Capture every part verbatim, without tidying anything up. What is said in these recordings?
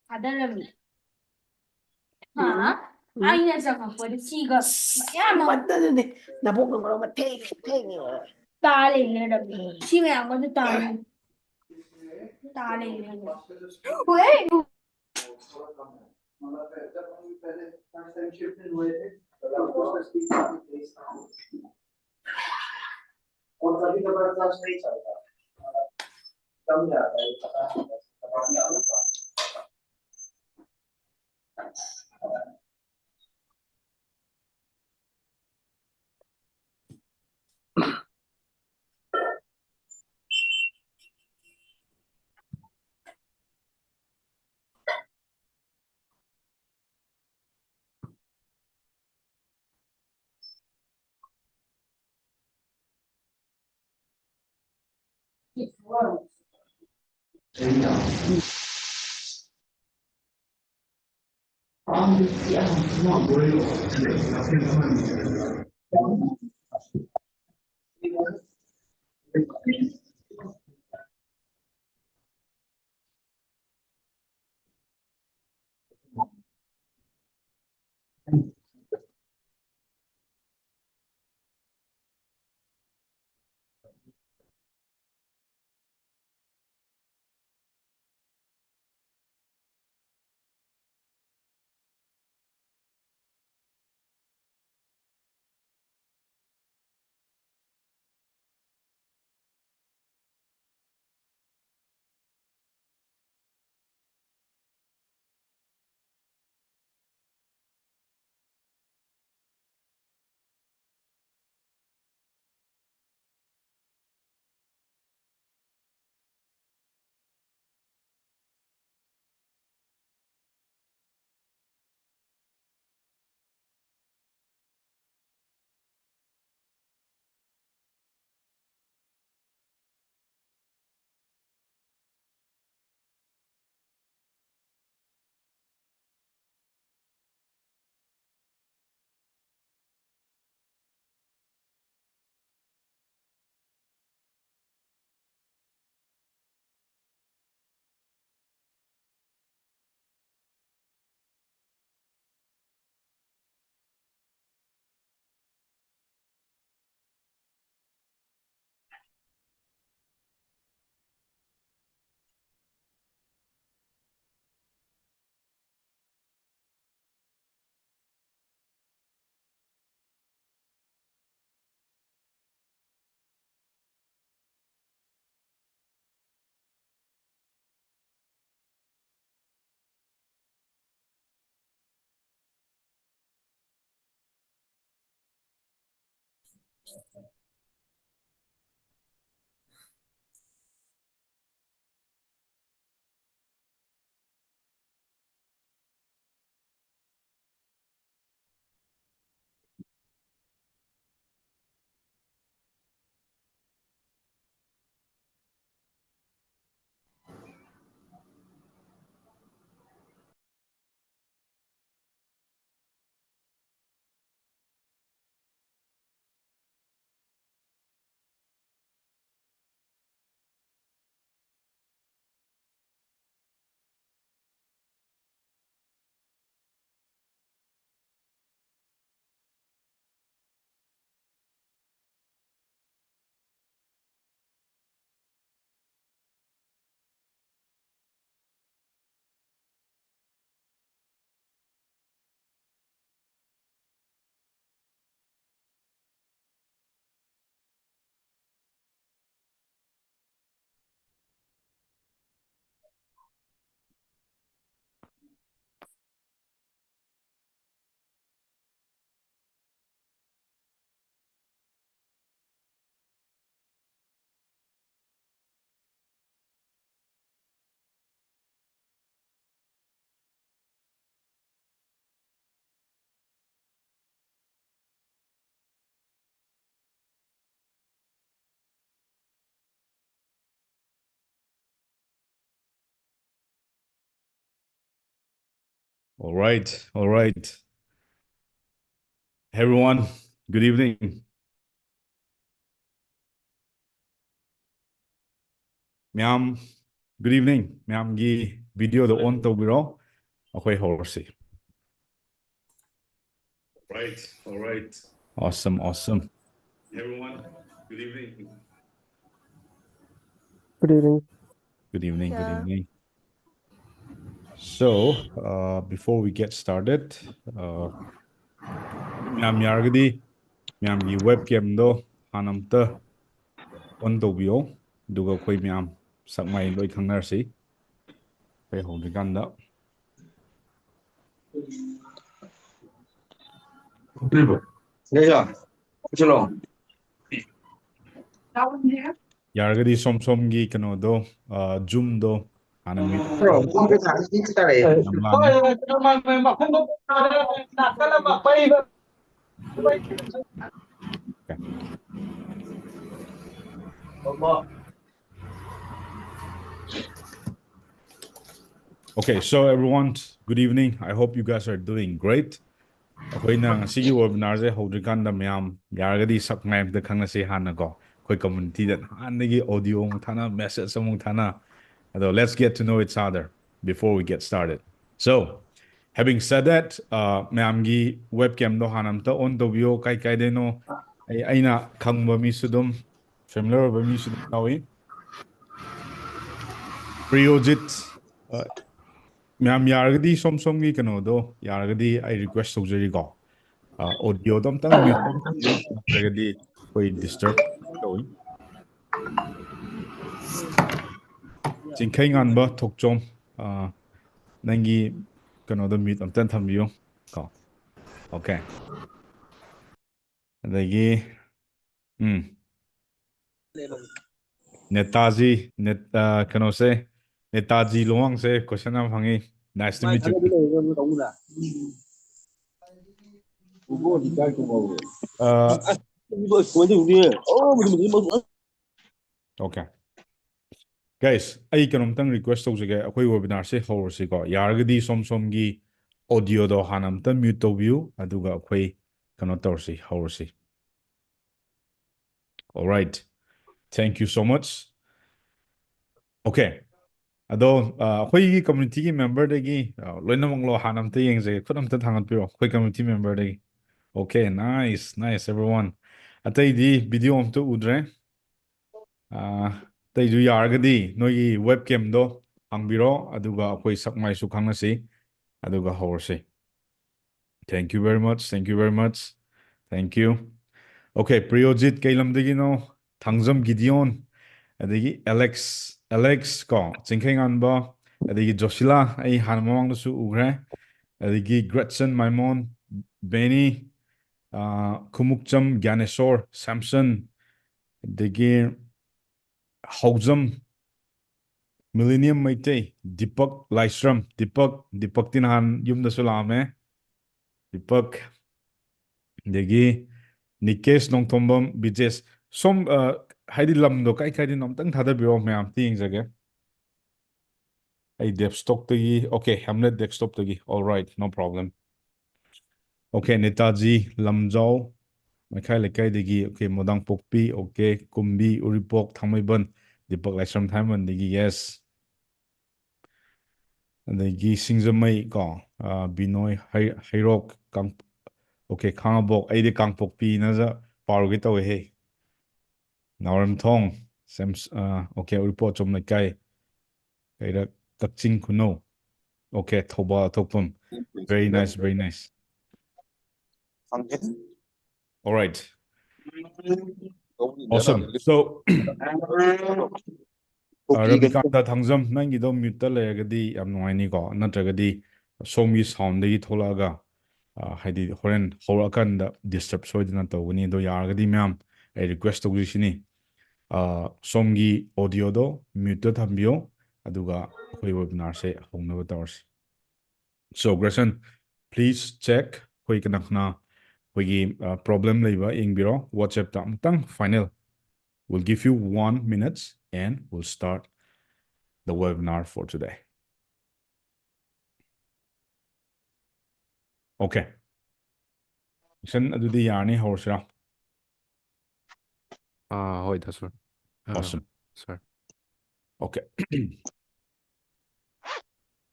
ꯊꯥꯗꯔꯝꯃꯤ꯫ ꯍꯥ? ꯎꯝ꯫ ꯑꯩꯅ ꯆꯪꯉꯛꯄꯗ ꯁꯤꯒ ꯃꯌꯥꯝ ꯑꯃ ꯑꯃꯠꯇꯗꯨꯅꯦ꯫ ꯅꯕꯣꯛꯅ ꯃꯔꯣꯟ ꯑꯃ ꯊꯦꯡꯉꯦ, ꯊꯦꯡꯉꯦ꯫ ꯇꯥ ꯂꯩꯅꯔꯝꯃꯤ꯫ ꯎꯝ꯫ ꯁꯤ ꯃꯌꯥꯝꯒꯁꯨ ꯇꯥ ꯂꯩ-, ꯇꯥ ꯂꯩꯅꯔꯝꯃꯤ꯫ ꯍꯣꯏ꯫ All right, all right. Everyone, good evening. ꯃꯌꯥꯝ, good evening. ꯃꯌꯥꯝꯒꯤ video ꯗꯣ on ꯇꯧꯕꯤꯔꯣ꯫ ꯑꯩꯈꯣꯏ ꯍꯧꯔꯁꯤ꯫ Right, all right. Awesome, awesome. Everyone, good evening. Good evening. Good evening, good evening. So, uh, before we get started, uh, ꯃꯌꯥꯝ ꯌꯥꯔꯒꯗꯤ ꯃꯌꯥꯝꯒꯤ webcam ꯗꯣ ꯍꯥꯟꯅ ꯑꯝꯇ on ꯇꯧꯕꯤꯌꯣ, ꯑꯗꯨꯒ ꯑꯩꯈꯣꯏ ꯃꯌꯥꯝ ꯁꯛ ꯃꯥꯏ ꯂꯣꯏ ꯈꯪꯅꯔꯁꯤ꯫ ꯑꯩꯈꯣꯏ ꯍꯧꯗ꯭ꯔꯤꯀꯥꯟꯗ꯫ ꯌꯥꯏꯌꯦ, ꯆꯠꯂꯣ꯫ ꯌꯥꯔꯒꯗꯤ ꯁꯣꯝ ꯁꯣꯝꯒꯤ ꯀꯩꯅꯣꯗꯣ, ꯑ, Zoomꯗꯣ ꯍꯥꯟꯅ mute ꯕ꯭ꯔꯣ, ꯃꯈꯣꯟ ꯀꯩꯀꯥ ꯁꯤ ꯇꯥꯔꯛꯑꯦ꯫ ꯌꯥꯝ ꯂꯥꯡꯉꯦ꯫ Okay, so everyone, good evening. I hope you guys are doing great. ꯑꯩꯈꯣꯏꯅ ꯉꯁꯤꯒꯤ webinarꯁꯦ ꯍꯧꯗ꯭ꯔꯤꯀꯥꯟꯗ ꯃꯌꯥꯝ ꯌꯥꯔꯒꯗꯤ ꯁꯛ ꯃꯥꯏ ꯑꯝꯇ ꯈꯪꯅꯁꯤ ꯍꯥꯟꯅꯀꯣ꯫ ꯑꯩꯈꯣꯏ communityꯗ ꯅꯍꯥꯟꯗꯒꯤ audio ꯑꯃꯨꯛ ꯊꯥꯅ, message ꯑꯃꯨꯛ ꯊꯥꯅ꯫ ꯑꯗꯣ let's get to know each other before we get started. So, having said that, uh, ꯃꯌꯥꯝꯒꯤ webcamꯗꯣ ꯍꯥꯟꯅ ꯑꯝꯇ on ꯇꯧꯕꯤꯌꯣ꯫ ꯀꯥꯏ ꯀꯥꯏꯗꯩꯅꯣ? ꯑꯩ, ꯑꯩꯅ ꯈꯪꯕ ꯃꯤꯁꯨ ꯑꯗꯨꯝ, familiar ꯑꯣꯏꯕ ꯃꯤꯁꯨ ꯑꯗꯨꯝ ꯌꯥꯎꯏ꯫ ꯄ꯭ꯔꯤꯌꯣꯖꯤꯠ, ꯑ, ꯃꯌꯥꯝ ꯌꯥꯔꯒꯗꯤ ꯁꯣꯝ ꯁꯣꯝꯒꯤ ꯀꯩꯅꯣꯗꯣ ꯌꯥꯔꯒꯗꯤ ꯑꯩ request ꯇꯧꯖꯔꯤꯀꯣ꯫ ꯑ, audioꯗꯣ ꯑꯝꯇꯪ mute ꯇꯧꯕꯤꯌꯨ, ꯅꯠꯇ꯭ꯔꯒꯗꯤ ꯑꯩꯈꯣꯏ disturb ꯇꯧꯏ꯫ ꯆꯤꯡꯈꯩꯉꯥꯟꯕ ꯊꯣꯛꯆꯣꯝ, ꯑ, ꯅꯪꯒꯤ ꯀꯩꯅꯣꯗꯣ mute ꯑꯝꯇꯪ ꯊꯝꯕꯤꯌꯨ ꯀꯣ꯫ Okay. ꯑꯗꯒꯤ, ꯎꯝ꯫ ꯅꯦꯇꯥꯖꯤ, ꯅꯦꯠ-, ꯑ, ꯀꯩꯅꯣꯁꯦ, ꯅꯦꯇꯥꯖꯤ ꯂꯨꯋꯥꯡꯁꯦ question ꯌꯥꯝ ꯍꯪꯉꯤ꯫ Nice to meet you. ꯑ, Okay. Guys, ꯑꯩ ꯀꯩꯅꯣꯝꯇꯪ request ꯇꯧꯖꯒꯦ꯫ ꯑꯩꯈꯣꯏ webinarꯁꯦ ꯍꯧꯔꯁꯤꯀꯣ꯫ ꯌꯥꯔꯒꯗꯤ ꯁꯣꯝ ꯁꯣꯝꯒꯤ audioꯗꯣ ꯍꯥꯟꯅ ꯑꯝꯇ mute ꯇꯧꯕꯤꯌꯨ, ꯑꯗꯨꯒ ꯑꯩꯈꯣꯏ ꯀꯩꯅꯣ ꯇꯧꯔꯁꯤ, ꯍꯧꯔꯁꯤ꯫ All right. Thank you so much. Okay. ꯑꯗꯣ, ꯑ, ꯑꯩꯈꯣꯏꯒꯤ communityꯒꯤ memberꯗꯒꯤ, ꯑ, ꯂꯣꯏꯅꯃꯛꯂꯣ ꯍꯥꯟꯅ ꯑꯝꯇ ꯌꯦꯡꯖꯒꯦ꯫ ꯈꯨꯠ ꯑꯝꯇ ꯊꯥꯡꯒꯠꯄꯤꯔꯣ, ꯑꯩꯈꯣꯏ community memberꯗꯒꯤ꯫ Okay, nice, nice, everyone. ꯑꯇꯩꯗꯤ video ꯑꯝꯇ ꯎꯗ꯭ꯔꯦ꯫ ꯑ, ꯑꯇꯩꯁꯨ ꯌꯥꯔꯒꯗꯤ ꯅꯣꯏꯒꯤ webcamꯗꯣ ꯍꯥꯡꯕꯤꯔꯣ, ꯑꯗꯨꯒ ꯑꯩꯈꯣꯏ ꯁꯛ ꯃꯥꯏꯁꯨ ꯈꯪꯅꯁꯤ, ꯑꯗꯨꯒ ꯍꯧꯔꯁꯤ꯫ Thank you very much, thank you very much, thank you. Okay, ꯄ꯭ꯔꯤꯌꯣꯖꯤꯠ ꯀꯩ ꯂꯝꯗꯒꯤꯅꯣ? ꯊꯥꯡꯖꯝ ꯒꯤꯗꯤꯌꯣꯟ, ꯑꯗꯒꯤ ꯑꯦꯂꯦꯛꯁ, ꯑꯦꯂꯦꯛꯁ ꯀꯣ, ꯆꯤꯡꯈꯩꯉꯥꯟꯕ, ꯑꯗꯒꯤ ꯖꯣꯁꯤꯂꯥ, ꯑꯩ ꯍꯥꯟꯅ ꯃꯃꯥꯡꯗꯁꯨ ꯎꯈ꯭ꯔꯦ, ꯑꯗꯒꯤ ꯒ꯭ꯔꯦꯠꯁꯟ ꯃꯥꯏꯃꯣꯟ, ꯕꯦꯅꯤ, ꯑ, ꯈꯨꯃꯨꯛꯆꯝ ꯒ꯭ꯌꯥꯅꯦꯁꯣꯔ, ꯁꯦꯝꯁꯟ, ꯑꯗꯒꯤ ꯍꯧꯖꯝ, Millennium ꯃꯩꯇꯩ, ꯗꯤꯄꯛ ꯂꯥꯏꯁ꯭ꯔꯝ, ꯗꯤꯄꯛ, ꯗꯤꯄꯛꯇꯤ ꯅꯍꯥꯟ ꯌꯨꯝꯗꯁꯨ ꯂꯥꯛꯑꯝꯃꯦ꯫ ꯗꯤꯄꯛ, ꯑꯗꯒꯤ ꯅꯤꯀꯦꯁ ꯅꯣꯡꯊꯣꯝꯕꯝ, ꯕꯤꯖꯦꯁ, ꯁꯣꯝ, ꯑ, ꯍꯥꯏꯗꯤ ꯂꯝꯗꯣ ꯀꯥꯏ ꯀꯥꯏꯗꯅꯣ ꯑꯝꯇꯪ ꯊꯥꯗꯕꯤꯔꯛꯑꯣ, ꯃꯌꯥꯝ ꯑꯝꯇ ꯌꯦꯡꯖꯒꯦ꯫ ꯑꯩ desktopꯇꯒꯤ, okay, Hamlet desktopꯇꯒꯤ, all right, no problem. Okay, Netaji, ꯂꯝꯖꯥꯎ, ꯃꯩꯈꯥ ꯂꯩꯀꯥꯏꯗꯒꯤ, okay, ꯃꯣꯏꯔꯥꯡꯄꯣꯛꯄꯤ, okay, ꯀꯨꯝꯕꯤ, ꯎꯔꯤꯄꯣꯛ, ꯊꯥꯡꯃꯩꯕꯟ, ꯗꯤꯄꯛ ꯂꯥꯏꯁ꯭ꯔꯝ ꯊꯥꯡꯃꯩꯕꯟꯗꯒꯤ, yes. ꯑꯗꯒꯤ ꯁꯤꯡꯖꯃꯩ ꯀꯣ, ꯑ, ꯕꯤꯅꯣꯏ ꯍꯩ-, ꯍꯩꯔꯣꯛ, ꯀꯥꯡ-, okay, ꯈꯥꯉꯕꯣꯛ, ꯑꯩꯗꯤ ꯀꯥꯡꯄꯣꯛꯄꯤꯅ ꯖ-, ꯄꯥꯔꯨꯒꯦ ꯇꯧꯋꯦꯍꯦ꯫ ꯅꯥꯎꯔꯦꯝꯊꯣꯡ, ꯁꯦꯝꯁ-, ꯑ, okay, ꯎꯔꯤꯄꯣꯛ ꯑꯆꯨꯝ ꯂꯩꯀꯥꯏ, ꯀꯩꯔꯛ, ꯀꯛꯆꯤꯡ ꯈꯨꯅꯧ, okay, Thoubal ꯊꯣꯛꯐꯝ, very nice, very nice. All right. Awesome. So, uh, Rabikanta Thangjam, ꯅꯪꯒꯤꯗꯣ muteꯇ ꯂꯩꯔꯒꯗꯤ ꯌꯥꯝ ꯅꯨꯡꯉꯥꯏꯅꯤꯀꯣ, ꯅꯠꯇ꯭ꯔꯒꯗꯤ ꯁꯣꯝꯒꯤ soundꯗꯒꯤ ꯊꯣꯛꯂꯛꯑꯒ, uh, ꯍꯥꯏꯗꯤ ꯍꯣꯔꯦꯟ ꯍꯧꯔꯛꯑꯀꯥꯟꯗ disturb ꯁꯣꯏꯗꯅ ꯇꯧꯒꯅꯤ꯫ ꯑꯗꯣ ꯌꯥꯔꯒꯗꯤ ꯃꯌꯥꯝ, ꯑꯩ request ꯇꯧꯖꯔꯤꯁꯤꯅꯤ, uh, ꯁꯣꯝꯒꯤ audioꯗꯣ muteꯇ ꯊꯝꯕꯤꯌꯣ, ꯑꯗꯨꯒ ꯑꯩꯈꯣꯏ webinarꯁꯦ ꯍꯧꯅꯕ ꯇꯧꯔꯁꯤ꯫ So, Grayson, please check ꯑꯩꯈꯣꯏ ꯀꯅꯥ ꯀꯅꯥ ꯑꯩꯈꯣꯏꯒꯤ, uh, problem ꯂꯩꯕ ꯌꯦꯡꯕꯤꯔꯣ꯫ WhatsAppꯇ ꯑꯃꯨꯛꯇꯪ final. We'll give you one minute and we'll start the webinar for today. Okay. Grayson, ꯑꯗꯨꯗꯤ ꯌꯥꯔꯅꯤ, ꯍꯧꯔꯁꯤꯔꯥ? ꯑꯥ, ꯍꯣꯏ, ꯗꯥ ꯁꯔ꯫ ꯑꯥ, Awesome. Sir. Okay.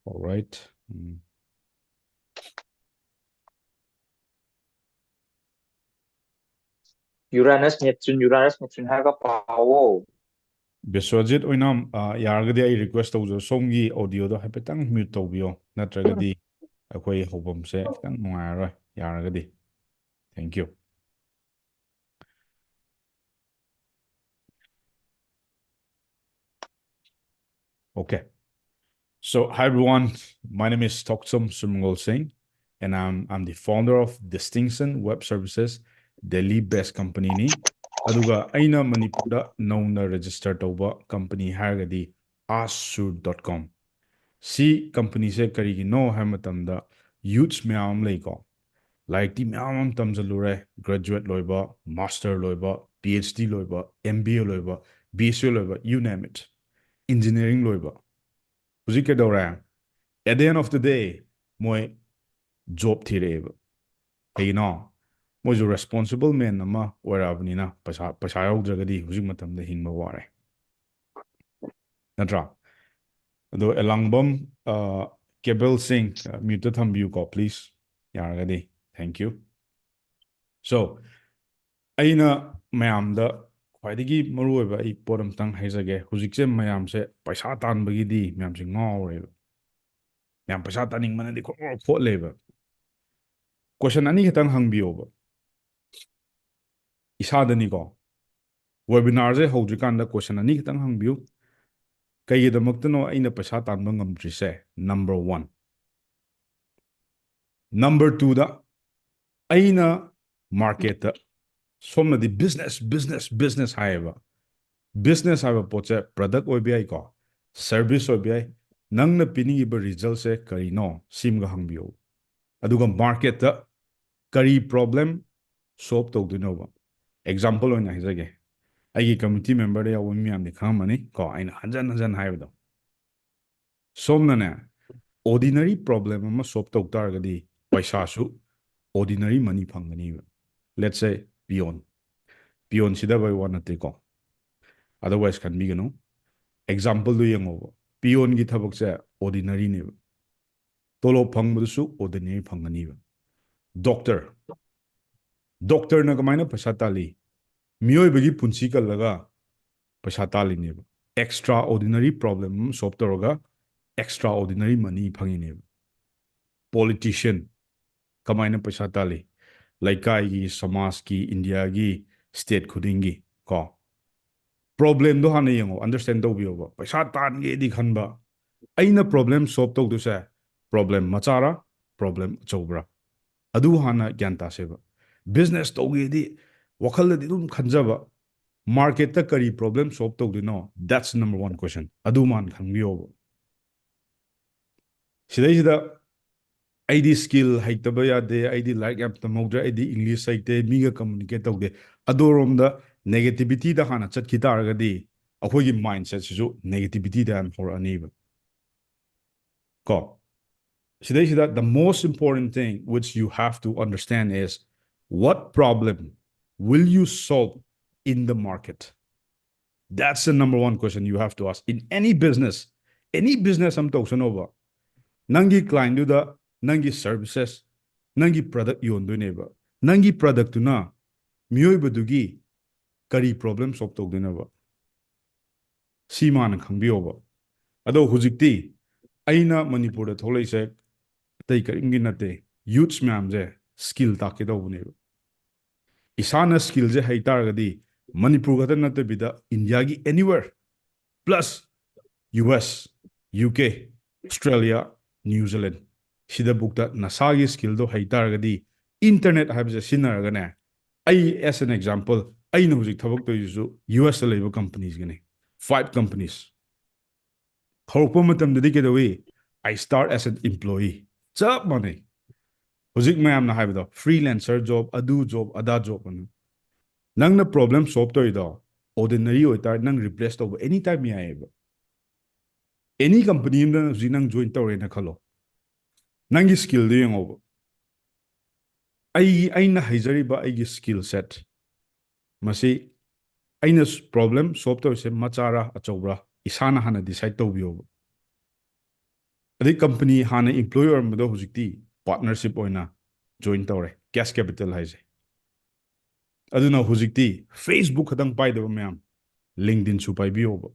All right. ꯎꯝ꯫ Uranus, Neptune, Uranus, Neptune ꯍꯥꯏꯔꯒ ꯄꯥꯎꯋꯣ꯫ ꯕꯤꯁ꯭ꯋꯖꯤꯠ ꯑꯣꯏꯅꯥꯝ, ꯑ, ꯌꯥꯔꯒꯗꯤ ꯑꯩ request ꯇꯧꯖ-, ꯁꯣꯝꯒꯤ audioꯗꯣ ꯍꯥꯏꯐꯦꯠꯇꯪ mute ꯇꯧꯕꯤꯌꯣ, ꯅꯠꯇ꯭ꯔꯒꯗꯤ ꯑꯩꯈꯣꯏ ꯍꯧꯐꯝꯁꯦ ꯈꯤꯇꯪ ꯅꯨꯡꯉꯥꯏꯔꯔꯣꯏ, ꯌꯥꯔꯒꯗꯤ꯫ Thank you. Okay. So, hi everyone, my name is Thokchom Surmangol Singh, and I'm, I'm the founder of Distinction Web Services, Delhi-based company ꯅꯤ꯫ ꯑꯗꯨꯒ ꯑꯩꯅ ꯃꯅꯤꯄꯨꯔꯗ ꯅꯧꯅ register ꯇꯧꯕ company ꯍꯥꯏꯔꯒꯗꯤ ask sur dot com꯫ ꯁꯤ companyꯁꯦ ꯀꯔꯤꯒꯤꯅꯣ ꯍꯥꯏꯕ ꯃꯇꯝꯗ, youths ꯃꯌꯥꯝ ꯑꯃ ꯂꯩꯀꯣ, ꯂꯥꯏꯔꯤꯛꯇꯤ ꯃꯌꯥꯝ ꯑꯃ ꯇꯝꯁꯤꯜꯂꯨꯔꯦ, graduate ꯂꯣꯏꯕ, master ꯂꯣꯏꯕ, PhD ꯂꯣꯏꯕ, MBA ꯂꯣꯏꯕ, BSc ꯂꯣꯏꯕ, you name it, engineering ꯂꯣꯏꯕ꯫ ꯍꯧꯖꯤꯛ ꯀꯩꯗꯧꯔꯦ? At the end of the day, ꯃꯣꯏ job ꯊꯤꯔꯛꯑꯦꯕ꯫ ꯀꯩꯒꯤꯅꯣ? ꯃꯣꯏꯁꯨ responsible man ꯑꯃ ꯑꯣꯏꯔꯛꯑꯕꯅꯤꯅ, ꯄꯩꯁꯥ ꯄꯩꯁꯥ ꯌꯥꯎꯗ꯭ꯔꯒꯗꯤ ꯍꯧꯖꯤꯛ ꯃꯇꯝꯗ ꯍꯤꯡꯕ ꯋꯥꯔꯦ, ꯅꯠꯇ꯭ꯔꯥ? ꯑꯗꯣ ꯑꯦꯂꯥꯡꯕꯝ, ꯑ, ꯀꯦꯕꯜ ꯁꯤꯡ, ꯑ, mute ꯇ ꯊꯝꯕꯤꯌꯨꯀꯣ, please, ꯌꯥꯔꯒꯗꯤ꯫ Thank you. So, ꯑꯩꯅ ꯃꯌꯥꯝꯗ ꯈ꯭ꯋꯥꯏꯗꯒꯤ ꯃꯔꯨꯑꯣꯏꯕ ꯑꯩ ꯄꯣꯠ ꯑꯝꯇꯪ ꯍꯥꯏꯖꯒꯦ꯫ ꯍꯧꯖꯤꯛꯁꯦ ꯃꯌꯥꯝꯁꯦ ꯄꯩꯁꯥ ꯇꯥꯟꯕꯒꯤꯗꯤ ꯃꯌꯥꯝꯁꯦ ꯉꯥꯎꯔꯦꯕ꯫ ꯃꯌꯥꯝ ꯄꯩꯁꯥ ꯇꯥꯅꯤꯡꯕꯅꯗꯤ ꯈꯣꯠ ꯈꯣꯠꯂꯦꯕ꯫ Question ꯑꯅꯤ ꯈꯛꯇꯪ ꯍꯪꯕꯤꯌꯣꯕ ꯏꯁꯥꯗꯅꯤꯀꯣ꯫ Webinarꯁꯦ ꯍꯧꯗ꯭ꯔꯤꯀꯥꯟꯗ question ꯑꯅꯤ ꯈꯛꯇꯪ ꯍꯪꯕꯤꯌꯨ꯫ ꯀꯩꯒꯤꯗꯃꯛꯇꯅꯣ ꯑꯩꯅ ꯄꯩꯁꯥ ꯇꯥꯟꯕ ꯉꯝꯗ꯭ꯔꯤꯁꯦ? Number one꯫ Number twoꯗ, ꯑꯩꯅ marketꯇ, ꯁꯣꯝꯅꯗꯤ business, business, business ꯍꯥꯏꯌꯦꯕ꯫ Business ꯍꯥꯏꯕ ꯄꯣꯠꯁꯦ product ꯑꯣꯏꯕ ꯌꯥꯏꯀꯣ, service ꯑꯣꯏꯕ ꯌꯥꯏ꯫ ꯅꯪꯅ ꯄꯤꯅꯤꯡꯉꯤꯕ resultꯁꯦ ꯀꯔꯤꯅꯣ? ꯁꯤꯃꯒ ꯍꯪꯕꯤꯌꯨ꯫ ꯑꯗꯨꯒ marketꯇ ꯀꯔꯤ problem solve ꯇꯧꯗꯣꯏꯅꯣꯕ? Example ꯑꯣꯏꯅ ꯍꯥꯏꯖꯒꯦ, ꯑꯩꯒꯤ committee memberꯗ ꯌꯥꯎꯕ ꯃꯤ ꯃꯌꯥꯝꯗꯤ ꯈꯪꯉꯝꯃꯅꯤ ꯀꯣ, ꯑꯩꯅ ꯍꯟꯖꯟ ꯍꯟꯖꯟ ꯍꯥꯏꯕꯗꯣ꯫ ꯁꯣꯝꯅꯅꯦ, ordinary problem ꯑꯃ solve ꯇꯧ ꯇꯥꯔꯒꯗꯤ ꯄꯩꯁꯥꯁꯨ ordinary money ꯐꯪꯒꯅꯤꯕ꯫ Let's say peon꯫ Peon ꯁꯤꯗꯕꯩ ꯋꯥ ꯅꯠꯇꯦꯀꯣ, otherwise ꯈꯟꯕꯤꯒꯅꯨ꯫ Exampleꯗꯨ ꯌꯦꯡꯉꯣꯕ, peonꯒꯤ ꯊꯕꯛꯁꯦ ordinaryꯅꯦꯕ꯫ ꯇꯣꯂꯣꯞ ꯐꯪꯕꯗꯨꯁꯨ ordinary ꯐꯪꯒꯅꯤꯕ꯫ Doctor, doctorꯅ ꯀꯃꯥꯏꯅ ꯄꯩꯁꯥ ꯇꯥꯜꯂꯤ? ꯃꯤꯑꯣꯏꯕꯒꯤ ꯄꯨꯟꯁꯤ ꯀꯜꯂꯒ ꯄꯩꯁꯥ ꯇꯥꯜꯂꯤꯅꯦꯕ꯫ Extraordinary problem ꯑꯃ solve ꯇꯧꯔꯒ extraordinary money ꯐꯪꯉꯤꯅꯦꯕ꯫ Politician ꯀꯃꯥꯏꯅ ꯄꯩꯁꯥ ꯇꯥꯜꯂꯤ? ꯂꯩꯀꯥꯏꯒꯤ, ꯁꯃꯥꯖꯀꯤ, ꯏꯟꯗꯤꯌꯥꯒꯤ, state ꯈꯨꯗꯤꯡꯒꯤ ꯀꯣ꯫ Problemꯗꯣ ꯍꯥꯟꯅ ꯌꯦꯡꯉꯣ, understand ꯇꯧꯕꯤꯌꯣꯕ꯫ ꯄꯩꯁꯥ ꯇꯥꯟꯒꯦꯗꯤ ꯈꯟꯕ, ꯑꯩꯅ problem solve ꯇꯧꯗꯣꯏꯁꯦ problem ꯃꯆꯥꯔꯥ, problem ꯑꯆꯧꯕ꯭ꯔꯥ? ꯑꯗꯨ ꯍꯥꯟꯅ ꯒ꯭ꯌꯥꯟ ꯇꯥꯁꯦꯕ꯫ Business ꯇꯧꯒꯦꯗꯤ ꯋꯥꯈꯜꯗꯗꯤ ꯑꯗꯨꯝ ꯈꯟꯖꯕ, marketꯇ ꯀꯔꯤ problem solve ꯇꯧꯗꯣꯏꯅꯣ, that's number one question. ꯑꯗꯨ ꯃꯥꯅ ꯈꯪꯕꯤꯌꯣꯕ. ꯁꯤꯗꯩꯁꯤꯗ ꯑꯩꯗꯤ skill ꯍꯩꯇꯕ ꯌꯥꯗꯦ, ꯑꯩꯗꯤ ꯂꯥꯏꯔꯤꯛ ꯌꯥꯝ ꯇꯝꯍꯧꯗ꯭ꯔꯦ, ꯑꯩꯗꯤ English ꯍꯩꯇꯦ, ꯃꯤꯒ communicate ꯇꯧꯗꯦ, ꯑꯗꯨꯔꯣꯝꯗ negativityꯗ ꯍꯥꯟꯅ ꯆꯠꯈꯤ ꯇꯥꯔꯒꯗꯤ ꯑꯩꯈꯣꯏꯒꯤ mindsetꯁꯤꯁꯨ negativityꯗ ꯌꯥꯝ ꯍꯧꯔꯛꯑꯅꯤꯕ꯫ ꯀꯣ, ꯁꯤꯗꯩꯁꯤꯗ the most important thing which you have to understand is what problem will you solve in the market? That's the number one question you have to ask in any business. Any business ꯑꯃ ꯇꯧꯁꯅꯣꯕ, ꯅꯪꯒꯤ clientꯗꯨꯗ ꯅꯪꯒꯤ services, ꯅꯪꯒꯤ product ꯌꯣꯟꯗꯣꯏꯅꯦꯕ. ꯅꯪꯒꯤ productꯇꯨꯅ ꯃꯤꯑꯣꯏꯕꯗꯨꯒꯤ ꯀꯔꯤ problem solve ꯇꯧꯗꯣꯏꯅꯣꯕ? ꯁꯤ ꯃꯥꯅ ꯈꯪꯕꯤꯌꯣꯕ. ꯑꯗꯣ ꯍꯧꯖꯤꯛꯇꯤ ꯑꯩꯅ ꯃꯅꯤꯄꯨꯔꯗ ꯊꯣꯛꯂꯛꯏꯁꯦ ꯑꯇꯩ ꯀꯔꯤꯝꯒꯤ ꯅꯠꯇꯦ, youths ꯃꯌꯥꯝꯁꯦ skill ꯇꯥꯛꯀꯦ ꯇꯧꯕꯅꯦꯕ. ꯏꯁꯥꯅ skillꯁꯦ ꯍꯩ ꯇꯥꯔꯒꯗꯤ ꯃꯅꯤꯄꯨꯔ ꯈꯛꯇ ꯅꯠꯇꯕꯤꯗ Indiaꯒꯤ anywhere, plus US, UK, Australia, New Zealand, ꯁꯤꯗꯕꯨꯛꯇ ꯅꯁꯥꯒꯤ skillꯗꯣ ꯍꯩ ꯇꯥꯔꯒꯗꯤ, internet ꯍꯥꯏꯕꯁꯦ ꯁꯤꯖꯤꯟꯅꯔꯒꯅꯦ, ꯑꯩ as an example, ꯑꯩꯅ ꯍꯧꯖꯤꯛ ꯊꯕꯛ ꯇꯧꯔꯤꯁꯤꯁꯨ USꯇ ꯂꯩꯕ companiesꯒꯤꯅꯤ, five companies. ꯍꯧꯔꯛꯄ ꯃꯇꯝꯗꯗꯤ ꯀꯩꯗꯧꯏ? I start as an employee. ꯆꯞ ꯃꯥꯟꯅꯩ꯫ ꯍꯧꯖꯤꯛ ꯃꯌꯥꯝꯅ ꯍꯥꯏꯕꯗꯣ, freelancer job, ꯑꯗꯨ job, ꯑꯗꯥ job ꯑꯅ, ꯅꯪꯅ problem solve ꯇꯧꯔꯤꯗꯣ ordinary ꯑꯣꯏꯇꯥꯔꯗꯤ ꯅꯪ replace ꯇꯧꯕ any time ꯌꯥꯏꯌꯦꯕ. Any company ꯑꯃꯗ ꯍꯧꯖꯤꯛ ꯅꯪ join ꯇꯧꯔꯦꯅ ꯈꯜꯂꯣ, ꯅꯪꯒꯤ skillꯗꯨ ꯌꯦꯡꯉꯣꯕ. ꯑꯩ, ꯑꯩꯅ ꯍꯩꯖꯔꯤꯕ ꯑꯩꯒꯤ skill set, ꯃꯁꯤ ꯑꯩꯅ problem solve ꯇꯧꯔꯤꯁꯦ ꯃꯆꯥꯔꯥ ꯑꯆꯧꯕ꯭ꯔꯥ ꯏꯁꯥꯅ ꯍꯥꯟꯅ decide ꯇꯧꯕꯤꯌꯣꯕ. ꯑꯗꯩ company ꯍꯥꯟꯅ employee ꯑꯣꯏꯔꯝꯕꯗꯣ ꯍꯧꯖꯤꯛꯇꯤ partnership ꯑꯣꯏꯅ join ꯇꯧꯔꯦ, cash capital ꯍꯥꯏꯁꯦ. ꯑꯗꯨꯅ ꯍꯧꯖꯤꯛꯇꯤ Facebook ꯈꯛꯇꯪ ꯄꯥꯏꯗꯕ ꯃꯌꯥꯝ, LinkedInꯁꯨ ꯄꯥꯏꯕꯤꯌꯣꯕ.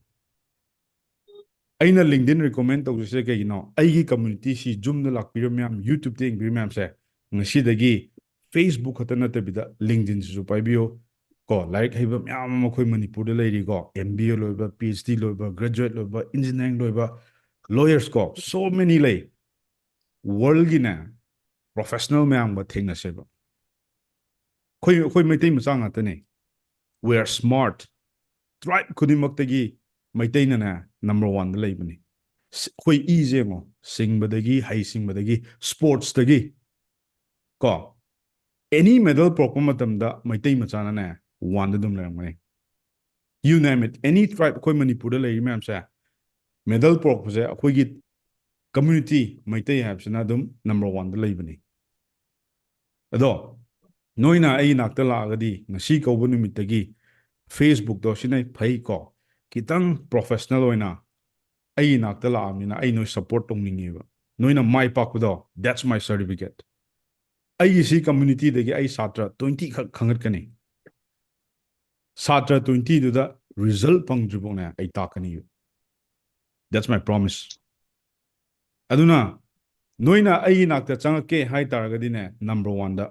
ꯑꯩꯅ LinkedIn recommend ꯇꯧꯖꯔꯤꯁꯦ ꯀꯩꯒꯤꯅꯣ? ꯑꯩꯒꯤ communityꯁꯤ, Zoomꯗ ꯂꯥꯛꯄꯤꯔꯤꯕ ꯃꯌꯥꯝ, YouTubeꯇ ꯌꯦꯡꯕꯤꯔꯤꯕ ꯃꯌꯥꯝꯁꯦ, ꯉꯁꯤꯗꯒꯤ Facebook ꯈꯛꯇ ꯅꯠꯇꯕꯤꯗ LinkedInꯁꯤꯁꯨ ꯄꯥꯏꯕꯤꯌꯨ꯫ ꯀꯣ, ꯂꯥꯏꯔꯤꯛ ꯍꯩꯕ ꯃꯌꯥꯝ ꯑꯃ ꯑꯩꯈꯣꯏ ꯃꯅꯤꯄꯨꯔꯗ ꯂꯩꯔꯤꯀꯣ, MBA ꯂꯣꯏꯕ, PhD ꯂꯣꯏꯕ, graduate ꯂꯣꯏꯕ, engineering ꯂꯣꯏꯕ, lawyers ꯀꯣ, so many ꯂꯩ꯫ Worldꯒꯤꯅꯦ, professional ꯃꯌꯥꯝꯒ ꯊꯦꯡꯅꯁꯦꯕ꯫ ꯑꯩꯈꯣꯏ ꯑꯩꯈꯣꯏ ꯃꯩꯇꯩ ꯃꯆꯥ ꯉꯥꯛꯇꯅꯦ. We are smart. Tribe ꯈꯨꯗꯤꯡꯃꯛꯇꯒꯤ ꯃꯩꯇꯩꯅꯅꯦ number one ꯗ ꯂꯩꯕꯅꯤ. ꯁ- ꯑꯩꯈꯣꯏ ꯏꯁꯦ ꯌꯦꯡꯉꯣ, ꯁꯤꯡꯕꯗꯒꯤ, ꯍꯩ ꯁꯤꯡꯕꯗꯒꯤ, sports ꯇꯒꯤ, ꯀꯣ, any medal ꯄꯨꯔꯛꯄ ꯃꯇꯝꯗ ꯃꯩꯇꯩ ꯃꯆꯥꯅꯅꯦ one ꯗ ꯑꯗꯨꯝ ꯂꯩꯔꯝꯒꯅꯤ. You name it, any tribe, ꯑꯩꯈꯣꯏ ꯃꯅꯤꯄꯨꯔꯗ ꯂꯩꯔꯤ ꯃꯌꯥꯝꯁꯦ, medal ꯄꯨꯔꯛꯄꯁꯦ ꯑꯩꯈꯣꯏꯒꯤ community ꯃꯩꯇꯩ ꯍꯥꯏꯕꯁꯤꯅ ꯑꯗꯨꯝ number one ꯗ ꯂꯩꯕꯅꯤ. ꯑꯗꯣ ꯅꯣꯏꯅ ꯑꯩꯒꯤ ꯅꯥꯛꯇ ꯂꯥꯛꯑꯒꯗꯤ, ꯉꯁꯤ ꯀꯧꯕ ꯅꯨꯃꯤꯠꯇꯒꯤ Facebook ꯇꯣ ꯁꯤꯅ ꯐꯩꯀꯣ, ꯈꯤꯇꯪ professional ꯑꯣꯏꯅ ꯑꯩꯒꯤ ꯅꯥꯛꯇ ꯂꯥꯛꯑꯕꯅꯤꯅ ꯑꯩ ꯅꯣꯏ support ꯇꯧꯅꯤꯡꯉꯦꯕ. ꯅꯣꯏꯅ ꯃꯥꯏ ꯄꯥꯛꯄꯗꯣ, that's my certificate. ꯑꯩꯒꯤ ꯁꯤ community ꯗꯒꯤ ꯑꯩ ꯁꯥꯇ꯭ꯔ twenty ꯈꯛ ꯈꯪꯒꯠꯀꯅꯤ. ꯁꯥꯇ꯭ꯔ twenty ꯗꯨꯗ result ꯐꯪꯗ꯭ꯔꯤꯐꯥꯎꯅꯦ ꯑꯩ ꯇꯥꯛꯀꯅꯤꯕ. That's my promise. ꯑꯗꯨꯅ ꯅꯣꯏꯅ ꯑꯩꯒꯤ ꯅꯥꯛꯇ ꯆꯪꯉꯛꯀꯦ ꯍꯥꯏ ꯇꯥꯔꯒꯗꯤꯅꯦ, number one ꯗ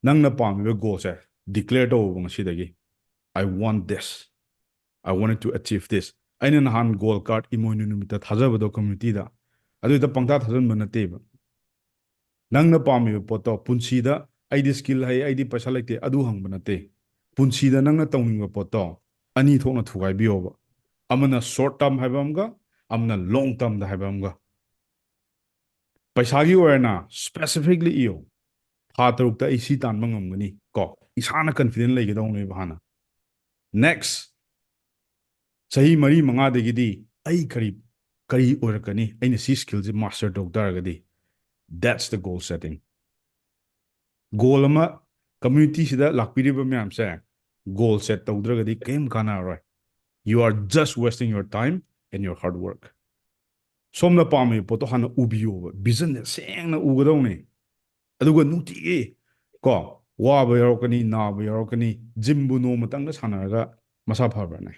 ꯅꯪꯅ ꯄꯥꯝꯃꯤꯕ goal ꯁꯦ declare ꯇꯧꯕ ꯉꯁꯤꯗꯒꯤ. I want this. I wanted to achieve this. ꯑꯩꯅ ꯅꯍꯥꯟ gold card ꯏꯃꯣꯏꯅꯨ ꯅꯨꯃꯤꯠꯇ ꯊꯥꯖꯕꯗꯣ community ꯗ, ꯑꯗꯨꯗ ꯄꯪꯊꯥ ꯊꯥꯖꯟꯕ ꯅꯠꯇꯦꯕ. ꯅꯪꯅ ꯄꯥꯝꯃꯤꯕ ꯄꯣꯠꯇꯣ, ꯄꯨꯟꯁꯤꯗ "ꯑꯩꯗꯤ skill ꯍꯩ, ꯑꯩꯗꯤ ꯄꯩꯁꯥ ꯂꯩꯇꯦ" ꯑꯗꯨ ꯍꯪꯕ ꯅꯠꯇꯦ. ꯄꯨꯟꯁꯤꯗ ꯅꯪꯅ ꯇꯧꯅꯤꯡꯕ ꯄꯣꯠꯇꯣ ꯑꯅꯤ ꯊꯣꯛꯅ ꯊꯨꯒꯥꯏꯕꯤꯌꯣꯕ. ꯑꯃꯅ short term ꯍꯥꯏꯕ ꯑꯃꯒ, ꯑꯃꯅ long term ꯗ ꯍꯥꯏꯕ ꯑꯃꯒ. ꯄꯩꯁꯥꯒꯤ ꯑꯣꯏꯔꯅ specifically ꯏꯌꯣ, "ꯊꯥ ꯇꯔꯨꯛꯇ ꯑꯩ ꯁꯤ ꯇꯥꯟꯕ ꯉꯝꯒꯅꯤ" ꯀꯣ. ꯏꯁꯥꯅ confident ꯂꯩꯒꯗꯧꯅꯦꯕ ꯍꯥꯟꯅ. Next, ꯆꯍꯤ ꯃꯔꯤ ꯃꯉꯥꯗꯒꯤꯗꯤ ꯑꯩ ꯀꯔꯤ, ꯀꯔꯤ ꯑꯣꯏꯔꯛꯀꯅꯤ? ꯑꯩꯅ ꯁꯤ skill ꯁꯦ master ꯇꯧ ꯇꯥꯔꯒꯗꯤ, that's the goal setting. Goal ꯑꯃ, community ꯁꯤꯗ ꯂꯥꯛꯄꯤꯔꯤꯕ ꯃꯌꯥꯝꯁꯦ, goal set ꯇꯧꯗ꯭ꯔꯒꯗꯤ ꯀꯔꯤꯝ ꯀꯥꯟꯅꯔꯔꯣꯏ. You are just wasting your time and your hard work. ꯁꯣꯝꯅ ꯄꯥꯝꯃꯤꯕ ꯄꯣꯠꯇꯣ ꯍꯥꯟꯅ ꯎꯕꯤꯌꯣꯕ, vision ꯁꯦ ꯁꯦꯡꯅ ꯎꯒꯗꯧꯅꯦ. ꯑꯗꯨꯒ ꯅꯨꯡꯇꯤꯒꯤ, ꯀꯣ, ꯋꯥꯕ ꯌꯥꯎꯔꯛꯀꯅꯤ, ꯅꯥꯕ ꯌꯥꯎꯔꯛꯀꯅꯤ, gym ꯕꯨ ꯅꯣꯡꯃꯇꯪꯒ ꯁꯥꯟꯅꯔꯒ ꯃꯁꯥ ꯐꯕ꯭ꯔꯥꯅꯦ?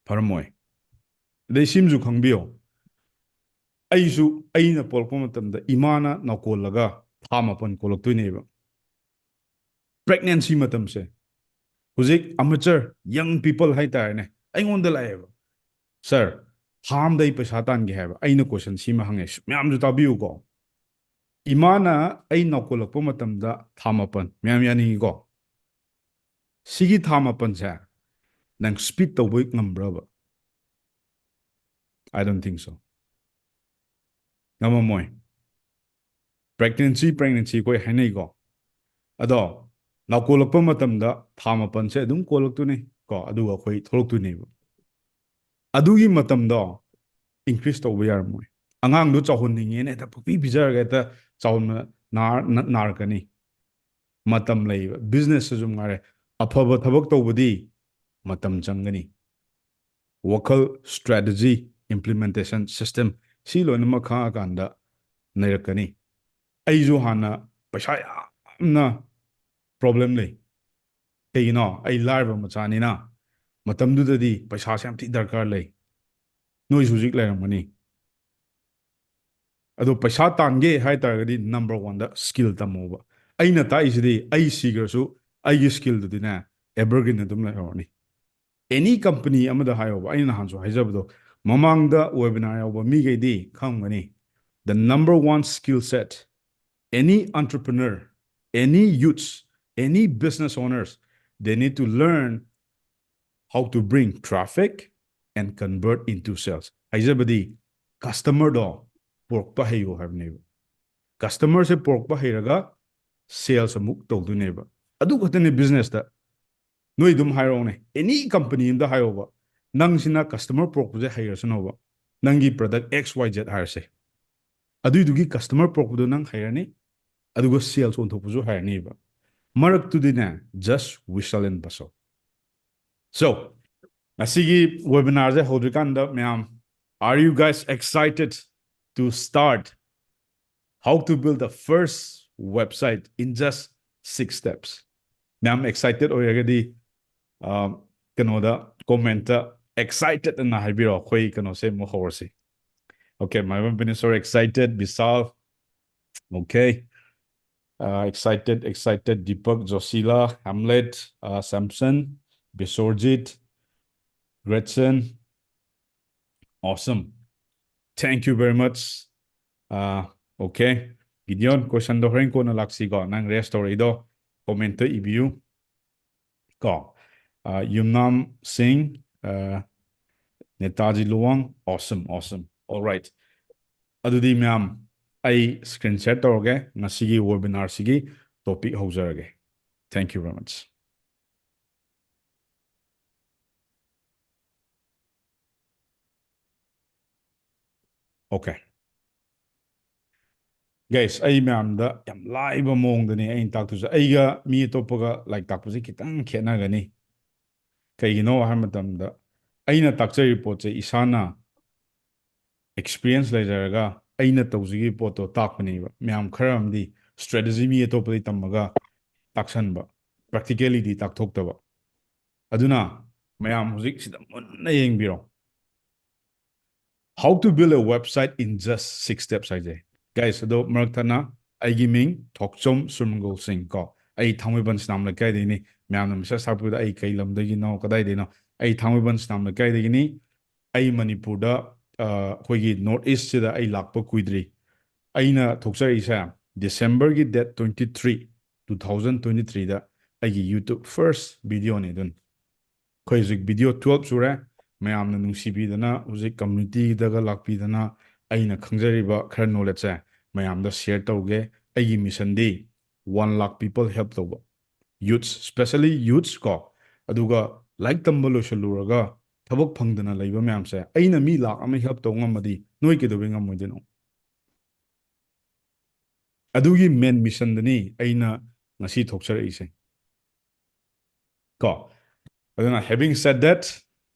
ꯐꯔꯝꯃꯣꯏ. ꯑꯗꯩ ꯁꯤꯃꯁꯨ ꯈꯪꯕꯤꯌꯣ, ꯑꯩꯁꯨ, ꯑꯩꯅ ꯄꯣꯛꯂꯛꯄ ꯃꯇꯝꯗ ꯏꯃꯥꯅ ꯅꯥꯎꯀꯣꯜꯂꯒ ꯊꯥ ꯃꯥꯄꯟ ꯀꯣꯜꯂꯛꯇꯣꯏꯅꯦꯕ. Pregnancy ꯃꯇꯝꯁꯦ, ꯍꯧꯖꯤꯛ amateur young people ꯍꯥꯏꯇꯥꯔꯦꯅꯦ, ꯑꯩꯉꯣꯟꯗ ꯂꯥꯛꯑꯦꯕ, "Sir, ꯊꯥ ꯑꯝꯗ ꯑꯩ ꯄꯩꯁꯥ ꯇꯥꯟꯒꯦ" ꯍꯥꯏꯕ꯫ ꯑꯩꯅ question ꯁꯤꯃ ꯍꯪꯉꯦ, ꯃꯌꯥꯝꯁꯨ ꯇꯥꯕꯤꯌꯨꯀꯣ, ꯏꯃꯥꯅ ꯑꯩ ꯅꯧꯀꯣꯜꯂꯛꯄ ꯃꯇꯝꯗ ꯊꯥ ꯃꯥꯄꯟ, ꯃꯌꯥꯝ ꯌꯥꯅꯤꯡꯉꯤꯀꯣ? ꯁꯤꯒꯤ ꯊꯥ ꯃꯥꯄꯟꯁꯦ ꯅꯪ ꯁ꯭ꯄꯤꯠ ꯇꯧꯕ ꯉꯝꯕ꯭ꯔꯕ? I don't think so. ꯉꯝꯃꯝꯃꯣꯏ꯫ ꯄ꯭ꯔꯦꯒꯅꯦꯟꯁꯤ ꯄ꯭ꯔꯦꯒꯅꯦꯟꯁꯤ ꯑꯩꯈꯣꯏ ꯍꯥꯏꯅꯩꯀꯣ꯫ ꯑꯗꯣ ꯅꯧꯀꯣꯜꯂꯛꯄ ꯃꯇꯝꯗ ꯊꯥ ꯃꯥꯄꯟꯁꯦ ꯑꯗꯨꯝ ꯀꯣꯜꯂꯛꯇꯣꯏꯅꯤ ꯀꯣ, ꯑꯗꯨꯒ ꯑꯩꯈꯣꯏ ꯊꯣꯛꯂꯛꯇꯣꯏꯅꯦꯕ꯫ ꯑꯗꯨꯒꯤ ꯃꯇꯝꯗꯣ ꯏꯟꯀ꯭ꯔꯤꯁ ꯇꯧꯕ ꯌꯥꯔꯝꯃꯣꯏ꯫ ꯑꯉꯥꯡꯗꯣ ꯆꯥꯎꯍꯟꯅꯤꯡꯉꯦꯅ ꯍꯦꯛꯇ ꯄꯨꯄꯤ ꯄꯤꯖꯔꯒ ꯍꯦꯛꯇ ꯆꯥꯎꯅ ꯅꯥꯔ- ꯅ- ꯅꯥꯔꯛꯀꯅꯤ꯫ ꯃꯇꯝ ꯂꯩꯕ ꯕꯤꯖꯤꯅꯦꯁꯇꯁꯨ ꯉꯥꯏꯔꯦ, ꯑꯐꯕ ꯊꯕꯛ ꯇꯧꯕꯗꯤ ꯃꯇꯝ ꯆꯪꯒꯅꯤ꯫ ꯋꯥꯈꯜ, ꯁ꯭ꯇ꯭ꯔꯦꯇꯦꯖꯤ, ꯏꯝꯄ꯭ꯂꯤꯃꯦꯟꯇꯦꯁꯟ ꯁꯤꯁꯇꯦꯝ, ꯁꯤ ꯂꯣꯏꯅꯃꯛ ꯈꯪꯉꯀꯥꯟꯗ ꯅꯩꯔꯛꯀꯅꯤ꯫ ꯑꯩꯁꯨ ꯍꯥꯟꯅ ꯄꯩꯁꯥ ꯌꯥꯝꯅ ꯄ꯭ꯔꯣꯕ꯭ꯂꯦꯝ ꯂꯩ꯫ ꯀꯩꯒꯤꯅꯣ? ꯑꯩ ꯂꯥꯏꯔꯕ ꯃꯆꯥꯅꯤꯅ꯫ ꯃꯇꯝꯗꯨꯗꯗꯤ ꯄꯩꯁꯥꯁꯦ ꯌꯥꯝ ꯊꯤ ꯗꯔꯀꯥꯔ ꯂꯩ꯫ ꯅꯣꯏꯁꯨ ꯍꯧꯖꯤꯛ ꯂꯩꯔꯝꯒꯅꯤ꯫ ꯑꯗꯣ ꯄꯩꯁꯥ ꯇꯥꯟꯒꯦ ꯍꯥꯏ ꯇꯥꯔꯒꯗꯤ ꯅꯝꯕꯔ ꯋꯥꯟꯗ ꯁ꯭ꯀꯤꯜ ꯇꯝꯃꯣꯕ꯫ ꯑꯩꯅ ꯇꯥꯛꯏꯁꯤꯗꯤ ꯑꯩ ꯁꯤꯈ꯭ꯔꯁꯨ ꯑꯩꯒꯤ ꯁ꯭ꯀꯤꯜꯗꯨꯗꯤꯅꯦ ꯑꯦꯚꯔꯒ꯭ꯔꯤꯟ ꯑꯗꯨꯝ ꯂꯩꯍꯧꯔꯅꯤ꯫ ꯑꯦꯅꯤ ꯀꯝꯄꯅꯤ ꯑꯃꯗ ꯍꯥꯏꯌꯣꯕ, ꯑꯩꯅ ꯅꯍꯥꯟꯁꯨ ꯍꯥꯏꯖꯕꯗꯣ, ꯃꯃꯥꯡꯗ ꯋꯦꯕꯤꯅꯥꯔ ꯌꯥꯎꯕ ꯃꯤꯈꯩꯗꯤ ꯈꯪꯒꯅꯤ, the number one skill set, any entrepreneur, any youths, any business owners, they need to learn how to bring traffic and convert into sales. ꯍꯥꯏꯖꯕꯗꯤ ꯀꯁꯇꯃꯔꯗꯣ ꯄꯨꯔꯛꯄ ꯍꯩꯌꯨ ꯍꯥꯏꯕꯅꯦꯕ꯫ ꯀꯁꯇꯃꯔꯁꯦ ꯄꯨꯔꯛꯄ ꯍꯩꯔꯒ ꯁꯦꯜꯁ ꯑꯃꯨꯛ ꯇꯧꯗꯣꯏꯅꯦꯕ꯫ ꯑꯗꯨ ꯈꯛꯇꯅꯦ ꯕꯤꯖꯤꯅꯦꯁꯇ꯫ ꯅꯣꯏ ꯑꯗꯨꯝ ꯍꯥꯏꯔꯛꯑꯣꯅꯦ, ꯑꯦꯅꯤ ꯀꯝꯄꯅꯤ ꯑꯃꯗ ꯍꯥꯏꯌꯣꯕ, ꯅꯪꯁꯤꯅ ꯀꯁꯇꯃꯔ ꯄꯨꯔꯛꯄꯁꯦ ꯍꯩꯔꯁꯅꯣꯕ, ꯅꯪꯒꯤ ꯄ꯭ꯔꯗꯛ ꯑꯦꯛꯁ ꯋꯥꯏ ꯖꯦꯠ ꯍꯥꯏꯔꯁꯦ, ꯑꯗꯨꯏꯗꯨꯒꯤ ꯀꯁꯇꯃꯔ ꯄꯨꯔꯛꯄꯗꯣ ꯅꯪ ꯍꯩꯔꯅꯤ, ꯑꯗꯨꯒ sales ꯑꯣꯟꯊꯣꯛꯄꯁꯨ ꯍꯩꯔꯅꯤꯕ꯫ ꯃꯔꯛꯇꯨꯗꯤꯅꯦ, just whistle and bustle. So, ꯉꯁꯤꯒꯤ ꯋꯦꯕꯤꯅꯥꯔꯁꯦ ꯍꯧꯗ꯭ꯔꯤꯀꯥꯟꯗ ꯃꯌꯥꯝ, are you guys excited to start how to build the first website in just six steps? ꯃꯌꯥꯝ ꯑꯦꯛꯁꯥꯏꯇꯦꯠ ꯑꯣꯏꯔꯒꯗꯤ, ꯑ, ꯀꯩꯅꯣꯗ, ꯀꯣꯃꯦꯟꯠꯇ "ꯑꯦꯛꯁꯥꯏꯇꯦꯠ" ꯑꯅ ꯍꯥꯏꯕꯤꯔꯣ, ꯑꯩꯈꯣꯏ ꯀꯩꯅꯣꯁꯦ ꯑꯃꯨꯛ ꯍꯧꯔꯁꯤ꯫ Okay, my webinar, sorry, excited, Vishal. Okay. Uh, excited, excited, Deepak, Josila, Hamlet, uh, Samson, Biswarjit, Gretchen. Awesome. Thank you very much. Uh, okay. Gideon, questionꯗꯣ ꯍꯣꯔꯦꯟ ꯀꯣꯟꯅ ꯂꯥꯛꯁꯤꯀꯣ, ꯅꯪ raise ꯇꯧꯔꯛꯏꯗꯣ commentꯇ ꯏꯕꯤꯌꯨ ꯀꯣ꯫ ꯑ, ꯌꯨꯝꯅꯥꯝ ꯁꯤꯡ, ꯑ, Netaji Luwang, awesome, awesome, alright꯫ ꯑꯗꯨꯗꯤ ꯃꯌꯥꯝ, ꯑꯩ screen share ꯇꯧꯔꯒꯦ, ꯉꯁꯤꯒꯤ webinarꯁꯤꯒꯤ topic ꯍꯧꯖꯔꯒꯦ꯫ Thank you very much. Okay. Guys, ꯑꯩ ꯃꯌꯥꯝꯗ ꯌꯥꯝ ꯂꯥꯏꯕ ꯃꯑꯣꯡꯗꯅꯦ ꯑꯩꯅ ꯇꯥꯛꯇꯣꯏꯁꯦ꯫ ꯑꯩꯒ ꯃꯤ ꯑꯇꯣꯞꯄꯒ ꯂꯥꯏꯔꯤꯛ ꯇꯥꯛꯄꯁꯦ ꯈꯤꯇꯪ ꯈꯦꯠꯅꯒꯅꯤ꯫ ꯀꯩꯒꯤꯅꯣ ꯍꯥꯏꯕ ꯃꯇꯝꯗ, ꯑꯩꯅ ꯇꯥꯛꯆꯔꯤꯕ ꯄꯣꯠꯁꯦ ꯏꯁꯥꯅ experience ꯂꯩꯖꯔꯒ ꯑꯩꯅ ꯇꯧꯖꯈꯤꯕ ꯄꯣꯠꯇꯣ ꯇꯥꯛꯄꯅꯦꯕ꯫ ꯃꯌꯥꯝ ꯈꯔ ꯑꯃꯗꯤ strategy ꯃꯤ ꯑꯇꯣꯞꯄꯗꯒꯤ ꯇꯝꯃꯒ ꯇꯥꯛꯁꯟꯕ, practicallyꯗꯤ ꯇꯥꯛꯊꯣꯛꯇꯕ꯫ ꯑꯗꯨꯅ ꯃꯌꯥꯝ ꯍꯧꯖꯤꯛ ꯁꯤꯗ ꯃꯨꯟꯅ ꯌꯦꯡꯕꯤꯔꯣ꯫ How to build a website in just six steps ꯍꯥꯏꯁꯦ꯫ Guys, ꯑꯗꯣ ꯃꯔꯛ ꯊꯠꯅ, ꯑꯩꯒꯤ ꯃꯤꯡ ꯊꯣꯛꯆꯣꯝ ꯁꯨꯔꯃꯪꯒꯣꯜ ꯁꯤꯡ ꯀꯣ꯫ ꯑꯩ ꯊꯥꯡꯃꯩꯕꯟ ꯁꯅꯥꯝ ꯂꯩꯀꯥꯏꯗꯒꯤꯅꯤ꯫ ꯃꯌꯥꯝꯅ message ꯊꯥꯔꯛꯄꯗ ꯑꯩ ꯀꯩ ꯂꯝꯗꯒꯤꯅꯣ, ꯀꯗꯥꯏꯗꯒꯤꯅꯣ? ꯑꯩ ꯊꯥꯡꯃꯩꯕꯟ ꯁꯅꯥꯝ ꯂꯩꯀꯥꯏꯗꯒꯤꯅꯤ꯫ ꯑꯩ ꯃꯅꯤꯄꯨꯔꯗ, ꯑ, ꯑꯩꯈꯣꯏꯒꯤ North Eastꯁꯤꯗ ꯑꯩ ꯂꯥꯛꯄ ꯀꯨꯏꯗ꯭ꯔꯤ꯫ ꯑꯩꯅ ꯊꯣꯛꯆꯔꯛꯏꯁꯦ Decemberꯒꯤ date twenty three, two thousand twenty threeꯗ ꯑꯩꯒꯤ YouTube first videoꯅꯤ꯫ ꯑꯗꯨꯅ ꯑꯩꯈꯣꯏ ꯍꯧꯖꯤꯛ video twelve ꯁꯨꯔꯦ꯫ ꯃꯌꯥꯝꯅ ꯅꯨꯡꯁꯤꯕꯤꯗꯅ ꯍꯧꯖꯤꯛ communityꯗꯒ ꯂꯥꯛꯄꯤꯗꯅ ꯑꯩꯅ ꯈꯪꯖꯔꯤꯕ ꯈꯔ knowledgeꯁꯦ ꯃꯌꯥꯝꯗ share ꯇꯧꯒꯦ꯫ ꯑꯩꯒꯤ missionꯗꯤ one lakh people help ꯇꯧꯕ, youths, specially youths ꯀꯣ꯫ ꯑꯗꯨꯒ ꯂꯥꯏꯔꯤꯛ ꯇꯝꯕ ꯂꯣꯏꯁꯤꯜꯂꯨꯔꯒ ꯊꯕꯛ ꯐꯪꯗꯅ ꯂꯩꯕ ꯃꯌꯥꯝꯁꯦ, ꯑꯩꯅ ꯃꯤ ꯂꯥꯛ ꯑꯃ help ꯇꯧ ꯉꯝꯃꯗꯤ ꯅꯣꯏ ꯀꯩꯗꯧꯕꯩ ꯉꯝꯃꯣꯏꯗꯣꯏꯅꯣ? ꯑꯗꯨꯒꯤ main missionꯗꯅꯤ ꯑꯩꯅ ꯉꯁꯤ ꯊꯣꯛꯆꯔꯛꯏꯁꯦ ꯀꯣ꯫ ꯑꯗꯨꯅ, having said that,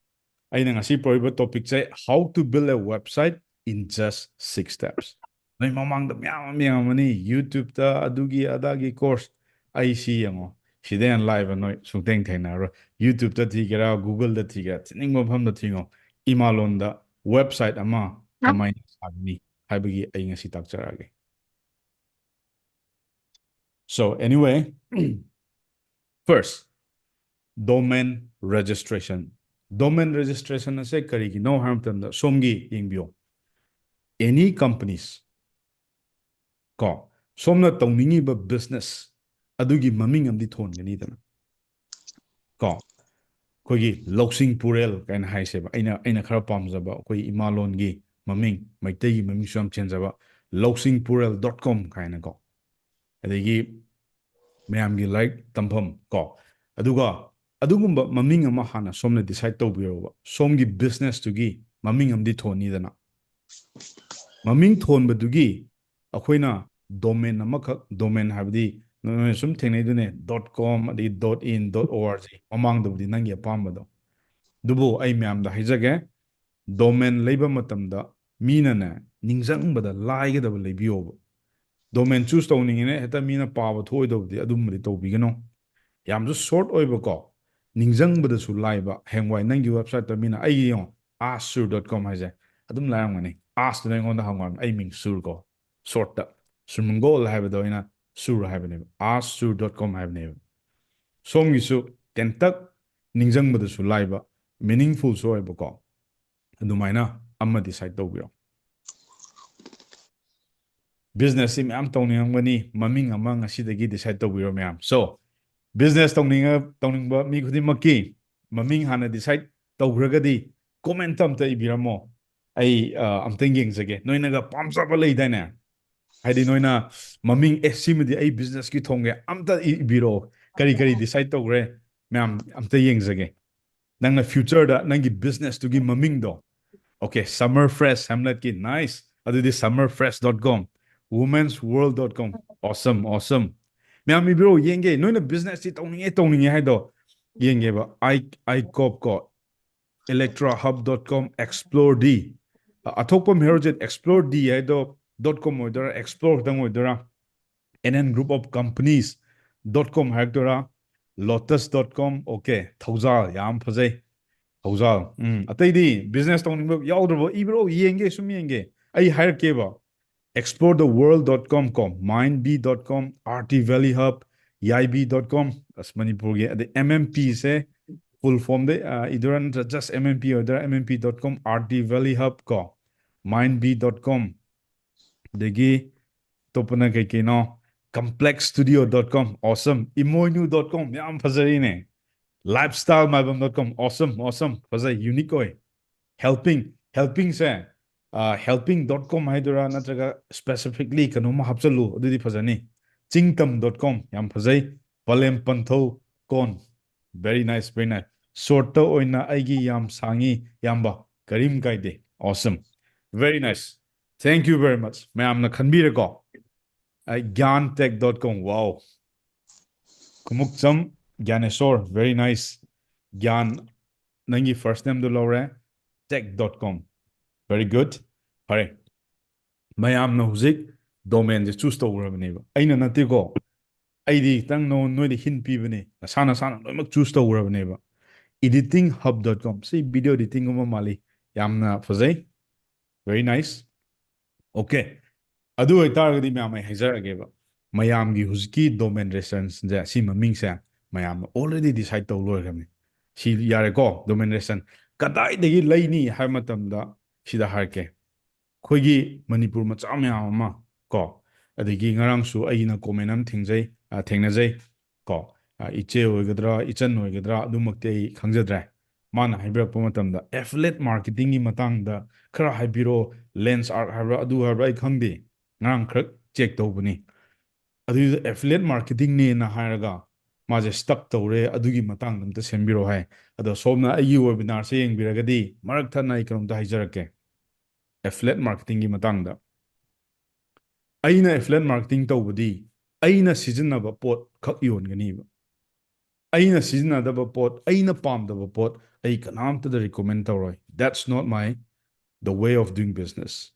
ꯑꯩꯅ ꯉꯁꯤ ꯄꯨꯔꯛꯏꯕ topicꯁꯦ, how to build a website in just six steps꯫ ꯅꯣꯏ ꯃꯃꯥꯡꯗ ꯃꯌꯥꯝ ꯑꯃ ꯌꯦꯡꯉꯝꯃꯅꯤ YouTubeꯇ, ꯑꯗꯨꯒꯤ ꯑꯗꯥꯒꯤ course꯫ ꯑꯩ ꯁꯤ ꯌꯦꯡꯉꯣ, ꯁꯤꯗ ꯌꯥꯝ ꯂꯥꯏꯕ ꯅꯣꯏ ꯁꯨꯡꯊꯦꯡ ꯊꯦꯡꯅꯔꯣꯏ꯫ YouTubeꯇ ꯊꯤꯒꯦꯔꯥ, Googleꯗ ꯊꯤꯒꯦꯔꯥ, ꯊꯤꯅꯤꯡꯕ ꯃꯐꯝꯗ ꯊꯤꯉꯣ, ꯏꯃꯥꯂꯣꯟꯗ website ꯑꯃ ꯀꯃꯥꯏꯅ ꯁꯥꯒꯅꯤ ꯍꯥꯏꯕꯒꯤ ꯑꯩ ꯉꯁꯤ ꯇꯥꯛꯆꯔꯛꯑꯒꯦ꯫ So anyway, first, domain registration꯫ Domain registration ꯑꯁꯦ ꯀꯔꯤꯒꯤꯅꯣ ꯍꯥꯏꯕ ꯃꯇꯝꯗ, ꯁꯣꯝꯒꯤ ꯌꯦꯡꯕꯤꯌꯣ, any companies, ꯀꯣ, ꯁꯣꯝꯅ ꯇꯧꯅꯤꯡꯉꯤꯕ business ꯑꯗꯨꯒꯤ ꯃꯃꯤꯡ ꯑꯃꯗꯤ ꯊꯣꯟꯒꯅꯤꯗꯅ꯫ ꯀꯣ, ꯑꯩꯈꯣꯏꯒꯤ ꯂꯧꯁꯤꯡ ꯄꯨꯔꯦꯜ ꯀꯥꯏꯅ ꯍꯥꯏꯁꯦꯕ, ꯑꯩꯅ ꯑꯩꯅ ꯈꯔ ꯄꯥꯝꯖꯕ ꯑꯩꯈꯣꯏ ꯏꯃꯥꯂꯣꯟꯒꯤ ꯃꯃꯤꯡ, ꯃꯩꯇꯩꯒꯤ ꯃꯃꯤꯡꯁꯨ ꯌꯥꯝ ꯆꯦꯟꯖꯕ, ꯂꯧꯁꯤꯡ ꯄꯨꯔꯦꯜ dot com ꯀꯥꯏꯅꯀꯣ꯫ ꯑꯗꯒꯤ ꯃꯌꯥꯝꯒꯤ ꯂꯥꯏꯔꯤꯛ ꯇꯝꯐꯝ ꯀꯣ꯫ ꯑꯗꯨꯒ ꯑꯗꯨꯒꯨꯝꯕ ꯃꯃꯤꯡ ꯑꯃ ꯍꯥꯟꯅ ꯁꯣꯝꯅ decide ꯇꯧꯕꯤꯔꯣꯕ꯫ ꯁꯣꯝꯒꯤ business ꯇꯨꯒꯤ ꯃꯃꯤꯡ ꯑꯃꯗꯤ ꯊꯣꯟꯅꯤꯗꯅ꯫ ꯃꯃꯤꯡ ꯊꯣꯟꯕꯗꯨꯒꯤ ꯑꯩꯈꯣꯏꯅ domain ꯑꯃꯈꯛ, domain ꯍꯥꯏꯕꯗꯤ ꯅꯣꯏ ꯁꯨꯝ ꯊꯦꯡꯅꯩꯗꯨꯅꯦ, dot com ꯑꯗꯒꯤ dot in, dot org, ꯃꯃꯥꯡꯗꯕꯨꯗꯤ ꯅꯪꯒꯤ ꯑꯄꯥꯝꯕꯗꯣ꯫ ꯑꯗꯨꯕꯨ ꯑꯩ ꯃꯌꯥꯝꯗ ꯍꯥꯏꯖꯒꯦ, domain ꯂꯩꯕ ꯃꯇꯝꯗ ꯃꯤꯅꯅꯦ ꯅꯤꯡꯁꯤꯡꯕꯗ ꯂꯥꯏꯒꯗꯕ ꯂꯩꯕꯤꯌꯣꯕ꯫ Domain choose ꯇꯧꯅꯤꯡꯉꯤꯅꯦ ꯍꯦꯛꯇ ꯃꯤꯅ ꯄꯥꯕ ꯊꯣꯛꯑꯣꯏꯗꯕꯗꯤ ꯑꯗꯨꯝꯕꯗꯤ ꯇꯧꯕꯤꯒꯅꯨ꯫ ꯌꯥꯝꯁꯨ short ꯑꯣꯏꯕꯀꯣ, ꯅꯤꯡꯁꯤꯡꯕꯗꯁꯨ ꯂꯥꯏꯕ꯫ ꯍꯌꯦꯡꯋꯥꯏ ꯅꯪꯒꯤ website ꯇ ꯃꯤꯅ ꯑꯩꯒꯤ ꯌꯦꯡꯉꯣ, ask sur dot com ꯍꯥꯏꯁꯦ ꯑꯗꯨꯝ ꯂꯥꯏꯔꯝꯒꯅꯤ꯫ Ask ꯇꯨꯅ ꯑꯩꯉꯣꯟꯗ ꯍꯪꯉꯣ ꯍꯥꯏꯕꯅꯤ, ꯑꯩ ꯃꯤꯡ ꯁꯨꯔ ꯀꯣ, short ꯇ꯫ ꯁꯨꯔꯃꯪꯒꯣꯜ ꯍꯥꯏꯕꯗꯣ ꯑꯩꯅ ꯁꯨꯔ ꯍꯥꯏꯕꯅꯦꯕ, ask sur dot com ꯍꯥꯏꯕꯅꯦꯕ꯫ ꯁꯣꯝꯒꯤꯁꯨ ꯇꯦꯟꯇꯛ ꯅꯤꯡꯁꯤꯡꯕꯗꯁꯨ ꯂꯥꯏꯕ, meaningful ꯁꯨ ꯑꯣꯏꯕꯀꯣ, ꯑꯗꯨꯃꯥꯏꯅ ꯑꯃ decide ꯇꯧꯕꯤꯔꯣ꯫ Business ꯁꯤ ꯃꯌꯥꯝ ꯇꯧꯅꯤꯡꯉꯝꯒꯅꯤ, ꯃꯃꯤꯡ ꯑꯃ ꯉꯁꯤꯗꯒꯤ decide ꯇꯧꯕꯤꯔꯣ ꯃꯌꯥꯝ꯫ So, business ꯇꯧꯅꯤꯡꯉ ꯇꯧꯅꯤꯡꯕ ꯃꯤ ꯈꯨꯗꯤꯡꯃꯛꯀꯤ ꯃꯃꯤꯡ ꯍꯥꯟꯅ decide ꯇꯧꯈ꯭ꯔꯒꯗꯤ comment ꯑꯝꯇ ꯏꯕꯤꯔꯝꯃꯣ꯫ ꯑꯩ ꯑ, ꯑꯝꯇꯪ ꯌꯦꯡꯖꯒꯦ꯫ ꯅꯣꯏꯅꯒ ꯄꯥꯝꯖꯕ ꯂꯩꯗꯥꯏꯅꯦ? ꯍꯥꯏꯗꯤ ꯅꯣꯏꯅ ꯃꯃꯤꯡ, "ꯑꯦ, ꯁꯤꯃꯗꯤ ꯑꯩ business ꯀꯤ ꯊꯣꯡꯒꯦ", ꯑꯝꯇ ꯏ- ꯏꯕꯤꯔꯛꯑꯣ꯫ ꯀꯔꯤ ꯀꯔꯤ decide ꯇꯧꯈ꯭ꯔꯦ ꯃꯌꯥꯝ, ꯑꯝꯇ ꯌꯦꯡꯖꯒꯦ꯫ ꯅꯪꯅ future ꯗ ꯅꯪꯒꯤ business ꯇꯨꯒꯤ ꯃꯃꯤꯡꯗꯣ꯫ Okay, Summer Fresh, Hamlet ꯀꯤ, nice꯫ ꯑꯗꯨꯗꯤ summer fresh dot com, womens world dot com, awesome, awesome꯫ ꯃꯌꯥꯝ ꯏꯕꯤꯔꯛꯑꯣ, ꯌꯦꯡꯒꯦ꯫ ꯅꯣꯏꯅ business ꯁꯤ ꯇꯧꯅꯤꯡꯉꯦ, ꯇꯧꯅꯤꯡꯉꯦ ꯍꯥꯏꯗꯣ ꯌꯦꯡꯒꯦꯕ꯫ I, ICOP ꯀꯣ, electra hub dot com, explore D꯫ ꯑ, ꯑꯊꯣꯛꯄꯝ ꯍꯦꯔꯣꯖꯤꯠ, explore D ꯍꯥꯏꯗꯣ dot com ꯑꯣꯏꯗꯣꯏꯔꯥ, explore ꯈꯛꯇꯪ ꯑꯣꯏꯗꯣꯏꯔꯥ? N N group of companies dot com ꯍꯥꯏꯔꯛꯇꯣꯏꯔꯥ? Lotus dot com, okay, ꯊꯧꯖꯥꯜ, ꯌꯥꯝ ꯐꯖꯩ, ꯊꯧꯖꯥꯜ꯫ ꯎꯝ, ꯑꯇꯩꯗꯤ business ꯇꯧꯅꯤꯡꯕ ꯌꯥꯎꯗ꯭ꯔꯕꯣ? ꯏꯕ꯭ꯔꯣ, ꯌꯦꯡꯒꯦ, ꯁꯨꯝ ꯌꯦꯡꯒꯦ꯫ ꯑꯩ ꯍꯥꯏꯔꯛꯀꯦꯕ, explore the world dot com ꯀꯣ, mind B dot com, R T Valley Hub, ꯌꯥꯏꯕꯤ dot com, ꯑꯁ, ꯃꯅꯤꯄꯨꯔꯒꯤ, ꯑꯗꯩ M M P ꯁꯦ full form ꯗ, ꯑ, ꯏꯗꯣꯏꯔꯥ ꯅꯠꯇ꯭ꯔ just M M P ꯑꯣꯏꯗꯣꯏꯔꯥ? M M P dot com, R T Valley Hub ꯀꯣ, mind B dot com, ꯑꯗꯒꯤ ꯑꯇꯣꯞꯄꯅ ꯀꯩ ꯀꯩꯅꯣ? complexstudio.com, awesome. imoinu.com, ꯌꯥꯝ ꯐꯖꯔꯤꯅꯦ. lifestylemaibam.com, awesome, awesome, ꯐꯖꯩ, unique ꯑꯣꯏ. helping, helpingꯁꯦ helping.com ꯍꯥꯏꯗꯣꯏꯔꯥ, ꯅꯠꯇ꯭ꯔꯒ specifically ꯀꯩꯅꯣꯝꯃ ꯍꯥꯞꯆꯜꯂꯨ, ꯑꯗꯨꯗꯤ ꯐꯖꯅꯤ. chingtam.com, ꯌꯥꯝ ꯐꯖꯩ. ꯄꯂꯦꯝ ꯄꯟꯊꯧ ꯀꯣꯟ, very nice, very nice. shortꯇ ꯑꯣꯏꯅ ꯑꯩꯒꯤ ꯌꯥꯝ ꯁꯥꯡꯉꯤ ꯏꯌꯥꯝꯕ, ꯀꯔꯤꯝ ꯀꯥꯏꯗꯦ, awesome, very nice, thank you very much. ꯃꯌꯥꯝꯅ ꯈꯟꯕꯤꯔꯦꯀꯣ? ꯑꯩ ꯒ꯭ꯌꯥꯟ tech.com, wow. Khumukcham ꯒ꯭ꯌꯥꯅꯦꯁꯣꯔ, very nice. ꯒ꯭ꯌꯥꯟ, ꯅꯪꯒꯤ first nameꯗꯨ ꯂꯧꯔꯦ. tech.com, very good. ꯐꯔꯦ, ꯃꯌꯥꯝꯅ ꯍꯧꯖꯤꯛ domainꯁꯦ choose ꯇꯧꯈ꯭ꯔꯕꯅꯦꯕ, ꯑꯩꯅ ꯅꯠꯇꯦꯀꯣ. ꯑꯩꯗꯤ ꯈꯤꯇꯪ ꯅꯉꯣꯟ ꯅꯣꯏꯗ hint ꯄꯤꯕꯅꯦ, ꯅꯁꯥ ꯅꯁꯥꯅ ꯂꯣꯏꯅꯃꯛ choose ꯇꯧꯈ꯭ꯔꯕꯅꯦꯕ. editinghub.com, ꯁꯤ video editingꯒꯨꯝꯕ ꯃꯥꯜꯂꯤ, ꯌꯥꯝꯅ ꯐꯖꯩ, very nice. okay, ꯑꯗꯨ ꯑꯣꯏꯇꯥꯔꯒꯗꯤ ꯃꯌꯥꯝ, ꯑꯩ ꯍꯥꯏꯖꯔꯛꯑꯒꯦꯕ, ꯃꯌꯥꯝꯒꯤ ꯍꯧꯖꯤꯛꯀꯤ domain registrationꯁꯦ, ꯁꯤ ꯃꯃꯤꯡꯁꯦ ꯃꯌꯥꯝꯅ already decide ꯇꯧ ꯂꯣꯏꯈ꯭ꯔꯕꯅꯤ꯫ ꯁꯤ ꯌꯥꯔꯦꯀꯣ, domain registration ꯀꯗꯥꯏꯗꯒꯤ ꯂꯩꯅꯤ ꯍꯥꯏꯕ ꯃꯇꯝꯗ, ꯁꯤꯗ ꯍꯥꯏꯔꯛꯀꯦ, ꯑꯩꯈꯣꯏꯒꯤ ꯃꯅꯤꯄꯨꯔ ꯃꯆꯥ ꯃꯌꯥꯝ ꯑꯃ ꯀꯣ, ꯑꯗꯒꯤ ꯉꯔꯥꯡꯁꯨ ꯑꯩꯅ comment ꯑꯃ ꯊꯦꯡꯖꯩ, ꯑ, ꯊꯦꯡꯅꯖꯩ ꯀꯣ, ꯑ, ꯏꯆꯦ ꯑꯣꯏꯒꯗ꯭ꯔꯥ, ꯏꯆꯟ ꯑꯣꯏꯒꯗ꯭ꯔꯥ, ꯑꯗꯨꯃꯛꯇꯤ ꯑꯩ ꯈꯪꯖꯗ꯭ꯔꯦ꯫ ꯃꯥꯅ ꯍꯥꯏꯕꯤꯔꯛꯄ ꯃꯇꯝꯗ, affiliate marketingꯒꯤ ꯃꯇꯥꯡꯗ ꯈꯔ ꯍꯥꯏꯕꯤꯔꯣ, lens art ꯍꯥꯏꯕ꯭ꯔꯥ, ꯑꯗꯨ ꯍꯥꯏꯕ꯭ꯔꯥ, ꯑꯩ ꯈꯪꯗꯦ, ꯉꯔꯥꯡ ꯈꯔ check ꯇꯧꯕꯅꯤ꯫ ꯑꯗꯨꯏꯗꯨꯗ affiliate marketingꯅꯦꯅ ꯍꯥꯏꯔꯒ ꯃꯥꯁꯦ stuck ꯇꯧꯔꯦ, ꯑꯗꯨꯒꯤ ꯃꯇꯥꯡꯗ ꯑꯝꯇ ꯁꯦꯝꯕꯤꯔꯣ ꯍꯥꯏ꯫ ꯑꯗꯣ ꯁꯣꯝꯅ ꯑꯩꯒꯤ webinarꯁꯦ ꯌꯦꯡꯕꯤꯔꯒꯗꯤ ꯃꯔꯛ ꯊꯠꯅ ꯑꯩ ꯀꯩꯅꯣꯝꯇ ꯍꯥꯏꯖꯔꯛꯀꯦ, affiliate marketingꯒꯤ ꯃꯇꯥꯡꯗ꯫ ꯑꯩꯅ affiliate marketing ꯇꯧꯕꯗꯤ ꯑꯩꯅ ꯁꯤꯖꯤꯟꯅꯕ ꯄꯣꯠ ꯈꯛ ꯌꯣꯟꯒꯅꯤꯕ꯫ ꯑꯩꯅ ꯁꯤꯖꯤꯟꯅꯗꯕ ꯄꯣꯠ, ꯑꯩꯅ ꯄꯥꯝꯗꯕ ꯄꯣꯠ ꯑꯩ ꯀꯅꯥꯝꯇꯗ recommend ꯇꯧꯔꯣꯏ. that's not my, the way of doing business.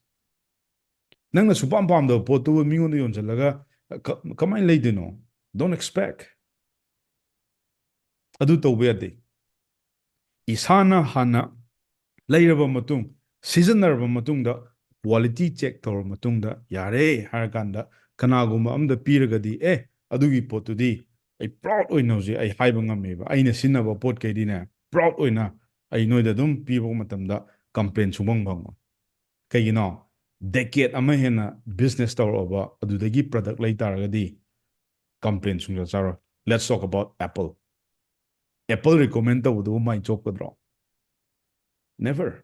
ꯅꯪꯅ ꯁꯨꯄꯥꯝ ꯄꯥꯝꯗꯕ ꯄꯣꯠꯇꯨꯕꯨ ꯃꯤꯉꯣꯟꯗ ꯌꯣꯟꯁꯤꯜꯂꯒ ꯀ-, ꯀꯃꯥꯏꯅ ꯂꯩꯗꯣꯏꯅꯣ? don't expect. ꯑꯗꯨ ꯇꯧꯕ ꯌꯥꯗꯦ꯫ ꯏꯁꯥꯅ ꯍꯥꯟꯅ ꯂꯩꯔꯕ ꯃꯇꯨꯡ, ꯁꯤꯖꯤꯟꯅꯔꯕ ꯃꯇꯨꯡꯗ, quality check ꯇꯧꯔꯕ ꯃꯇꯨꯡꯗ, ꯌꯥꯔꯦ ꯍꯥꯏꯔꯀꯥꯟꯗ ꯀꯅꯥꯒꯨꯝꯕ ꯑꯃꯗ ꯄꯤꯔꯒꯗꯤ, ꯑꯦ, ꯑꯗꯨꯒꯤ ꯄꯣꯠꯇꯨꯗꯤ ꯑꯩ proud ꯑꯣꯏꯅ ꯍꯧꯖꯤꯛ ꯑꯩ ꯍꯥꯏꯕ ꯉꯝꯃꯦꯕ꯫ ꯑꯩꯅ ꯁꯤꯖꯤꯟꯅꯕ ꯄꯣꯠꯈꯩꯗꯤꯅꯦ, proud ꯑꯣꯏꯅ ꯑꯩ ꯅꯣꯏꯗ ꯑꯗꯨꯝ ꯄꯤꯕ ꯃꯇꯝꯗ complain ꯁꯨꯡꯐꯪ ꯐꯪꯉꯣꯏ꯫ ꯀꯩꯒꯤꯅꯣ? decade ꯑꯃ ꯍꯦꯟꯅ business ꯇꯧꯔꯛꯑꯕ ꯑꯗꯨꯗꯒꯤ product ꯂꯩ ꯇꯥꯔꯒꯗꯤ complain ꯁꯨꯡꯆꯥ ꯆꯥꯔꯣꯏ. Let's talk about Apple. Apple recommend ꯇꯧꯕꯗꯨꯕꯨ my ꯆꯣꯞꯀꯗ꯭ꯔꯣ? Never.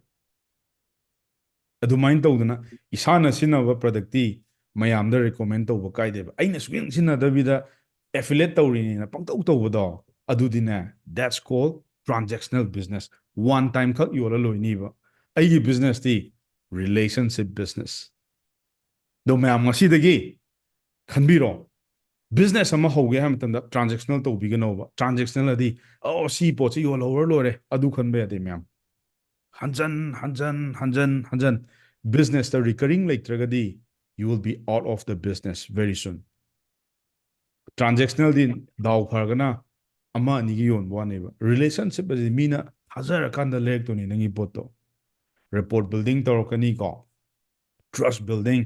ꯑꯗꯨꯃꯥꯏꯅ ꯇꯧꯗꯅ ꯏꯁꯥꯅ ꯁꯤꯖꯤꯟꯅꯕ productꯇꯤ ꯃꯌꯥꯝꯗ recommend ꯇꯧꯕ ꯀꯥꯏꯗꯦꯕ. ꯑꯩꯅ ꯁꯨꯡꯁꯤꯟ ꯁꯤꯖꯤꯟꯅꯗꯕꯤꯗ affiliate ꯇꯧꯔꯤꯅꯦꯅ ꯄꯪꯇꯧ ꯇꯧꯕꯗꯣ, ꯑꯗꯨꯗꯤꯅꯦ, that's called transactional business. One time ꯈꯛ ꯌꯣꯜꯂ ꯂꯣꯏꯅꯤꯕ. ꯑꯩꯒꯤ businessꯇꯤ relationship business. ꯑꯗꯣ ꯃꯌꯥꯝ ꯉꯁꯤꯗꯒꯤ ꯈꯟꯕꯤꯔꯣ, business ꯑꯃ ꯍꯧꯒꯦ ꯍꯥꯏꯕ ꯃꯇꯝꯗ transactional ꯇꯧꯕꯤꯒꯅꯣꯕ. Transactional ꯑꯗꯤ, "ꯑꯣ, ꯁꯤ ꯄꯣꯠꯁꯤ ꯌꯣꯜꯍꯧꯔ ꯂꯣꯏꯔꯦ", ꯑꯗꯨ ꯈꯟꯕ ꯌꯥꯗꯦ ꯃꯌꯥꯝ. ꯍꯟꯖꯟ ꯍꯟꯖꯟ ꯍꯟꯖꯟ ꯍꯟꯖꯟ businessꯇ recurring ꯂꯩꯇ꯭ꯔꯒꯗꯤ you will be out of the business very soon. Transactionalꯗꯤ ꯗꯥꯎ ꯐꯔꯒꯅ ꯑꯃ ꯑꯅꯤꯒꯤ ꯌꯣꯟꯕ ꯋꯥꯅꯦꯕ. Relationship ꯑꯁꯤ ꯃꯤꯅ ꯊꯥꯖꯔꯀꯥꯟꯗ ꯂꯩꯔꯛꯇꯣꯏꯅꯤ ꯅꯪꯒꯤ ꯄꯣꯠꯇꯣ. Rapport building ꯇꯧꯔꯛꯀꯅꯤꯀꯣ, trust building.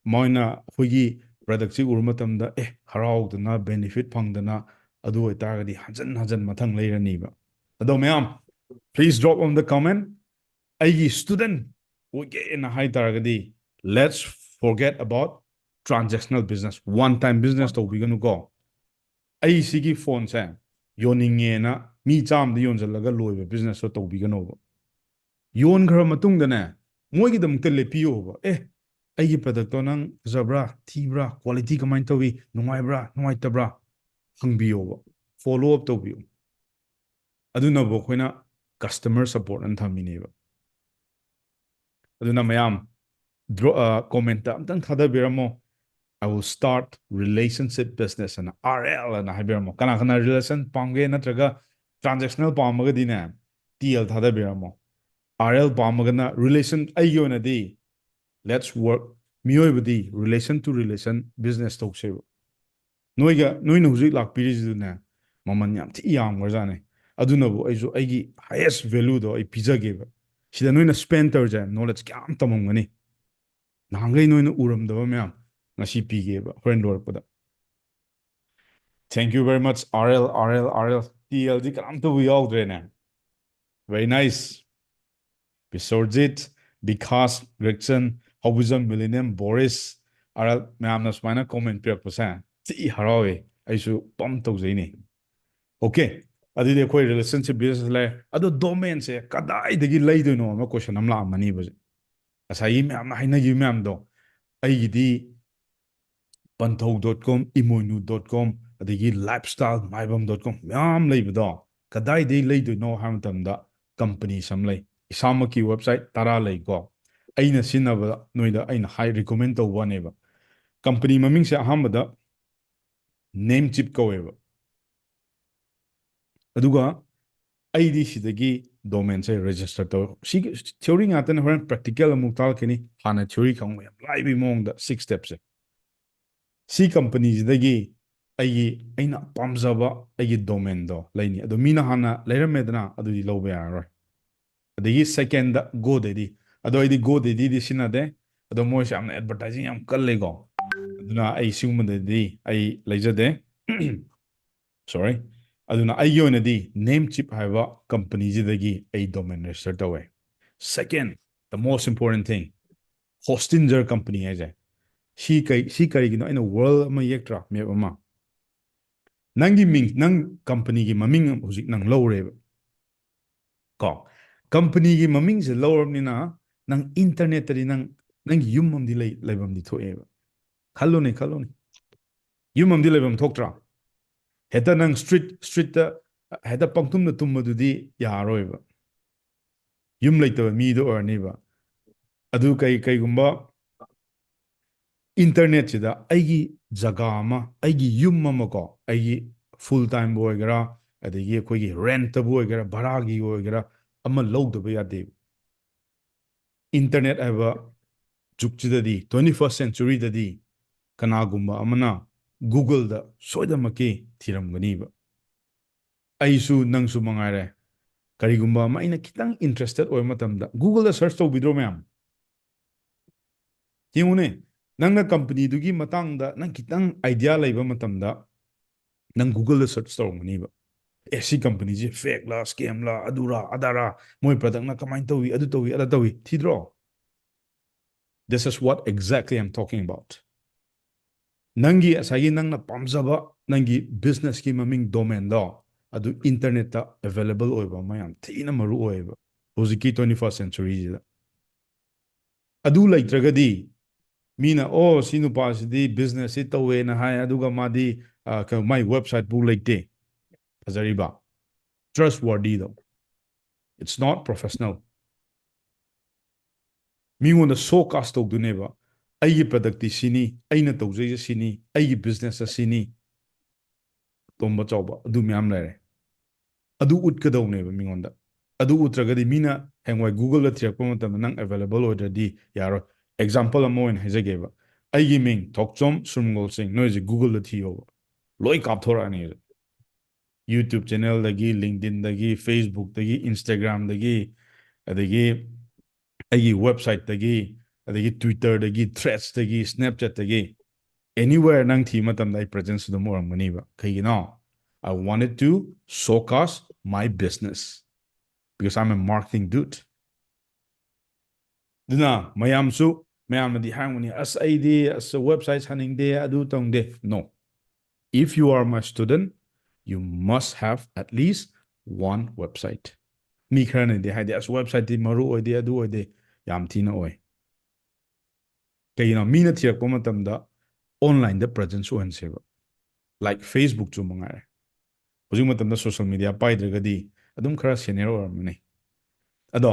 ꯃꯣꯏꯅ ꯑꯩꯈꯣꯏꯒꯤ productꯁꯤ ꯎꯔꯨ ꯃꯇꯝꯗ, ꯑꯦ, ꯍꯔꯥꯎꯗꯅ, benefit ꯐꯪꯗꯅ, ꯑꯗꯨ ꯑꯣꯏꯇꯥꯔꯒꯗꯤ ꯍꯟꯖꯟ ꯍꯟꯖꯟ ꯃꯊꯪ ꯂꯩꯔꯅꯤꯕ. ꯑꯗꯣ ꯃꯌꯥꯝ, please drop on the comment. ꯑꯩꯒꯤ student ꯑꯣꯏꯒꯦꯅ ꯍꯥꯏ ꯇꯥꯔꯒꯗꯤ, let's forget about transactional business. One time business ꯇꯧꯕꯤꯒꯅꯨꯀꯣ. ꯑꯩ ꯁꯤꯒꯤ phoneꯁꯦ ꯌꯣꯟꯅꯤꯡꯉꯦꯅ ꯃꯤ ꯆꯥꯝꯃꯗ ꯌꯣꯟꯁꯤꯜꯂꯒ ꯂꯣꯏꯕ businessꯇꯣ ꯇꯧꯕꯤꯒꯅꯣꯕ. ꯌꯣꯟꯈ꯭ꯔ ꯃꯇꯨꯡꯗꯅꯦ, ꯃꯣꯏꯒꯤꯗꯃꯛꯇ ꯂꯦꯞꯄꯤꯌꯣꯕ꯫ "ꯑꯦ, ꯑꯩꯒꯤ productꯇꯣ ꯅꯪ ꯐꯖꯕ꯭ꯔꯥ, ꯊꯤꯕ꯭ꯔꯥ, quality ꯀꯃꯥꯏꯅ ꯇꯧꯏ, ꯅꯨꯡꯉꯥꯏꯕ꯭ꯔꯥ, ꯅꯨꯡꯉꯥꯏꯇꯕ꯭ꯔꯥ?" ꯍꯪꯕꯤꯌꯣꯕ, follow up ꯇꯧꯕꯤꯌꯨ꯫ ꯑꯗꯨꯅꯕꯨ ꯑꯩꯈꯣꯏꯅ customer support ꯑꯅ ꯊꯝꯃꯤꯅꯦꯕ꯫ ꯑꯗꯨꯅ ꯃꯌꯥꯝ, ꯗ꯭ꯔꯣ-, ꯑ, commentꯇ ꯑꯝꯇꯪ ꯊꯥꯗꯕꯤꯔꯝꯃꯣ, "I will start relationship business" ꯑꯅ, R L ꯑꯅ ꯍꯥꯏꯕꯤꯔꯝꯃꯣ꯫ ꯀꯅꯥ ꯀꯅꯥ relation ꯄꯥꯝꯒꯦ ꯅꯠꯇ꯭ꯔꯒ transactional ꯄꯥꯝꯃꯒꯗꯤꯅꯦ, T L ꯊꯥꯗꯕꯤꯔꯝꯃꯣ꯫ R L ꯄꯥꯝꯃꯒꯅ relation, ꯑꯩꯒꯤ ꯑꯣꯏꯅꯗꯤ, let's work, ꯃꯤꯑꯣꯏꯕꯗꯤ relation to relation business ꯇꯧꯁꯦꯕ꯫ ꯅꯣꯏꯒ, ꯅꯣꯏꯅ ꯍꯧꯖꯤꯛ ꯂꯥꯛꯄꯤꯔꯤꯁꯤꯗꯨꯅꯦ, ꯃꯃꯜ ꯌꯥꯝ ꯊꯤ ꯌꯥꯝꯈ꯭ꯔꯖꯥꯠꯅꯤ꯫ ꯑꯗꯨꯅꯕꯨ ꯑꯩꯁꯨ ꯑꯩꯒꯤ highest valueꯗꯣ ꯑꯩ ꯄꯤꯖꯒꯦꯕ꯫ ꯁꯤꯗ ꯅꯣꯏꯅ spend ꯇꯧꯔꯤꯁꯦ, knowledge ꯀꯌꯥꯝ ꯇꯝꯃꯝꯒꯅꯤ꯫ ꯅꯍꯥꯟꯈꯩ ꯅꯣꯏꯅ ꯎꯔꯝꯗꯕ ꯃꯌꯥꯝ ꯉꯁꯤ ꯄꯤꯒꯦꯕ ꯍꯣꯔꯦꯟ ꯂꯣꯏꯔꯛꯄꯗ꯫ Thank you very much, R L, R L, R L. T Lꯗꯤ ꯀꯅꯥꯝꯇꯕꯨ ꯌꯥꯎꯗ꯭ꯔꯦꯅꯦ꯫ Very nice. Biswarjit, Bikash, Grexon, Houbijam Millennium Boris R L ꯃꯌꯥꯝꯅ ꯁꯨꯃꯥꯏꯅ ꯀꯣꯃꯦꯟ ꯄꯤꯔꯛꯄꯁꯦ ꯊꯤ ꯍꯔꯥꯎꯋꯦ꯫ ꯑꯩꯁꯨ ꯄꯝ ꯇꯧꯖꯩꯅꯦ꯫ ꯑꯣꯀꯦ, ꯑꯗꯨꯗꯤ ꯑꯩꯈꯣꯏ ꯔꯤꯂꯦꯁꯟꯁꯤꯞ ꯕꯤꯖꯤꯅꯦꯁ ꯂꯩ꯫ ꯑꯗꯣ ꯗꯣꯃꯦꯟꯁꯦ ꯀꯗꯥꯏꯗꯒꯤ ꯂꯩꯗꯣꯏꯅꯣ ꯑꯃ ꯀꯣꯏꯁꯟ ꯑꯃ ꯂꯥꯛꯑꯝꯃꯅꯤꯕ ꯍꯧꯖꯤꯛ꯫ ꯉꯁꯥꯏꯒꯤ ꯃꯌꯥꯝꯅ ꯍꯥꯏꯅꯈꯤꯕ ꯃꯌꯥꯝꯗꯣ, ꯑꯩꯒꯤꯗꯤ ꯄꯟꯊꯧ ꯗꯣꯠ ꯀꯣꯝ, ꯏꯃꯣꯏꯅꯨ ꯗꯣꯠ ꯀꯣꯝ, ꯑꯗꯒꯤ ꯂꯥꯏꯐ ꯁ꯭ꯇꯥꯏꯜ ꯃꯥꯏꯕꯝ ꯗꯣꯠ ꯀꯣꯝ ꯃꯌꯥꯝ ꯂꯩꯕꯗꯣ ꯀꯗꯥꯏꯗꯒꯤ ꯂꯩꯗꯣꯏꯅꯣ ꯍꯥꯏꯕ ꯃꯇꯝꯗ ꯀꯝꯄꯅꯤꯁ ꯑꯃ ꯂꯩ꯫ ꯏꯁꯥꯃꯛꯀꯤ ꯋꯦꯕꯁꯥꯏꯠ ꯇꯔꯥ ꯂꯩꯀꯣ꯫ ꯑꯩꯅ ꯁꯤꯖꯤꯟꯅꯕꯗ ꯅꯣꯏꯗ ꯑꯩꯅ ꯍꯥꯏ ꯔꯤꯀꯣꯃꯦꯟ ꯇꯧꯕ ꯋꯥꯅꯦꯕ꯫ ꯀꯝꯄꯅꯤ ꯃꯃꯤꯡꯁꯦ ꯑꯍꯥꯟꯕꯗ ꯅꯦꯝ ꯆꯤꯞ ꯀꯧꯋꯦꯕ꯫ ꯑꯗꯨꯒ ꯑꯩꯗꯤ ꯁꯤꯗꯒꯤ ꯗꯣꯃꯦꯟꯁꯦ ꯔꯦꯖꯤꯁꯇꯔ ꯇꯧ꯫ ꯁꯤꯒꯤ ꯊꯤꯑꯣꯔꯤ ꯉꯥꯛꯇꯅꯦ, ꯍꯣꯔꯦꯟ ꯄ꯭ꯔꯦꯛꯇꯤꯀꯦꯜ ꯑꯃꯨꯛ ꯇꯥꯛꯂꯛꯀꯅꯤ꯫ ꯍꯥꯟꯅ ꯊꯤꯑꯣꯔꯤ ꯈꯪꯕ ꯌꯥꯝ ꯂꯥꯏꯕꯒꯤ ꯃꯑꯣꯡꯗ ꯁꯤꯛꯁ ꯁ꯭ꯇꯦꯞꯁꯦ꯫ ꯁꯤ ꯀꯝꯄꯅꯤꯁꯤꯗꯒꯤ ꯑꯩꯒꯤ, ꯑꯩꯅ ꯄꯥꯝꯖꯕ ꯑꯩꯒꯤ ꯗꯣꯃꯦꯟꯗꯣ ꯂꯩꯅꯤ꯫ ꯑꯗꯣ ꯃꯤꯅ ꯍꯥꯟꯅ ꯂꯩꯔꯝꯃꯦꯗꯅ, ꯑꯗꯨꯗꯤ ꯂꯧꯕ ꯌꯥꯔꯔꯣꯏ꯫ ꯑꯗꯒꯤ ꯁꯦꯀꯦꯟꯗ ꯒꯣꯗꯦꯗꯤ꯫ ꯑꯗꯣ ꯑꯩꯗꯤ ꯒꯣꯗꯦꯗꯤꯗꯤ ꯁꯤꯖꯤꯟꯅꯗꯦ꯫ ꯑꯗꯣ ꯃꯣꯏꯁꯦ ꯌꯥꯝꯅ ꯑꯦꯗꯚꯔꯇꯥꯏꯖꯤꯡ ꯌꯥꯝ ꯀꯜꯂꯦꯀꯣ꯫ ꯑꯗꯨꯅ ꯑꯩ ꯁꯤꯒꯨꯝꯕꯗꯗꯤ ꯑꯩ ꯂꯩꯖꯗꯦ꯫ ꯁꯣꯔꯤ꯫ ꯑꯗꯨꯅ ꯑꯩꯒꯤ ꯑꯣꯏꯅꯗꯤ ꯅꯦꯝ ꯆꯤꯞ ꯍꯥꯏꯕ ꯀꯝꯄꯅꯤꯁꯤꯗꯒꯤ ꯑꯩ ꯗꯣꯃꯦꯟ ꯔꯦꯖꯤꯁꯇꯔ ꯇꯧꯋꯦ꯫ Second, the most important thing, Hostinger company ꯍꯥꯏꯁꯦ꯫ ꯁꯤ ꯀꯩ, ꯁꯤ ꯀꯔꯤꯒꯤꯅꯣ? ꯑꯩꯅ ꯋꯥꯔꯜ ꯑꯃ ꯌꯦꯛꯇ꯭ꯔꯥ, ꯃꯦꯞ ꯑꯃ? ꯅꯪꯒꯤ ꯃꯤꯡ, ꯅꯪ ꯀꯝꯄꯅꯤꯒꯤ ꯃꯃꯤꯡ ꯑꯃ ꯍꯧꯖꯤꯛ ꯅꯪ ꯂꯧꯔꯦꯕ꯫ ꯀꯣ, ꯀꯝꯄꯅꯤꯒꯤ ꯃꯃꯤꯡꯁꯦ ꯂꯧꯔꯕꯅꯤꯅ ꯅꯪ ꯏꯟꯇꯔꯅꯦꯠꯇꯗꯤ ꯅꯪ, ꯅꯪꯒꯤ ꯌꯨꯝ ꯑꯃꯗꯤ ꯂꯩ, ꯂꯩꯐꯝꯗꯤ ꯊꯣꯛꯑꯦꯕ꯫ ꯈꯜꯂꯨꯅꯦ, ꯈꯜꯂꯨꯅꯦ꯫ ꯌꯨꯝ ꯑꯃꯗꯤ ꯂꯩꯐꯝ ꯊꯣꯛꯇ꯭ꯔꯥ? ꯍꯦꯛꯇ ꯅꯪ ꯁ꯭ꯇ꯭ꯔꯤꯠ, ꯁ꯭ꯇ꯭ꯔꯤꯠꯇ ꯍꯦꯛꯇ ꯄꯪꯇꯨꯝꯗ ꯇꯨꯝꯕꯗꯨꯗꯤ ꯌꯥꯔꯣꯏꯕ꯫ ꯌꯨꯝ ꯂꯩꯇꯕ ꯃꯤꯗꯣ ꯑꯣꯏꯔꯅꯤꯕ꯫ ꯑꯗꯨ ꯀꯩ, ꯀꯩꯒꯨꯝꯕ ꯏꯟꯇꯔꯅꯦꯠꯁꯤꯗ ꯑꯩꯒꯤ ꯖꯒꯥ ꯑꯃ, ꯑꯩꯒꯤ ꯌꯨꯝ ꯑꯃꯀꯣ, ꯑꯩꯒꯤ ꯐꯨꯜ ꯇꯥꯏꯝꯕꯨ ꯑꯣꯏꯒꯦꯔꯥ, ꯑꯗꯒꯤ ꯑꯩꯈꯣꯏꯒꯤ ꯔꯦꯟꯇꯕꯨ ꯑꯣꯏꯒꯦꯔꯥ, ꯚꯔꯥꯒꯤ ꯑꯣꯏꯒꯦꯔꯥ, ꯑꯃ ꯂꯧꯗꯕ ꯌꯥꯗꯦꯕ꯫ ꯏꯟꯇꯔꯅꯦꯠ ꯍꯥꯏꯕ ꯖꯨꯛꯁꯤꯗꯗꯤ, twenty first centuryꯗꯗꯤ ꯀꯅꯥꯒꯨꯝꯕ ꯑꯃꯅ Googleꯗ ꯁꯣꯏꯗꯅꯃꯛꯀꯤ ꯊꯤꯔꯝꯒꯅꯤꯕ꯫ ꯑꯩꯁꯨ, ꯅꯪꯁꯨ ꯃꯉꯥꯏꯔꯦ꯫ ꯀꯔꯤꯒꯨꯝꯕ ꯑꯃ ꯑꯩꯅ ꯈꯤꯇꯪ interested ꯑꯣꯏꯕ ꯃꯇꯝꯗ Googleꯗ search ꯇꯧꯕꯤꯗ꯭ꯔꯣ ꯃꯌꯥꯝ? ꯌꯦꯡꯉꯨꯅꯦ, ꯅꯪꯅ ꯀꯝꯄꯅꯤꯗꯨꯒꯤ ꯃꯇꯥꯡꯗ ꯅꯪ ꯈꯤꯇꯪ idea ꯂꯩꯕ ꯃꯇꯝꯗ ꯅꯪ Googleꯗ search ꯇꯧꯔꯝꯒꯅꯤꯕ꯫ ꯑꯦ, ꯁꯤ ꯀꯝꯄꯅꯤꯁꯦ fake ꯂꯥ, scam ꯂꯥ, ꯑꯗꯨꯔꯥ, ꯑꯗꯥꯔꯥ, ꯃꯣꯏ productꯅ ꯀꯃꯥꯏꯅ ꯇꯧꯏ, ꯑꯗꯨ ꯇꯧꯏ, ꯑꯗꯥ ꯇꯧꯏ, ꯊꯤꯗ꯭ꯔꯣ? This is what exactly I'm talking about. ꯅꯪꯒꯤ ꯉꯁꯥꯏꯒꯤ ꯅꯪꯅ ꯄꯥꯝꯖꯕ ꯅꯪꯒꯤ businessꯀꯤ ꯃꯃꯤꯡ domainꯗꯣ ꯑꯗꯨ internetꯇ available ꯑꯣꯏꯕ ꯑꯃ ꯌꯥꯝ ꯊꯤꯅ ꯃꯔꯨ ꯑꯣꯏꯌꯦꯕ ꯍꯧꯖꯤꯛꯀꯤ twenty first centuryꯁꯤꯗ꯫ ꯑꯗꯨ ꯂꯩꯇ꯭ꯔꯒꯗꯤ ꯃꯤꯅ, "ꯑꯣ, ꯁꯤ ꯅꯨꯄꯥꯁꯤꯗꯤ businessꯁꯤ ꯇꯧꯋꯦꯅ ꯍꯥꯏ, ꯑꯗꯨꯒ ꯃꯥꯗꯤ, ꯑ, ꯀ-, ꯃꯥꯏ websiteꯐꯥꯎ ꯂꯩꯇꯦ꯫ ꯐꯖꯔꯤꯕ? Trustworthyꯗꯣ꯫ It's not professional." ꯃꯤꯉꯣꯟꯗ showcase ꯇꯧꯗꯣꯏꯅꯦꯕ, "ꯑꯩꯒꯤ productꯇꯤ ꯁꯤꯅꯤ, ꯑꯩꯅ ꯇꯧꯖꯩꯁꯦ ꯁꯤꯅꯤ, ꯑꯩꯒꯤ businessꯁꯦ ꯁꯤꯅꯤ"꯫ ꯇꯣꯝꯕ ꯆꯥꯎꯕ ꯑꯗꯨ ꯃꯌꯥꯝ ꯂꯩꯔꯦ꯫ ꯑꯗꯨ ꯎꯠꯀꯗꯧꯅꯦꯕ ꯃꯤꯉꯣꯟꯗ꯫ ꯑꯗꯨ ꯎꯠꯇ꯭ꯔꯒꯗꯤ ꯃꯤꯅ ꯍꯌꯦꯡꯋꯥꯏ Googleꯗ ꯊꯤꯔꯛꯄ ꯃꯇꯝꯗ ꯅꯪ available ꯑꯣꯏꯗ꯭ꯔꯗꯤ ꯌꯥꯔꯣꯏ꯫ Example ꯑꯃ ꯑꯣꯏꯅ ꯍꯥꯏꯖꯒꯦꯕ, ꯑꯩꯒꯤ ꯃꯤꯡ ꯊꯣꯛꯆꯣꯝ ꯁꯨꯔꯃꯒꯣꯜ ꯁꯤꯡ, ꯅꯣꯏꯁꯦ Googleꯗ ꯊꯤꯌꯣꯕ, ꯂꯣꯏ ꯀꯥꯞꯊꯣꯔꯛꯑꯅꯤ꯫ YouTube channelꯗꯒꯤ, LinkedInꯗꯒꯤ, Facebookꯇꯒꯤ, Instagramꯗꯒꯤ, ꯑꯗꯒꯤ ꯑꯩꯒꯤ websiteꯇꯒꯤ, ꯑꯗꯒꯤ Twitterꯗꯒꯤ, Threadsꯇꯒꯤ, Snapchatꯇꯒꯤ, anywhere ꯅꯪ ꯊꯤꯕ ꯃꯇꯝꯗ ꯑꯩ presence ꯑꯗꯨꯝ ꯑꯣꯏꯔꯝꯒꯅꯤꯕ꯫ ꯀꯩꯒꯤꯅꯣ? I wanted to showcase my business because I'm a marketing dude. ꯑꯗꯨꯅ ꯃꯌꯥꯝꯁꯨ, ꯃꯌꯥꯝꯅꯗꯤ ꯍꯥꯏꯔꯝꯒꯅꯤ, "ꯑꯁ, ꯑꯩꯗꯤ, ꯑꯁ, website ꯁꯥꯅꯤꯡꯗꯦ, ꯑꯗꯨ ꯇꯧꯅꯤꯡꯗꯦ." No. If you are my student, you must have at least one website. ꯃꯤ ꯈꯔꯅꯗꯤ ꯍꯥꯏꯗꯤ, "ꯑꯁ, websiteꯇꯤ ꯃꯔꯨ ꯑꯣꯏꯗꯦ, ꯑꯗꯨ ꯑꯣꯏꯗꯦ"꯫ ꯌꯥꯝ ꯊꯤꯅ ꯑꯣꯏ꯫ ꯀꯩꯒꯤꯅꯣ? ꯃꯤꯅ ꯊꯤꯔꯛꯄ ꯃꯇꯝꯗ onlineꯗ presence ꯑꯣꯏꯍꯟꯁꯦꯕ꯫ Like Facebookꯁꯨ ꯃꯉꯥꯏꯔꯦ꯫ ꯍꯧꯖꯤꯛ ꯃꯇꯝꯗ social media ꯄꯥꯏꯗ꯭ꯔꯒꯗꯤ ꯑꯗꯨꯝ ꯈꯔ senior ꯑꯣꯏꯔꯝꯃꯅꯤ꯫ ꯑꯗꯣ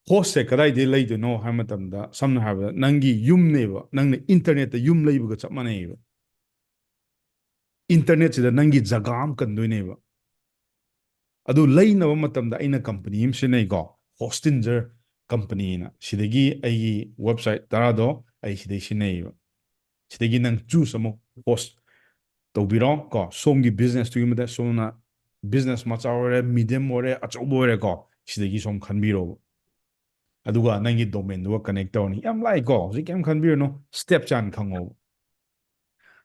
hostꯁꯦ ꯀꯗꯥꯏꯗꯩ ꯂꯩꯗꯣꯏꯅꯣ ꯍꯥꯏꯕ ꯃꯇꯝꯗ, ꯁꯝꯅ ꯍꯥꯏꯔꯕꯗ ꯅꯪꯒꯤ ꯌꯨꯝꯅꯦꯕ, ꯅꯪꯅ internetꯇ ꯌꯨꯝ ꯂꯩꯕꯒ ꯆꯞ ꯃꯥꯟꯅꯩꯌꯦꯕ꯫ Internetꯁꯤꯗ ꯅꯪꯒꯤ ꯖꯒꯥ ꯑꯃ ꯀꯟꯗꯣꯏꯅꯦꯕ꯫ ꯑꯗꯨ ꯂꯩꯅꯕ ꯃꯇꯝꯗ ꯑꯩꯅ company ꯑꯃ ꯁꯤꯖꯤꯟꯅꯩꯀꯣ, Hostinger companyꯅ꯫ ꯁꯤꯗꯒꯤ ꯑꯩꯒꯤ website ꯇꯔꯥꯗꯣ ꯑꯩ ꯁꯤꯗꯩ ꯁꯤꯖꯤꯟꯅꯩꯌꯦꯕ꯫ ꯁꯤꯗꯒꯤ ꯅꯪ choose ꯑꯃ host ꯇꯧꯕꯤꯔꯣ ꯀꯣ꯫ ꯁꯣꯝꯒꯤ businessꯇꯨꯒꯤ ꯃꯇꯨꯡ ꯏꯟꯅ, ꯁꯣꯝꯅ business ꯃꯆꯥ ꯑꯣꯏꯔꯦ, medium ꯑꯣꯏꯔꯦ, ꯑꯆꯧꯕ ꯑꯣꯏꯔꯦ ꯀꯣ, ꯁꯤꯗꯒꯤ ꯁꯣꯝ ꯈꯟꯕꯤꯔꯣꯕ꯫ ꯑꯗꯨꯒ ꯅꯪꯒꯤ domainꯗꯨꯒ connect ꯇꯧꯔꯅꯤ꯫ ꯌꯥꯝ ꯂꯥꯏꯀꯣ, ꯍꯧꯖꯤꯛ ꯀꯩꯝ ꯈꯟꯕꯤꯔꯨꯅꯨ, stepꯁꯦ ꯍꯥꯟꯅ ꯈꯪꯉꯣꯕ꯫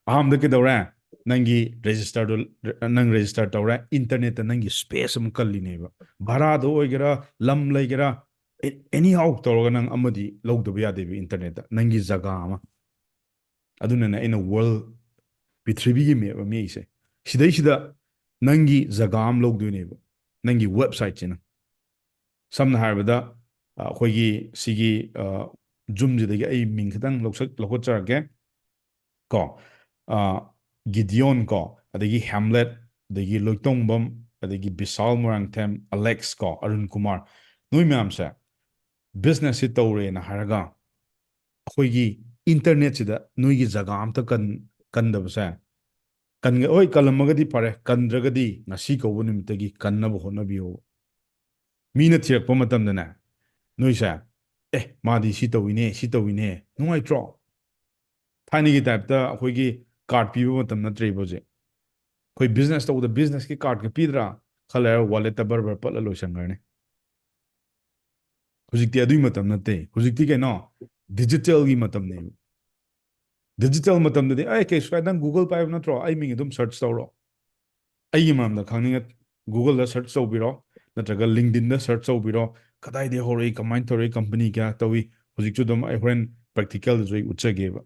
ꯑꯍꯥꯟꯕꯗ ꯀꯩꯗꯧꯔꯦ? ꯅꯪꯒꯤ registerꯗꯨ, ꯅꯪ register ꯇꯧꯔꯦ, internetꯇ ꯅꯪꯒꯤ space ꯑꯃ ꯀꯜꯂꯤꯅꯦꯕ꯫ ꯚꯔꯥꯗ ꯑꯣꯏꯒꯦꯔꯥ, ꯂꯝ ꯂꯩꯒꯦꯔꯥ, ꯑꯦꯅꯤ ꯍꯥꯎ ꯇꯧꯔꯒ ꯅꯪ ꯑꯃꯗꯤ ꯂꯧꯗꯕ ꯌꯥꯗꯦꯕ ꯏꯟꯇꯔꯅꯦꯠꯇ, ꯅꯪꯒꯤ ꯖꯒꯥ ꯑꯃ꯫ ꯑꯗꯨꯅꯅꯦ ꯑꯩꯅ ꯋꯥꯔꯜ, ꯄ꯭ꯔꯤꯊꯤꯕꯤꯒꯤ ꯃꯦꯞ ꯑꯃ ꯌꯦꯛꯏꯁꯦ꯫ ꯁꯤꯗꯩꯁꯤꯗ ꯅꯪꯒꯤ ꯖꯒꯥ ꯑꯃ ꯂꯧꯗꯣꯏꯅꯦꯕ, ꯅꯪꯒꯤ ꯋꯦꯕꯁꯥꯏꯠꯁꯤꯅ꯫ ꯁꯝꯅ ꯍꯥꯏꯔꯕꯗ, ꯑ, ꯑꯩꯈꯣꯏꯒꯤ ꯁꯤꯒꯤ, ꯑ, ꯖꯨꯝꯁꯤꯗꯒꯤ ꯑꯩ ꯃꯤꯡ ꯈꯤꯇꯪ ꯂꯧꯁꯛ-, ꯂꯧꯈꯠꯆꯔꯛꯀꯦ꯫ ꯀꯣ, ꯑ, ꯒꯤꯗꯤꯌꯣꯟ ꯀꯣ, ꯑꯗꯒꯤ ꯍꯦꯝꯂꯦꯠ, ꯑꯗꯒꯤ ꯂꯣꯏꯇꯣꯡꯕꯝ, ꯑꯗꯒꯤ ꯕꯤꯁꯥꯜ ꯃꯣꯏꯔꯥꯡꯊꯦꯝ, ꯑꯂꯦꯛꯁ ꯀꯣ, ꯑꯔꯨꯟ ꯀꯨꯃꯥꯔ, ꯅꯣꯏ ꯃꯌꯥꯝꯁꯦ ꯕꯤꯖꯤꯅꯦꯁꯁꯤ ꯇꯧꯔꯦꯅ ꯍꯥꯏꯔꯒ ꯑꯩꯈꯣꯏꯒꯤ ꯏꯟꯇꯔꯅꯦꯠꯁꯤꯗ ꯅꯣꯏꯒꯤ ꯖꯒꯥ ꯑꯝꯇ ꯀꯟ-, ꯀꯟꯗꯕꯁꯦ, ꯀꯟꯒ-, ꯍꯣꯏ, ꯀꯜꯂꯝꯃꯒꯗꯤ ꯐꯔꯦ, ꯀꯟꯗ꯭ꯔꯒꯗꯤ ꯉꯁꯤ ꯀꯧꯕ ꯅꯨꯃꯤꯠꯇꯒꯤ ꯀꯟꯅꯕ ꯍꯣꯠꯅꯕꯤꯌꯣ꯫ ꯃꯤꯅ ꯊꯤꯔꯛꯄ ꯃꯇꯝꯗꯅꯦ, ꯅꯣꯏꯁꯦ, "ꯑꯦ, ꯃꯥꯗꯤ ꯁꯤ ꯇꯧꯏꯅꯦ, ꯁꯤ ꯇꯧꯏꯅꯦ", ꯅꯨꯡꯉꯥꯏꯇ꯭ꯔꯣ? ꯊꯥꯏꯅꯒꯤ ꯇꯥꯏꯞꯇ ꯑꯩꯈꯣꯏꯒꯤ ꯀꯥꯔꯗ ꯄꯤꯕ ꯃꯇꯝ ꯅꯠꯇ꯭ꯔꯦꯕ ꯍꯧꯖꯤꯛ꯫ ꯑꯩꯈꯣꯏ ꯕꯤꯖꯤꯅꯦꯁ ꯇꯧꯕꯗ ꯕꯤꯖꯤꯅꯦꯁꯀꯤ ꯀꯥꯔꯗꯀ ꯄꯤꯗ꯭ꯔꯥ? ꯈꯔ ꯂꯩꯔꯒ ꯋꯥꯂꯦꯠꯇ ꯕꯔ ꯕꯔ ꯄꯠꯂ ꯂꯣꯏꯁꯟꯈ꯭ꯔꯅꯤ꯫ ꯍꯧꯖꯤꯛꯇꯤ ꯑꯗꯨꯒꯤ ꯃꯇꯝ ꯅꯠꯇꯦ꯫ ꯍꯧꯖꯤꯛꯇꯤ ꯀꯩꯅꯣ? ꯗꯤꯖꯤꯇꯦꯜꯒꯤ ꯃꯇꯝꯅꯦꯕ꯫ ꯗꯤꯖꯤꯇꯦꯜ ꯃꯇꯝꯗꯗꯤ, "ꯑꯦ, ꯀꯩꯁꯨ ꯀꯥꯏꯗꯦ, ꯅꯪ ꯒꯨꯒꯜ ꯄꯥꯏꯕ ꯅꯠꯇ꯭ꯔꯣ? ꯑꯩ ꯃꯤꯡ ꯑꯗꯨꯝ ꯁꯔꯆ ꯇꯧꯔꯣ꯫ ꯑꯩꯒꯤ ꯃꯔꯝꯗ ꯈꯪꯅꯤꯡꯉ ꯒꯨꯒꯜꯗ ꯁꯔꯆ ꯇꯧꯕꯤꯔꯣ, ꯅꯠꯇ꯭ꯔꯒ ꯂꯤꯡꯗꯤꯟꯗ ꯁꯔꯆ ꯇꯧꯕꯤꯔꯣ꯫ ꯀꯗꯥꯏꯗꯒꯤ ꯍꯧꯔꯛꯏ, ꯀꯃꯥꯏꯅ ꯇꯧꯔꯛꯏ, ꯀꯝꯄꯅꯤ ꯀꯌꯥ ꯇꯧꯏ?" ꯍꯧꯖꯤꯛꯁꯨ ꯑꯗꯨꯝ ꯑꯩ ꯍꯣꯔꯦꯟ ꯄ꯭ꯔꯦꯛꯇꯤꯀꯦꯜꯗꯁꯨ ꯑꯩ ꯎꯠꯆꯒꯦꯕ꯫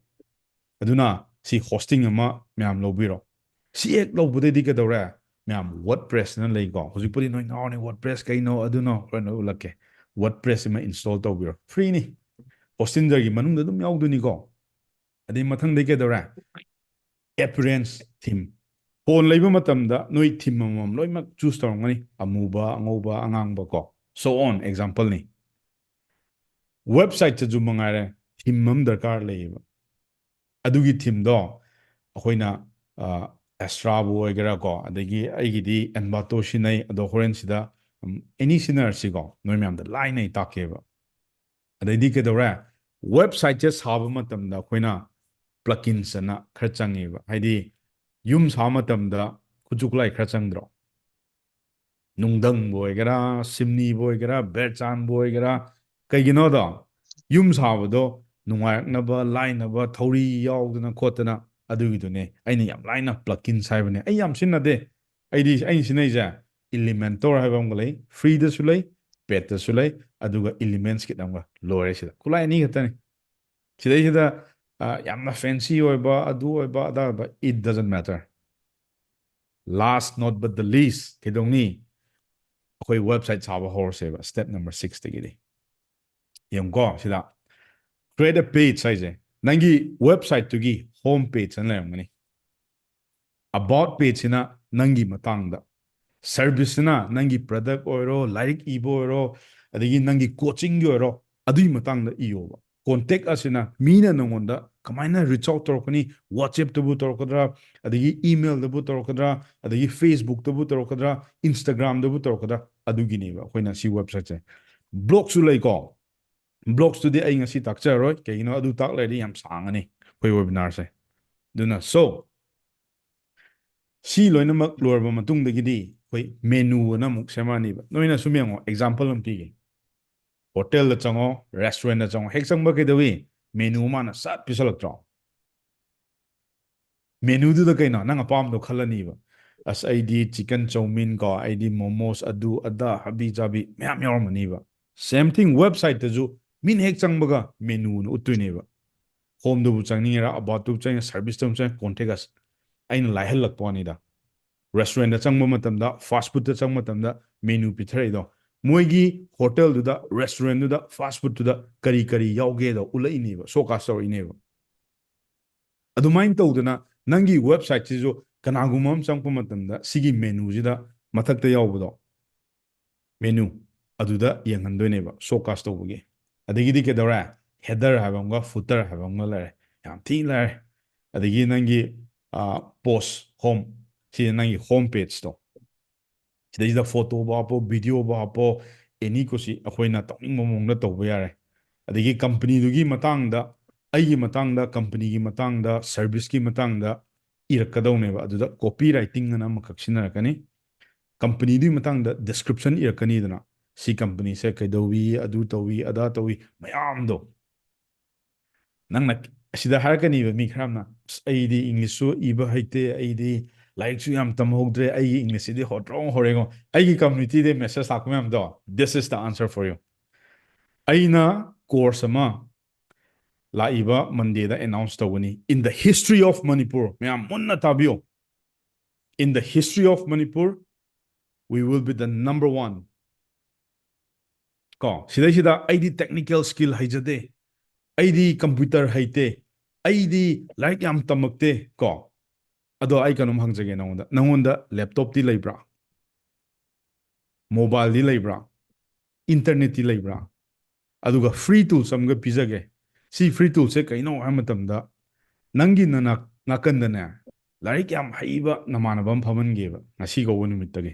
ꯑꯗꯨꯅ ꯁꯤ ꯍꯣꯁꯇꯤꯡ ꯑꯃ ꯃꯌꯥꯝ ꯂꯧꯕꯤꯔꯣ꯫ ꯁꯤ ꯍꯦꯛ ꯂꯧꯕꯗꯩꯗꯤ ꯀꯩꯗꯧꯔꯦ? ꯃꯌꯥꯝ WordPress-ꯅ ꯂꯩꯀꯣ꯫ ꯍꯧꯖꯤꯛꯄꯨꯗꯤ ꯅꯣꯏ ꯉꯥꯎꯔꯅꯤ, "WordPress ꯀꯩꯅꯣ?" ꯑꯗꯨꯅ ꯍꯣꯔꯦꯟ ꯅꯣꯏ ꯎꯠꯂꯛꯀꯦ꯫ WordPress ꯑꯃ ꯏꯟꯁꯇꯣꯜ ꯇꯧꯕꯤꯔꯣ, ꯐ꯭ꯔꯤꯅꯤ꯫ ꯍꯣꯁꯇꯤꯡꯗꯒꯤ ꯃꯅꯨꯡꯗ ꯑꯗꯨꯝ ꯌꯥꯎꯗꯣꯏꯅꯤꯀꯣ꯫ ꯑꯗꯩ ꯃꯊꯪꯗꯩ ꯀꯩꯗꯧꯔꯦ? ꯑꯦꯄꯤꯌꯔꯦꯟꯁ ꯊꯤꯝ꯫ ꯐꯣꯟ ꯂꯩꯕ ꯃꯇꯝꯗ ꯅꯣꯏ ꯊꯤꯝ ꯑꯃꯃꯝ ꯂꯣꯏꯅꯃꯛ ꯆꯨꯁ ꯇꯧꯔꯝꯒꯅꯤ, ꯑꯃꯨꯕ, ꯑꯉꯧꯕ, ꯑꯉꯥꯡꯕ ꯀꯣ, so on, ꯑꯦꯛꯖꯥꯝꯄꯜꯅꯤ꯫ ꯋꯦꯕꯁꯥꯏꯠꯇꯁꯨ ꯃꯉꯥꯏꯔꯦ, ꯊꯤꯝ ꯑꯃ ꯗꯔꯀꯥꯔ ꯂꯩꯌꯦꯕ꯫ ꯑꯗꯨꯒꯤ ꯊꯤꯝꯗꯣ ꯑꯩꯈꯣꯏꯅ, ꯑ, ꯑꯦꯁꯇ꯭ꯔꯥꯕꯨ ꯑꯣꯏꯒꯦꯔꯥ ꯀꯣ, ꯑꯗꯒꯤ ꯑꯩꯒꯤꯗꯤ ꯑꯦꯟꯕꯥꯇꯣ ꯁꯤꯖꯤꯟꯅꯩ, ꯑꯗꯣ ꯍꯣꯔꯦꯟ ꯁꯤꯗ, ꯎꯝ, ꯑꯦꯅꯤ ꯁꯤꯖꯤꯟꯅꯔꯁꯤꯀꯣ, ꯅꯣꯏ ꯃꯌꯥꯝꯗ ꯂꯥꯏꯅ ꯑꯩ ꯇꯥꯛꯀꯦꯕ꯫ ꯑꯗꯩꯗꯤ ꯀꯩꯗꯧꯔꯦ? ꯋꯦꯕꯁꯥꯏꯠꯁꯦ ꯁꯥꯕ ꯃꯇꯝꯗ ꯑꯩꯈꯣꯏꯅ plugins ꯑꯅ ꯈꯔ ꯆꯪꯉꯦꯕ꯫ ꯍꯥꯏꯗꯤ ꯌꯨꯝ ꯁꯥꯕ ꯃꯇꯝꯗ ꯈꯨꯠꯁꯨ ꯈꯨꯠꯂꯥꯏ ꯈꯔ ꯆꯪꯗ꯭ꯔꯣ? ꯅꯨꯡꯗꯪꯕꯨ ꯑꯣꯏꯒꯦꯔꯥ, ꯁꯤꯝꯅꯤꯕꯨ ꯑꯣꯏꯒꯦꯔꯥ, ꯕꯦꯔꯆꯥꯟꯕꯨ ꯑꯣꯏꯒꯦꯔꯥ, ꯀꯩꯒꯤꯅꯣꯗꯣ, ꯌꯨꯝ ꯁꯥꯕꯗꯣ ꯅꯨꯡꯉꯥꯏꯔꯛꯅꯕ, ꯂꯥꯏꯅꯕ, ꯊꯧꯔꯤ ꯌꯥꯎꯗꯅ ꯈꯣꯠꯇꯅ, ꯑꯗꯨꯒꯤꯗꯨꯅꯦ ꯑꯩꯅ ꯌꯥꯝ ꯂꯥꯏꯅ plugins ꯍꯥꯏꯕꯅꯦ꯫ ꯑꯩ ꯌꯥꯝ ꯁꯤꯖꯤꯟꯅꯗꯦ꯫ ꯑꯩꯗꯤ, ꯑꯩꯅ ꯁꯤꯖꯤꯟꯅꯩꯁꯦ Elementor ꯍꯥꯏꯕ ꯑꯃꯒ ꯂꯩ, ꯐ꯭ꯔꯤꯗꯁꯨ ꯂꯩ, ꯄꯦꯠꯇꯁꯨ ꯂꯩ, ꯑꯗꯨꯒ ꯏꯂꯤꯃꯦꯟꯁ ꯀꯤꯠ ꯑꯃꯒ, ꯂꯣꯏꯔꯦ꯫ ꯁꯤꯗ ꯈꯨꯠꯂꯥꯏ ꯑꯅꯤ ꯈꯛꯇꯅꯤ꯫ ꯁꯤꯗꯩꯁꯤꯗ ꯑ, ꯌꯥꯝꯅ ꯐꯦꯟꯁꯤ ꯑꯣꯏꯕ, ꯑꯗꯨ ꯑꯣꯏꯕ, ꯑꯗꯥ ꯑꯣꯏꯕ, it doesn't matter. Last not but the least, ꯀꯩꯗꯧꯅꯤ? ꯑꯩꯈꯣꯏ ꯋꯦꯕꯁꯥꯏꯠ ꯁꯥꯕ ꯍꯧꯔꯁꯦꯕ, ꯁ꯭ꯇꯦꯞ ꯅꯝꯕꯔ ꯁꯤꯛꯁꯇꯒꯤꯗꯤ꯫ ꯌꯦꯡꯉꯨꯀꯣ ꯁꯤꯗ, create a page ꯍꯥꯏꯁꯦ ꯅꯪꯒꯤ ꯋꯦꯕꯁꯥꯏꯠꯇꯨꯒꯤ ꯍꯣꯝ ꯄꯦꯖ ꯑꯅ ꯂꯩꯔꯝꯒꯅꯤ꯫ ꯑꯕꯥꯎꯠ ꯄꯦꯖꯁꯤꯅ ꯅꯪꯒꯤ ꯃꯇꯥꯡꯗ, ꯁꯔꯚꯤꯁꯁꯤꯅ ꯅꯪꯒꯤ ꯄ꯭ꯔꯗꯛ ꯑꯣꯏꯔꯣ, ꯂꯥꯏꯔꯤꯛ ꯏꯕ ꯑꯣꯏꯔꯣ, ꯑꯗꯒꯤ ꯅꯪꯒꯤ ꯀꯣꯆꯤꯡꯒꯤ ꯑꯣꯏꯔꯣ, ꯑꯗꯨꯒꯤ ꯃꯇꯥꯡꯗ ꯏꯌꯣꯕ꯫ ꯀꯣꯟꯇꯦꯛ ꯑꯁꯤꯅ ꯃꯤꯅ ꯅꯪꯉꯣꯟꯗ ꯀꯃꯥꯏꯅ ꯔꯤꯆ ꯑꯥꯎꯠ ꯇꯧꯔꯛꯀꯅꯤ, ꯋꯥꯆꯦꯞꯇꯕꯨ ꯇꯧꯔꯛꯀꯗ꯭ꯔꯥ, ꯑꯗꯒꯤ ꯏꯃꯦꯜꯗꯕꯨ ꯇꯧꯔꯛꯀꯗ꯭ꯔꯥ, ꯑꯗꯒꯤ ꯐꯦꯁꯕꯨꯛꯇꯕꯨ ꯇꯧꯔꯛꯀꯗ꯭ꯔꯥ, ꯏꯟꯁꯇꯥꯒ꯭ꯔꯥꯝꯗꯕꯨ ꯇꯧꯔꯛꯀꯗ꯭ꯔꯥ, ꯑꯗꯨꯒꯤꯅꯦꯕ ꯑꯩꯈꯣꯏꯅ ꯁꯤ ꯋꯦꯕꯁꯥꯏꯠꯁꯦ꯫ ꯕ꯭ꯂꯣꯛꯁꯨ ꯂꯩꯀꯣ, ꯕ꯭ꯂꯣꯛꯁꯇꯨꯗꯤ ꯑꯩ ꯉꯁꯤ ꯇꯥꯛꯆꯔꯔꯣꯏ, ꯀꯩꯒꯤꯅꯣ ꯑꯗꯨ ꯇꯥꯛ ꯂꯩꯔꯗꯤ ꯌꯥꯝ ꯁꯥꯡꯉꯅꯤ ꯑꯩꯈꯣꯏ ꯋꯦꯕꯤꯅꯥꯔꯁꯦ꯫ ꯑꯗꯨꯅ so ꯁꯤ ꯂꯣꯏꯅꯃꯛ ꯂꯣꯏꯔꯕ ꯃꯇꯨꯡꯗꯒꯤꯗꯤ ꯑꯩꯈꯣꯏ ꯃꯦꯅꯨ ꯑꯅ ꯑꯃꯨꯛ ꯁꯦꯝꯃꯛꯑꯅꯤꯕ꯫ ꯅꯣꯏꯅ ꯁꯨꯝ ꯌꯦꯡꯉꯣ, ꯑꯦꯛꯖꯥꯝꯄꯜ ꯑꯃ ꯄꯤꯒꯦ꯫ ꯍꯣꯇꯦꯜꯗ ꯆꯪꯉꯣ, ꯔꯦꯁꯇꯨꯔꯦꯟꯗ ꯆꯪꯉꯣ, ꯍꯦꯛ ꯆꯪꯕ ꯀꯩꯗꯧꯏ? ꯃꯦꯅꯨ ꯃꯥꯅ ꯁꯠ ꯄꯤꯁꯜꯂꯛꯇ꯭ꯔꯣ? ꯃꯦꯅꯨꯗꯨꯗ ꯀꯩꯅꯣ ꯅꯪ ꯑꯄꯥꯝꯕꯗꯣ ꯈꯜꯂꯅꯤꯕ꯫ ꯑꯁ, ꯑꯩꯗꯤ ꯆꯤꯀꯟ ꯆꯧꯃꯤꯟ ꯀꯣ, ꯑꯩꯗꯤ ꯃꯣꯃꯣꯁ, ꯑꯗꯨ ꯑꯗꯥ ꯍꯥꯕꯤ ꯖꯥꯕꯤ ꯃꯌꯥꯝ ꯌꯥꯎꯔꯝꯃꯅꯤꯕ꯫ ꯁꯦꯝ ꯊꯤꯡ, ꯋꯦꯕꯁꯥꯏꯠꯇꯁꯨ ꯃꯤꯅ ꯍꯦꯛ ꯆꯪꯕꯒ ꯃꯦꯅꯨꯅ ꯎꯠꯇꯣꯏꯅꯦꯕ꯫ ꯍꯣꯝꯗꯕꯨ ꯆꯪꯅꯤꯡꯉꯦꯔꯥ, ꯑꯕꯥꯎꯠꯇꯕꯨ ꯆꯪꯉꯦ, ꯁꯔꯚꯤꯁꯇꯕꯨ ꯆꯪꯉꯦ, ꯀꯣꯟꯇꯦꯛ ꯑꯁ꯫ ꯑꯩꯅ ꯂꯥꯏꯍꯜꯂꯛꯄ ꯋꯥꯅꯤꯗ꯫ ꯔꯦꯁꯇꯨꯔꯦꯟꯗ ꯆꯪꯕ ꯃꯇꯝꯗ, ꯐꯥꯁ ꯐꯨꯗꯇ ꯆꯪꯕ ꯃꯇꯝꯗ ꯃꯦꯅꯨ ꯄꯤꯊꯔꯛꯏꯗꯣ, ꯃꯣꯏꯒꯤ ꯍꯣꯇꯦꯜꯗꯨꯗ, ꯔꯦꯁꯇꯨꯔꯦꯟꯗꯨꯗ, ꯐꯥꯁ ꯐꯨꯗꯇꯨꯗ ꯀꯔꯤ ꯀꯔꯤ ꯌꯥꯎꯒꯦꯗꯣ ꯎꯠꯂꯛꯏꯅꯦꯕ, ꯁꯣꯀꯥꯁ ꯇꯧꯔꯛꯏꯅꯦꯕ꯫ ꯑꯗꯨꯃꯥꯏꯅ ꯇꯧꯗꯅ ꯅꯪꯒꯤ ꯋꯦꯕꯁꯥꯏꯠꯁꯤꯁꯨ ꯀꯅꯥꯒꯨꯝꯕ ꯑꯃ ꯆꯪꯉꯛꯄ ꯃꯇꯝꯗ ꯁꯤꯒꯤ ꯃꯦꯅꯨꯁꯤꯗ ꯃꯊꯛꯇ ꯌꯥꯎꯕꯗꯣ, ꯃꯦꯅꯨ, ꯑꯗꯨꯗ ꯌꯦꯡꯍꯟꯗꯣꯏꯅꯦꯕ ꯁꯣꯀꯥꯁ ꯇꯧꯕꯒꯤ꯫ ꯑꯗꯒꯤꯗꯤ ꯀꯩꯗꯧꯔꯦ? ꯍꯦꯗꯔ ꯍꯥꯏꯕ ꯑꯃꯒ ꯐꯨꯇꯔ ꯍꯥꯏꯕ ꯑꯃꯒ ꯂꯩꯔꯦ꯫ ꯌꯥꯝ ꯊꯤ ꯂꯩꯔꯦ꯫ ꯑꯗꯒꯤ ꯅꯪꯒꯤ ꯄꯣꯁ ꯍꯣꯝ, ꯁꯤ ꯅꯪꯒꯤ ꯍꯣꯝ ꯄꯦꯖꯇꯣ, ꯁꯤꯗꯩꯁꯤꯗ ꯐꯣꯇꯣꯕꯨ ꯍꯥꯞꯄꯣ, ꯚꯤꯗꯤꯑꯣꯕꯨ ꯍꯥꯞꯄꯣ, ꯑꯦꯅꯤ ꯀꯨꯁꯤ ꯑꯩꯈꯣꯏꯅ ꯇꯧꯅꯤꯡꯕ ꯃꯑꯣꯡꯗ ꯇꯧꯕ ꯌꯥꯔꯦ꯫ ꯑꯗꯒꯤ ꯀꯝꯄꯅꯤꯗꯨꯒꯤ ꯃꯇꯥꯡꯗ, ꯑꯩꯒꯤ ꯃꯇꯥꯡꯗ, ꯀꯝꯄꯅꯤꯒꯤ ꯃꯇꯥꯡꯗ, ꯁꯔꯚꯤꯁꯀꯤ ꯃꯇꯥꯡꯗ ꯏꯔꯛꯀꯗꯧꯅꯦꯕ꯫ ꯑꯗꯨꯗ ꯀꯣꯄꯤ ꯔꯥꯏꯇꯤꯡ ꯑꯅ ꯑꯃꯈꯛ ꯁꯤꯖꯤꯟꯅꯔꯛꯀꯅꯤ꯫ ꯀꯝꯄꯅꯤꯗꯨꯒꯤ ꯃꯇꯥꯡꯗ ꯗꯤꯁꯀ꯭ꯔꯤꯞꯁꯟ ꯏꯔꯛꯀꯅꯤꯗꯅ, ꯁꯤ ꯀꯝꯄꯅꯤꯁꯦ ꯀꯩꯗꯧꯏ, ꯑꯗꯨ ꯇꯧꯏ, ꯑꯗꯥ ꯇꯧꯏ, ꯃꯌꯥꯝꯗꯣ꯫ ꯅꯪꯅ ꯑꯁꯤꯗ ꯍꯥꯏꯔꯛꯀꯅꯤꯕ ꯃꯤ ꯈꯔ ꯑꯃꯅ, "ꯑꯁ, ꯑꯩꯗꯤ ꯏꯪꯂꯤꯁꯁꯨ ꯏꯕ ꯍꯩꯇꯦ, ꯑꯩꯗꯤ ꯂꯥꯏꯔꯤꯛꯁꯨ ꯌꯥꯝ ꯇꯝꯍꯧꯗ꯭ꯔꯦ, ꯑꯩꯒꯤ ꯏꯪꯂꯤꯁꯁꯤꯗꯤ ꯍꯣꯠꯇ꯭ꯔꯣꯡ ꯍꯣꯔꯦꯉꯣ꯫ ꯑꯩꯒꯤ ꯀꯝꯃ꯭ꯌꯨꯅꯤꯇꯤꯗ ꯃꯦꯁꯦꯖ ꯂꯥꯛꯄ ꯃꯌꯥꯝꯗꯣ, this is the answer for you. ꯑꯩꯅ ꯀꯣꯔꯁ ꯑꯃ ꯂꯥꯛꯏꯕ ꯃꯟꯗꯦꯗ ꯑꯦꯅꯥꯎꯟꯁ ꯇꯧꯒꯅꯤ, in the history of Manipur. ꯃꯌꯥꯝ ꯃꯨꯟꯅ ꯇꯥꯕꯤꯌꯨ. In the history of Manipur, we will be the number one. ꯀꯣ, ꯁꯤꯗꯩꯁꯤꯗ ꯑꯩꯗꯤ ꯇꯦꯛꯅꯤꯀꯦꯜ ꯁ꯭ꯀꯤꯜ ꯍꯩꯖꯗꯦ, ꯑꯩꯗꯤ ꯀꯝꯄ꯭ꯌꯨꯇꯔ ꯍꯩꯇꯦ, ꯑꯩꯗꯤ ꯂꯥꯏꯔꯤꯛ ꯌꯥꯝ ꯇꯝꯃꯛꯇꯦ ꯀꯣ꯫ ꯑꯗꯣ ꯑꯩ ꯀꯩꯅꯣꯝ ꯍꯪꯖꯒꯦ ꯅꯉꯣꯟꯗ꯫ ꯅꯉꯣꯟꯗ ꯂꯦꯞꯇꯣꯞꯇꯤ ꯂꯩꯕ꯭ꯔꯥ? ꯃꯣꯕꯥꯏꯜꯗꯤ ꯂꯩꯕ꯭ꯔꯥ? ꯏꯟꯇꯔꯅꯦꯠꯇꯤ ꯂꯩꯕ꯭ꯔꯥ? ꯑꯗꯨꯒ ꯐ꯭ꯔꯤ ꯇꯨꯜꯁ ꯑꯃꯒ ꯄꯤꯖꯒꯦ꯫ ꯁꯤ ꯐ꯭ꯔꯤ ꯇꯨꯜꯁꯦ ꯀꯩꯅꯣ ꯍꯥꯏꯕ ꯃꯇꯝꯗ, ꯅꯪꯒꯤ ꯅꯅꯥꯛ ꯅꯥꯀꯟꯗꯅꯦ ꯂꯥꯏꯔꯤꯛ ꯌꯥꯝ ꯍꯩꯕ ꯅꯃꯥꯟꯅꯕ ꯑꯃ ꯐꯝꯍꯟꯒꯦꯕ ꯉꯁꯤ ꯀꯧꯕ ꯅꯨꯃꯤꯠꯇꯒꯤ꯫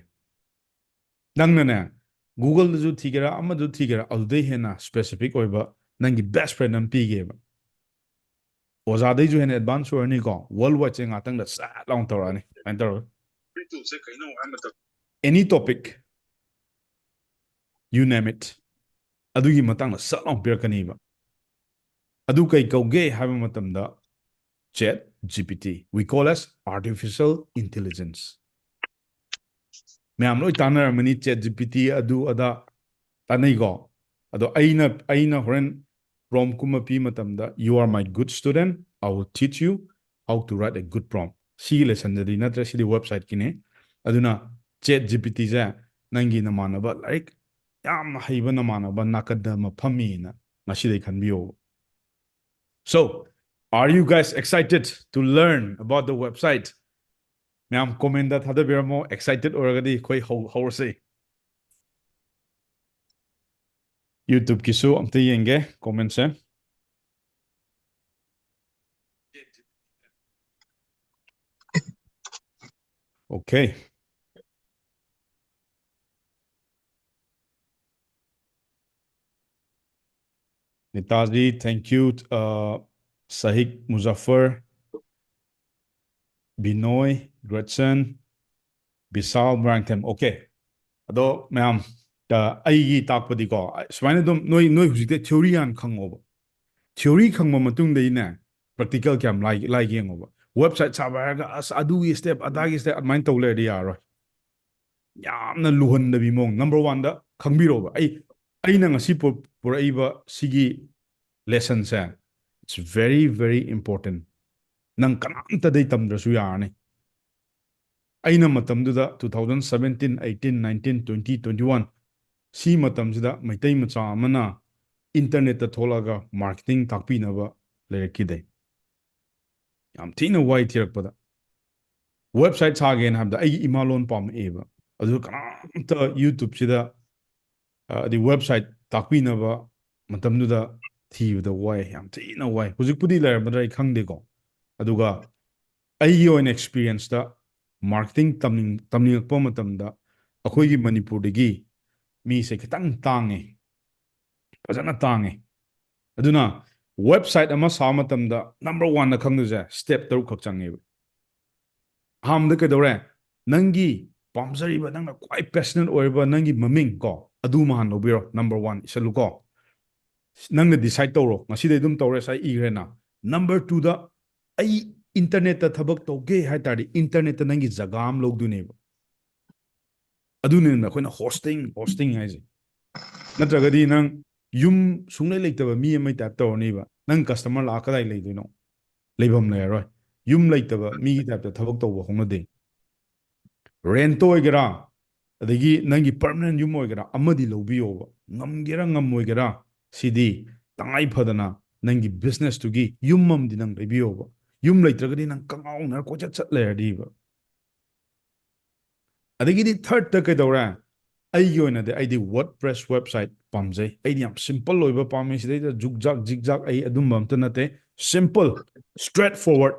ꯅꯪꯅꯅꯦ ꯒꯨꯒꯜꯗꯁꯨ ꯊꯤꯒꯦꯔꯥ ꯑꯃꯗꯁꯨ ꯊꯤꯒꯦꯔꯥ, ꯑꯗꯨꯗꯩ ꯍꯦꯟꯅ ꯁ꯭ꯄꯦꯁꯤꯐꯤꯛ ꯑꯣꯏꯕ ꯅꯪꯒꯤ ꯕꯦꯁ ꯐ꯭ꯔꯦꯟ ꯑꯃ ꯄꯤꯒꯦꯕ꯫ ꯑꯣꯖꯥꯗꯩꯁꯨ ꯍꯦꯟꯅ ꯑꯦꯗꯚꯥꯟꯁ ꯑꯣꯏꯔꯅꯤꯀꯣ꯫ ꯋꯥꯔꯜ ꯋꯥꯏꯗꯁꯦ ꯉꯥꯛꯇꯪꯗ ꯁꯠ ꯂꯥꯎꯅ ꯇꯧꯔꯛꯑꯅꯤ꯫ ꯁꯨꯃꯥꯏꯅ ꯇꯧꯔꯒ ꯑꯦꯅꯤ ꯇꯣꯄꯤꯛ, you name it, ꯑꯗꯨꯒꯤ ꯃꯇꯥꯡꯗ ꯁꯠ ꯂꯥꯎꯅ ꯄꯤꯔꯛꯀꯅꯤꯕ꯫ ꯑꯗꯨ ꯀꯩ ꯀꯧꯒꯦ ꯍꯥꯏꯕ ꯃꯇꯝꯗ, ꯆꯦꯠ G P T, we call as artificial intelligence. ꯃꯌꯥꯝ ꯂꯣꯏ ꯇꯥꯟꯅꯔꯝꯃꯅꯤ, ꯆꯦꯠ ꯖꯤ ꯄꯤ ꯇꯤ ꯑꯗꯨ ꯑꯗꯥ ꯇꯥꯟꯅꯩꯀꯣ꯫ ꯑꯗꯣ ꯑꯩꯅ ꯑꯩꯅ ꯍꯣꯔꯦꯟ ꯄ꯭ꯔꯣꯝꯀꯨꯝꯕ ꯄꯤ ꯃꯇꯝꯗ, "You are my good student, I will teach you how to write a good prompt." ꯁꯤꯒꯤ ꯂꯦꯁꯟꯗꯗꯤ ꯅꯠꯇ꯭ꯔꯦ, ꯁꯤꯗꯤ ꯋꯦꯕꯁꯥꯏꯠꯀꯤꯅꯤ꯫ ꯑꯗꯨꯅ ꯆꯦꯠ ꯖꯤ ꯄꯤ ꯇꯤꯁꯦ ꯅꯪꯒꯤ ꯅꯃꯥꯟꯅꯕ, ꯂꯥꯏꯔꯤꯛ ꯌꯥꯝ ꯍꯩꯕ ꯅꯃꯥꯟꯅꯕ ꯅꯥꯀꯟꯗ ꯑꯃ ꯐꯝꯃꯤꯅ ꯉꯁꯤꯗꯩ ꯈꯟꯕꯤꯌꯣꯕ꯫ So, are you guys excited to learn about the website? ꯃꯌꯥꯝ ꯀꯣꯃꯦꯟꯗ ꯊꯥꯗꯕꯤꯔꯝꯃꯣ, ꯑꯦꯛꯁꯥꯏꯇꯦꯠ ꯑꯣꯏꯔꯒꯗꯤ ꯑꯩꯈꯣꯏ ꯍꯧ ꯍꯧꯔꯁꯤ꯫ ꯌꯨꯇ꯭ꯌꯨꯕꯀꯤꯁꯨ ꯑꯝꯇ ꯌꯦꯡꯒꯦ ꯀꯣꯃꯦꯟꯁꯦ꯫ Okay. Netaji, thank you. Uh, Sahik Muzaffar, Binoy, Gretchen, Bisal, Moirangthem. Okay. ꯑꯗꯣ ꯃꯌꯥꯝ, ꯑ, ꯑꯩꯒꯤ ꯇꯥꯛꯄꯗꯤꯀꯣ, ꯑ, ꯁꯨꯃꯥꯏꯅ ꯑꯗꯨꯝ ꯅꯣꯏ, ꯅꯣꯏ ꯍꯧꯖꯤꯛꯇꯤ ꯊꯤꯑꯣꯔꯤ ꯍꯥꯟꯅ ꯈꯪꯉꯣꯕ꯫ ꯊꯤꯑꯣꯔꯤ ꯈꯪꯕ ꯃꯇꯨꯡꯗꯒꯤꯅꯦ, ꯄ꯭ꯔꯦꯛꯇꯤꯀꯦꯜ ꯀꯌꯥꯝ ꯂꯥꯏ-, ꯂꯥꯏꯒꯦ ꯌꯦꯡꯉꯣꯕ꯫ Website ꯁꯥꯕ ꯍꯥꯏꯔꯒ ꯑꯁ ꯑꯗꯨꯒꯤ step ꯑꯗꯥꯒꯤ step ꯑꯗꯨꯃꯥꯏꯅ ꯇꯧ ꯂꯩꯔꯗꯤ ꯌꯥꯔꯣꯏ꯫ ꯌꯥꯝꯅ ꯂꯨꯍꯟꯗꯕꯤ ꯃꯑꯣꯡ꯫ Number one ꯗ ꯈꯪꯕꯤꯔꯣꯕ꯫ ꯑꯩ ꯑꯩꯅ ꯉꯁꯤ ꯄꯨ- ꯄꯨꯔꯛꯏꯕ ꯁꯤꯒꯤ lesson say, it's very very important. ꯅꯪ ꯀꯅꯥꯝꯇꯗꯩ ꯇꯝꯗ꯭ꯔꯁꯨ ꯌꯥꯔꯅꯤ꯫ ꯑꯩꯅ ꯃꯇꯝꯗꯨꯗ two thousand seventeen, eighteen, nineteen, twenty, twenty-one, ꯁꯤ ꯃꯇꯝꯁꯤꯗ ꯃꯩꯇꯩ ꯃꯆꯥ ꯑꯃꯅ internet ꯇ ꯊꯣꯛꯂꯛꯑꯒ marketing ꯇꯥꯛꯄꯤꯅꯕ ꯂꯩꯔꯛꯈꯤꯗꯦ꯫ ꯌꯥꯝ ꯊꯤꯅ ꯋꯥꯏ ꯊꯤꯔꯛꯄꯗ꯫ Website ꯁꯥꯒꯦꯅ ꯍꯥꯏꯕꯗ ꯑꯩꯒꯤ ꯏꯃꯥ ꯂꯣꯟ ꯄꯥꯝꯃꯛꯑꯦꯕ꯫ ꯑꯗꯨ ꯀꯅꯥꯝꯇ YouTube ꯁꯤꯗ, ꯑ, ꯑꯗꯩ website ꯇꯥꯛꯄꯤꯅꯕ ꯃꯇꯝꯗꯨꯗ ꯊꯤꯕꯗ ꯋꯥꯏ, ꯌꯥꯝ ꯊꯤꯅ ꯋꯥꯏ꯫ ꯍꯧꯖꯤꯛꯄꯨꯗꯤ ꯂꯩꯔꯝꯃꯗ꯭ꯔꯥ ꯑꯩ ꯈꯪꯗꯦꯀꯣ꯫ ꯑꯗꯨꯒ ꯑꯩꯒꯤ ꯑꯣꯏꯅ experience ꯇ marketing ꯇꯝꯅꯤꯡ-, ꯇꯝꯅꯤꯡꯉꯛꯄ ꯃꯇꯝꯗ ꯑꯩꯈꯣꯏꯒꯤ ꯃꯅꯤꯄꯨꯔꯗꯒꯤ ꯃꯤꯁꯦ ꯈꯤꯇꯪ ꯇꯥꯡꯉꯦ, ꯐꯖꯅ ꯇꯥꯡꯉꯦ꯫ ꯑꯗꯨꯅ website ꯑꯃ ꯁꯥꯕ ꯃꯇꯝꯗ number one ꯗ ꯈꯪꯗꯣꯏꯁꯦ step ꯇꯔꯨꯛ ꯈꯛ ꯆꯪꯉꯦꯕ꯫ ꯑꯍꯥꯟꯕꯗ ꯀꯩꯗꯧꯔꯦ? ꯅꯪꯒꯤ ꯄꯥꯝꯖꯔꯤꯕ, ꯅꯪꯅ ꯈ꯭ꯋꯥꯏ passionate ꯑꯣꯏꯔꯤꯕ ꯅꯪꯒꯤ ꯃꯃꯤꯡ ꯀꯣ, ꯑꯗꯨ ꯑꯃ ꯍꯥꯟꯅ ꯂꯧꯕꯤꯔꯣ, number one ꯏꯁꯜꯂꯨꯀꯣ꯫ ꯅꯪꯅ decide ꯇꯧꯔꯣ, ꯉꯁꯤꯗꯩ ꯑꯗꯨꯝ ꯇꯧꯔꯦ, ꯉꯁꯥꯏ ꯏꯈ꯭ꯔꯦꯅ꯫ Number two ꯗ ꯑꯩ internet ꯇ ꯊꯕꯛ ꯇꯧꯒꯦ ꯍꯥꯏ ꯇꯥꯔꯗꯤ internet ꯇ ꯅꯪꯒꯤ ꯖꯒꯥ ꯑꯃ ꯂꯧꯗꯣꯏꯅꯦꯕ꯫ ꯑꯗꯨꯅꯤꯅ ꯑꯩꯈꯣꯏꯅ hosting, hosting ꯍꯥꯏꯁꯦ꯫ ꯅꯠꯇ꯭ꯔꯒꯗꯤ ꯅꯪ ꯌꯨꯝ ꯁꯨꯡꯂꯩ ꯂꯩꯇꯕ ꯃꯤ ꯑꯃꯒꯤ type ꯇꯧꯔꯅꯤꯕ꯫ ꯅꯪ customer ꯂꯥꯛꯑ ꯀꯗꯥꯏ ꯂꯩꯗꯣꯏꯅꯣ? ꯂꯩꯐꯝ ꯂꯩꯔꯔꯣꯏ꯫ ꯌꯨꯝ ꯂꯩꯇꯕ ꯃꯤꯒꯤ type ꯇ ꯊꯕꯛ ꯇꯧꯕ ꯍꯧꯅꯗꯦ꯫ Rent ꯇ ꯑꯣꯏꯒꯦꯔꯥ, ꯑꯗꯒꯤ ꯅꯪꯒꯤ permanent ꯌꯨꯝ ꯑꯣꯏꯒꯦꯔꯥ, ꯑꯃꯗꯤ ꯂꯧꯕꯤꯌꯣꯕ꯫ ꯉꯝꯒꯦꯔꯥ ꯉꯝꯃꯣꯏꯒꯦꯔꯥ, ꯁꯤꯗꯤ ꯇꯉꯥꯏ ꯐꯗꯅ ꯅꯪꯒꯤ business ꯇꯨꯒꯤ ꯌꯨꯝ ꯑꯃꯗꯤ ꯅꯪ ꯂꯩꯕꯤꯌꯣꯕ꯫ ꯌꯨꯝ ꯂꯩꯇ꯭ꯔꯒꯗꯤ ꯅꯪ ꯀꯉꯥꯎꯅꯔ ꯀꯣꯏꯆꯠ ꯆꯠ ꯂꯩꯔꯗꯤꯕ꯫ ꯑꯗꯒꯤꯗꯤ third ꯇ ꯀꯩꯗꯧꯔꯦ? ꯑꯩꯒꯤ ꯑꯣꯏꯅꯗꯤ ꯑꯩꯗꯤ WordPress website ꯄꯥꯝꯖꯩ꯫ ꯑꯩꯗꯤ ꯌꯥꯝ simple ꯑꯣꯏꯕ ꯄꯥꯝꯃꯤ꯫ ꯁꯤꯗꯩꯗ ꯖꯨꯛ ꯖꯥꯛ ꯖꯤꯛ ꯖꯥꯛ ꯑꯩ ꯑꯗꯨꯝꯕ ꯑꯝꯇ ꯅꯠꯇꯦ꯫ Simple, straight forward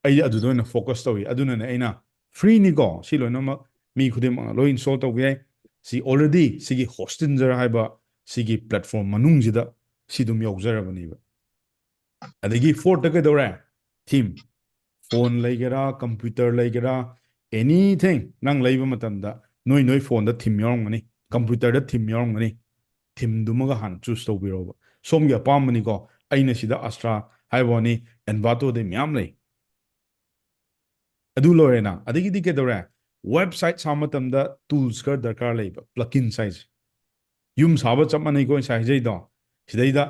ꯑꯩꯗꯤ ꯑꯗꯨꯗ ꯑꯣꯏꯅ focus ꯇꯧꯏ꯫ ꯑꯗꯨꯅꯅꯦ ꯑꯩꯅ, free ꯅꯤꯀꯣ, ꯁꯤ ꯂꯣꯏꯅꯃꯛ ꯃꯤ ꯈꯨꯗꯤꯡꯃꯛꯅ ꯂꯣꯏ install ꯇꯧꯕ ꯌꯥꯏ꯫ ꯁꯤ already ꯁꯤꯒꯤ Hostinger ꯍꯥꯏꯕ ꯁꯤꯒꯤ platform ꯃꯅꯨꯡꯁꯤꯗ ꯁꯤ ꯑꯗꯨꯝ ꯌꯥꯎꯖꯔꯕꯅꯦꯕ꯫ ꯑꯗꯒꯤ fourth ꯇ ꯀꯩꯗꯧꯔꯦ? Theme꯫ Phone ꯂꯩꯒꯦꯔꯥ, computer ꯂꯩꯒꯦꯔꯥ, anything ꯅꯪ ꯂꯩꯕ ꯃꯇꯝꯗ ꯅꯣꯏ ꯅꯣꯏ phone ꯗ theme ꯌꯥꯎꯔꯝꯒꯅꯤ, computer ꯗ theme ꯌꯥꯎꯔꯝꯒꯅꯤ꯫ Theme ꯗꯨꯃꯒ ꯍꯥꯟꯅ choose ꯇꯧꯕꯤꯔꯣꯕ꯫ ꯁꯣꯝꯒꯤ ꯑꯄꯥꯝꯕꯅꯤꯀꯣ꯫ ꯑꯩꯅ ꯁꯤꯗ Astra ꯍꯥꯏꯕ ꯋꯥꯅꯤ, Envato ꯗꯩ ꯃꯌꯥꯝ ꯂꯩ꯫ ꯑꯗꯨ ꯂꯣꯏꯔꯦꯅ꯫ ꯑꯗꯒꯤꯗꯤ ꯀꯩꯗꯧꯔꯦ? ꯋꯦꯕꯁꯥꯏꯠ ꯁꯥꯕ ꯃꯇꯝꯗ ꯇꯨꯜꯁ ꯈꯔ ꯗꯔꯀꯥꯔ ꯂꯩꯕ, ꯄ꯭ꯂꯒꯤꯟꯁ ꯍꯥꯏꯁꯦ꯫ ꯌꯨꯝ ꯁꯥꯕ ꯆꯞ ꯃꯥꯟꯅꯩꯀꯣ ꯑꯩꯅ ꯉꯁꯥꯏ ꯍꯥꯏꯖꯩꯗꯣ꯫ ꯁꯤꯗꯩꯗ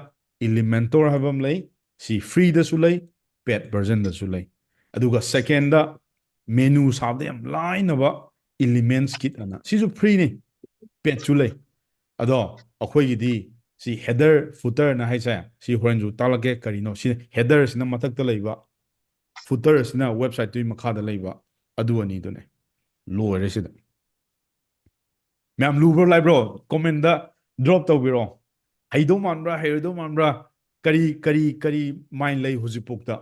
ꯏꯂꯤꯃꯦꯟꯇꯣꯔ ꯍꯥꯏꯕ ꯑꯃ ꯂꯩ, ꯁꯤ ꯐ꯭ꯔꯤꯗꯁꯨ ꯂꯩ, ꯄꯦꯠ ꯚꯔꯖꯟꯗꯁꯨ ꯂꯩ꯫ ꯑꯗꯨꯒ ꯁꯦꯀꯦꯟꯗ, ꯃꯦꯅꯨ ꯁꯥꯕꯗ ꯌꯥꯝ ꯂꯥꯏꯅꯕ ꯏꯂꯤꯃꯦꯟꯁ ꯀꯤꯠ ꯑꯅ, ꯁꯤꯁꯨ ꯐ꯭ꯔꯤꯅꯤ, ꯄꯦꯠꯁꯨ ꯂꯩ꯫ ꯑꯗꯣ ꯑꯩꯈꯣꯏꯒꯤꯗꯤ ꯁꯤ ꯍꯦꯗꯔ ꯐꯨꯇꯔꯅ ꯍꯥꯏꯁꯦ, ꯁꯤ ꯍꯣꯔꯦꯟꯁꯨ ꯇꯥꯛꯂꯛꯀꯦ ꯀꯔꯤꯅꯣ꯫ ꯁꯤ ꯍꯦꯗꯔꯁꯤꯅ ꯃꯊꯛꯇ ꯂꯩꯕ, ꯐꯨꯇꯔꯁꯤꯅ ꯋꯦꯕꯁꯥꯏꯠꯇꯨꯒꯤ ꯃꯈꯥꯗ ꯂꯩꯕ, ꯑꯗꯨ ꯑꯅꯤꯗꯨꯅꯦ꯫ ꯂꯣꯏꯔꯦ ꯁꯤꯗ꯫ ꯃꯌꯥꯝ ꯂꯨꯕ꯭ꯔꯣ ꯂꯥꯏꯕ꯭ꯔꯣ? ꯀꯣꯃꯦꯟꯗ ꯗ꯭ꯔꯣꯞ ꯇꯧꯕꯤꯔꯣ꯫ ꯍꯩꯗꯧ ꯃꯥꯟꯕ꯭ꯔꯥ, ꯍꯩꯔꯣꯏꯗꯧ ꯃꯥꯟꯕ꯭ꯔꯥ? ꯀꯔꯤ, ꯀꯔꯤ, ꯀꯔꯤ ꯃꯥꯏꯟ ꯂꯩ ꯍꯧꯖꯤꯛꯐꯥꯎꯗ?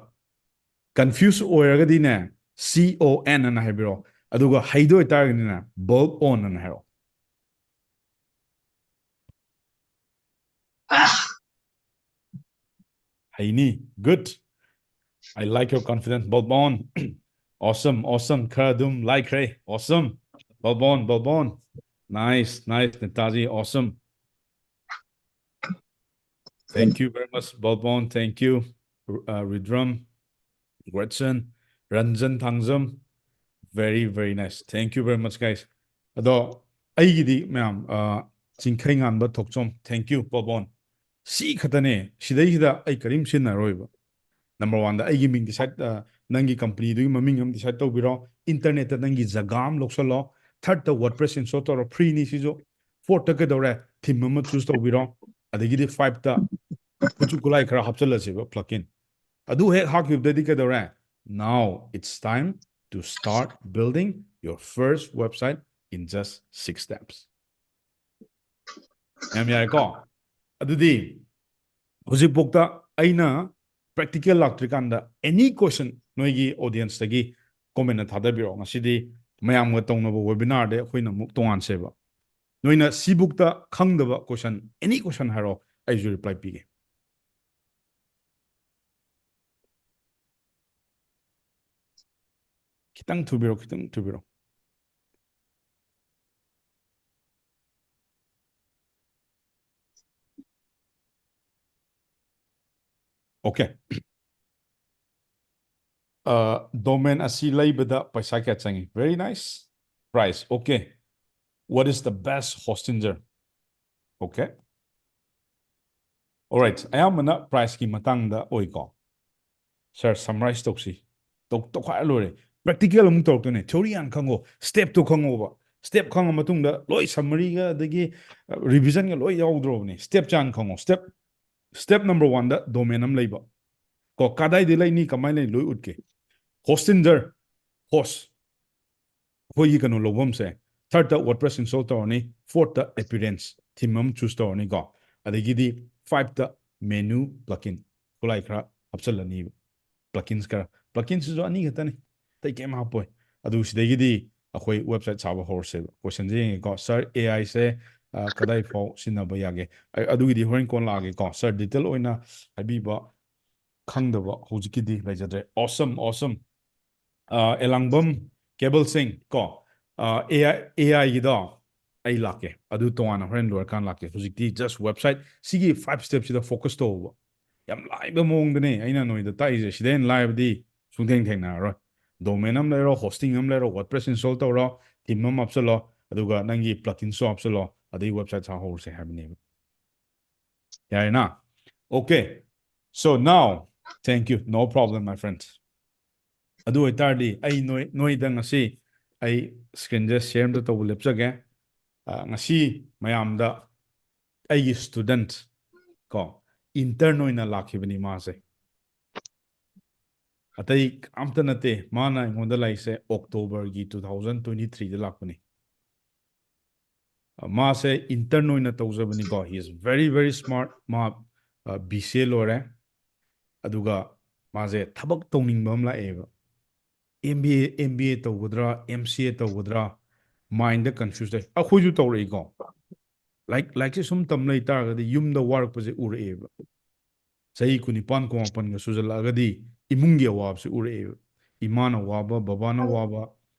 ꯀꯟꯐ꯭ꯌꯨꯁ ꯑꯣꯏꯔꯒꯗꯤꯅꯦ, ꯁꯤ ꯑꯣ ꯑꯦꯟ ꯑꯅ ꯍꯥꯏꯕꯤꯔꯣ꯫ ꯑꯗꯨꯒ ꯍꯩꯗꯣꯏ ꯑꯣꯏꯇꯥꯔꯒꯗꯤꯅꯦ, ꯕꯜꯕ ꯑꯣꯟ ꯑꯅ ꯍꯥꯏꯔꯣ꯫ ꯍꯩꯅꯤ꯫ Good. I like your confidence, ꯕꯜꯕ ꯑꯣꯟ꯫ Awesome, awesome. ꯈꯔ ꯑꯗꯨꯝ ꯂꯥꯏꯈ꯭ꯔꯦ꯫ Awesome. ꯕꯜꯕ ꯑꯣꯟ, ꯕꯜꯕ ꯑꯣꯟ꯫ Nice, nice, Netaji. Awesome. Thank you very much, ꯕꯜꯕ ꯑꯣꯟ. Thank you, uh, Rudram, Gretson, Ranjan Thangjam. Very, very nice. Thank you very much, guys. ꯑꯗꯣ ꯑꯩꯒꯤꯗꯤ ꯃꯌꯥꯝ, ꯑ, ꯆꯤꯡꯈꯩ ꯉꯥꯟꯕ ꯊꯣꯛꯆꯣꯝ, thank you, ꯕꯜꯕ ꯑꯣꯟ꯫ ꯁꯤ ꯈꯛꯇꯅꯦ꯫ ꯁꯤꯗꯩꯁꯤꯗ ꯑꯩ ꯀꯔꯤꯝ ꯁꯤꯖꯤꯟꯅꯔꯣꯏꯕ꯫ ꯅꯝꯕꯔ ꯋꯥꯟꯗ ꯑꯩꯒꯤ ꯃꯤꯡ ꯗꯤꯁꯥꯏꯠ, ꯑ, ꯅꯪꯒꯤ ꯀꯝꯄꯅꯤꯗꯨꯒꯤ ꯃꯃꯤꯡ ꯑꯃ ꯗꯤꯁꯥꯏꯠ ꯇꯧꯕꯤꯔꯣ꯫ ꯏꯟꯇꯔꯅꯦꯠꯇ ꯅꯪꯒꯤ ꯖꯒꯥ ꯑꯃ ꯂꯧꯁꯜꯂꯣ꯫ ꯊꯥꯔꯗꯇ ꯋꯥꯔꯗꯄ꯭ꯔꯦꯁ ꯏꯟꯁꯇꯣꯜ ꯇꯧꯔꯣ, ꯐ꯭ꯔꯤꯅꯤ ꯁꯤꯁꯨ꯫ ꯐꯣꯔꯠꯇ ꯀꯩꯗꯧꯔꯦ? ꯊꯤꯝ ꯑꯃ ꯆꯨꯁ ꯇꯧꯕꯤꯔꯣ꯫ ꯑꯗꯒꯤꯗꯤ ꯐꯥꯏꯚꯇ ꯈꯨꯠꯁꯨ ꯈꯨꯠꯂꯥꯏ ꯈꯔ ꯍꯥꯞꯆꯜꯂꯁꯦꯕ, ꯄ꯭ꯂꯒꯤꯟ꯫ ꯑꯗꯨ ꯍꯦꯛ ꯍꯥꯞꯈꯤꯕꯗꯗꯤ ꯀꯩꯗꯧꯔꯦ? Now it's time to start building your first website in just six steps. ꯌꯥꯝ ꯌꯥꯔꯦꯀꯣ? ꯑꯗꯨꯗꯤ ꯍꯧꯖꯤꯛꯐꯥꯎꯗ ꯑꯩꯅ ꯄ꯭ꯔꯦꯛꯇꯤꯀꯦꯜ ꯂꯥꯛꯇ꯭ꯔꯤꯀꯥꯟꯗ any question ꯅꯣꯏꯒꯤ ꯑꯣꯗꯤꯌꯦꯟꯁꯇꯒꯤ ꯀꯣꯃꯦꯟꯗ ꯊꯥꯗꯕꯤꯔꯛꯑꯣ꯫ ꯉꯁꯤꯗꯤ ꯃꯌꯥꯝꯒ ꯇꯧꯅꯕ ꯋꯦꯕꯤꯅꯥꯔꯗꯤ ꯑꯩꯈꯣꯏꯅ ꯑꯃꯨꯛ ꯇꯣꯉꯥꯟꯁꯦꯕ꯫ ꯅꯣꯏꯅ ꯁꯤꯕꯨꯛꯇ ꯈꯪꯗꯕ ꯀꯣꯏꯁꯟ, any question ꯍꯥꯏꯔꯣ, ꯑꯩꯁꯨ ꯔꯤꯄ꯭ꯂꯥꯏ ꯄꯤꯒꯦ꯫ ꯈꯤꯇꯪ ꯊꯨꯕꯤꯔꯣ, ꯈꯤꯇꯪ ꯊꯨꯕꯤꯔꯣ꯫ Okay. domain ꯑꯁꯤ ꯂꯩꯕꯗ ꯄꯩꯁꯥ ꯀꯌꯥ ꯆꯪꯉꯤ? Very nice. Price. Okay. What is the best Hostinger? Okay. Alright. ꯑꯌꯥꯝꯕꯅ priceꯀꯤ ꯃꯇꯥꯡꯗ ꯑꯣꯏꯀꯣ. Sir, summarize ꯇꯧꯁꯤ. ꯇꯧ ꯇꯧꯈꯥꯏꯔ ꯂꯣꯏꯔꯦ. Practical ꯑꯃꯨꯛ ꯇꯧꯔꯛꯇꯣꯏꯅꯦ. Theory ꯍꯥꯟꯅ ꯈꯪꯉꯣ. Stepꯇꯣ ꯈꯪꯉꯣꯕ. Step ꯈꯪꯉ ꯃꯇꯨꯡꯗ ꯂꯣꯏ summaryꯒ ꯑꯗꯒꯤ revisionꯒ ꯂꯣꯏ ꯌꯥꯎꯗ꯭ꯔꯣꯕꯅꯦ. Step ꯆꯥꯡ ꯈꯪꯉꯣ. Step step number oneꯗ domain ꯑꯃ ꯂꯩꯕ. ꯀꯣ, ꯀꯗꯥꯏꯗ ꯂꯩꯅꯤ, ꯀꯃꯥꯏꯅ ꯂꯩ, ꯂꯣꯏ ꯎꯠꯀꯦ. Hostinger, host, ꯑꯩꯈꯣꯏꯒꯤ ꯀꯩꯅꯣ ꯂꯧꯐꯝꯁꯦ. Thirdꯇ WordPress install ꯇꯧꯔꯅꯤ. Fourthꯇ appearance, theme ꯑꯃ choose ꯇꯧꯔꯅꯤꯀꯣ. ꯑꯗꯒꯤꯗꯤ fiveꯇ menu, plugin, ꯈꯨꯠꯂꯥꯏ ꯈꯔ ꯍꯥꯞꯆꯤꯜꯂꯅꯤꯕ. Plugins ꯈꯔ, pluginsꯁꯤꯁꯨ ꯑꯅꯤ ꯈꯛꯇꯅꯤ, ꯑꯇꯩ ꯀꯩꯝ ꯍꯥꯞꯄꯣꯏ꯫ ꯑꯗꯨ ꯁꯤꯗꯒꯤꯗꯤ ꯑꯩꯈꯣꯏ website ꯁꯥꯕ ꯍꯧꯔꯁꯦꯕ꯫ Questionꯁꯦ ꯌꯦꯡꯉꯦꯀꯣ, "Sir, AIꯁꯦ ꯀꯗꯥꯏ ꯐꯥꯎ ꯁꯤꯖꯤꯟꯅꯕ ꯌꯥꯒꯦ?" ꯑꯗꯨꯒꯤꯗꯤ ꯍꯣꯔꯦꯟ ꯀꯣꯟ ꯂꯥꯛꯑꯒꯦꯀꯣ꯫ Sir, detail ꯑꯣꯏꯅ ꯍꯥꯏꯕꯤꯕ ꯈꯪꯗꯕ ꯍꯧꯖꯤꯛꯀꯤꯗꯤ ꯂꯩꯖꯗ꯭ꯔꯦ꯫ Awesome, awesome. ꯑꯦꯂꯥꯡꯕꯝ ꯀꯦꯕꯜ ꯁꯤꯡ ꯀꯣ, AI, AIꯒꯤꯗꯣ ꯑꯩ ꯂꯥꯛꯀꯦ, ꯑꯗꯨ ꯇꯣꯉꯥꯟꯅ ꯍꯣꯔꯦꯟ ꯂꯣꯏꯔꯀꯥꯟ ꯂꯥꯛꯀꯦ꯫ ꯍꯧꯖꯤꯛꯇꯤ just website, ꯁꯤꯒꯤ five stepꯁꯤꯗ focus ꯇꯧꯕ꯫ ꯌꯥꯝ ꯂꯥꯏꯕ ꯃꯑꯣꯡꯗꯅꯦ ꯑꯩꯅ ꯅꯣꯏꯗ ꯇꯥꯛꯏꯁꯦ꯫ ꯁꯤꯗꯩ ꯍꯦꯟꯅ ꯂꯥꯏꯕꯗꯤ ꯁꯨꯡꯊꯦꯡ ꯊꯦꯡꯅꯔꯔꯣꯏ꯫ Domain ꯑꯃ ꯂꯩꯔꯣ, hosting ꯑꯃ ꯂꯩꯔꯣ, WordPress install ꯇꯧꯔꯣ, theme ꯑꯃ ꯍꯥꯞꯆꯜꯂꯣ, ꯑꯗꯨꯒ ꯅꯪꯒꯤ pluginsꯁꯨ ꯍꯥꯞꯆꯜꯂꯣ, ꯑꯗꯩ website ꯁꯥ ꯍꯧꯔꯁꯦ ꯍꯥꯏꯕꯅꯦꯕ꯫ ꯌꯥꯔꯦꯅ? Okay. So now, thank you. No problem, my friend. ꯑꯗꯨ ꯑꯣꯏꯇꯥꯔꯗꯤ ꯑꯩ ꯅꯣꯏ ꯅꯣꯏꯗ ꯉꯁꯤ ꯑꯩ screenꯁꯦ share ꯑꯝꯇ ꯇꯧꯕ ꯂꯦꯞꯆꯒꯦ꯫ ꯉꯁꯤ ꯃꯌꯥꯝꯗ ꯑꯩꯒꯤ student ꯀꯣ, intern ꯑꯣꯏꯅ ꯂꯥꯛꯈꯤꯕꯅꯤ ꯃꯥꯁꯦ꯫ ꯑꯇꯩ ꯑꯝꯇ ꯅꯠꯇꯦ, ꯃꯥꯅ ꯑꯩꯉꯣꯟꯗ ꯂꯥꯛꯏꯁꯦ Octoberꯒꯤ two thousand twenty threeꯗ ꯂꯥꯛꯄꯅꯤ꯫ ꯃꯥꯁꯦ intern ꯑꯣꯏꯅ ꯇꯧꯖꯕꯅꯤꯀꯣ꯫ He is very, very smart. ꯃꯥ BCA ꯂꯣꯏꯔꯦ꯫ ꯑꯗꯨꯒ ꯃꯥꯁꯦ ꯊꯕꯛ ꯇꯧꯅꯤꯡꯕ ꯑꯃ ꯂꯥꯛꯑꯦꯕ꯫ MBA, MBA ꯇꯧꯒꯗ꯭ꯔꯥ, MCA ꯇꯧꯒꯗ꯭ꯔꯥ, mindꯗ confuse ꯂꯩ꯫ ꯑꯩꯈꯣꯏꯁꯨ ꯇꯧꯔꯛꯏꯀꯣ꯫ ꯂꯥꯏꯔꯤꯛ, ꯂꯥꯏꯔꯤꯛꯁꯦ ꯁꯨꯝ ꯇꯝ ꯂꯩ ꯇꯥꯔꯒꯗꯤ ꯌꯨꯝꯗ ꯋꯥꯔꯛꯄꯁꯦ ꯎꯔꯛꯑꯦꯕ꯫ ꯆꯍꯤ ꯀꯨꯟꯅꯤꯄꯥꯟ, ꯀꯨꯟꯃꯥꯄꯟꯒ ꯁꯨꯖꯜꯂꯛꯑꯒꯗꯤ ꯏꯃꯨꯡꯒꯤ ꯑꯋꯥꯕꯁꯦ ꯎꯔꯛꯑꯦꯕ꯫ ꯏꯃꯥꯅ ꯋꯥꯕ, ꯕꯕꯥꯅ ꯋꯥꯕ,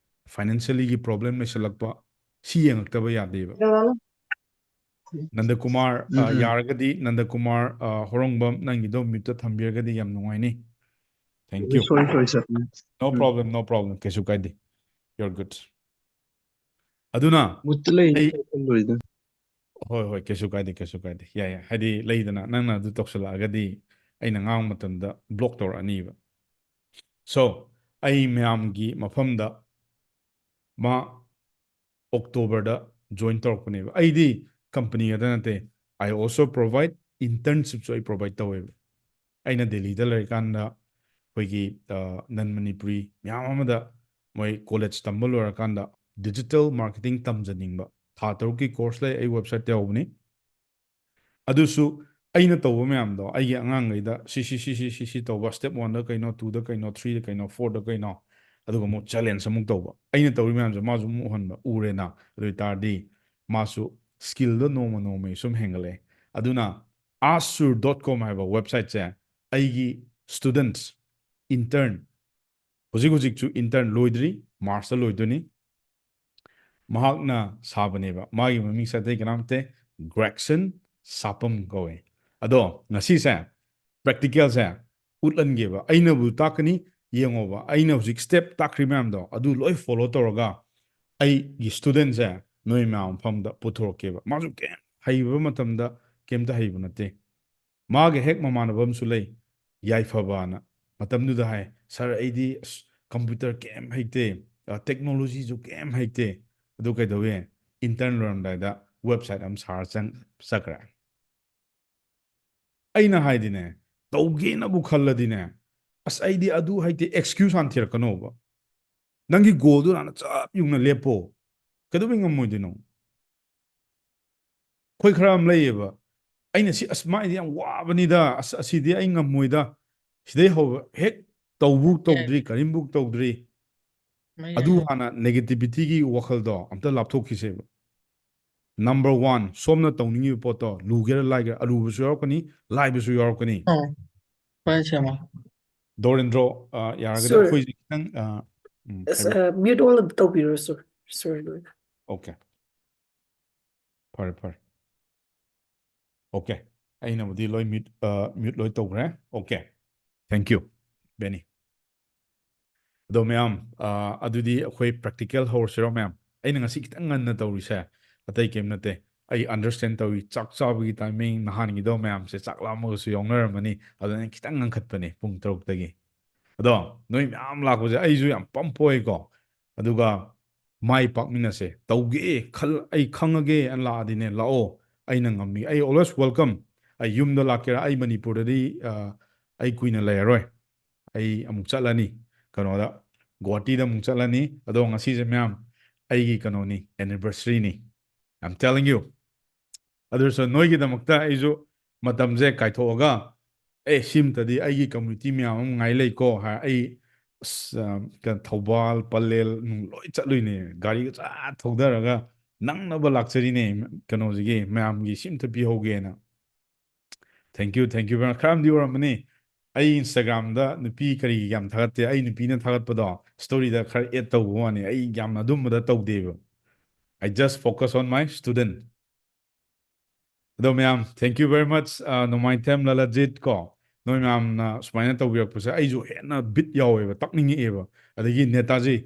financiallyꯒꯤ problem ꯂꯩꯁꯜꯂꯛꯄ, ꯁꯤ ꯌꯦꯡꯉꯛꯇꯕ ꯌꯥꯗꯦꯕ꯫ ꯅꯟꯗꯀꯨꯃꯥꯔ, ꯑ, ꯎꯝ, ꯎꯝ꯫ ꯌꯥꯔꯒꯗꯤ ꯅꯟꯗꯀꯨꯃꯥꯔ, ꯑ, ꯍꯣꯔꯣꯡꯕꯝ, ꯅꯪꯒꯤꯗꯣ muteꯇ ꯊꯝꯕꯤꯔꯒꯗꯤ ꯌꯥꯝ ꯅꯨꯡꯉꯥꯏꯅꯤ꯫ Thank you. Sorry, sorry, sir. No problem, no problem. ꯀꯩꯁꯨ ꯀꯥꯏꯗꯦ. You're good. ꯑꯗꯨꯅ ꯃꯨꯠꯇ ꯂꯩ ꯑꯩ- ꯂꯣꯏꯗ꯫ ꯍꯣꯏ, ꯍꯣꯏ, ꯀꯩꯁꯨ ꯀꯥꯏꯗꯦ, ꯀꯩꯁꯨ ꯀꯥꯏꯗꯦ꯫ ꯌꯥꯏ, ꯌꯥꯏ꯫ ꯍꯥꯏꯗꯤ ꯂꯩꯗꯅ, ꯅꯪꯅ ꯑꯗꯨ ꯇꯧꯁꯜꯂꯛꯑꯒꯗꯤ ꯑꯩꯅ ꯉꯥꯡꯕ ꯃꯇꯝꯗ block ꯇꯧꯔꯛꯑꯅꯤꯕ꯫ So, ꯑꯩ ꯃꯌꯥꯝꯒꯤ ꯃꯐꯝꯗ ꯃꯥ October ꯗ join ꯇꯧꯔꯛꯄꯅꯦꯕ꯫ ꯑꯩꯗꯤ company ꯈꯛꯇ ꯅꯠꯇꯦ, I also provide internship ꯁꯨ ꯑꯩ provide ꯇꯧꯋꯦꯕ꯫ ꯑꯩꯅ ꯗꯦꯜꯂꯤꯗ ꯂꯩꯔꯤꯀꯥꯟꯗ ꯑꯩꯈꯣꯏꯒꯤ, ꯑ, non Manipuri ꯃꯌꯥꯝ ꯑꯃꯗ ꯃꯣꯏ college ꯇꯝꯕ ꯂꯣꯏꯔꯀꯥꯟꯗ digital marketing ꯇꯝꯖꯅꯤꯡꯕ ꯊꯥ ꯇꯔꯨꯛꯀꯤ course ꯂꯩ, ꯑꯩ website ꯇ ꯌꯥꯎꯕꯅꯤ꯫ ꯑꯗꯨꯁꯨ ꯑꯩꯅ ꯇꯧꯕ ꯃꯌꯥꯝꯗꯣ ꯑꯩꯒꯤ ꯑꯉꯥꯡꯈꯩꯗ ꯁꯤ, ꯁꯤ, ꯁꯤ, ꯁꯤ, ꯁꯤ, ꯁꯤ ꯇꯧꯕ, step one ꯗ ꯀꯩꯅꯣ, two ꯗ ꯀꯩꯅꯣ, three ꯗ ꯀꯩꯅꯣ, four ꯗ ꯀꯩꯅꯣ, ꯑꯗꯨꯒ ꯑꯃꯨꯛ challenge ꯑꯃꯨꯛ ꯇꯧꯕ꯫ ꯑꯩꯅ ꯇꯧꯔꯤ ꯃꯌꯥꯝꯁꯦ ꯃꯥꯁꯨ ꯑꯃꯨꯛ ꯎꯍꯟꯕ, ꯎꯔꯦꯅ꯫ ꯑꯗꯨ ꯑꯣꯏ ꯇꯥꯔꯗꯤ ꯃꯥꯁꯨ skill ꯗꯣ ꯅꯣꯡꯃ ꯅꯣꯡꯃꯒꯤ ꯁꯨꯝ ꯍꯦꯟꯒꯠꯂꯛꯑꯦ꯫ ꯑꯗꯨꯅ ask sure dot com ꯍꯥꯏꯕ website ꯁꯦ ꯑꯩꯒꯤ students, intern, ꯍꯧꯖꯤꯛ ꯍꯧꯖꯤꯛꯁꯨ intern ꯂꯣꯏꯗ꯭ꯔꯤ, March ꯇ ꯂꯣꯏꯗꯣꯏꯅꯤ꯫ ꯃꯍꯥꯛꯅ ꯁꯥꯕꯅꯦꯕ꯫ ꯃꯥꯒꯤ ꯃꯃꯤꯡꯁꯦ ꯑꯇꯩ ꯀꯅꯥꯝ ꯅꯠꯇꯦ, Gregson Sapam ꯀꯧꯋꯦ꯫ ꯑꯗꯣ ꯉꯁꯤꯁꯦ practical ꯁꯦ ꯎꯠꯍꯟꯒꯦꯕ꯫ ꯑꯩꯅꯕꯨ ꯇꯥꯛꯀꯅꯤ, ꯌꯦꯡꯉꯣꯕ꯫ ꯑꯩꯅ ꯍꯧꯖꯤꯛ step ꯇꯥꯛꯈ꯭ꯔꯤ ꯃꯌꯥꯝꯗꯣ ꯑꯗꯨ ꯂꯣꯏ follow ꯇꯧꯔꯒ ꯑꯩꯒꯤ student ꯁꯦ ꯅꯣꯏ ꯃꯌꯥꯝ ꯃꯐꯝꯗ ꯄꯨꯊꯣꯔꯛꯀꯦꯕ꯫ ꯃꯥꯁꯨ ꯀꯩꯝ ꯍꯩꯕ ꯃꯇꯝꯗ ꯀꯩꯝꯇ ꯍꯩꯕ ꯅꯠꯇꯦ꯫ ꯃꯥꯒ ꯍꯦꯛ ꯃꯃꯥꯟꯅꯕ ꯑꯃꯁꯨ ꯂꯩ, ꯌꯥꯏꯐꯕꯅ꯫ ꯃꯇꯝꯗꯨꯗ ꯍꯥꯏ, "Sir, ꯑꯩꯗꯤ ꯑꯁ computer ꯀꯩꯝ ꯍꯩꯇꯦ, ꯑ, technology ꯁꯨ ꯀꯩꯝ ꯍꯩꯇꯦ"꯫ ꯑꯗꯨ ꯀꯩꯗꯧꯋꯦ? Intern ꯂꯣꯏꯔꯝꯗꯥꯏꯗ website ꯑꯃ ꯁꯥꯔ ꯆꯪ-, ꯆꯠꯈ꯭ꯔꯦ꯫ ꯑꯩꯅ ꯍꯥꯏꯗꯤꯅꯦ, ꯇꯧꯒꯦꯅꯕꯨ ꯈꯜꯂꯗꯤꯅꯦ, "ꯑꯁ, ꯑꯩꯗꯤ ꯑꯗꯨ ꯍꯩꯇꯦ", excuse ꯍꯥꯟꯅ ꯊꯤꯔꯛꯀꯅꯣꯕ꯫ ꯅꯪꯒꯤ goal ꯗꯨ ꯍꯥꯟꯅ ꯆꯞ ꯌꯨꯡꯅ ꯂꯦꯞꯄꯣ꯫ ꯀꯩꯗꯧꯕꯩ ꯉꯝꯃꯣꯏꯗꯣꯏꯅꯣ? ꯑꯩꯈꯣꯏ ꯈꯔ ꯑꯃ ꯂꯩꯌꯦꯕ, "ꯑꯩꯅ ꯁꯤ, ꯑꯁ, ꯃꯥꯏꯗꯤ ꯌꯥꯝ ꯋꯥꯕꯅꯤꯗ, ꯑꯁ, ꯑꯁꯤꯗꯤ ꯑꯩ ꯉꯝꯃꯣꯏꯗ", ꯁꯤꯗꯩ ꯍꯧꯕ ꯍꯦꯛ ꯇꯧꯕꯨ ꯇꯧꯗ꯭ꯔꯤ, ꯀꯔꯤꯝꯕꯨ ꯇꯧꯗ꯭ꯔꯤ꯫ ꯃꯩ ꯑꯗꯨ ꯂꯥꯛꯑꯦ꯫ ꯍꯥꯟꯅ negativity ꯒꯤ ꯋꯥꯈꯜꯗꯣ ꯑꯝꯇ ꯂꯥꯞꯊꯣꯛꯈꯤꯁꯦꯕ꯫ Number one, ꯁꯣꯝꯅ ꯇꯧꯅꯤꯡꯉꯤꯕ ꯄꯣꯠꯇꯣ ꯂꯨꯒꯦꯔꯥ ꯂꯥꯏꯒꯦꯔꯥ, ꯑꯔꯨꯕꯁꯨ ꯌꯥꯎꯔꯛꯀꯅꯤ, ꯂꯥꯏꯕꯁꯨ ꯌꯥꯎꯔꯛꯀꯅꯤ꯫ ꯑꯣ, ꯐꯔꯦ, ꯁꯦꯝꯃꯣ꯫ ꯗꯣꯔꯦꯟꯗ꯭ꯔꯣ, ꯑ, ꯌꯥꯔꯒꯗꯤ Sir. ꯑꯩꯈꯣꯏꯁꯦ ꯈꯤꯇꯪ, ꯑ, ꯎꯝ, ꯑꯁ, ꯍꯥꯏꯕꯤꯌꯨ꯫ ꯑ, mute all ꯑꯝꯇ ꯇꯧꯕꯤꯔꯣ, sir. Sir, ꯂꯣꯏꯅ꯫ Okay. ꯐꯔꯦ, ꯐꯔꯦ꯫ Okay. ꯑꯩꯅꯕꯨꯗꯤ ꯂꯣꯏ mute, ꯑ, mute ꯂꯣꯏ ꯇꯧꯈ꯭ꯔꯦ꯫ Okay. Thank you. ꯕꯦꯅꯤ꯫ ꯑꯗꯣ ꯃꯌꯥꯝ, ꯑ, ꯑꯗꯨꯗꯤ ꯑꯩꯈꯣꯏ practical ꯍꯧꯔꯁꯤꯔꯣ ꯃꯌꯥꯝ? ꯑꯩꯅ ꯉꯁꯤ ꯈꯤꯇꯪ ꯉꯟꯅ ꯇꯧꯔꯤꯁꯦ ꯑꯇꯩ ꯀꯩꯝ ꯅꯠꯇꯦ꯫ ꯑꯩ understand ꯇꯧꯏ, ꯆꯥꯛ ꯆꯥꯕꯒꯤ timing ꯅꯍꯥꯟꯒꯤꯗꯣ ꯃꯌꯥꯝꯁꯦ ꯆꯥꯛ ꯂꯥꯝꯃꯒꯁꯨ ꯌꯥꯎꯅꯔꯝꯃꯅꯤ, ꯑꯗꯨꯅ ꯑꯩꯅ ꯈꯤꯇꯪ ꯉꯟꯈꯠꯄꯅꯦ ꯄꯨꯡ ꯇꯔꯨꯛꯇꯒꯤ꯫ ꯑꯗꯣ ꯅꯣꯏ ꯃꯌꯥꯝ ꯂꯥꯛꯄꯁꯦ ꯑꯩꯁꯨ ꯌꯥꯝ ꯄꯝꯄꯣꯏꯀꯣ, ꯑꯗꯨꯒ ꯃꯥꯏ ꯄꯥꯛꯃꯤꯟꯅꯁꯦ꯫ ꯇꯧꯒꯦ ꯈꯜ-, ꯑꯩ ꯈꯪꯉꯒꯦ ꯑꯅ ꯂꯥꯛꯑꯗꯤꯅꯦ, ꯂꯥꯛꯑꯣ, ꯑꯩꯅ ꯉꯝꯃꯤ, ꯑꯩ always welcome꯫ ꯑꯩ ꯌꯨꯝꯗ ꯂꯥꯛꯀꯦꯔꯥ, ꯑꯩ ꯃꯅꯤꯄꯨꯔꯗꯗꯤ, ꯑ, ꯑꯩ ꯀꯨꯏꯅ ꯂꯩꯔꯔꯣꯏ, ꯑꯩ ꯑꯃꯨꯛ ꯆꯠꯂꯅꯤ ꯀꯩꯅꯣꯗ, ꯒꯨꯋꯥꯍꯥꯇꯤꯗ ꯑꯃꯨꯛ ꯆꯠꯂꯅꯤ꯫ ꯑꯗꯣ ꯉꯁꯤꯁꯦ ꯃꯌꯥꯝ ꯑꯩꯒꯤ ꯀꯩꯅꯣꯅꯤ, anniversary ꯅꯤ, I'm telling you꯫ ꯑꯗꯨꯁꯨ ꯅꯣꯏꯒꯤꯗꯃꯛꯇ ꯑꯩꯁꯨ ꯃꯇꯝꯁꯦ ꯀꯥꯏꯊꯣꯛꯑꯒ, "ꯑꯦ, ꯁꯤꯝꯇꯗꯤ ꯑꯩꯒꯤ community ꯃꯌꯥꯝ ꯑꯃ ꯉꯥꯏ ꯂꯩꯀꯣ" ꯍꯥꯏ, ꯑꯩ, ꯑꯁ, ꯑ, ꯀꯩꯅꯣ, ꯊꯧꯕꯥꯜ, ꯄꯂꯦꯜ ꯅꯨꯡ ꯂꯣꯏ ꯆꯠꯂꯨꯏꯅꯦ, ꯒꯥꯔꯤꯒ ꯆꯥ ꯊꯧꯗꯔꯒ ꯅꯪꯅꯕ ꯂꯥꯛꯆꯔꯤꯅꯦ꯫ ꯀꯩꯅꯣꯁꯤꯒꯤ ꯃꯌꯥꯝꯒꯤ ꯁꯤꯝꯇ ꯄꯤꯍꯧꯒꯦꯅ꯫ Thank you, thank you very much꯫ ꯈꯔ ꯑꯃꯗꯤ ꯎꯔꯝꯃꯅꯤ, ꯑꯩ Instagram-ꯗ ꯅꯨꯄꯤ ꯀꯔꯤꯒꯤ ꯌꯥꯝ ꯊꯥꯒꯠꯇꯦ, ꯑꯩ ꯅꯨꯄꯤꯅ ꯊꯥꯒꯠꯄꯗꯣ story-ꯗ ꯈꯔ add ꯇꯧꯕ ꯋꯥꯅꯤ, ꯑꯩ ꯌꯥꯝꯅ ꯑꯗꯨꯝꯕꯗ ꯇꯧꯗꯦꯕ꯫ I just focus on my student꯫ ꯑꯗꯣ ꯃꯌꯥꯝ, thank you very much, ꯑ, ꯅꯣꯡꯃꯥꯏꯊꯦꯝ ꯂꯂꯖꯤꯠ ꯀꯣ, ꯅꯣꯏ ꯃꯌꯥꯝꯅ ꯁꯨꯃꯥꯏꯅ ꯇꯧꯕꯤꯔꯛꯄꯁꯦ ꯑꯩꯁꯨ ꯍꯦꯟꯅ ꯕꯤꯠ ꯌꯥꯎꯋꯦꯕ, ꯇꯥꯛꯅꯤꯡꯉꯛꯑꯦꯕ꯫ ꯑꯗꯒꯤ ꯅꯦꯇꯥꯖꯤ,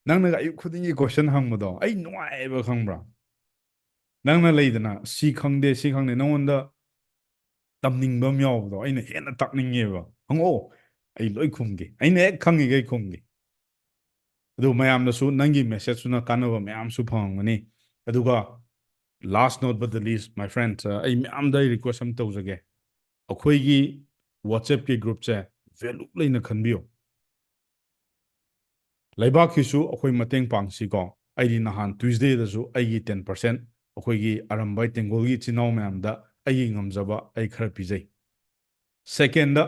ꯅꯪꯅꯒ ꯑꯌꯨꯛ ꯈꯨꯗꯤꯡꯒꯤ question ꯍꯪꯕꯗꯣ ꯑꯩ ꯅꯨꯡꯉꯥꯏꯌꯦꯕ, ꯈꯪꯕ꯭ꯔꯥ? ꯅꯪꯅ ꯂꯩꯗꯅ, "ꯁꯤ ꯈꯪꯗꯦ, ꯁꯤ ꯈꯪꯗꯦ", ꯅꯪꯉꯣꯟꯗ ꯇꯝꯅꯤꯡꯕ ꯑꯃ ꯌꯥꯎꯕꯗꯣ ꯑꯩꯅ ꯍꯦꯟꯅ ꯇꯥꯛꯅꯤꯡꯉꯦꯕ꯫ ꯍꯪꯉꯛꯑꯣ, ꯑꯩ ꯂꯣꯏ ꯈꯨꯝꯒꯦ, ꯑꯩꯅ ꯍꯦꯛ ꯈꯪꯉꯤꯈꯩ ꯈꯨꯝꯒꯦ꯫ ꯑꯗꯨ ꯃꯌꯥꯝꯗꯁꯨ ꯅꯪꯒꯤ message-ꯇꯨꯅ ꯀꯥꯟꯅꯕ ꯃꯌꯥꯝꯁꯨ ꯐꯪꯉꯝꯒꯅꯤ꯫ ꯑꯗꯨꯒ last not but the least, my friend, ꯑ, ꯑꯩ ꯃꯌꯥꯝꯗ ꯑꯩ request ꯑꯃ ꯇꯧꯖꯒꯦ꯫ ꯑꯩꯈꯣꯏꯒꯤ WhatsApp-ꯀꯤ group-ꯁꯦ value ꯂꯩꯅ ꯈꯟꯕꯤꯌꯨ꯫ ꯂꯩꯕꯥꯛꯀꯤꯁꯨ ꯑꯩꯈꯣꯏ ꯃꯇꯦꯡ ꯄꯥꯡꯁꯤꯀꯣ꯫ ꯑꯩꯗꯤ ꯅꯍꯥꯟ Tuesday-ꯗꯁꯨ ꯑꯩꯒꯤ ten percent ꯑꯩꯈꯣꯏꯒꯤ ꯑꯔꯝꯕꯥꯏ ꯇꯦꯡꯒꯣꯜꯒꯤ ꯏꯆꯤꯟ ꯏꯅꯥꯎ ꯃꯌꯥꯝꯗ ꯑꯩꯒꯤ ꯉꯝꯖꯕ ꯑꯩ ꯈꯔ ꯄꯤꯖꯩ꯫ Second-ꯗ,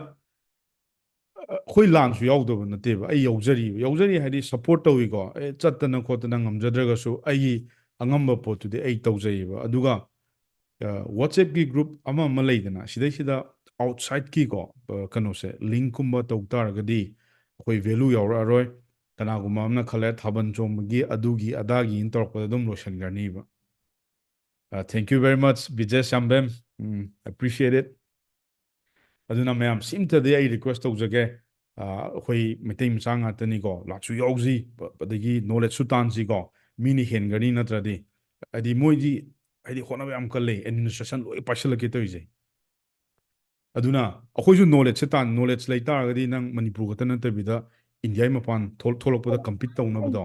ꯑꯩꯈꯣꯏ ꯂꯥꯟꯁꯨ ꯌꯥꯎꯗꯕ ꯅꯠꯇꯦꯕ, ꯑꯩ ꯌꯥꯎꯖꯔꯤꯕ, ꯌꯥꯎꯖꯔꯤ ꯍꯥꯏꯗꯤ support ꯇꯧꯏꯀꯣ, ꯑꯦ, ꯆꯠꯇꯅ ꯈꯣꯠꯇꯅ ꯉꯝꯖꯗ꯭ꯔꯒꯁꯨ ꯑꯩꯒꯤ ꯑꯉꯝꯕ ꯄꯣꯠꯇꯨꯗꯤ ꯑꯩ ꯇꯧꯖꯩꯌꯦꯕ꯫ ꯑꯗꯨꯒ, ꯑ, WhatsApp-ꯀꯤ group ꯑꯃ ꯑꯃ ꯂꯩꯗꯅ, ꯁꯤꯗꯩꯁꯤꯗ outside-ꯀꯤꯀꯣ, ꯑ, ꯀꯩꯅꯣꯁꯦ, link-ꯀꯨꯝꯕ ꯇꯧ ꯇꯥꯔꯒꯗꯤ ꯑꯩꯈꯣꯏ value ꯌꯥꯎꯔꯛꯑꯔꯣꯏ꯫ ꯀꯅꯥꯒꯨꯝꯕ ꯑꯃꯅ ꯈꯜꯂꯦ ꯊꯥꯕꯜ ꯆꯣꯡꯕꯒꯤ ꯑꯗꯨꯒꯤ ꯑꯗꯥꯒꯤꯅ ꯇꯧꯔꯛꯄꯗ ꯑꯗꯨꯝ ꯂꯣꯏꯁꯤꯟꯈ꯭ꯔꯅꯤꯕ꯫ ꯑ, thank you very much, Bijesh ꯌꯥꯝꯕꯦꯝ꯫ Um, appreciate it꯫ ꯑꯗꯨꯅ ꯃꯌꯥꯝ ꯁꯤꯝꯇꯗꯤ ꯑꯩ request ꯇꯧꯖꯒꯦ, ꯑꯩꯈꯣꯏ ꯃꯩꯇꯩ ꯃꯆꯥ ꯉꯥꯛꯇꯅꯤꯀꯣ, ꯂꯥꯛꯁꯨ ꯌꯥꯎꯁꯤ, ꯑꯗꯒꯤ ꯅꯣꯂꯦꯖꯁꯨ ꯇꯥꯟꯁꯤꯀꯣ, ꯃꯤꯅ ꯍꯦꯟꯒꯅꯤ ꯅꯠꯇ꯭ꯔꯗꯤ꯫ ꯍꯥꯏꯗꯤ ꯃꯣꯏꯗꯤ ꯍꯥꯏꯗꯤ ꯍꯣꯠꯅꯕ ꯌꯥꯝ ꯀꯜꯂꯦ, ꯑꯦꯗꯃꯤꯅꯤꯁꯇ꯭ꯔꯦꯁꯟ ꯂꯣꯏ ꯄꯥꯏꯁꯤꯜꯂꯛꯀꯦ ꯇꯧꯔꯤꯁꯦ꯫ ꯑꯗꯨꯅ ꯑꯩꯈꯣꯏꯁꯨ ꯅꯣꯂꯦꯖꯁꯦ ꯇꯥꯟ ꯅꯣꯂꯦꯖ ꯂꯩ ꯇꯥꯔꯒꯗꯤ ꯅꯪ ꯃꯅꯤꯄꯨꯔ ꯈꯛꯇ ꯅꯠꯇꯕꯤꯗ ꯏꯟꯗꯤꯌꯥꯒꯤ ꯃꯄꯥꯟ ꯊꯣꯛ- ꯊꯣꯛꯂꯛꯄꯗ ꯀꯝꯄꯤꯠ ꯇꯧꯅꯕꯗꯣ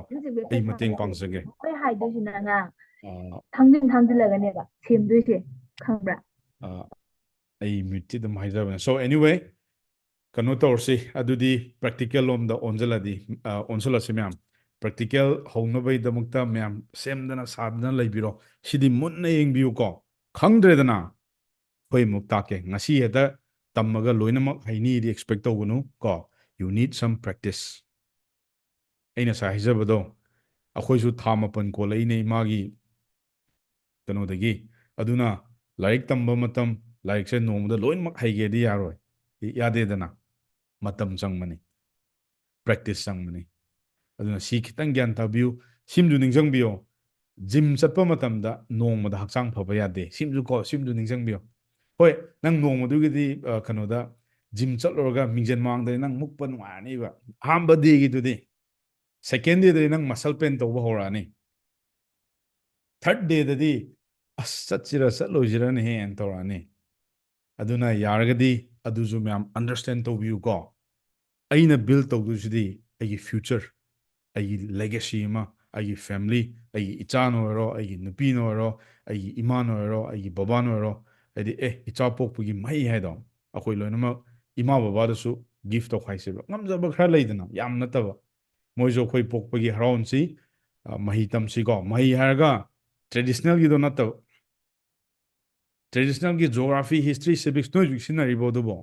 ꯑꯩ ꯃꯇꯦꯡ ꯄꯥꯡꯖꯒꯦ꯫ ꯑꯩꯈꯣꯏ ꯍꯥꯏꯗꯣꯏꯁꯤꯅ ꯑꯉꯥꯡ ꯑꯥ, ꯊꯥꯡꯖꯤꯡ ꯊꯥꯡꯖꯤꯜꯂꯒꯅꯦꯕ ꯁꯦꯝꯗꯣꯏꯁꯦ, ꯈꯪꯕ꯭ꯔꯥ? ꯑꯥ, ꯑꯩ ꯃ꯭ꯌꯨꯠꯇꯤ ꯑꯗꯨꯝ ꯍꯥꯏꯖꯕꯅꯦ꯫ So anyway, ꯀꯩꯅꯣ ꯇꯧꯔꯁꯤ, ꯑꯗꯨꯗꯤ ꯄ꯭ꯔꯦꯛꯇꯤꯀꯦꯜ ꯂꯣꯝꯗ ꯑꯣꯟꯁꯤꯜꯂꯗꯤ ꯑꯥ, ꯑꯣꯟꯁꯤꯜꯂꯁꯤ ꯃꯌꯥꯝ꯫ ꯄ꯭ꯔꯦꯛꯇꯤꯀꯦꯜ ꯍꯧꯅꯕꯒꯤꯗꯃꯛꯇ ꯃꯌꯥꯝ ꯁꯦꯝꯗꯅ ꯁꯥꯗꯅ ꯂꯩꯕꯤꯔꯣ꯫ ꯁꯤꯗꯤ ꯃꯨꯟꯅ ꯌꯦꯡꯕꯤꯌꯨꯀꯣ꯫ ꯈꯪꯗ꯭ꯔꯦꯗꯅ, ꯑꯩꯈꯣꯏ ꯑꯃꯨꯛ ꯇꯥꯛꯀꯦ꯫ ꯉꯁꯤ ꯍꯦꯛꯇ ꯇꯝꯃꯒ ꯂꯣꯏꯅꯃꯛ ꯍꯩꯅꯤꯗꯤ ꯑꯦꯛꯁꯄꯦꯛ ꯇꯧꯒꯅꯨ ꯀꯣ꯫ You need some practice. ꯑꯩꯅ ꯉꯁꯥꯏ ꯍꯥꯏꯖꯕꯗꯣ, ꯑꯩꯈꯣꯏꯁꯨ ꯊꯥ ꯃꯥꯄꯟ ꯀꯣꯜꯂꯛꯏꯅꯦ ꯏꯃꯥꯒꯤ ꯀꯩꯅꯣꯗꯒꯤ꯫ ꯑꯗꯨꯅ ꯂꯥꯏꯔꯤꯛ ꯇꯝꯕ ꯃꯇꯝ, ꯂꯥꯏꯔꯤꯛꯁꯦ ꯅꯣꯡꯃꯗ ꯂꯣꯏꯅꯃꯛ ꯍꯩꯒꯦꯗꯤ ꯌꯥꯔꯣꯏ, ꯌꯥꯗꯦꯗꯅ, ꯃꯇꯝ ꯆꯪꯕꯅꯤ, ꯄ꯭ꯔꯦꯛꯇꯤꯁ ꯆꯪꯕꯅꯤ꯫ ꯑꯗꯨꯅ ꯁꯤ ꯈꯤꯇꯪ ꯒ꯭ꯌꯥꯟ ꯇꯥꯕꯤꯌꯨ꯫ ꯁꯤꯝꯁꯨ ꯅꯤꯡꯁꯤꯡꯕꯤꯌꯣ, ꯖꯤꯝ ꯆꯠꯄ ꯃꯇꯝꯗ ꯅꯣꯡꯃꯗ ꯍꯛꯆꯥꯡ ꯐꯕ ꯌꯥꯗꯦ꯫ ꯁꯤꯝꯁꯨ ꯀꯣ, ꯁꯤꯝꯁꯨ ꯅꯤꯡꯁꯤꯡꯕꯤꯌꯣ꯫ ꯍꯣꯏ, ꯅꯪ ꯅꯣꯡꯃꯗꯨꯒꯤꯗꯤ ꯑ, ꯀꯩꯅꯣꯗ ꯖꯤꯝ ꯆꯠꯂꯨꯔꯒ ꯃꯤꯡꯖꯦꯜ ꯃꯥꯡꯗꯗꯤ ꯅꯪ ꯃꯨꯛꯄ ꯅꯨꯡꯉꯥꯏꯔꯅꯤꯕ ꯑꯍꯥꯟꯕ ꯗꯦꯒꯤꯗꯨꯗꯤ꯫ ꯁꯦꯀꯦꯟ ꯗꯦꯗꯗꯤ ꯅꯪ ꯃꯁꯜ ꯄꯦꯟ ꯇꯧꯕ ꯍꯧꯔꯛꯑꯅꯤ꯫ ꯊꯥꯔꯠ ꯗꯦꯗꯗꯤ ꯑꯁ, ꯆꯠꯁꯤꯔ ꯆꯠꯂꯣꯏꯁꯤꯔꯅ ꯍꯦꯟꯅ ꯇꯧꯔꯛꯑꯅꯤ꯫ ꯑꯗꯨꯅ ꯌꯥꯔꯒꯗꯤ ꯑꯗꯨꯁꯨ ꯃꯌꯥꯝ ꯑꯟꯗꯔꯁꯇꯦꯟ ꯇꯧꯕꯤꯌꯨꯀꯣ꯫ ꯑꯩꯅ ꯕꯤꯜ ꯇꯧꯗꯣꯏꯁꯤꯗꯤ ꯑꯩꯒꯤ ꯐ꯭ꯌꯨꯆꯔ, ꯑꯩꯒꯤ ꯂꯦꯒꯦꯁꯤ ꯑꯃ, ꯑꯩꯒꯤ ꯐꯦꯃꯤꯂꯤ, ꯑꯩꯒꯤ ꯏꯆꯥꯅ ꯑꯣꯏꯔꯣ, ꯑꯩꯒꯤ ꯅꯨꯄꯤꯅ ꯑꯣꯏꯔꯣ, ꯑꯩꯒꯤ ꯏꯃꯥꯅ ꯑꯣꯏꯔꯣ, ꯑꯩꯒꯤ ꯕꯕꯥꯅ ꯑꯣꯏꯔꯣ, ꯍꯥꯏꯗꯤ ꯑꯦ, ꯏꯆꯥ ꯄꯣꯛꯄꯒꯤ ꯃꯍꯩ ꯍꯥꯏꯗꯣ ꯑꯩꯈꯣꯏ ꯂꯣꯏꯅꯃꯛ ꯏꯃꯥ ꯕꯕꯥꯗꯁꯨ ꯒꯤꯐ ꯇꯧꯈꯥꯏꯁꯦꯕ꯫ ꯉꯝꯖꯕ ꯈꯔ ꯂꯩꯗꯅ, ꯌꯥꯝ ꯅꯠꯇꯕ꯫ ꯃꯣꯏꯁꯨ ꯑꯩꯈꯣꯏ ꯄꯣꯛꯄꯒꯤ ꯍꯔꯥꯎꯟꯁꯤ, ꯑ, ꯃꯍꯩ ꯇꯝꯁꯤꯀꯣ꯫ ꯃꯍꯩ ꯍꯥꯏꯔꯒ ꯇ꯭ꯔꯦꯗꯤꯁꯅꯦꯜꯒꯤꯗꯣ ꯅꯠꯇꯕ, ꯇ꯭ꯔꯦꯗꯤꯁꯅꯦꯜꯒꯤ ꯖꯣꯒ꯭ꯔꯥꯐꯤ, ꯍꯤꯁꯇ꯭ꯔꯤ, ꯁꯤꯚꯤꯛꯁ ꯅꯣꯏꯁꯨ ꯁꯤꯖꯤꯟꯅꯔꯤꯕꯣ ꯑꯗꯨꯕꯣ?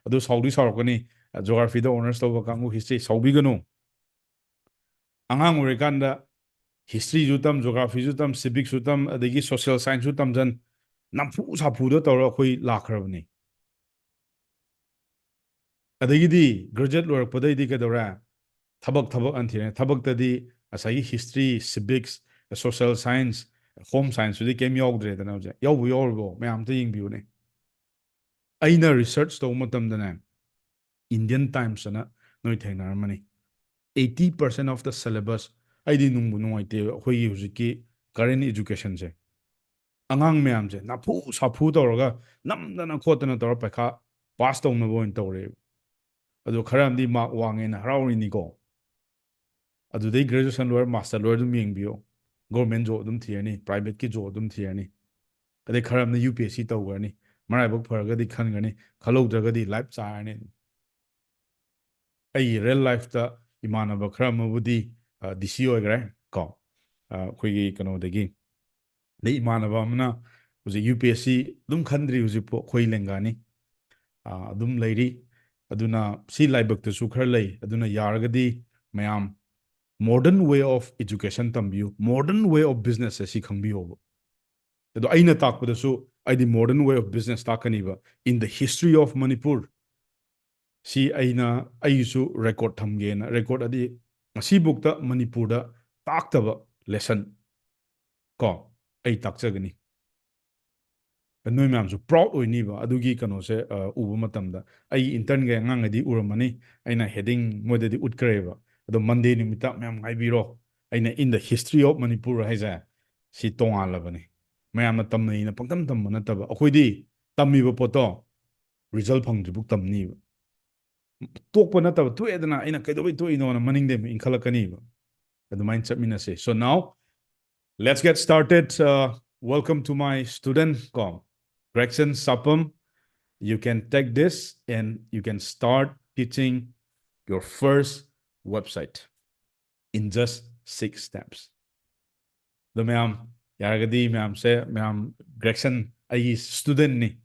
ꯑꯗꯨ ꯁꯥꯎꯗꯤ ꯁꯥꯎꯔꯛꯀꯅꯤ, ꯑ, ꯖꯣꯒ꯭ꯔꯥꯐꯤꯗ ꯑꯣꯅꯔꯁ ꯇꯧꯕ ꯀꯥꯡꯕꯨ ꯍꯤꯁꯇ꯭ꯔꯤ ꯁꯥꯎꯕꯤꯒꯅꯨ꯫ ꯑꯉꯥꯡ ꯑꯣꯏꯔꯤꯀꯥꯟꯗ ꯍꯤꯁꯇ꯭ꯔꯤꯁꯨ ꯇꯝ, ꯖꯣꯒ꯭ꯔꯥꯐꯤꯁꯨ ꯇꯝ, ꯁꯤꯚꯤꯛꯁꯁꯨ ꯇꯝ, ꯑꯗꯒꯤ ꯁꯣꯁꯤꯌꯦꯜ ꯁꯥꯏꯟꯁꯁꯨ ꯇꯝꯖꯟ, ꯅꯝꯐꯨ ꯁꯥꯐꯨꯗ ꯇꯧꯔꯒ ꯑꯩꯈꯣꯏ ꯂꯥꯛꯈ꯭ꯔꯕꯅꯤ꯫ ꯑꯗꯒꯤꯗꯤ ꯒ꯭ꯔꯦꯖꯨꯑꯦꯠ ꯂꯣꯏꯔꯛꯄꯗꯩꯗꯤ ꯀꯩꯗꯧꯔꯦ? ꯊꯕꯛ, ꯊꯕꯛ ꯑꯅ ꯊꯤꯔꯦ꯫ ꯊꯕꯛꯇꯗꯤ ꯉꯁꯥꯏꯒꯤ history, civics, social science, home ꯁꯥꯏꯟꯁꯇꯨꯗꯤ ꯀꯩꯝ ꯌꯥꯎꯗ꯭ꯔꯦꯗꯅ ꯍꯧꯖꯤꯛ꯫ ꯌꯥꯎꯕꯨ ꯌꯥꯎꯔꯤꯕꯣ? ꯃꯌꯥꯝ ꯑꯝꯇ ꯌꯦꯡꯕꯤꯌꯨꯅꯦ꯫ ꯑꯩꯅ ꯔꯤꯁꯔꯆ ꯇꯧꯕ ꯃꯇꯝꯗꯅꯦ, ꯏꯟꯗꯤꯌꯟ ꯇꯥꯏꯝꯁ ꯑꯅ ꯅꯣꯏ ꯊꯦꯡꯅꯔꯝꯃꯅꯤ꯫ Eighty percent of the syllabus, ꯑꯩꯗꯤ ꯅꯨꯡꯕꯨ ꯅꯨꯡꯉꯥꯏꯇꯦ ꯑꯩꯈꯣꯏꯒꯤ ꯍꯧꯖꯤꯛꯀꯤ current educationꯁꯦ꯫ ꯑꯉꯥꯡ ꯃꯌꯥꯝꯁꯦ ꯅꯥꯐꯨ ꯁꯥꯐꯨ ꯇꯧꯔꯒ ꯅꯝꯗꯅ ꯈꯣꯠꯇꯅ ꯇꯧꯔ ꯄꯩꯈꯥ ꯄꯥꯁ ꯇꯧꯅꯕ ꯑꯣꯏꯅ ꯇꯧꯔꯦꯕ꯫ ꯑꯗꯣ ꯈꯔ ꯑꯃꯗꯤ ꯃꯥꯔꯛ ꯋꯥꯡꯉꯦꯅ ꯍꯔꯥꯎꯔꯤꯅꯤꯀꯣ꯫ ꯑꯗꯨꯗꯩ graduation ꯂꯣꯏꯔ master ꯂꯣꯏꯔ ꯑꯗꯨꯝ ꯌꯦꯡꯕꯤꯌꯣ꯫ Government job ꯑꯗꯨꯝ ꯊꯤꯔꯅꯤ, privateꯀꯤ job ꯑꯗꯨꯝ ꯊꯤꯔꯅꯤ꯫ ꯑꯗꯩ ꯈꯔ ꯑꯃꯅ U P S C ꯇꯧꯈ꯭ꯔꯅꯤ, ꯃꯔꯥꯏꯕꯛ ꯐꯔꯒꯗꯤ ꯈꯟꯈ꯭ꯔꯅꯤ, ꯈꯜꯍꯧꯗ꯭ꯔꯒꯗꯤ life ꯆꯥꯔꯅꯤ꯫ ꯑꯩꯒꯤ real lifeꯇ ꯏꯃꯥꯟꯅꯕ ꯈꯔ ꯑꯃꯕꯨꯗꯤ D C ꯑꯣꯏꯈ꯭ꯔꯦ ꯀꯣ, ꯑꯩꯈꯣꯏꯒꯤ ꯀꯩꯅꯣꯗꯒꯤ꯫ ꯑꯗꯩ ꯏꯃꯥꯟꯅꯕ ꯑꯃꯅ ꯍꯧꯖꯤꯛ U P S C ꯑꯗꯨꯝ ꯈꯟꯗ꯭ꯔꯤ ꯍꯧꯖꯤꯛꯄꯨ, ꯑꯩꯈꯣꯏ ꯂꯦꯡꯒꯥꯅꯤ꯫ ꯑꯗꯨꯝ ꯂꯩꯔꯤ꯫ ꯑꯗꯨꯅ ꯁꯤ ꯂꯥꯏꯕꯛꯇꯁꯨ ꯈꯔ ꯂꯩ꯫ ꯑꯗꯨꯅ ꯌꯥꯔꯒꯗꯤ ꯃꯌꯥꯝ modern way of education ꯇꯝꯕꯤꯌꯨ, modern way of business ꯁꯤ ꯈꯪꯕꯤꯌꯣꯕ꯫ ꯑꯗꯣ ꯑꯩꯅ ꯇꯥꯛꯄꯗꯁꯨ ꯑꯩꯗꯤ modern way of business ꯇꯥꯛꯀꯅꯤꯕ꯫ In the history of Manipur, ꯁꯤ ꯑꯩꯅ ꯑꯩꯒꯤꯁꯨ record ꯊꯝꯒꯦꯅ, record ꯑꯗꯤ ꯉꯁꯤꯐꯥꯎꯗ ꯃꯅꯤꯄꯨꯔꯗ ꯇꯥꯛꯇꯕ lesson ꯀꯣ ꯑꯩ ꯇꯥꯛꯆꯒꯅꯤ꯫ ꯅꯣꯏ ꯃꯌꯥꯝꯁꯨ proud ꯑꯣꯏꯅꯤꯕ ꯑꯗꯨꯒꯤ ꯀꯩꯅꯣꯁꯦ ꯎꯕ ꯃꯇꯝꯗ꯫ ꯑꯩꯒꯤ internꯒꯤ ꯑꯉꯥꯡꯉꯩꯗꯤ ꯎꯔꯝꯃꯅꯤ, ꯑꯩꯅ heading ꯃꯣꯏꯗꯗꯤ ꯎꯠꯈ꯭ꯔꯦꯕ꯫ ꯑꯗꯣ Monday ꯅꯨꯃꯤꯠꯇ ꯃꯌꯥꯝ ꯉꯥꯏꯕꯤꯔꯣ, ꯑꯩꯅ In the History of Manipur ꯍꯥꯏꯁꯦ ꯁꯤ ꯇꯣꯉꯥꯜꯂꯕꯅꯤ꯫ ꯃꯌꯥꯝꯅ ꯇꯝꯅꯩꯅ ꯄꯪꯇꯝ ꯇꯝꯕ ꯅꯠꯇꯕ, ꯑꯩꯈꯣꯏꯗꯤ ꯇꯝꯃꯤꯕ ꯄꯣꯠꯇꯣ result ꯐꯪꯗ꯭ꯔꯤꯐꯥꯎ ꯇꯝꯅꯤꯕ꯫ ꯇꯣꯛꯄ ꯅꯠꯇꯕ, ꯇꯣꯛꯑꯦꯗꯅ ꯑꯩꯅ ꯀꯩꯗꯧꯕꯩ ꯇꯣꯛꯏꯅꯣꯅ ꯃꯅꯤꯡꯗꯩ ꯑꯃꯨꯛ ꯏꯟꯈꯠꯂꯛꯀꯅꯤꯕ꯫ ꯑꯗꯨꯃꯥꯏꯅ ꯆꯠꯃꯤꯟꯅꯁꯦ꯫ So now, let's get started. Welcome to my student ꯀꯣ, Gregson Sapam. You can take this and you can start teaching your first website in just six steps. ꯑꯗꯣ ꯃꯌꯥꯝ, ꯌꯥꯔꯒꯗꯤ ꯃꯌꯥꯝꯁꯦ, ꯃꯌꯥꯝ, Gregson ꯑꯩꯒꯤ studentꯅꯤ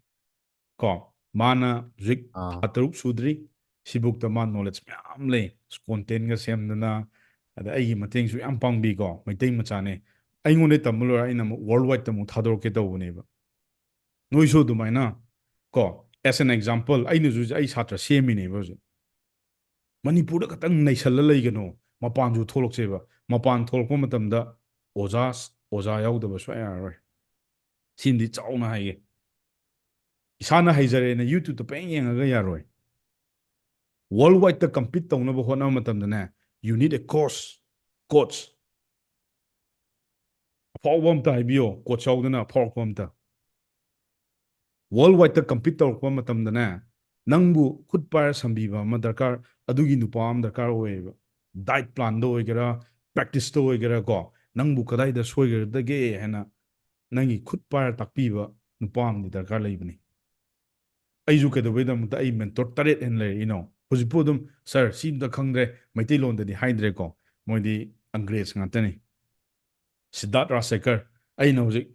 ꯀꯣ, ꯃꯥꯅ ꯍꯧꯖꯤꯛ ꯊꯥ ꯇꯔꯨꯛ ꯁꯨꯗ꯭ꯔꯤ, ꯁꯤꯕꯨꯛꯇ ꯃꯥ knowledge ꯃꯌꯥꯝ ꯂꯩ꯫ Contentꯒ ꯁꯦꯝꯗꯅ, ꯑꯗ ꯑꯩꯒꯤ ꯃꯇꯦꯡꯁꯨ ꯌꯥꯝ ꯄꯥꯡꯕꯤꯀꯣ꯫ ꯃꯩꯇꯩ ꯃꯆꯥꯅꯦ꯫ ꯑꯩꯉꯣꯟꯗ ꯇꯝꯕ ꯂꯣꯏꯔ ꯑꯩꯅ ꯑꯃꯨꯛ worldwideꯇ ꯑꯃꯨꯛ ꯊꯥꯗꯣꯔꯛꯀꯦ ꯇꯧꯕꯅꯦꯕ꯫ ꯅꯣꯏꯁꯨ ꯑꯗꯨꯃꯥꯏꯅ ꯀꯣ, as an example, ꯑꯩꯅꯁꯨ ꯑꯩ ꯁꯥꯇ꯭ꯔ ꯁꯦꯝꯃꯤꯅꯦꯕ ꯍꯧꯖꯤꯛ꯫ ꯃꯅꯤꯄꯨꯔꯗ ꯈꯛꯇꯪ ꯅꯩꯁꯜꯂ ꯂꯩꯒꯅꯣ, ꯃꯄꯥꯟꯁꯨ ꯊꯣꯛꯂꯛꯁꯦꯕ꯫ ꯃꯄꯥꯟ ꯊꯣꯛꯂꯛꯄ ꯃꯇꯝꯗ ꯑꯣꯖꯥ, ꯑꯣꯖꯥ ꯌꯥꯎꯗꯕ ꯁꯨꯡꯌꯥ ꯌꯥꯔꯔꯣꯏ꯫ ꯁꯤꯃꯗꯤ ꯆꯥꯎꯅ ꯍꯥꯏꯒꯦ꯫ ꯏꯁꯥꯅ ꯍꯩꯖꯔꯦꯅ YouTubeꯇ ꯄꯪꯌꯦꯡ ꯌꯦꯡꯉꯒ ꯌꯥꯔꯣꯏ꯫ World wide ꯇ compete ꯇꯧꯅꯕ ꯍꯣꯠꯅꯕ ꯃꯇꯝꯗꯅꯦ, you need a coach, coach. ꯑꯐꯥꯎꯕ ꯑꯝꯇ ꯍꯥꯏꯕꯤꯌꯣ, coach ꯌꯥꯎꯗꯅ ꯐꯥꯎꯔꯛꯄ ꯑꯝꯇ꯫ World wide ꯇ compete ꯇꯧꯔꯛꯄ ꯃꯇꯝꯗꯅꯦ, ꯅꯪꯕꯨ ꯈꯨꯠ ꯄꯥꯏꯔ ꯁꯝꯕꯤꯕ ꯑꯃ ꯗꯔꯀꯥꯔ, ꯑꯗꯨꯒꯤ ꯅꯨꯄꯥ ꯑꯃ ꯗꯔꯀꯥꯔ ꯑꯣꯏꯌꯦꯕ꯫ Diet plan ꯗ ꯑꯣꯏꯒꯦꯔꯥ, practice ꯇ ꯑꯣꯏꯒꯦꯔꯥ ꯀꯣ, ꯅꯪꯕꯨ ꯀꯗꯥꯏꯗ ꯁꯣꯏꯒꯗꯒꯦ ꯍꯥꯏꯅ ꯅꯪꯒꯤ ꯈꯨꯠ ꯄꯥꯏꯔ ꯇꯥꯛꯄꯤꯕ ꯅꯨꯄꯥ ꯑꯃꯗꯤ ꯗꯔꯀꯥꯔ ꯂꯩꯕꯅꯤ꯫ ꯑꯩꯁꯨ ꯀꯩꯗꯧꯕꯩꯗꯃꯛꯇ ꯑꯩ mentor ꯇꯔꯦꯠ ꯍꯦꯟꯅ ꯂꯩꯔꯛꯏꯅꯣ? ꯍꯧꯖꯤꯛꯄꯨ ꯑꯗꯨꯝ, "Sir, ꯁꯤ ꯑꯝꯇ ꯈꯪꯗ꯭ꯔꯦ", ꯃꯩꯇꯩꯂꯣꯟꯗꯗꯤ ꯍꯥꯏꯗ꯭ꯔꯦꯀꯣ, ꯃꯣꯏꯗꯤ ꯑꯪꯒ꯭ꯔꯦꯖ ꯉꯥꯛꯇꯅꯤ꯫ ꯁꯤꯗꯥꯔꯠ ꯔꯥꯖꯁꯦꯀꯔ, ꯑꯩꯅ ꯍꯧꯖꯤꯛ,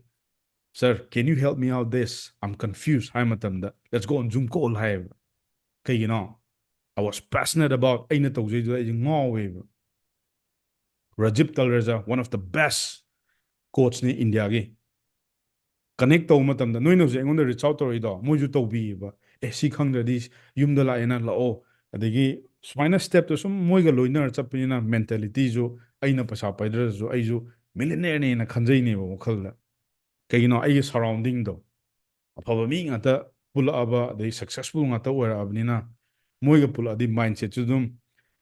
"Sir, can you help me out this? I'm confused" ꯍꯥꯏ ꯃꯇꯝꯗ, "Let's go on Zoom call" ꯍꯥꯏꯌꯦꯕ꯫ ꯀꯩꯒꯤꯅꯣ? I was passionate about, ꯑꯩꯅ ꯇꯧꯖꯩꯗꯨꯗ ꯑꯩꯁꯦ ꯉꯥꯎꯋꯦꯕ꯫ Rajiv ꯇꯜꯔꯦꯖꯥ, one of the best coach ꯅꯤ ꯏꯟꯗꯤꯌꯥꯒꯤ꯫ Connect ꯇꯧꯕ ꯃꯇꯝꯗ, ꯅꯣꯏꯅ ꯍꯧꯖꯤꯛ ꯑꯩꯉꯣꯟꯗ reach out ꯇꯧꯔꯛꯏꯗꯣ, ꯃꯣꯏꯁꯨ ꯇꯧꯕꯤꯌꯦꯕ꯫ "ꯑꯦ, ꯁꯤ ꯈꯪꯗ꯭ꯔꯗꯤ ꯌꯨꯝꯗ ꯂꯥꯛꯑꯦꯅ ꯂꯥꯛꯑꯣ", ꯑꯗꯒꯤ ꯁꯨꯃꯥꯏꯅ step ꯇꯣ ꯁꯨꯝ ꯃꯣꯏꯒ ꯂꯣꯏꯅꯔ ꯆꯠꯄꯅꯤꯅ mentality ꯁꯨ, ꯑꯩꯅ ꯄꯩꯁꯥ ꯄꯥꯏꯗ꯭ꯔꯁꯨ ꯑꯩꯁꯨ millionaire ꯅꯦꯅ ꯈꯟꯖꯩꯅꯦꯕ ꯋꯥꯈꯜꯗ꯫ ꯀꯩꯒꯤꯅꯣ? ꯑꯩꯒꯤ surrounding ꯗꯣ ꯑꯐꯕ ꯃꯤ ꯉꯥꯛꯇ ꯄꯨꯜꯂꯛꯑꯕ, ꯑꯗꯩ successful ꯉꯥꯛꯇ ꯑꯣꯏꯔꯛꯑꯕꯅꯤꯅ, ꯃꯣꯏꯒ ꯄꯨꯜꯂꯛꯑꯗꯤ mindset ꯁꯨ ꯑꯗꯨꯝ,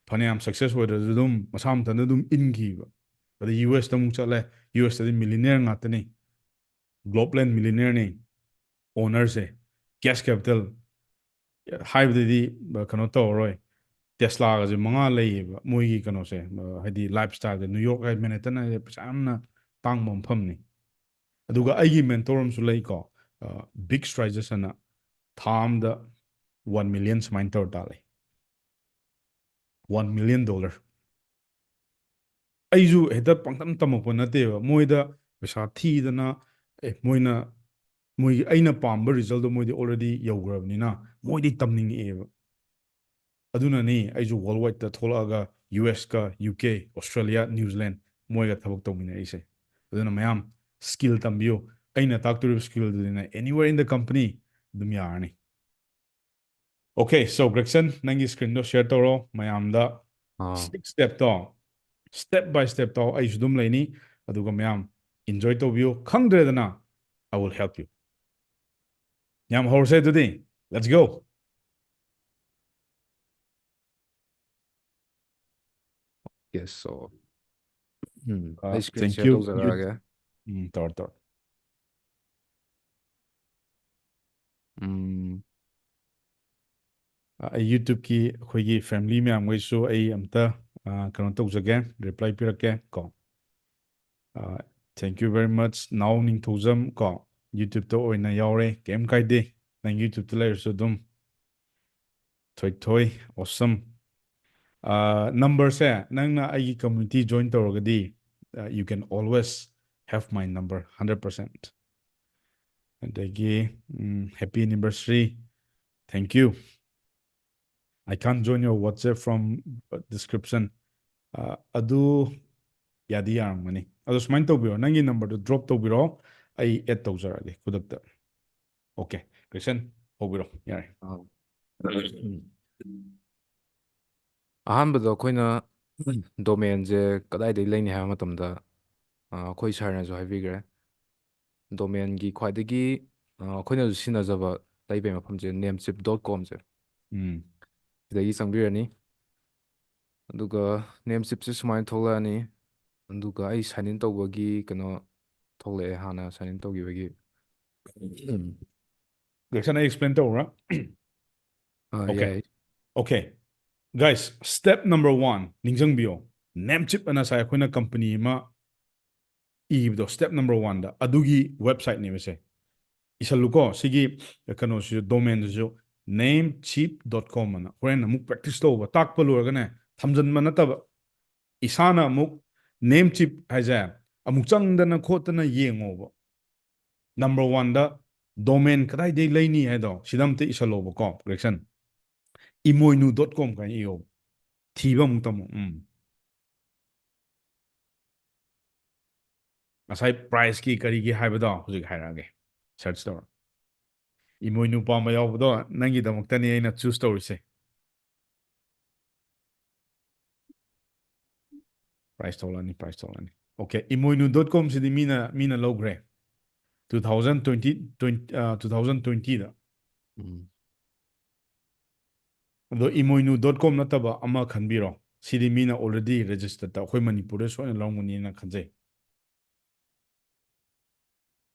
ꯐꯅꯌꯥꯝ success ꯑꯣꯏꯗ꯭ꯔꯁꯨ ꯑꯗꯨꯝ ꯃꯁꯥ ꯃꯊꯟꯇ ꯑꯗꯨꯝ ꯏꯟꯈꯤꯕ꯫ ꯑꯗꯩ ꯌꯨ ꯑꯦꯁ ꯇ ꯑꯃꯨꯛ ꯆꯠꯂꯦ, ꯌꯨ ꯑꯦꯁ ꯇꯗꯤ millionaire ꯉꯥꯛꯇꯅꯤ, global millionaire ꯅꯤ owner ꯁꯦ, cash capital ꯍꯥꯏꯕꯗꯗꯤ ꯀꯩꯅꯣ ꯇꯧꯔꯔꯣꯏ꯫ Tesla ꯒꯁꯦ ꯃꯉꯥ ꯂꯩꯌꯦꯕ ꯃꯣꯏꯒꯤ ꯀꯩꯅꯣꯁꯦ, ꯍꯥꯏꯗꯤ lifestyle ꯁꯦ꯫ ꯅ꯭ꯌꯨ ꯌꯣꯔꯛ ꯍꯥꯏ, ꯃꯦꯟꯍꯦꯇꯟ ꯍꯥꯏꯁꯦ ꯄꯩꯁꯥ ꯌꯥꯝꯅ ꯇꯥꯡꯕ ꯃꯐꯝꯅꯤ꯫ ꯑꯗꯨꯒ ꯑꯩꯒꯤ mentor ꯑꯃꯁꯨ ꯂꯩꯀꯣ, ꯕꯤꯛ ꯁ꯭ꯇ꯭ꯔꯥꯏꯖꯁ ꯑꯅ, ꯊꯥ ꯑꯝꯗ one million ꯁꯨꯃꯥꯏꯅ ꯇꯧꯔ ꯇꯥꯜꯂꯦ, one million dollar꯫ ꯑꯩꯁꯨ ꯍꯦꯛꯇ ꯄꯪꯇꯝ ꯇꯝꯃꯛꯄ ꯅꯠꯇꯦꯕ꯫ ꯃꯣꯏꯗ ꯄꯩꯁꯥ ꯊꯤꯗꯅ, ꯑꯦ, ꯃꯣꯏꯅ, ꯃꯣꯏꯒꯤ, ꯑꯩꯅ ꯄꯥꯝꯕ result ꯇꯣ ꯃꯣꯏꯗꯤ already ꯌꯧꯈ꯭ꯔꯕꯅꯤꯅ, ꯃꯣꯏꯗꯤ ꯇꯝꯅꯤꯡꯉꯛꯑꯦꯕ꯫ ꯑꯗꯨꯅꯅꯤ ꯑꯩꯁꯨ world wide ꯇ ꯊꯣꯛꯂꯛꯑꯒ ꯌꯨ ꯑꯦꯁ ꯀ, U K, Australia, New Zealand, ꯃꯣꯏꯒ ꯊꯕꯛ ꯇꯧꯃꯤꯟꯅꯔꯤꯁꯦ꯫ ꯑꯗꯨꯅ ꯃꯌꯥꯝ skill ꯇꯝꯕꯤꯌꯨ꯫ ꯑꯩꯅ ꯇꯥꯛꯇꯣꯔꯤꯕ skill ꯗꯨꯗꯤꯅꯦ, anywhere in the company ꯑꯗꯨꯝ ꯌꯥꯔꯅꯤ꯫ Okay, so Gregson, ꯅꯪꯒꯤ screen ꯗꯣ share ꯇꯧꯔꯣ ꯃꯌꯥꯝꯗ꯫ ꯑꯥ꯫ Six step to, step by step ꯇꯣ ꯑꯩꯁꯨ ꯑꯗꯨꯝ ꯂꯩꯅꯤ꯫ ꯑꯗꯨꯒ ꯃꯌꯥꯝ enjoy ꯇꯧꯕꯤꯌꯨ꯫ ꯈꯪꯗ꯭ꯔꯦꯗꯅ, I will help you꯫ ꯌꯥꯝ ꯍꯧꯔꯁꯦ ꯑꯗꯨꯗꯤ꯫ Let's go! Yes, so ꯎꯝ, ꯑ, ꯑꯩ screen thank share you. ꯇꯧꯖꯔꯛꯑꯒꯦ꯫ ꯎꯝ, ꯇꯧꯔꯣ, ꯇꯧꯔꯣ꯫ ꯎꯝ, ꯑ, ꯑꯩ YouTube-ꯀꯤ ꯑꯩꯈꯣꯏꯒꯤ family ꯃꯌꯥꯝꯈꯩꯁꯨ ꯑꯩ ꯑꯝꯇ, ꯑ, ꯀꯩꯅꯣ ꯇꯧꯖꯒꯦ, reply ꯄꯤꯔꯛꯀꯦ ꯀꯣ꯫ ꯑ, thank you very much, ꯅꯥꯎ ꯅꯤꯡꯊꯧꯖꯝ ꯀꯣ, YouTube-ꯇ ꯑꯣꯏꯅ ꯌꯥꯎꯔꯦ, ꯀꯩꯝ ꯀꯥꯏꯗꯦ, ꯅꯪ YouTube-ꯇ ꯂꯩꯔꯁꯨ ꯑꯗꯨꯝ꯫ ꯊꯣꯏꯊꯣꯏ, awesome꯫ ꯑ, number-ꯁꯦ ꯅꯪꯅ ꯑꯩꯒꯤ community join ꯇꯧꯔꯒꯗꯤ, ꯑ, you can always have my number, hundred percent꯫ ꯑꯗꯒꯤ, ꯎꯝ, happy anniversary, thank you꯫ I can't join your WhatsApp from, uh, description. ꯑ, ꯑꯗꯨ ꯌꯥꯗꯤ ꯌꯥꯔꯝꯒꯅꯤ꯫ ꯑꯗꯣ ꯁꯨꯃꯥꯏꯅ ꯇꯧꯕꯤꯔꯣ, ꯅꯪꯒꯤ number-ꯗꯣ drop ꯇꯧꯕꯤꯔꯣ, ꯑꯩ add ꯇꯧꯖꯔꯛꯑꯒꯦ ꯈꯨꯗꯛꯇ꯫ Okay, Christian, ꯍꯧꯕꯤꯔꯣ, ꯌꯥꯔꯦ꯫ ꯑ, ꯑꯍꯥꯟꯕꯗ ꯑꯩꯈꯣꯏꯅ domain-ꯁꯦ ꯀꯗꯥꯏꯗꯒꯤ ꯂꯩꯅꯤ ꯍꯥꯏꯕ ꯃꯇꯝꯗ, ꯑ, ꯑꯩꯈꯣꯏ sir-ꯅꯁꯨ ꯍꯥꯏꯕꯤꯈ꯭ꯔꯦ, domain-ꯒꯤ ꯈ꯭ꯋꯥꯏꯗꯒꯤ, ꯑ, ꯑꯩꯈꯣꯏꯅꯁꯨ ꯁꯤꯖꯤꯟꯅꯖꯕ ꯂꯩꯕꯩ ꯃꯐꯝꯁꯦ namecheap dot com-ꯁꯦ꯫ ꯎꯝ꯫ ꯁꯤꯗꯒꯤ ꯆꯪꯕꯤꯔꯅꯤ꯫ ꯑꯗꯨꯒ namecheap-ꯁꯦ ꯁꯨꯃꯥꯏꯅ ꯊꯣꯛꯂꯛꯑꯅꯤ꯫ ꯑꯗꯨꯒ ꯑꯩ sign in ꯇꯧꯕꯒꯤ ꯀꯩꯅꯣ ꯊꯣꯛꯂꯛꯑꯦ, ꯍꯥꯟꯅ sign in ꯇꯧꯈꯤꯕꯒꯤ꯫ Christian, ꯑꯩ explain ꯇꯧꯔꯥ? ꯑꯥ, Okay. ꯌꯥꯏ꯫ Okay. Guys, step number one, ꯅꯤꯡꯁꯤꯡꯕꯤꯌꯣ꯫ Namecheap ꯑꯅ ꯉꯁꯥꯏ ꯑꯩꯈꯣꯏꯅ company ꯑꯃ ꯏꯕꯗꯣ, step number one-ꯗ, ꯑꯗꯨꯒꯤ website-ꯅꯦꯕ ꯁꯦ꯫ ꯏꯁꯜꯂꯨꯀꯣ, ꯁꯤꯒꯤ ꯀꯩꯅꯣꯁꯤꯁꯨ, domain-ꯗꯨꯁꯨ, namecheap dot com ꯑꯅ꯫ ꯍꯣꯔꯦꯟ ꯑꯃꯨꯛ practice ꯇꯧꯕ, ꯇꯥꯛꯄ ꯂꯣꯏꯔꯒꯅꯦ, ꯊꯝꯖꯤꯟꯕ ꯅꯠꯇꯕ, ꯏꯁꯥꯅ ꯑꯃꯨꯛ Namecheap ꯍꯥꯏꯁꯦ ꯑꯃꯨꯛ ꯆꯪꯗꯅ ꯈꯣꯠꯇꯅ ꯌꯦꯡꯉꯣꯕ꯫ Number one-ꯗ domain ꯀꯗꯥꯏꯗꯒꯤ ꯂꯩꯅꯤ ꯍꯥꯏꯗꯣ, ꯁꯤꯗ ꯑꯝꯇ ꯏꯁꯜꯂꯣꯕꯀꯣ, Christian꯫ Imoinu dot com ꯀꯥꯏꯅ ꯏꯌꯣꯕ꯫ ꯊꯤꯕ ꯑꯃꯨꯛ ꯇꯝꯃꯣ꯫ ꯎꯝ꯫ ꯉꯁꯥꯏ price-ꯀꯤ ꯀꯔꯤꯒꯤ ꯍꯥꯏꯕꯗꯣ ꯍꯧꯖꯤꯛ ꯍꯥꯏꯔꯛꯑꯒꯦ꯫ Search ꯇꯧꯔꯣ꯫ Imoinu ꯄꯥꯝꯕ ꯌꯥꯎꯕꯗꯣ ꯅꯪꯒꯤꯗꯃꯛꯇꯅꯤ ꯑꯩꯅ choose ꯇꯧꯔꯤꯁꯦ꯫ Price ꯊꯣꯛꯂꯛꯑꯅꯤ, price ꯊꯣꯛꯂꯛꯑꯅꯤ꯫ Okay, imoinu dot com-ꯁꯤꯗꯤ ꯃꯤꯅ, ꯃꯤꯅ ꯂꯧꯈ꯭ꯔꯦ꯫ Two thousand twenty, twenty, ꯑ, two thousand twenty-ꯗ꯫ ꯎꯝ꯫ ꯑꯗꯣ imoinu dot com ꯅꯠꯇꯕ ꯑꯃ ꯈꯟꯕꯤꯔꯣ꯫ ꯁꯤꯗꯤ ꯃꯤꯅ already registered ꯑꯩꯈꯣꯏ ꯃꯅꯤꯄꯨꯔꯗ ꯁꯣꯏꯅ ꯂꯧꯔꯝꯒꯅꯤꯅ ꯈꯟꯖꯩ꯫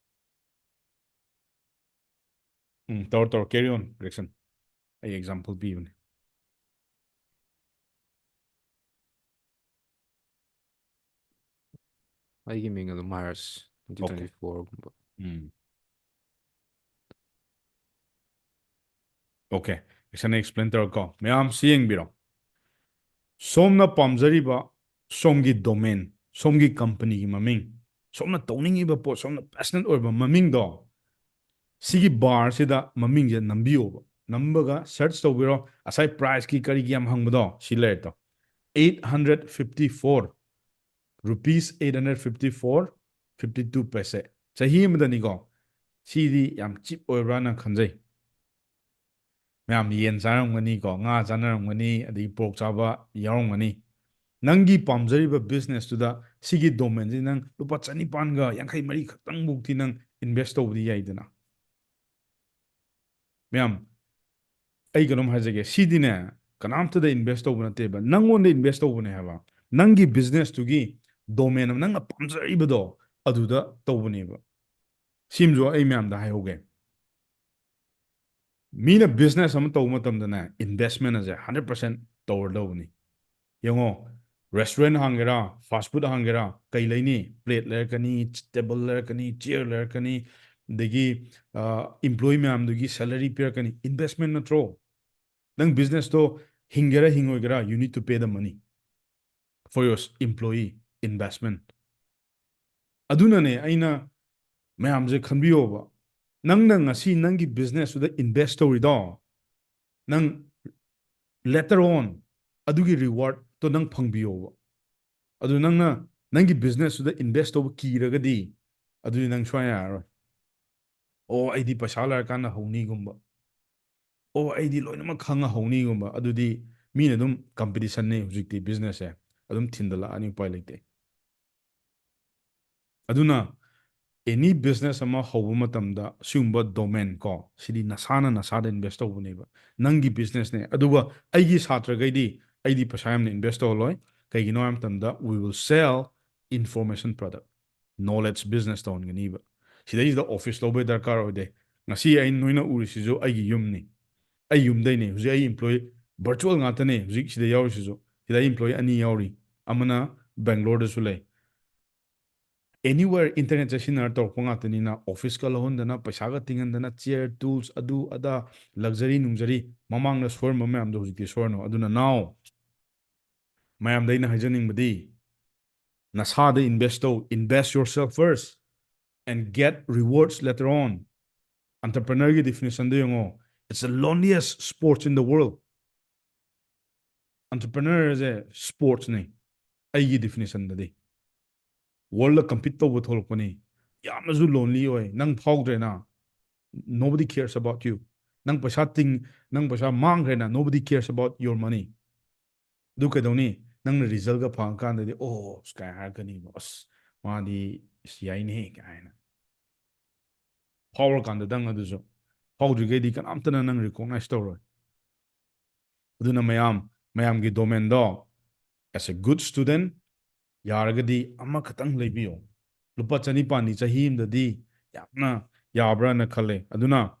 ꯎꯝ, ꯇꯧꯔꯣ, ꯇꯧꯔꯣ, carry on, ꯔꯦꯛꯁꯟ꯫ ꯑꯩ example ꯄꯤꯕꯅꯦ꯫ ꯑꯩꯒꯤ ꯃꯤꯡ ꯑꯗꯨꯝ ꯍꯥꯏꯔꯁꯤ, ꯇ꯭ꯋꯦꯟꯇꯤ ꯇ꯭ꯋꯦꯟꯇꯤ ꯐꯣꯔꯒꯨꯝꯕ꯫ ꯎꯝ꯫ Okay, ꯔꯦꯛꯁꯟ explain ꯇꯧꯔꯀꯣ꯫ ꯃꯌꯥꯝ ꯁꯤ ꯌꯦꯡꯕꯤꯔꯣ꯫ ꯁꯣꯝꯅ ꯄꯥꯝꯖꯔꯤꯕ ꯁꯣꯝꯒꯤ domain, ꯁꯣꯝꯒꯤ companyꯒꯤ ꯃꯃꯤꯡ, ꯁꯣꯝꯅ ꯇꯧꯅꯤꯡꯉꯤꯕ ꯄꯣꯠ, ꯁꯣꯝꯅ passionate ꯑꯣꯏꯕ ꯃꯃꯤꯡꯗꯣ, ꯁꯤꯒꯤ barꯁꯤꯗ ꯃꯃꯤꯡꯁꯦ ꯅꯝꯕꯤꯌꯣꯕ꯫ ꯅꯝꯕꯒ search ꯇꯧꯕꯤꯔꯣ꯫ ꯉꯁꯥꯏ priceꯀꯤ ꯀꯔꯤꯒꯤ ꯌꯥꯝ ꯍꯪꯕꯗꯣ, ꯁꯤ ꯂꯩꯔꯦ ꯇꯣ꯫ Eight hundred fifty four, rupees eight hundred fifty four, fifty two paise꯫ ꯆꯍꯤ ꯑꯃꯗꯅꯤꯀꯣ꯫ ꯁꯤꯗꯤ ꯌꯥꯝ cheap ꯑꯣꯏꯕ꯭ꯔꯥꯅ ꯈꯟꯖꯩ꯫ ꯃꯌꯥꯝ ꯌꯦꯟ ꯆꯥꯔꯝꯒꯅꯤꯀꯣ, ꯉꯥ ꯆꯥꯅꯔꯝꯒꯅꯤ, ꯑꯗꯒꯤ pork ꯆꯥꯕ ꯌꯥꯎꯔꯝꯒꯅꯤ꯫ ꯅꯪꯒꯤ ꯄꯥꯝꯖꯔꯤꯕ businessꯇꯨꯗ ꯁꯤꯒꯤ domainꯁꯤ ꯅꯪ ꯂꯨꯄꯥ ꯆꯅꯤꯄꯥꯟꯒ ꯌꯥꯡꯈꯩ ꯃꯔꯤ ꯈꯛꯇꯪ ꯐꯥꯎꯗꯤ ꯅꯪ invest ꯇꯧꯕꯗꯤ ꯌꯥꯏꯗꯅ꯫ ꯃꯌꯥꯝ, ꯑꯩ ꯀꯩꯅꯣꯝ ꯍꯥꯏꯖꯒꯦ, ꯁꯤꯗꯤꯅꯦ, ꯀꯅꯥꯝꯇꯗ invest ꯇꯧꯕ ꯅꯠꯇꯦꯕ, ꯅꯪꯉꯣꯟꯗ invest ꯇꯧꯕꯅꯦ ꯍꯥꯏꯕ꯫ ꯅꯪꯒꯤ businessꯇꯨꯒꯤ domain ꯑꯃ, ꯅꯪꯅ ꯄꯥꯝꯖꯔꯤꯕꯗꯣ, ꯑꯗꯨꯗ ꯇꯧꯕꯅꯦꯕ꯫ ꯁꯤꯃꯁꯨ ꯑꯩ ꯃꯌꯥꯝꯗ ꯍꯥꯏꯍꯧꯒꯦ꯫ ꯃꯤꯅ business ꯑꯃ ꯇꯧꯕ ꯃꯇꯝꯗꯅꯦ, investment ꯑꯁꯦ hundred percent ꯇꯧꯔꯗꯧꯕꯅꯤ꯫ ꯌꯦꯡꯉꯣ, restaurant ꯍꯥꯡꯒꯦꯔꯥ, fast food ꯍꯥꯡꯒꯦꯔꯥ, ꯀꯩ ꯂꯩꯅꯤ? Plate ꯂꯩꯔꯛꯀꯅꯤ, table ꯂꯩꯔꯛꯀꯅꯤ, chair ꯂꯩꯔꯛꯀꯅꯤ, ꯑꯗꯒꯤ, ꯑ, employee ꯃꯌꯥꯝꯗꯨꯒꯤ salary ꯄꯤꯔꯛꯀꯅꯤ꯫ Investment ꯅꯠꯇ꯭ꯔꯣ? ꯅꯪ businessꯇꯣ ꯍꯤꯡꯒꯦꯔꯥ ꯍꯤꯡꯉꯣꯏꯒꯦꯔꯥ, you need to pay the money for your employee investment. ꯑꯗꯨꯅꯅꯦ ꯑꯩꯅ ꯃꯌꯥꯝꯁꯦ ꯈꯟꯕꯤꯌꯣꯕ, ꯅꯪꯅ ꯉꯁꯤ ꯅꯪꯒꯤ businessꯇꯨꯗ invest ꯇꯧꯔꯤꯗꯣ, ꯅꯪ later on ꯑꯗꯨꯒꯤ rewardꯇꯣ ꯅꯪ ꯐꯪꯕꯤꯌꯣꯕ꯫ ꯑꯗꯨ ꯅꯪꯅ ꯅꯪꯒꯤ businessꯇꯨꯗ invest ꯇꯧꯕ ꯀꯤꯔꯒꯗꯤ, ꯑꯗꯨꯗꯤ ꯅꯪ ꯁꯨꯡꯌꯥ ꯌꯥꯔꯔꯣꯏ꯫ "ꯑꯣ, ꯑꯩꯗꯤ ꯄꯩꯁꯥ ꯂꯩꯔꯀꯥꯟꯗ ꯍꯧꯅꯤꯒꯨꯝꯕ, ꯑꯣ, ꯑꯩꯗꯤ ꯂꯣꯏꯅꯃꯛ ꯈꯪꯉ ꯍꯧꯅꯤꯒꯨꯝꯕ", ꯑꯗꯨꯗꯤ ꯃꯤꯅ ꯑꯗꯨꯝ, competitionꯅꯦ ꯍꯧꯖꯤꯛꯇꯤ businessꯁꯦ, ꯑꯗꯨꯝ ꯊꯤꯟꯗꯂꯛꯑꯅꯤ, ꯎꯄꯥꯏ ꯂꯩꯇꯦ꯫ ꯑꯗꯨꯅ any business ꯑꯃ ꯍꯧꯕ ꯃꯇꯝꯗ ꯁꯤꯒꯨꯝꯕ domain ꯀꯣ, ꯁꯤꯗꯤ ꯅꯁꯥꯅ ꯅꯁꯥꯗ invest ꯇꯧꯕꯅꯦꯕ, ꯅꯪꯒꯤ businessꯅꯦ꯫ ꯑꯗꯨꯒ ꯑꯩꯒꯤ ꯁꯥꯇ꯭ꯔꯈꯩꯗꯤ ꯑꯩꯗꯤ ꯄꯩꯁꯥ ꯌꯥꯝꯅ invest ꯇꯧꯍꯜꯂꯣꯏ꯫ ꯀꯩꯒꯤꯅꯣ ꯍꯥꯏꯕ ꯃꯇꯝꯗ, we will sell information product, knowledge business ꯇꯧꯍꯟꯒꯅꯤꯕ꯫ ꯁꯤꯗꯩꯁꯤꯗ office ꯂꯧꯕꯩ ꯗꯔꯀꯥꯔ ꯑꯣꯏꯗꯦ꯫ ꯉꯁꯤ ꯑꯩ ꯅꯣꯏꯅ ꯎꯔꯤꯁꯤꯁꯨ ꯑꯩꯒꯤ ꯌꯨꯝꯅꯤ꯫ ꯑꯩ ꯌꯨꯝꯗꯩꯅꯦ꯫ ꯍꯧꯖꯤꯛ ꯑꯩ employee virtual ꯉꯥꯛꯇꯅꯦ ꯍꯧꯖꯤꯛ ꯁꯤꯗ ꯌꯥꯎꯔꯤꯁꯤꯁꯨ꯫ ꯁꯤꯗ ꯑꯩ employee ꯑꯅꯤ ꯌꯥꯎꯔꯤ, ꯑꯃꯅ ꯕꯦꯡꯒ꯭ꯂꯣꯔꯗꯁꯨ ꯂꯩ꯫ Anywhere internetꯁꯦ ꯁꯤꯖꯤꯟꯅꯔ ꯇꯧꯔꯛꯄ ꯉꯥꯛꯇꯅꯤꯅ, officeꯀ ꯂꯧꯍꯟꯗꯅ, ꯄꯩꯁꯥꯒ ꯇꯤꯡꯍꯟꯗꯅ, chair, tools, ꯑꯗꯨ ꯑꯗꯥ, luxury ꯅꯨꯡꯖꯔꯤ, ꯃꯃꯥꯡꯗ ꯁꯣꯏꯔꯝꯕ ꯃꯌꯥꯝꯗꯣ ꯍꯧꯖꯤꯛꯇꯤ ꯁꯣꯏꯔꯅꯨ꯫ ꯑꯗꯨꯅ now ꯃꯌꯥꯝꯗ ꯑꯩꯅ ꯍꯥꯏꯖꯅꯤꯡꯕꯗꯤ, ꯅꯁꯥꯗ invest ꯇꯧ, invest yourself first and get rewards later on. Entrepreneurꯒꯤ definitionꯗ ꯌꯦꯡꯉꯣ, it's the loneliest sports in the world. Entrepreneurꯁꯦ sportsꯅꯤ ꯑꯩꯒꯤ definitionꯗꯗꯤ꯫ Worldꯗ compete ꯇꯧꯕ ꯊꯣꯛꯂꯛꯄꯅꯤ꯫ ꯌꯥꯝꯅꯁꯨ lonely ꯑꯣꯏ꯫ ꯅꯪ ꯐꯥꯎꯗ꯭ꯔꯦꯅ, nobody cares about you. ꯅꯪ ꯄꯩꯁꯥ ꯇꯤꯡ ꯅꯪ ꯄꯩꯁꯥ ꯃꯥꯡꯈ꯭ꯔꯦꯅ, nobody cares about your money. ꯑꯗꯨ ꯀꯩꯗꯧꯅꯤ? ꯅꯪꯅ resultꯀ ꯐꯪꯉꯀꯥꯟꯗꯗꯤ, "ꯑꯣ," ꯀꯥꯏ ꯍꯥꯏꯔꯛꯀꯅꯤꯕ, "ꯑꯁ, ꯃꯥꯗꯤ ꯑꯁ ꯌꯥꯏꯅꯦ," ꯀꯥꯏꯅ꯫ ꯐꯥꯎꯔꯀꯥꯟꯗꯗꯪ ꯑꯗꯨꯁꯨ꯫ ꯐꯥꯎꯗ꯭ꯔꯤꯈꯩꯗꯤ ꯀꯅꯥꯝꯇꯅ ꯅꯪ recognize ꯇꯧꯔꯣꯏ꯫ ꯑꯗꯨꯅ ꯃꯌꯥꯝ, ꯃꯌꯥꯝꯒꯤ domainꯗꯣ, as a good student, ꯌꯥꯔꯒꯗꯤ ꯑꯃꯈꯛꯇꯪ ꯂꯩꯕꯤꯌꯣ꯫ ꯂꯨꯄꯥ ꯆꯅꯤꯄꯥꯟꯗꯤ ꯆꯍꯤ ꯑꯃꯗꯗꯤ ꯌꯥꯝꯅ ꯌꯥꯕ꯭ꯔꯥꯅ ꯈꯜꯂꯦ꯫ ꯑꯗꯨꯅ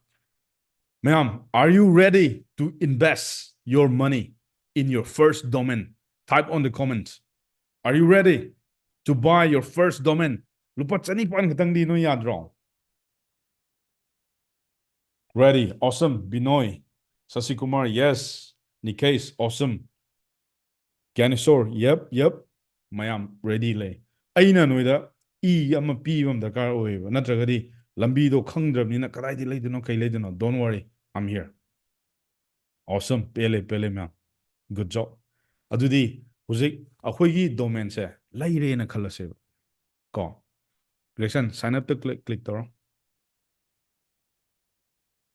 ꯃꯌꯥꯝ, are you ready to invest your money in your first domain? Type on the comments. Are you ready to buy your first domain? ꯂꯨꯄꯥ ꯆꯅꯤꯄꯥꯟ ꯈꯛꯇꯪꯗꯤ ꯅꯣꯏ ꯌꯥꯗ꯭ꯔꯣ? Ready. Awesome. Binoy, Sasikumar, yes. Nikesh, awesome. Ganesh, yep, yep. ꯃꯌꯥꯝ ready ꯂꯩ꯫ ꯑꯩꯅ ꯅꯣꯏꯗ E ꯑꯃ ꯄꯤꯕ ꯑꯃ ꯗꯔꯀꯥꯔ ꯑꯣꯏꯌꯦꯕ, ꯅꯠꯇ꯭ꯔꯒꯗꯤ ꯂꯝꯕꯤꯗꯣ ꯈꯪꯗ꯭ꯔꯕꯅꯤꯅ ꯀꯗꯥꯏꯗ ꯂꯩꯗꯣꯏꯅꯣ, ꯀꯩ ꯂꯩꯗꯣꯏꯅꯣ, don't worry, I'm here. Awesome. ꯄꯦꯜꯂꯦ, ꯄꯦꯜꯂꯦ ꯃꯌꯥꯝ, good job. ꯑꯗꯨꯗꯤ ꯍꯧꯖꯤꯛ ꯑꯩꯈꯣꯏꯒꯤ domainꯁꯦ ꯂꯩꯔꯦꯅ ꯈꯜꯂꯁꯦꯕ ꯀꯣ꯫ Gregson, sign upꯇ click, click ꯇꯧꯔꯣ꯫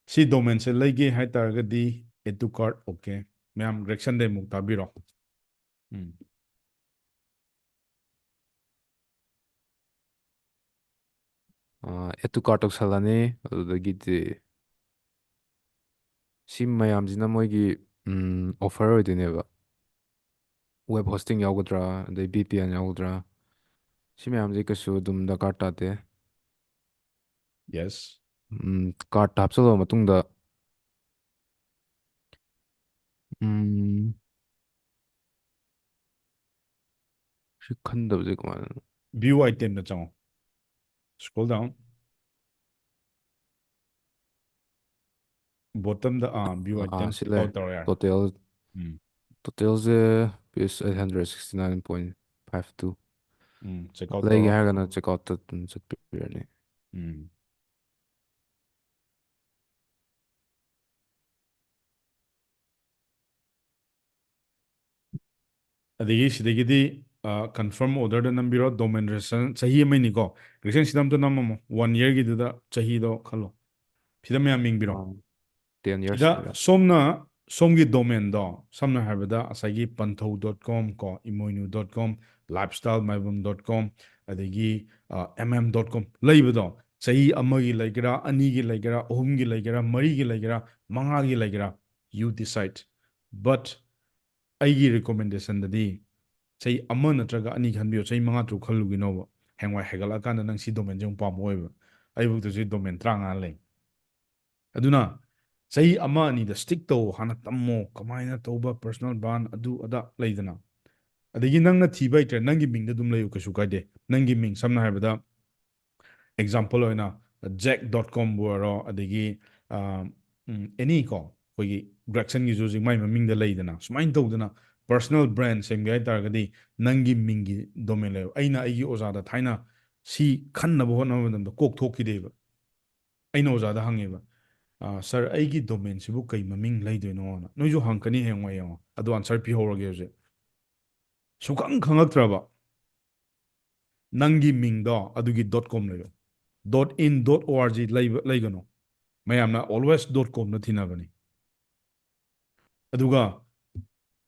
ꯁꯤ domainꯁꯦ ꯂꯩꯒꯦ ꯍꯥꯏꯇꯥꯔꯒꯗꯤ add to cart, okay. ꯃꯌꯥꯝ Gregsonꯗꯩ ꯑꯃꯨꯛ ꯇꯥꯕꯤꯔꯣ꯫ ꯎꯝ꯫ ꯑꯥ, add to cart ꯇꯧꯁꯜꯂꯅꯤ꯫ ꯑꯗꯨꯗꯒꯤꯗꯤ ꯁꯤ ꯃꯌꯥꯝꯁꯤꯅ ꯃꯣꯏꯒꯤ, ꯎꯝ, offer ꯑꯣꯏꯗꯣꯏꯅꯦꯕ꯫ web hosting ꯌꯥꯎꯒꯗ꯭ꯔꯥ, ꯑꯗꯩ V P N ꯌꯥꯎꯒꯗ꯭ꯔꯥ, ꯁꯤ ꯃꯌꯥꯝꯁꯦ ꯀꯩꯁꯨ ꯑꯗꯨꯝ ꯗꯔꯀꯥꯔ ꯇꯥꯗꯦ꯫ Yes. ꯎꯝ, card ꯍꯥꯞꯆꯤꯜꯂꯕ ꯃꯇꯨꯡꯗ, ꯎꯝ, ꯁꯤ ꯈꯟꯗꯕꯁꯦ ꯀꯃꯥꯏꯅ? View item ꯗ ꯆꯪꯉꯣ꯫ Scroll down. Bottom ꯗ, ꯑꯥ, view ꯑꯥ, item ꯁꯤ ꯂꯩꯔꯦ꯫ ꯑꯥꯎ ꯇꯧꯔ ꯌꯥꯔꯦ꯫ Total, ꯎꯝ꯫ total ꯁꯦ rupees eight hundred sixty nine point five two꯫ ꯎꯝ, check out ꯂꯩꯒꯦ ꯇꯧꯔꯣ꯫ ꯍꯥꯏꯔꯒꯅ check out ꯇ ꯑꯗꯨꯝ ꯆꯠꯄꯤꯔꯅꯤ꯫ ꯎꯝ꯫ ꯑꯗꯒꯤ ꯁꯤꯗꯒꯤꯗꯤ, ꯑ, confirm order ꯗ ꯅꯝꯕꯤꯔꯣ, domain registration ꯆꯍꯤ ꯑꯃꯅꯤꯀꯣ꯫ Registration ꯁꯤꯗ ꯑꯝꯇ ꯅꯝꯃꯝꯃꯣ, one year ꯒꯤꯗꯨꯗ ꯆꯍꯤꯗꯣ ꯈꯜꯂꯣ꯫ ꯁꯤꯗ ꯃꯌꯥꯝ ꯌꯦꯡꯕꯤꯔꯣ꯫ ꯑꯥ, ten years ꯁꯤꯗ ꯍꯥꯏꯕ꯫ ꯁꯣꯝꯅ, ꯁꯣꯝꯒꯤ domain ꯗꯣ, ꯁꯝꯅ ꯍꯥꯏꯔꯕꯗ ꯉꯁꯥꯏꯒꯤ panthou dot com ꯀꯣ, imoinu dot com, lifestyle maibum dot com, ꯑꯗꯒꯤ, ꯑ, M M dot com ꯂꯩꯕꯗꯣ, ꯆꯍꯤ ꯑꯃꯒꯤ ꯂꯩꯒꯦꯔꯥ, ꯑꯅꯤꯒꯤ ꯂꯩꯒꯦꯔꯥ, ꯑꯍꯨꯝꯒꯤ ꯂꯩꯒꯦꯔꯥ, ꯃꯔꯤꯒꯤ ꯂꯩꯒꯦꯔꯥ, ꯃꯉꯥꯒꯤ ꯂꯩꯒꯦꯔꯥ, you decide. But ꯑꯩꯒꯤ recommendation ꯗꯗꯤ ꯆꯍꯤ ꯑꯃ ꯅꯠꯇ꯭ꯔꯒ ꯑꯅꯤ ꯈꯟꯕꯤꯌꯣ, ꯆꯍꯤ ꯃꯉꯥ ꯇꯔꯨꯛ ꯈꯜꯂꯨꯒꯤꯅꯣꯕ꯫ ꯍꯌꯦꯡꯋꯥꯏ ꯍꯦꯟꯒꯠꯂꯛꯑꯀꯥꯟꯗ ꯅꯪ ꯁꯤ domain ꯁꯦ ꯑꯃꯨꯛ ꯄꯥꯝꯃꯛꯑꯣꯏꯕ꯫ ꯑꯩꯕꯨꯛꯇ ꯍꯧꯖꯤꯛ domain ꯇꯔꯥꯃꯉꯥ ꯂꯩ꯫ ꯑꯗꯨꯅ ꯆꯍꯤ ꯑꯃ ꯑꯅꯤꯗ stick ꯇꯧ, ꯍꯥꯟꯅ ꯇꯝꯃꯣ, ꯀꯃꯥꯏꯅ ꯇꯧꯕ, personal brand, ꯑꯗꯨ ꯑꯗꯥ ꯂꯩꯗꯅ꯫ ꯑꯗꯒꯤ ꯅꯪꯅ ꯊꯤꯕ ꯍꯩꯇ꯭ꯔꯦ, ꯅꯪꯒꯤ ꯃꯤꯡꯗ ꯑꯗꯨꯝ ꯂꯩꯌꯨ, ꯀꯩꯁꯨ ꯀꯥꯏꯗꯦ꯫ ꯅꯪꯒꯤ ꯃꯤꯡ, ꯁꯝꯅ ꯍꯥꯏꯔꯕꯗ, example ꯑꯣꯏꯅ, jack dot com ꯕꯨ ꯑꯣꯏꯔꯣ, ꯑꯗꯒꯤ, ꯑ, ꯎꯝ, any ꯀꯣ, ꯑꯩꯈꯣꯏꯒꯤ Gregson ꯒꯤꯁꯨ ꯍꯧꯖꯤꯛ ꯃꯥꯏ ꯃꯃꯤꯡꯗ ꯂꯩꯗꯅ, ꯁꯨꯃꯥꯏꯅ ꯇꯧꯗꯅ personal brand ꯁꯦꯝꯒꯦ ꯍꯥꯏ ꯇꯥꯔꯒꯗꯤ ꯅꯪꯒꯤ ꯃꯤꯡꯒꯤ domain ꯂꯩꯌꯨ꯫ ꯑꯩꯅ ꯑꯩꯒꯤ ꯑꯣꯖꯥꯗ ꯊꯥꯏꯅ ꯁꯤ ꯈꯟꯅꯕ ꯍꯣꯠꯅꯕ ꯃꯇꯝꯗ ꯀꯣꯛ ꯊꯣꯛꯈꯤꯗꯦꯕ꯫ ꯑꯩꯅ ꯑꯣꯖꯥꯗ ꯍꯪꯉꯦꯕ, "ꯑ, sir, ꯑꯩꯒꯤ domain ꯁꯤꯕꯨ ꯀꯩ ꯃꯃꯤꯡ ꯂꯩꯗꯣꯏꯅꯣꯅ?" ꯅꯣꯏꯁꯨ ꯍꯪꯉꯛꯀꯅꯤ ꯍꯌꯦꯡꯋꯥꯏ, ꯌꯦꯡꯉꯣ꯫ ꯑꯗꯣ answer ꯄꯤꯍꯧꯔꯒꯦ ꯍꯧꯖꯤꯛ꯫ ꯁꯨꯈꯪ ꯈꯪꯉꯛꯇ꯭ꯔꯕ? ꯅꯪꯒꯤ ꯃꯤꯡꯗꯣ ꯑꯗꯨꯒꯤ dot com ꯂꯩꯌꯣ꯫ Dot in, dot org ꯂꯩꯕ, ꯂꯩꯒꯅꯨ꯫ ꯃꯌꯥꯝꯅ always dot com ꯗ ꯊꯤꯅꯕꯅꯤ꯫ ꯑꯗꯨꯒ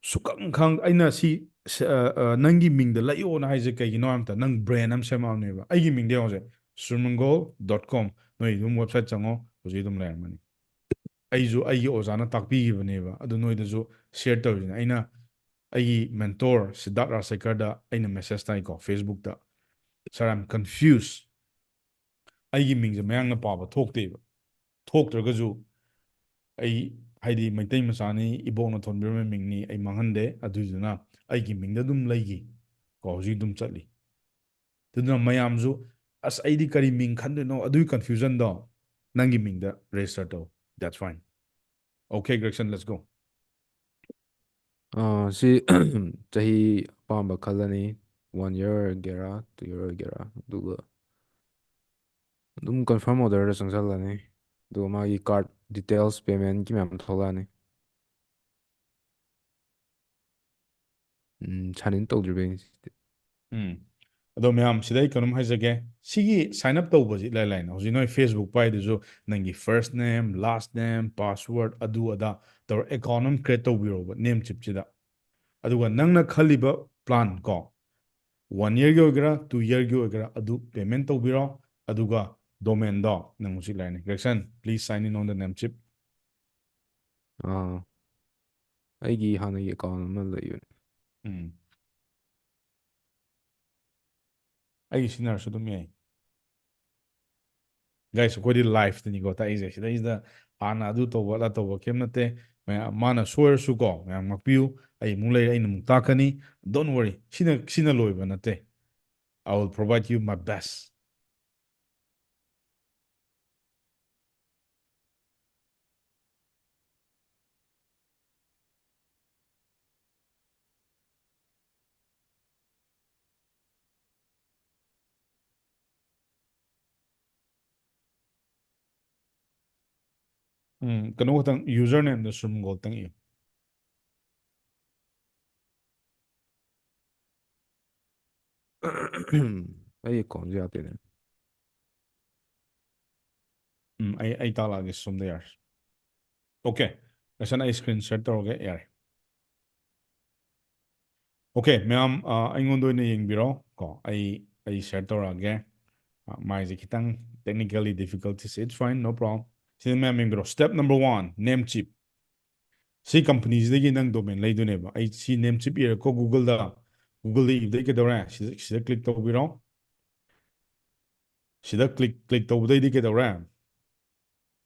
ꯁꯨꯈꯪ ꯈꯪ-, ꯑꯩꯅ ꯁꯤ ꯁ-, ꯑ, ꯑ, ꯅꯪꯒꯤ ꯃꯤꯡꯗ ꯂꯩꯌꯣꯅ ꯍꯥꯏꯁꯦ ꯀꯩꯒꯤꯅꯣ ꯍꯥꯏꯕ ꯃꯇꯝꯗ, ꯅꯪ brand ꯑꯃ ꯁꯦꯝꯃꯛꯑꯕꯅꯦꯕ꯫ ꯑꯩꯒꯤ ꯃꯤꯡꯗ ꯌꯦꯡꯉꯨꯁꯦ, surmangol dot com꯫ ꯅꯣꯏ ꯑꯗꯨꯝ website ꯆꯪꯉꯣ, ꯍꯧꯖꯤꯛ ꯑꯗꯨꯝ ꯂꯩꯔꯝꯃꯅꯤ꯫ ꯑꯩꯁꯨ ꯑꯩꯒꯤ ꯑꯣꯖꯥꯅ ꯇꯥꯛꯄꯤꯈꯤꯕꯅꯦꯕ, ꯑꯗꯨ ꯅꯣꯏꯗꯁꯨ share ꯇꯧꯔꯤꯁꯤꯅꯦ꯫ ꯑꯩꯅ ꯑꯩꯒꯤ mentor ꯁꯤꯗꯥꯔꯠ ꯔꯥꯖꯁꯦꯈꯔꯗ ꯑꯩꯅ message ꯊꯥꯏꯀꯣ, Facebook ꯇ, "Sir, I'm confused꯫ ꯑꯩꯒꯤ ꯃꯤꯡꯁꯦ ꯃꯌꯥꯡꯅ ꯄꯥꯕ ꯊꯣꯛꯇꯦꯕ꯫ ꯊꯣꯛꯇ꯭ꯔꯒꯁꯨ ꯑꯩ, ꯍꯥꯏꯗꯤ, ꯃꯩꯇꯩ ꯃꯆꯥꯅꯤ, ꯏꯕꯣꯛꯅ ꯊꯣꯟꯕꯤꯔꯝꯕ ꯃꯤꯡꯅꯤ, ꯑꯩ ꯃꯥꯡꯍꯟꯗꯦ꯫ ꯑꯗꯨꯏꯗꯨꯅ ꯑꯩꯒꯤ ꯃꯤꯡꯗ ꯑꯗꯨꯝ ꯂꯩꯈꯤ ꯀꯣ, ꯍꯧꯖꯤꯛ ꯑꯗꯨꯝ ꯆꯠꯂꯤ꯫ ꯑꯗꯨꯅ ꯃꯌꯥꯝꯁꯨ, 'ꯑꯁ, ꯑꯩꯗꯤ ꯀꯔꯤ ꯃꯤꯡ ꯈꯟꯗꯣꯏꯅꯣ?' ꯑꯗꯨꯒꯤ confusion ꯗꯣ ꯅꯪꯒꯤ ꯃꯤꯡꯗ register ꯇꯧ꯫ That's fine. Okay, Gregson, let's go. ꯑꯥ, ꯁꯤ ꯆꯍꯤ ꯑꯄꯥꯝꯕ ꯈꯜꯂꯅꯤ, one year ꯑꯣꯏꯒꯦꯔꯥ, two year ꯑꯣꯏꯒꯦꯔꯥ, ꯑꯗꯨꯒ ꯑꯗꯨꯝ confirm order ꯗ ꯆꯪꯁꯜꯂꯅꯤ, ꯑꯗꯨꯒ ꯃꯥꯒꯤ card details, payment ꯀꯤ ꯃꯌꯥꯝ ꯊꯣꯛꯂꯛꯑꯅꯤ꯫ ꯎꯝ, sign in ꯇꯧꯗ꯭ꯔꯤꯕꯩꯅꯤ ꯁꯤꯗꯤ꯫ ꯎꯝ꯫ ꯑꯗꯣ ꯃꯌꯥꯝ, ꯁꯤꯗ ꯑꯩ ꯀꯩꯅꯣꯝ ꯍꯥꯏꯖꯒꯦ꯫ ꯁꯤꯒꯤ sign up ꯇꯧꯕꯁꯤ ꯏꯂꯥꯏ ꯂꯥꯏꯅ, ꯍꯧꯖꯤꯛ ꯅꯣꯏ Facebook ꯄꯥꯏꯗꯨꯁꯨ ꯅꯪꯒꯤ first name, last name, password, ꯑꯗꯨ ꯑꯗꯥ ꯇꯧꯔ account ꯑꯃ create ꯇꯧꯕꯤꯔꯣꯕ, Namecheap ꯁꯤꯗ꯫ ꯑꯗꯨꯒ ꯅꯪꯅ ꯈꯜꯂꯤꯕ plan ꯀꯣ, one year ꯒꯤ ꯑꯣꯏꯒꯦꯔꯥ, two year ꯒꯤ ꯑꯣꯏꯒꯦꯔꯥ, ꯑꯗꯨ payment ꯇꯧꯕꯤꯔꯣ꯫ ꯑꯗꯨꯒ domain ꯗꯣ ꯅꯪ ꯍꯧꯖꯤꯛ ꯂꯩꯔꯅꯤ꯫ Gregson, please sign in on the Namecheap. ꯑꯥ, ꯑꯩꯒꯤ ꯍꯥꯟꯅꯒꯤ account ꯑꯃ ꯂꯩꯕꯅꯦ꯫ ꯎꯝ꯫ ꯑꯩꯒꯤ ꯁꯤꯖꯤꯟꯅꯔꯁꯨ ꯑꯗꯨꯝ ꯌꯥꯏ꯫ Guys, ꯑꯩꯈꯣꯏꯗꯤ live ꯇꯅꯤꯀꯣ ꯇꯥꯛꯏꯁꯦ꯫ ꯁꯤꯗꯩꯁꯤꯗ ꯍꯥꯟꯅ ꯑꯗꯨ ꯇꯧꯕ, ꯑꯗꯥ ꯇꯧꯕ ꯀꯩꯝ ꯅꯠꯇꯦ꯫ ꯃꯌꯥꯝ, ꯃꯥꯅ ꯁꯣꯏꯔꯁꯨꯀꯣ, ꯃꯌꯥꯝ ꯉꯥꯛꯄꯤꯌꯨ꯫ ꯑꯩ ꯑꯃꯨꯛ ꯂꯩꯔꯦ, ꯑꯩꯅ ꯑꯃꯨꯛ ꯇꯥꯛꯀꯅꯤ꯫ Don't worry. ꯁꯤꯅ, ꯁꯤꯅ ꯂꯣꯏꯕ ꯅꯠꯇꯦ꯫ I will provide you my best. ꯎꯝ, ꯀꯩꯅꯣ ꯈꯛꯇꯪ, username ꯗꯣ ꯁꯨꯝ ꯈꯛꯇꯪ ꯏꯌꯨ꯫ ꯑꯩ account ꯁꯦ ꯌꯥꯗꯦꯅꯦ꯫ ꯎꯝ, ꯑꯩ, ꯑꯩ ꯇꯥꯛꯂꯛꯑꯒꯦ ꯁꯣꯝꯗ, ꯌꯥꯔꯦ꯫ Okay, Gregson, ꯑꯩ screen share ꯇꯧꯔꯒꯦ, ꯌꯥꯔꯦ꯫ Okay, ꯃꯌꯥꯝ, ꯑ, ꯑꯩꯉꯣꯟꯗ ꯑꯣꯏꯅ ꯌꯦꯡꯕꯤꯔꯣ ꯀꯣ, ꯑꯩ, ꯑꯩ share ꯇꯧꯔꯛꯑꯒꯦ꯫ ꯑ, ꯃꯥꯏꯁꯦ ꯈꯤꯇꯪ technically difficulties, it's fine, no problem. ꯁꯤꯗ ꯃꯌꯥꯝ ꯌꯦꯡꯕꯤꯔꯣ, step number one, Namecheap꯫ ꯁꯤ ꯀꯝꯄꯅꯤꯁꯤꯗꯒꯤ ꯅꯪ ꯗꯣꯃꯦꯟ ꯂꯩꯗꯣꯏꯅꯦꯕ꯫ ꯑꯩ ꯁꯤ ꯅꯦꯝ ꯆꯤꯞ ꯏꯔꯦꯀꯣ ꯒꯨꯒꯜꯗ꯫ ꯒꯨꯒꯜꯗ ꯏꯕꯗꯩ ꯀꯩꯗꯧꯔꯦ? ꯁꯤꯗ ꯁꯤꯗ ꯀ꯭ꯂꯤꯛ ꯇꯧꯕꯤꯔꯣ꯫ ꯁꯤꯗ ꯀ꯭ꯂꯤꯛ ꯀ꯭ꯂꯤꯛ ꯇꯧꯕꯗꯩꯗꯤ ꯀꯩꯗꯧꯔꯦ?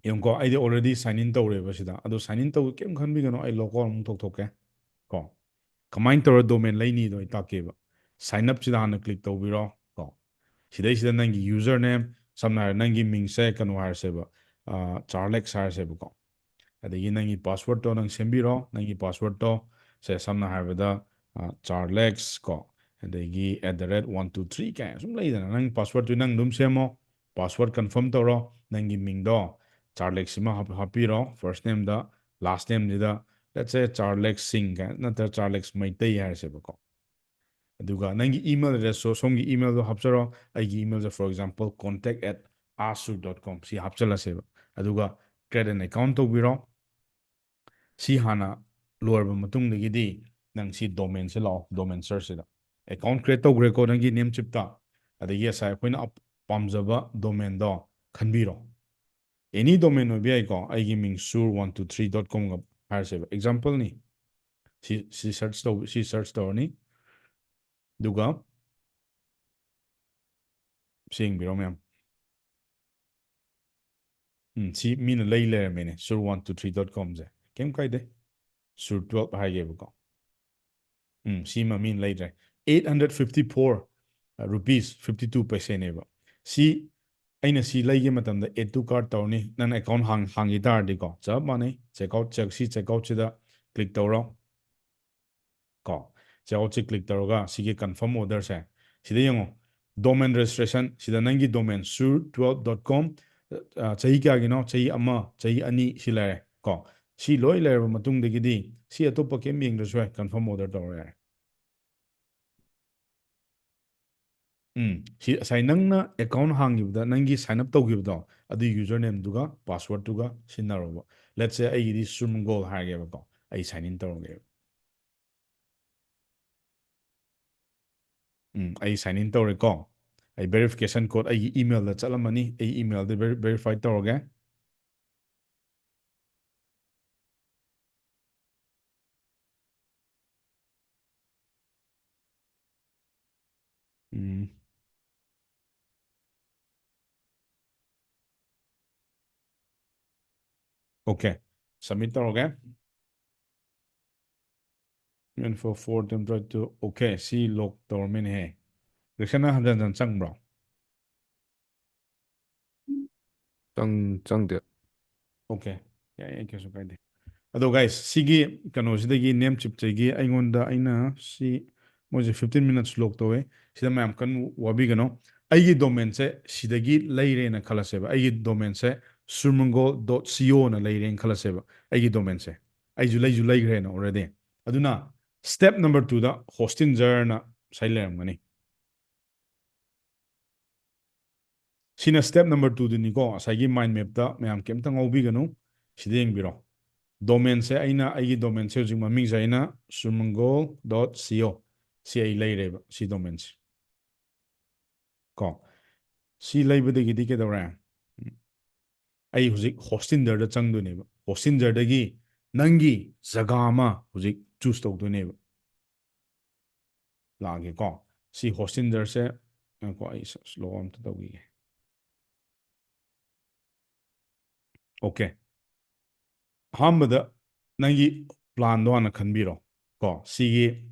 ꯌꯦꯡꯉꯨꯀꯣ, ꯑꯩꯗꯤ ꯑꯣꯜꯔꯦꯗꯤ ꯁꯥꯏꯟ ꯏꯟ ꯇꯧꯔꯦꯕ ꯁꯤꯗ꯫ ꯑꯗꯣ ꯁꯥꯏꯟ ꯏꯟ ꯇꯧꯕ ꯀꯩꯝ ꯈꯟꯕꯤꯒꯅꯣ, ꯑꯩ ꯂꯣꯒꯣ ꯑꯃꯨꯛ ꯊꯣꯛꯇꯣꯛꯀꯦ꯫ ꯀꯣ, ꯀꯃꯥꯏꯅ ꯇꯧꯔ ꯗꯣꯃꯦꯟ ꯂꯩꯅꯤꯗꯣ ꯑꯩ ꯇꯥꯛꯀꯦꯕ꯫ ꯁꯥꯏꯟ ꯑꯞꯁꯤꯗ ꯍꯥꯟꯅ ꯀ꯭ꯂꯤꯛ ꯇꯧꯕꯤꯔꯣ꯫ ꯀꯣ, ꯁꯤꯗꯩꯁꯤꯗ ꯅꯪꯒꯤ ꯌꯨꯖꯔ ꯅꯦꯝ, ꯁꯝꯅ ꯍꯥꯏꯔ ꯅꯪꯒꯤ ꯃꯤꯡꯁꯦ ꯀꯩꯅꯣ ꯍꯥꯏꯔꯁꯦꯕ, ꯆꯥꯔꯂꯦꯛꯁ ꯍꯥꯏꯔꯁꯦꯕꯀꯣ꯫ ꯑꯗꯒꯤ ꯅꯪꯒꯤ ꯄꯥꯁꯋꯥꯔꯗꯇꯣ ꯅꯪ ꯁꯦꯝꯕꯤꯔꯣ꯫ ꯅꯪꯒꯤ ꯄꯥꯁꯋꯥꯔꯗꯇꯣ ꯁꯦ ꯁꯝꯅ ꯍꯥꯏꯔꯕꯗ ꯆꯥꯔꯂꯦꯛꯁ ꯀꯣ, ꯑꯗꯒꯤ at the rate one two three ꯀꯥꯏꯅ ꯁꯨꯝ ꯂꯩꯗꯅ꯫ ꯅꯪ ꯄꯥꯁꯋꯥꯔꯗꯇꯨ ꯅꯪ ꯑꯗꯨꯝ ꯁꯦꯝꯃꯣ꯫ ꯄꯥꯁꯋꯥꯔꯗ ꯀꯟꯐꯥꯔꯝ ꯇꯧꯔꯣ꯫ ꯅꯪꯒꯤ ꯃꯤꯡꯗꯣ ꯆꯥꯔꯂꯦꯛꯁ ꯁꯤꯃ ꯍꯥꯞ- ꯍꯥꯞꯄꯤꯔꯣ꯫ ꯐꯥꯔꯁ ꯅꯦꯝꯗ, ꯂꯥꯁ ꯅꯦꯝꯁꯤꯗ let's say ꯆꯥꯔꯂꯦꯛꯁ ꯁꯤꯡ ꯀꯥꯏꯅ ꯅꯠꯇ꯭ꯔꯒ ꯆꯥꯔꯂꯦꯛꯁ ꯃꯩꯇꯩ ꯍꯥꯏꯔꯁꯦꯕꯀꯣ꯫ ꯑꯗꯨꯒ ꯅꯪꯒꯤ ꯏꯃꯦꯜ ꯑꯦꯗ꯭ꯔꯦꯁꯁꯨ ꯁꯣꯝꯒꯤ ꯏꯃꯦꯜꯗꯣ ꯍꯥꯞꯆꯔꯣ꯫ ꯑꯩꯒꯤ ꯏꯃꯦꯜꯁꯦ for example contact at asur dot com ꯁꯤ ꯍꯥꯞꯆꯜꯂꯁꯦꯕ꯫ ꯑꯗꯨꯒ create an account ꯇꯧꯕꯤꯔꯣ꯫ ꯁꯤ ꯍꯥꯟꯅ ꯂꯣꯏꯔꯕ ꯃꯇꯨꯡꯗꯒꯤꯗꯤ ꯅꯪ ꯁꯤ ꯗꯣꯃꯦꯟꯁꯦ ꯂꯥꯛꯑꯣ, ꯗꯣꯃꯦꯟ ꯁꯔꯆꯁꯤꯗ꯫ ꯑꯦꯀꯥꯎꯟ ꯀ꯭ꯔꯤꯌꯦꯠ ꯇꯧꯈ꯭ꯔꯦꯀꯣ ꯅꯪꯒꯤ ꯅꯦꯝ ꯆꯤꯞꯇ꯫ ꯑꯗꯒꯤ ꯉꯁꯥꯏ ꯑꯩꯈꯣꯏꯅ ꯑꯞ- ꯄꯥꯝꯖꯕ ꯗꯣꯃꯦꯟꯗꯣ ꯈꯟꯕꯤꯔꯣ꯫ ꯑꯦꯅꯤ ꯗꯣꯃꯦꯟ ꯑꯣꯏꯕ ꯌꯥꯏꯀꯣ꯫ ꯑꯩꯒꯤ ꯃꯤꯡ ꯁꯨꯔ ꯋꯥꯟ ꯇꯨ ꯊ꯭ꯔꯤ ꯗꯣꯠ ꯀꯣꯝꯒ ꯍꯥꯏꯔꯁꯦꯕ, ꯑꯦꯛꯖꯥꯝꯄꯜꯅꯤ꯫ ꯁꯤ ꯁꯤ ꯁꯔꯆ ꯇꯧ ꯁꯤ ꯁꯔꯆ ꯇꯧꯔꯅꯤ꯫ ꯑꯗꯨꯒ ꯁꯤ ꯌꯦꯡꯕꯤꯔꯣ ꯃꯌꯥꯝ꯫ ꯎꯝ, ꯁꯤ ꯃꯤꯅ ꯂꯩ ꯂꯩꯔꯝꯃꯦꯅꯦ, ꯁꯨꯔ ꯋꯥꯟ ꯇꯨ ꯊ꯭ꯔꯤ ꯗꯣꯠ ꯀꯣꯝꯁꯦ꯫ ꯀꯩꯝ ꯀꯥꯏꯗꯦ, ꯁꯨꯔ ꯇꯨꯋꯦꯜꯞ ꯍꯥꯏꯒꯦꯕꯀꯣ꯫ ꯎꯝ, ꯁꯤꯃ ꯃꯤꯅ ꯂꯩꯗ꯭ꯔꯦ꯫ Eight hundred fifty four rupees fifty two ꯄꯩꯁꯦꯅꯦꯕ꯫ ꯁꯤ ꯑꯩꯅ ꯁꯤ ꯂꯩꯒꯦ ꯃꯇꯝꯗ add to cart ꯇꯧꯔꯅꯤ꯫ ꯅꯪ ꯑꯦꯀꯥꯎꯟ ꯍꯥꯡ ꯍꯥꯡꯈꯤ ꯇꯥꯔꯗꯤꯀꯣ, ꯆꯞ ꯃꯥꯟꯅꯩ꯫ ꯆꯦꯛꯑꯥꯎꯠ ꯆꯦꯛ ꯁꯤ ꯆꯦꯛꯑꯥꯎꯠꯁꯤꯗ ꯀ꯭ꯂꯤꯛ ꯇꯧꯔꯣ꯫ ꯀꯣ, ꯆꯦꯛꯑꯥꯎꯠꯁꯤ ꯀ꯭ꯂꯤꯛ ꯇꯧꯔꯒ ꯁꯤꯒꯤ ꯀꯟꯐꯥꯔꯝ ꯑꯣꯔꯗꯔꯁꯦ ꯁꯤꯗ ꯌꯦꯡꯉꯣ꯫ ꯗꯣꯃꯦꯟ ꯔꯦꯖꯤꯁꯇ꯭ꯔꯦꯁꯟ ꯁꯤꯗ ꯅꯪꯒꯤ ꯗꯣꯃꯦꯟ ꯁꯨꯔ ꯇꯨꯋꯦꯜꯞ ꯗꯣꯠ ꯀꯣꯝ, ꯆꯍꯤ ꯀꯌꯥꯒꯤꯅꯣ? ꯆꯍꯤ ꯑꯃ, ꯆꯍꯤ ꯑꯅꯤ, ꯁꯤ ꯂꯩꯔꯦ ꯀꯣ꯫ ꯁꯤ ꯂꯣꯏ ꯂꯩꯔꯕ ꯃꯇꯨꯡꯗꯒꯤꯗꯤ ꯁꯤ ꯑꯇꯣꯞꯄ ꯀꯩꯝ ꯌꯦꯡꯗ꯭ꯔꯁꯨ ꯌꯥꯏ, ꯀꯟꯐꯥꯔꯝ ꯑꯣꯔꯗꯔ ꯇꯧꯔꯣ ꯌꯥꯔꯦ꯫ ꯎꯝ, ꯁꯤ ꯉꯁꯥꯏ ꯅꯪꯅ ꯑꯦꯀꯥꯎꯟ ꯍꯥꯡꯈꯤꯕꯗ ꯅꯪꯒꯤ ꯁꯥꯏꯟ ꯑꯞ ꯇꯧꯈꯤꯕꯗꯣ, ꯑꯗꯨꯒꯤ ꯌꯨꯖꯔ ꯅꯦꯝꯗꯨꯒ ꯄꯥꯁꯋꯥꯔꯗꯇꯨꯒ ꯁꯤꯖꯤꯟꯅꯔꯣꯕ꯫ ꯂꯦꯠꯁꯦ ꯑꯩꯒꯤꯗꯤ ꯁꯨꯔ ꯃꯪꯒꯣꯜ ꯍꯥꯏꯔꯒꯦꯕꯀꯣ, ꯑꯩ ꯁꯥꯏꯟ ꯏꯟ ꯇꯧꯔꯒꯦꯕ꯫ ꯎꯝ, ꯑꯩ ꯁꯥꯏꯟ ꯏꯟ ꯇꯧꯔꯦꯀꯣ꯫ ꯑꯩ ꯚꯦꯔꯤꯐꯤꯀꯦꯁꯟ ꯀꯣꯗ ꯑꯩꯒꯤ ꯏꯃꯦꯜꯗ ꯆꯠꯂꯝꯃꯅꯤ꯫ ꯑꯩ ꯏꯃꯦꯜꯗ ꯚꯦꯔꯤꯐꯥꯏ ꯇꯧꯔꯒꯦ꯫ ꯎꯝ꯫ Okay, submit ꯇꯧꯔꯒꯦ꯫ Info for template to, okay, ꯁꯤ ꯂꯣꯛ ꯇꯧꯔꯝꯃꯦꯅꯦꯍꯦ꯫ ꯔꯤꯛꯁꯟꯅ ꯍꯟꯖꯟ ꯍꯟꯖꯟ ꯆꯪꯕ꯭ꯔꯣ? ꯆꯪ ꯆꯪꯗꯦ꯫ Okay, ꯌꯥꯏ, ꯌꯥꯏ, ꯀꯩꯁꯨ ꯀꯥꯏꯗꯦ꯫ ꯑꯗꯣ guys, ꯁꯤꯒꯤ ꯀꯩꯅꯣꯁꯤꯗꯒꯤ, ꯅꯦꯝ ꯆꯤꯞꯇꯒꯤ ꯑꯩꯉꯣꯟꯗ, ꯑꯩꯅ ꯁꯤ, ꯃꯣꯏꯁꯦ fifteen minutes ꯂꯣꯛ ꯇꯧꯋꯦ꯫ ꯁꯤꯗ ꯃꯌꯥꯝ ꯀꯟꯅ ꯋꯥꯕꯤꯒꯅꯣ꯫ ꯑꯩꯒꯤ domainꯁꯦ ꯁꯤꯗꯒꯤ ꯂꯩꯔꯦꯅ ꯈꯜꯂꯁꯦꯕ꯫ ꯑꯩꯒꯤ domainꯁꯦ surmangol dot co ꯅ ꯂꯩꯔꯦꯅ ꯈꯜꯂꯁꯦꯕ꯫ ꯑꯩꯒꯤ domainꯁꯦ ꯑꯩꯁꯨ ꯂꯩꯁꯨ ꯂꯩꯈ꯭ꯔꯦꯅ already꯫ ꯑꯗꯨꯅ step number twoꯗ Hostinger ꯅ ꯁꯥꯏ ꯂꯩꯔꯝꯒꯅꯤ꯫ ꯁꯤꯅ step number twoꯗꯨꯅꯤꯀꯣ, ꯉꯁꯥꯏꯒꯤ mind mapꯇ ꯃꯌꯥꯝ ꯀꯩꯝꯇ ꯉꯥꯎꯕꯤꯒꯅꯨ꯫ ꯁꯤꯗ ꯌꯦꯡꯕꯤꯔꯣ꯫ Domainꯁꯦ ꯑꯩꯅ, ꯑꯩꯒꯤ domainꯁꯦ ꯍꯧꯖꯤꯛ ꯃꯃꯤꯡꯁꯦ ꯑꯩꯅ surmangol dot co, ꯁꯤ ꯑꯩ ꯂꯩꯔꯦꯕ, ꯁꯤ domainꯁꯦ ꯀꯣ꯫ ꯁꯤ ꯂꯩꯕꯗꯒꯤꯗꯤ ꯀꯩꯗꯧꯔꯦ? ꯑꯩ ꯍꯧꯖꯤꯛ Hostingerꯗ ꯆꯪꯗꯣꯏꯅꯦꯕ꯫ Hostingerꯗꯒꯤ ꯅꯪꯒꯤ ꯖꯒꯥ ꯑꯃ ꯍꯧꯖꯤꯛ choose ꯇꯧꯗꯣꯏꯅꯦꯕ꯫ ꯂꯥꯛꯑꯒꯦꯀꯣ꯫ ꯁꯤ Hostingerꯁꯦ, ꯉꯥꯏꯈꯣ, ꯑꯩ slow ꯑꯝꯇ ꯇꯧꯈꯤꯒꯦ꯫ Okay꯫ ꯑꯍꯥꯟꯕꯗ ꯅꯪꯒꯤ planꯗꯣ ꯍꯥꯟꯅ ꯈꯟꯕꯤꯔꯣ ꯀꯣ꯫ ꯁꯤꯒꯤ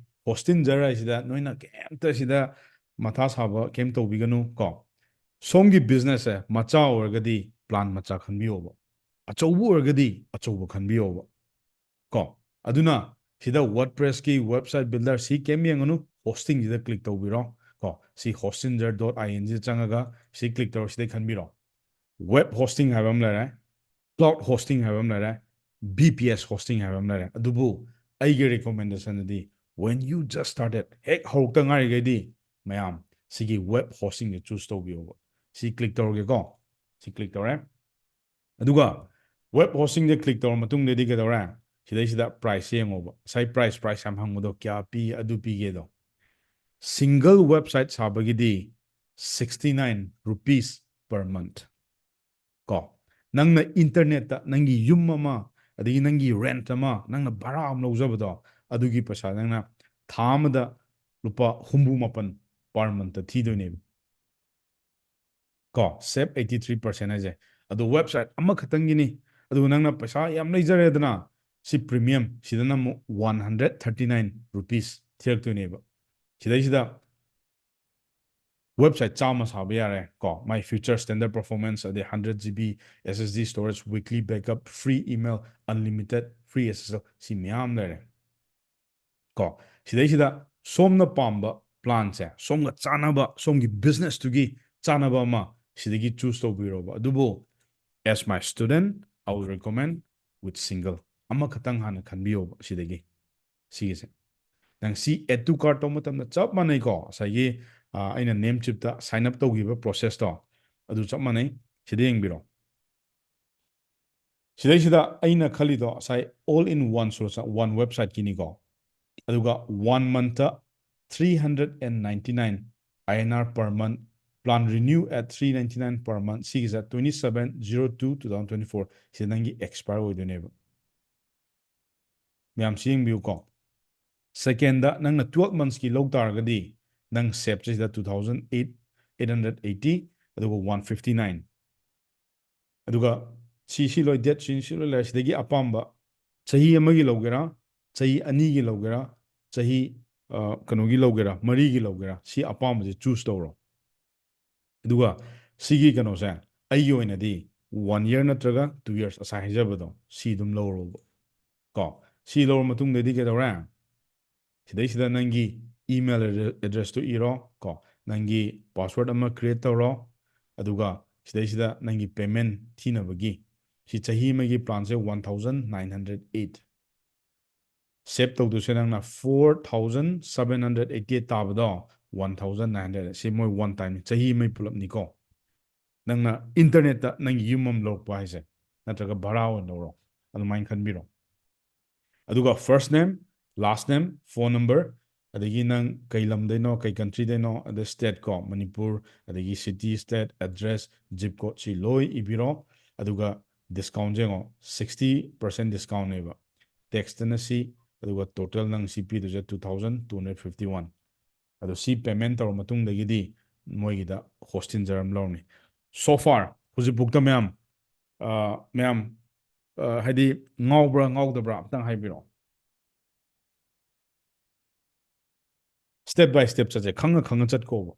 Hostinger ꯍꯥꯏꯁꯤꯗ ꯅꯣꯏꯅ ꯀꯩꯝꯇ ꯁꯤꯗ ꯃꯊꯥ ꯁꯥꯕ ꯀꯩꯝ ꯇꯧꯕꯤꯒꯅꯨ ꯀꯣ꯫ ꯁꯣꯝꯒꯤ businessꯁꯦ ꯃꯆꯥ ꯑꯣꯏꯔꯒꯗꯤ plan ꯃꯆꯥ ꯈꯟꯕꯤꯌꯣꯕ, ꯑꯆꯧꯕ ꯑꯣꯏꯔꯒꯗꯤ ꯑꯆꯧꯕ ꯈꯟꯕꯤꯌꯣꯕ ꯀꯣ꯫ ꯑꯗꯨꯅ ꯁꯤꯗ WordPressꯀꯤ website builder ꯁꯤ ꯀꯩꯝ ꯌꯦꯡꯉꯨꯅꯨ, Hostingꯁꯤꯗ click ꯇꯧꯕꯤꯔꯣ ꯀꯣ꯫ ꯁꯤ Hostinger dot in ꯁꯤꯗ ꯆꯪꯉꯒ ꯁꯤ click ꯇꯧꯔ ꯁꯤꯗꯩ ꯈꯟꯕꯤꯔꯣ꯫ Web hosting ꯍꯥꯏꯕ ꯑꯃ ꯂꯩꯔꯦ, cloud hosting ꯍꯥꯏꯕ ꯑꯃ ꯂꯩꯔꯦ, VPS hosting ꯍꯥꯏꯕ ꯑꯃ ꯂꯩꯔꯦ꯫ ꯑꯗꯨꯕꯨ ꯑꯩꯒꯤ recommendationꯗꯤ, when you just started, ꯍꯦꯛ ꯍꯧꯔꯛꯇ ꯉꯥꯏꯔꯤꯈꯩꯗꯤ ꯃꯌꯥꯝ ꯁꯤꯒꯤ web hostingꯁꯦ choose ꯇꯧꯕꯤꯌꯣꯕ꯫ ꯁꯤ click ꯇꯧꯔꯒꯦꯀꯣ꯫ ꯁꯤ click ꯇꯧꯔꯦ꯫ ꯑꯗꯨꯒ web hostingꯁꯦ click ꯇꯧꯔ ꯃꯇꯨꯡꯗꯗꯤ ꯀꯩꯗꯧꯔꯦ? ꯁꯤꯗꯩꯁꯤꯗ price ꯌꯦꯡꯉꯣꯕ꯫ ꯉꯁꯥꯏ price, price ꯌꯥꯝ ꯍꯪꯕꯗꯣ, ꯀꯌꯥ ꯄꯤ, ꯑꯗꯨ ꯄꯤꯒꯦꯗꯣ꯫ Single website ꯁꯥꯕꯒꯤꯗꯤ sixty nine rupees per month ꯀꯣ꯫ ꯅꯪꯅ internetꯇ ꯅꯪꯒꯤ ꯌꯨꯝ ꯑꯃ, ꯑꯗꯒꯤ ꯅꯪꯒꯤ rent ꯑꯃ, ꯅꯪꯅ ꯚꯔꯥ ꯑꯃ ꯂꯧꯖꯕꯗꯣ, ꯑꯗꯨꯒꯤ ꯄꯩꯁꯥ ꯅꯪꯅ ꯊꯥ ꯑꯃꯗ ꯂꯨꯄꯥ ꯍꯨꯝꯐꯨ ꯃꯥꯄꯟ per month ꯊꯤꯗꯣꯏꯅꯦꯕ꯫ ꯀꯣ, save eighty three percent ꯍꯥꯏꯁꯦ꯫ ꯑꯗꯣ website ꯑꯃꯈꯛꯇꯪꯒꯤꯅꯤ꯫ ꯑꯗꯨꯒ ꯅꯪꯅ ꯄꯩꯁꯥ ꯌꯥꯝ ꯂꯩꯖꯔꯦꯗꯅ, ꯁꯤ premium, ꯁꯤꯗꯅ ꯑꯃꯨꯛ one hundred thirty nine rupees ꯊꯤꯔꯛꯇꯣꯏꯅꯦꯕ꯫ ꯁꯤꯗꯩꯁꯤꯗ website ꯆꯥꯝꯃ ꯁꯥꯕ ꯌꯥꯔꯦ ꯀꯣ, my future standard performance, ꯑꯗꯩ hundred G B S S D storage, weekly backup, free email, unlimited, free S S L, ꯁꯤ ꯃꯌꯥꯝ ꯂꯩꯔꯦ꯫ ꯀꯣ, ꯁꯤꯗꯩꯁꯤꯗ ꯁꯣꯝꯅ ꯄꯥꯝꯕ planꯁꯦ, ꯁꯣꯝꯒ ꯆꯥꯟꯅꯕ, ꯁꯣꯝꯒꯤ businessꯇꯨꯒꯤ ꯆꯥꯟꯅꯕ ꯑꯃ ꯁꯤꯗꯒꯤ choose ꯇꯧꯕꯤꯔꯣꯕ꯫ ꯑꯗꯨꯕꯨ as my student, I will recommend with single, ꯑꯃꯈꯛꯇꯪ ꯍꯥꯟꯅ ꯈꯟꯕꯤꯌꯣꯕ ꯁꯤꯗꯒꯤ꯫ ꯁꯤꯒꯤꯁꯦ ꯅꯪ ꯁꯤ add to cart ꯇꯧꯕ ꯃꯇꯝꯗ ꯆꯞ ꯃꯥꯟꯅꯩꯀꯣ, ꯉꯁꯥꯏꯒꯤ, ꯑ, ꯑꯩꯅ Namecheapꯇ sign up ꯇꯧꯈꯤꯕ processꯇꯣ, ꯑꯗꯨ ꯆꯞ ꯃꯥꯟꯅꯩ꯫ ꯁꯤꯗ ꯌꯦꯡꯕꯤꯔꯣ꯫ ꯁꯤꯗꯩꯁꯤꯗ ꯑꯩꯅ ꯈꯜꯂꯤꯗꯣ ꯉꯁꯥꯏ all in one source, one websiteꯀꯤꯅꯤꯀꯣ꯫ ꯑꯗꯨꯒ one monthꯇ three hundred and ninety nine I N R per month, plan renew at three ninety nine per month, ꯁꯤꯒꯤꯁꯦ twenty seven zero two two thousand twenty four, ꯁꯤꯗ ꯅꯪꯒꯤ expire ꯑꯣꯏꯗꯣꯏꯅꯦꯕ꯫ ꯃꯌꯥꯝ ꯁꯤ ꯌꯦꯡꯕꯤꯌꯨꯀꯣ꯫ Secondꯗ ꯅꯪꯅ twelve monthsꯀꯤ ꯂꯧ ꯇꯥꯔꯒꯗꯤ, ꯅꯪ saveꯁꯦ ꯁꯤꯗ two thousand eight, eight hundred eighty, ꯑꯗꯨꯒ one fifty nine꯫ ꯑꯗꯨꯒ ꯁꯤ, ꯁꯤ ꯂꯣꯏ, date ꯁꯤ, ꯁꯤ ꯂꯣꯏ ꯂꯩꯔꯦ꯫ ꯁꯤꯗꯒꯤ ꯑꯄꯥꯝꯕ ꯆꯍꯤ ꯑꯃꯒꯤ ꯂꯧꯒꯦꯔꯥ, ꯆꯍꯤ ꯑꯅꯤꯒꯤ ꯂꯧꯒꯦꯔꯥ, ꯆꯍꯤ, ꯑ, ꯀꯩꯅꯣꯒꯤ ꯂꯧꯒꯦꯔꯥ, ꯃꯔꯤꯒꯤ ꯂꯧꯒꯦꯔꯥ, ꯁꯤ ꯑꯄꯥꯝꯕꯁꯦ choose ꯇꯧꯔꯣ꯫ ꯑꯗꯨꯒ ꯁꯤꯒꯤ ꯀꯩꯅꯣꯁꯦ ꯑꯩꯒꯤ ꯑꯣꯏꯅꯗꯤ one year ꯅꯠꯇ꯭ꯔꯒ two years, ꯉꯁꯥꯏ ꯍꯥꯏꯖꯕꯗꯣ, ꯁꯤ ꯑꯗꯨꯝ ꯂꯧꯔꯣꯕ꯫ ꯀꯣ, ꯁꯤ ꯂꯧꯔ ꯃꯇꯨꯡꯗꯗꯤ ꯀꯩꯗꯧꯔꯦ? ꯁꯤꯗꯩꯁꯤꯗ ꯅꯪꯒꯤ email addressꯇꯨ ꯏꯔꯣ ꯀꯣ, ꯅꯪꯒꯤ password ꯑꯃ create ꯇꯧꯔꯣ, ꯑꯗꯨꯒ ꯁꯤꯗꯩꯁꯤꯗ ꯅꯪꯒꯤ payment ꯊꯤꯅꯕꯒꯤ, ꯁꯤ ꯆꯍꯤ ꯑꯃꯒꯤ planꯁꯦ one thousand nine hundred eight꯫ Save ꯇꯧꯗꯣꯏꯁꯦ ꯅꯪꯅ four thousand seven hundred eighty eight ꯇꯥꯕꯗꯣ, one thousand nine hundred, ꯁꯤ ꯃꯣꯏ one time, ꯆꯍꯤ ꯑꯃꯒꯤ ꯄꯨꯂꯞꯅꯤꯀꯣ꯫ ꯅꯪꯅ internetꯇ ꯅꯪꯒꯤ ꯌꯨꯝ ꯑꯃ ꯂꯧꯔꯛꯄ ꯍꯥꯏꯁꯦ, ꯅꯠꯇ꯭ꯔꯒ ꯚꯔꯥ ꯑꯣꯏꯅ ꯂꯧꯔꯣ, ꯑꯗꯨꯃꯥꯏꯅ ꯈꯟꯕꯤꯔꯣ꯫ ꯑꯗꯨꯒ first name, last name, phone number, ꯑꯗꯒꯤ ꯅꯪ ꯀꯩ ꯂꯝꯗꯩꯅꯣ, ꯀꯩ countryꯗꯩꯅꯣ, ꯑꯗ state ꯀꯣ, ꯃꯅꯤꯄꯨꯔ, ꯑꯗꯒꯤ city, state, address, zip code, ꯁꯤ ꯂꯣꯏ ꯏꯕꯤꯔꯣ꯫ ꯑꯗꯨꯒ discountꯁꯦ ꯌꯦꯡꯉꯣ, sixty percent discountꯅꯦꯕ꯫ Taxꯇꯅ ꯁꯤ, ꯑꯗꯨꯒ total ꯅꯪ ꯁꯤ ꯄꯤꯗꯣꯏꯁꯦ two thousand two hundred fifty one꯫ ꯑꯗꯣ ꯁꯤ payment ꯇꯧꯔ ꯃꯇꯨꯡꯗꯒꯤꯗꯤ ꯃꯣꯏꯒꯤꯗ hosting charge ꯑꯃ ꯂꯧꯔꯅꯤ꯫ So far ꯍꯧꯖꯤꯛꯐꯥꯎꯗ ꯃꯌꯥꯝ, ꯑ, ꯃꯌꯥꯝ, ꯑ, ꯍꯥꯏꯗꯤ ꯉꯥꯎꯕ꯭ꯔꯥ ꯉꯥꯎꯗꯕ꯭ꯔꯥ ꯑꯝꯇꯪ ꯍꯥꯏꯕꯤꯔꯛꯑꯣ꯫ Step by step ꯆꯠꯁꯦ, ꯈꯪꯉ ꯈꯪꯉ ꯆꯠꯀꯣꯕ꯫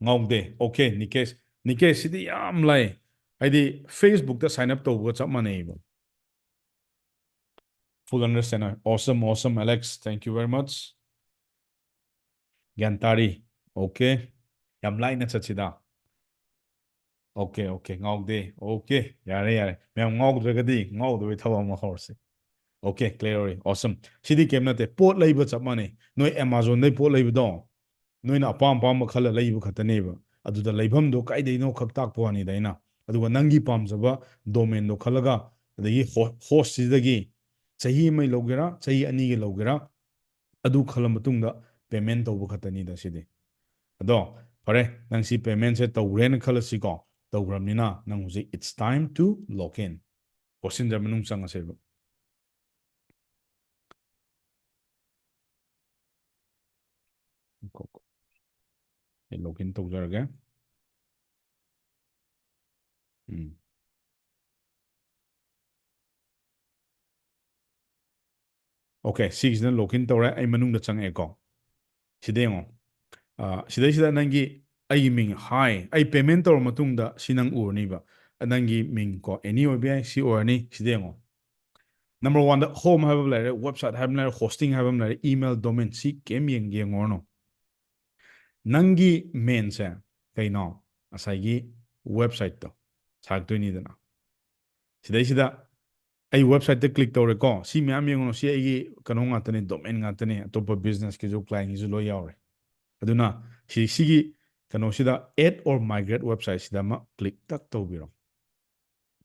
ꯉꯥꯎꯗꯦ꯫ Okay, ꯅꯤꯀꯦꯁ, ꯅꯤꯀꯦꯁ ꯁꯤꯗꯤ ꯌꯥꯝ ꯂꯥꯏ꯫ ꯍꯥꯏꯗꯤ Facebook ꯇ sign up ꯇꯧꯕꯒ ꯆꯞ ꯃꯥꯟꯅꯩꯕ꯫ Full understand. Awesome, awesome, Alex. Thank you very much. ꯒ꯭ꯌꯥꯟ ꯇꯥꯔꯤ꯫ Okay. ꯌꯥꯝ ꯂꯥꯏꯅ ꯆꯠꯁꯤꯗ꯫ Okay, okay. ꯉꯥꯎꯗꯦ꯫ Okay. ꯌꯥꯔꯦ, ꯌꯥꯔꯦ꯫ ꯃꯌꯥꯝ ꯉꯥꯎꯗ꯭ꯔꯒꯗꯤ ꯉꯥꯎꯗꯕꯩ ꯊꯕꯛ ꯑꯃ ꯍꯧꯔꯁꯤ꯫ Okay, clear ꯑꯣꯏꯔꯦ꯫ Awesome. ꯁꯤꯗꯤ ꯀꯩꯝ ꯅꯠꯇꯦ꯫ ꯄꯣꯠ ꯂꯩꯕ ꯆꯞ ꯃꯥꯟꯅꯩ꯫ ꯅꯣꯏ Amazon ꯗꯩ ꯄꯣꯠ ꯂꯩꯕꯗꯣ, ꯅꯣꯏꯅ ꯑꯄꯥꯝ ꯑꯄꯥꯝꯕ ꯈꯜꯂ ꯂꯩꯕ ꯈꯛꯇꯅꯦꯕ꯫ ꯑꯗꯨꯗ ꯂꯩꯐꯝꯗꯣ ꯀꯥꯏꯗꯩꯅꯣ ꯈꯛ ꯇꯥꯛꯄ ꯋꯥꯅꯤꯗ ꯑꯩꯅ꯫ ꯑꯗꯨꯒ ꯅꯪꯒꯤ ꯄꯥꯝꯖꯕ domain ꯗꯣ ꯈꯜꯂꯒ, ꯑꯗꯒꯤ ho-, host ꯁꯤꯗꯒꯤ ꯆꯍꯤ ꯑꯃꯒꯤ ꯂꯧꯒꯦꯔꯥ, ꯆꯍꯤ ꯑꯅꯤꯒꯤ ꯂꯧꯒꯦꯔꯥ, ꯑꯗꯨ ꯈꯜꯂ ꯃꯇꯨꯡꯗ payment ꯇꯧꯕ ꯈꯛꯇꯅꯤꯗ ꯁꯤꯗꯤ꯫ ꯑꯗꯣ ꯐꯔꯦ, ꯅꯪ ꯁꯤ payment ꯁꯦ ꯇꯧꯈ꯭ꯔꯦꯅ ꯈꯜꯂꯁꯤꯀꯣ꯫ ꯇꯧꯈ꯭ꯔꯕꯅꯤꯅ ꯅꯪ ꯍꯧꯖꯤꯛ it's time to log in꯫ Hosting ꯗ ꯃꯅꯨꯡ ꯆꯪꯉꯁꯦꯕ꯫ ꯑꯩ log in ꯇꯧꯖꯔꯒꯦ꯫ ꯎꯝ꯫ Okay, ꯁꯤꯒꯤꯁꯤꯅ log in ꯇꯧꯔꯦ, ꯑꯩ ꯃꯅꯨꯡꯗ ꯆꯪꯉꯛꯑꯦꯀꯣ꯫ ꯁꯤꯗ ꯌꯦꯡꯉꯣ꯫ ꯑ, ꯁꯤꯗꯩꯁꯤꯗ ꯅꯪꯒꯤ, ꯑꯩꯒꯤ ꯃꯤꯡ, hi, ꯑꯩ payment ꯇꯧꯔ ꯃꯇꯨꯡꯗ ꯁꯤ ꯅꯪ ꯎꯔꯅꯤꯕ꯫ ꯅꯪꯒꯤ ꯃꯤꯡ ꯀꯣ, any ꯑꯣꯏꯕ ꯌꯥꯏ, ꯁꯤ ꯑꯣꯏꯔꯅꯤ꯫ ꯁꯤꯗ ꯌꯦꯡꯉꯣ꯫ Number one ꯗ home ꯍꯥꯏꯕ ꯑꯃ ꯂꯩꯔꯦ, website ꯍꯥꯏꯕ ꯑꯃ ꯂꯩꯔꯦ, hosting ꯍꯥꯏꯕ ꯑꯃ ꯂꯩꯔꯦ, email domain, ꯁꯤ ꯀꯩꯝ ꯌꯦꯡ-, ꯌꯦꯡꯉꯨꯔꯅꯨ꯫ ꯅꯪꯒꯤ main ꯁꯦ ꯀꯩꯅꯣ? ꯉꯁꯥꯏꯒꯤ website ꯇꯣ ꯁꯥꯔꯛꯇꯣꯏꯅꯤꯗꯅ꯫ ꯁꯤꯗꯩꯁꯤꯗ ꯑꯩ website ꯇ click ꯇꯧꯔꯦꯀꯣ꯫ ꯁꯤ ꯃꯌꯥꯝ ꯌꯦꯡꯉꯨ, ꯁꯤ ꯑꯩꯒꯤ ꯀꯩꯅꯣ ꯉꯥꯛꯇꯅꯤ, domain ꯉꯥꯛꯇꯅꯤ, ꯑꯇꯣꯞꯄ business ꯀꯤꯁꯨ, client ꯀꯤꯁꯨ ꯂꯣꯏ ꯌꯥꯎꯔꯦ꯫ ꯑꯗꯨꯅ ꯁꯤ, ꯁꯤꯒꯤ ꯀꯩꯅꯣꯁꯤꯗ add or migrate website ꯁꯤꯗ ꯑꯃ click ꯇꯛ ꯇꯧꯕꯤꯔꯣ꯫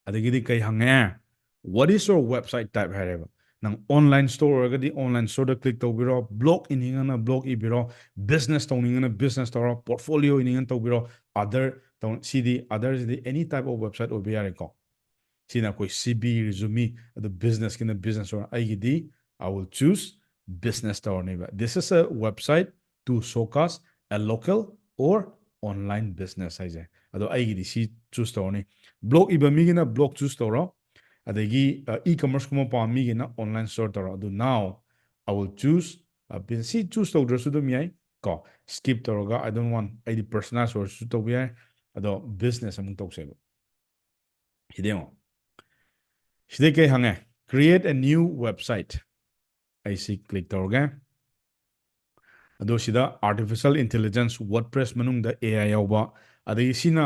ꯑꯗꯒꯤꯗꯤ ꯀꯩ ꯍꯪꯉꯦ? What is your website type ꯍꯥꯏꯔꯦꯕ꯫ ꯅꯪ online store ꯑꯣꯏꯔꯒꯗꯤ online store ꯗ click ꯇꯧꯕꯤꯔꯣ, blog ꯏꯅꯤꯡꯉꯅ blog ꯏꯕꯤꯔꯣ, business ꯇꯧꯅꯤꯡꯉꯅ business ꯇꯧꯔꯣ, portfolio ꯏꯅꯤꯡꯉꯅ ꯇꯧꯕꯤꯔꯣ, other ꯇꯧ-, ꯁꯤꯗꯤ, other CD any type of website ꯑꯣꯏꯕ ꯌꯥꯔꯦꯀꯣ꯫ ꯁꯤꯅ ꯑꯩꯈꯣꯏ C V, resume, ꯑꯗꯨ business ꯀꯤꯅ business ꯑꯣꯏꯔꯣ꯫ ꯑꯩꯒꯤꯗꯤ I will choose business ꯇꯧꯔꯅꯦꯕ꯫ This is a website to showcase a local or online business ꯍꯥꯏꯁꯦ꯫ ꯑꯗꯣ ꯑꯩꯒꯤꯗꯤ ꯁꯤ choose ꯇꯧꯔꯅꯤ꯫ Blog ꯏꯕ ꯃꯤꯒꯤꯅ blog choose ꯇꯧꯔꯣ꯫ ꯑꯗꯒꯤ e-commerce ꯀꯨꯝꯕ ꯄꯥꯝꯕ ꯃꯤꯒꯤꯅ online store ꯇꯧꯔꯣ꯫ ꯑꯗꯨ now I will choose ꯁꯤ choose ꯇꯧꯗ꯭ꯔꯁꯨ ꯑꯗꯨꯝ ꯌꯥꯏ ꯀꯣ꯫ Skip ꯇꯧꯔꯒ I don't want, ꯑꯩꯗꯤ personalize ꯑꯣꯏꯔꯁꯨ ꯇꯧꯕ ꯌꯥꯏ꯫ ꯑꯗꯣ business ꯑꯃꯨꯛ ꯇꯧꯁꯦꯕ꯫ ꯁꯤꯗ ꯌꯦꯡꯉꯣ꯫ ꯁꯤꯗꯩ ꯀꯩ ꯍꯪꯉꯦ? Create a new website꯫ ꯑꯩ ꯁꯤ click ꯇꯧꯔꯒꯦ꯫ ꯑꯗꯣ ꯁꯤꯗ artificial intelligence, WordPress ꯃꯅꯨꯡꯗ A I ꯌꯥꯎꯕ, ꯑꯗꯒꯤ ꯁꯤꯅ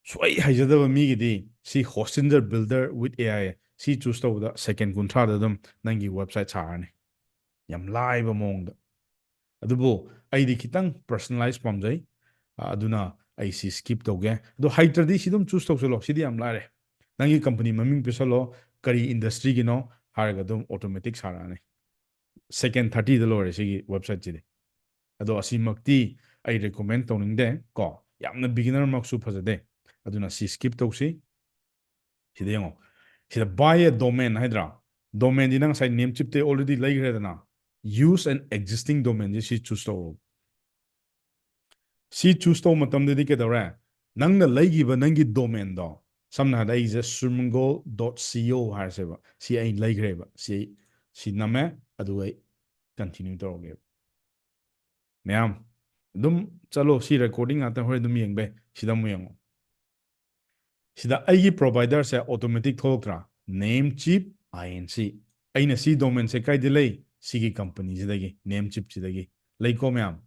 ꯁꯨꯛꯍꯩ ꯍꯩꯖꯗꯕ ꯃꯤꯒꯤꯗꯤ ꯁꯤ Hostinger Builder with A I ꯁꯤ choose ꯇꯧꯕꯗ second ꯀꯨꯟꯊ꯭ꯔꯥꯗ ꯑꯗꯨꯝ ꯅꯪꯒꯤ website ꯁꯥꯔꯅꯤ꯫ ꯌꯥꯝ ꯂꯥꯏꯕ ꯃꯑꯣꯡꯗ꯫ ꯑꯗꯨꯕꯨ ꯑꯩꯗꯤ ꯈꯤꯇꯪ personalize ꯄꯥꯝꯖꯩ꯫ ꯑ, ꯑꯗꯨꯅ ꯑꯩ ꯁꯤ skip ꯇꯧꯒꯦ꯫ ꯑꯗꯣ ꯍꯩꯇ꯭ꯔꯗꯤ ꯁꯤ ꯑꯗꯨꯝ choose ꯇꯧꯁꯜꯂꯣ꯫ ꯁꯤꯗꯤ ꯌꯥꯝ ꯂꯥꯏꯔꯦ꯫ ꯅꯪꯒꯤ company ꯃꯃꯤꯡ ꯄꯤꯁꯜꯂꯣ, ꯀꯔꯤ industryꯒꯤꯅꯣ ꯍꯥꯏꯔꯒ ꯑꯗꯨꯝ automatic ꯁꯥꯔꯛꯑꯅꯤ꯫ Second thirtyꯗ ꯂꯣꯏꯔꯦ ꯁꯤꯒꯤ websiteꯁꯤꯗꯤ꯫ ꯑꯗꯣ ꯑꯁꯤꯃꯛꯇꯤ ꯑꯩ recommend ꯇꯧꯅꯤꯡꯗꯦ ꯀꯣ꯫ ꯌꯥꯝꯅ beginner ꯃꯛꯁꯨ ꯐꯖꯗꯦ꯫ ꯑꯗꯨꯅ ꯁꯤ skip ꯇꯧꯁꯤ꯫ ꯁꯤꯗ ꯌꯦꯡꯉꯣ꯫ ꯁꯤꯗ buy a domain ꯍꯥꯏꯗ꯭ꯔꯥ? Domainꯗꯤ ꯅꯪ ꯉꯁꯥꯏ Namecheapꯇꯩ already ꯂꯩꯈ꯭ꯔꯦꯗꯅ꯫ Use an existing domainꯁꯦ ꯁꯤ choose ꯇꯧꯔꯣ꯫ ꯁꯤ choose ꯇꯧꯕ ꯃꯇꯝꯗꯗꯤ ꯀꯩꯗꯧꯔꯦ? ꯅꯪꯅ ꯂꯩꯈꯤꯕ ꯅꯪꯒꯤ domainꯗꯣ, ꯁꯝꯅ ꯍꯥꯏꯔꯕꯗ ꯑꯩꯁꯦ surmangol dot co ꯍꯥꯏꯔꯁꯦꯕ꯫ ꯁꯤ ꯑꯩ ꯂꯩꯈ꯭ꯔꯦꯕ꯫ ꯁꯤ, ꯁꯤ ꯅꯝꯃꯦ, ꯑꯗꯨꯒ ꯑꯩ continue ꯇꯧꯔꯒꯦꯕ꯫ ꯃꯌꯥꯝ ꯑꯗꯨꯝ ꯆꯠꯂꯣ꯫ ꯁꯤ recording ꯉꯥꯛꯇ ꯍꯣꯔꯦꯟ ꯑꯗꯨꯝ ꯌꯦꯡꯕ ꯌꯥꯏ꯫ ꯁꯤꯗ ꯑꯃꯨꯛ ꯌꯦꯡꯉꯣ꯫ ꯁꯤꯗ ꯑꯩꯒꯤ providerꯁꯦ automatic ꯊꯣꯛꯂꯛꯇ꯭ꯔꯥ? Namecheap inc꯫ ꯑꯩꯅ ꯁꯤ domainꯁꯦ ꯀꯥꯏꯗ ꯂꯩ? ꯁꯤꯒꯤ companyꯁꯤꯗꯒꯤ, Namecheapꯁꯤꯗꯒꯤ꯫ ꯂꯩꯀꯣ ꯃꯌꯥꯝ?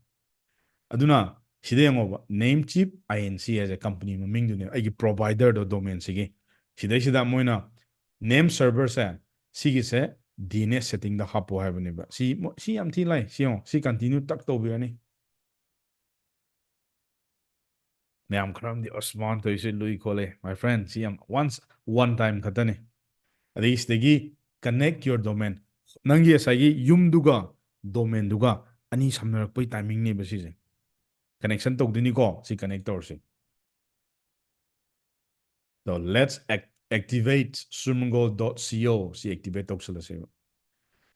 ꯑꯗꯨꯅ ꯁꯤꯗ ꯌꯦꯡꯉꯣꯕ, Namecheap inc ꯍꯥꯏꯁꯦ company ꯃꯃꯤꯡꯗꯨꯅꯦꯕ, ꯑꯩꯒꯤ providerꯗꯣ domainꯁꯤꯒꯤ꯫ ꯁꯤꯗꯩꯁꯤꯗ ꯃꯣꯏꯅ name serverꯁꯦ, ꯁꯤꯒꯤꯁꯦ DNS settingꯗ ꯍꯥꯞꯄꯣ ꯍꯥꯏꯕꯅꯦꯕ꯫ ꯁꯤ ꯃꯣ-, ꯁꯤ ꯌꯥꯝ ꯊꯤ ꯂꯥꯏ꯫ ꯁꯤ ꯌꯦꯡꯉꯣ, ꯁꯤ continue ꯇꯛ ꯇꯧꯕꯤꯔꯅꯤ꯫ ꯃꯌꯥꯝ ꯈꯔ ꯑꯃꯗꯤ, "ꯑꯁ, ꯃꯥꯅ ꯇꯧꯔꯤꯁꯦ ꯂꯨꯏ ꯈꯣꯠꯂꯦ"꯫ My friend, ꯁꯤ ꯌꯥꯝ once, one time ꯈꯛꯇꯅꯤ꯫ ꯑꯗꯒꯤ ꯁꯤꯗꯒꯤ connect your domain꯫ ꯅꯪꯒꯤ ꯉꯁꯥꯏꯒꯤ ꯌꯨꯝꯗꯨꯒ domainꯗꯨꯒ ꯑꯅꯤ ꯁꯝꯅꯔꯛꯄꯩ timingꯅꯦꯕ ꯁꯤꯁꯦ꯫ Connection ꯇꯧꯗꯣꯏꯅꯤꯀꯣ, ꯁꯤ connect ꯇꯧꯔꯁꯤ꯫ ꯑꯗꯣ let's ac-, activate surmangol dot co꯫ ꯁꯤ activate ꯇꯧꯁꯜꯂꯁꯦꯕ꯫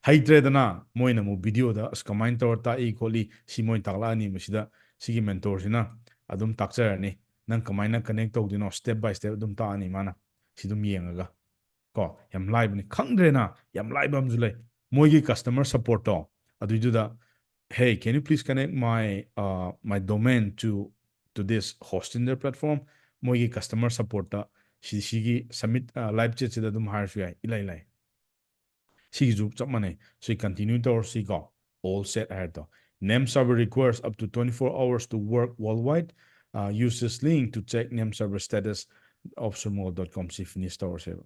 ꯍꯩꯇ꯭ꯔꯦꯗꯅ, ꯃꯣꯏꯅ ꯑꯃꯨꯛ ꯚꯤꯗꯤꯑꯣꯗ ꯑꯁ ꯀꯃꯥꯏꯅ ꯇꯧꯔ ꯇꯥꯛꯏ ꯈꯣꯠꯂꯤ ꯁꯤ ꯃꯣꯏꯅ ꯇꯥꯛꯂꯛꯑꯅꯤ꯫ ꯃꯁꯤꯗ ꯁꯤꯒꯤ ꯃꯦꯟꯇꯣꯔꯁꯤꯅ ꯑꯗꯨꯝ ꯇꯥꯛꯆꯔꯅꯤ, ꯅꯪ ꯀꯃꯥꯏꯅ ꯀꯅꯦꯛ ꯇꯧꯗꯣꯏꯅꯣ, ꯁ꯭ꯇꯦꯞ ꯕꯥꯏ ꯁ꯭ꯇꯦꯞ ꯑꯗꯨꯝ ꯇꯥꯛꯑꯅꯤ ꯃꯥꯅ꯫ ꯁꯤ ꯑꯗꯨꯝ ꯌꯦꯡꯉꯒ ꯀꯣ, ꯌꯥꯝ ꯂꯥꯏꯕꯅꯤ꯫ ꯈꯪꯗ꯭ꯔꯦꯅ, ꯌꯥꯝ ꯂꯥꯏꯕ ꯑꯃꯁꯨ ꯂꯩ, ꯃꯣꯏꯒꯤ customer ꯁꯞꯄꯣꯔꯠꯇꯣ ꯑꯗꯨꯏꯗꯨꯗ, "Hey, can you please connect my, uh, my domain to, to this Hostinger platform?" ꯃꯣꯏꯒꯤ ꯀꯁꯇꯃꯔ ꯁꯞꯄꯣꯔꯠꯇ ꯁꯤ, ꯁꯤꯒꯤ ꯁꯕꯃꯤꯠ, ꯂꯥꯏꯚ ꯆꯦꯠꯁꯤꯗ ꯑꯗꯨꯝ ꯍꯥꯏꯔꯁꯨ ꯌꯥꯏ, ꯏꯂꯥꯏ ꯂꯥꯏ꯫ ꯁꯤꯒꯤꯁꯨ ꯆꯞ ꯃꯥꯟꯅꯩ꯫ ꯁꯤ ꯀꯟꯇꯤꯅ꯭ꯌꯨ ꯇꯧꯔꯁꯤꯀꯣ꯫ All set ꯍꯥꯏꯔꯗꯣ꯫ Name server requires up to twenty-four hours to work worldwide. Uh, use this link to check name server status of surmogol dot com. ꯁꯤ finish ꯇꯧꯔꯁꯦꯕ꯫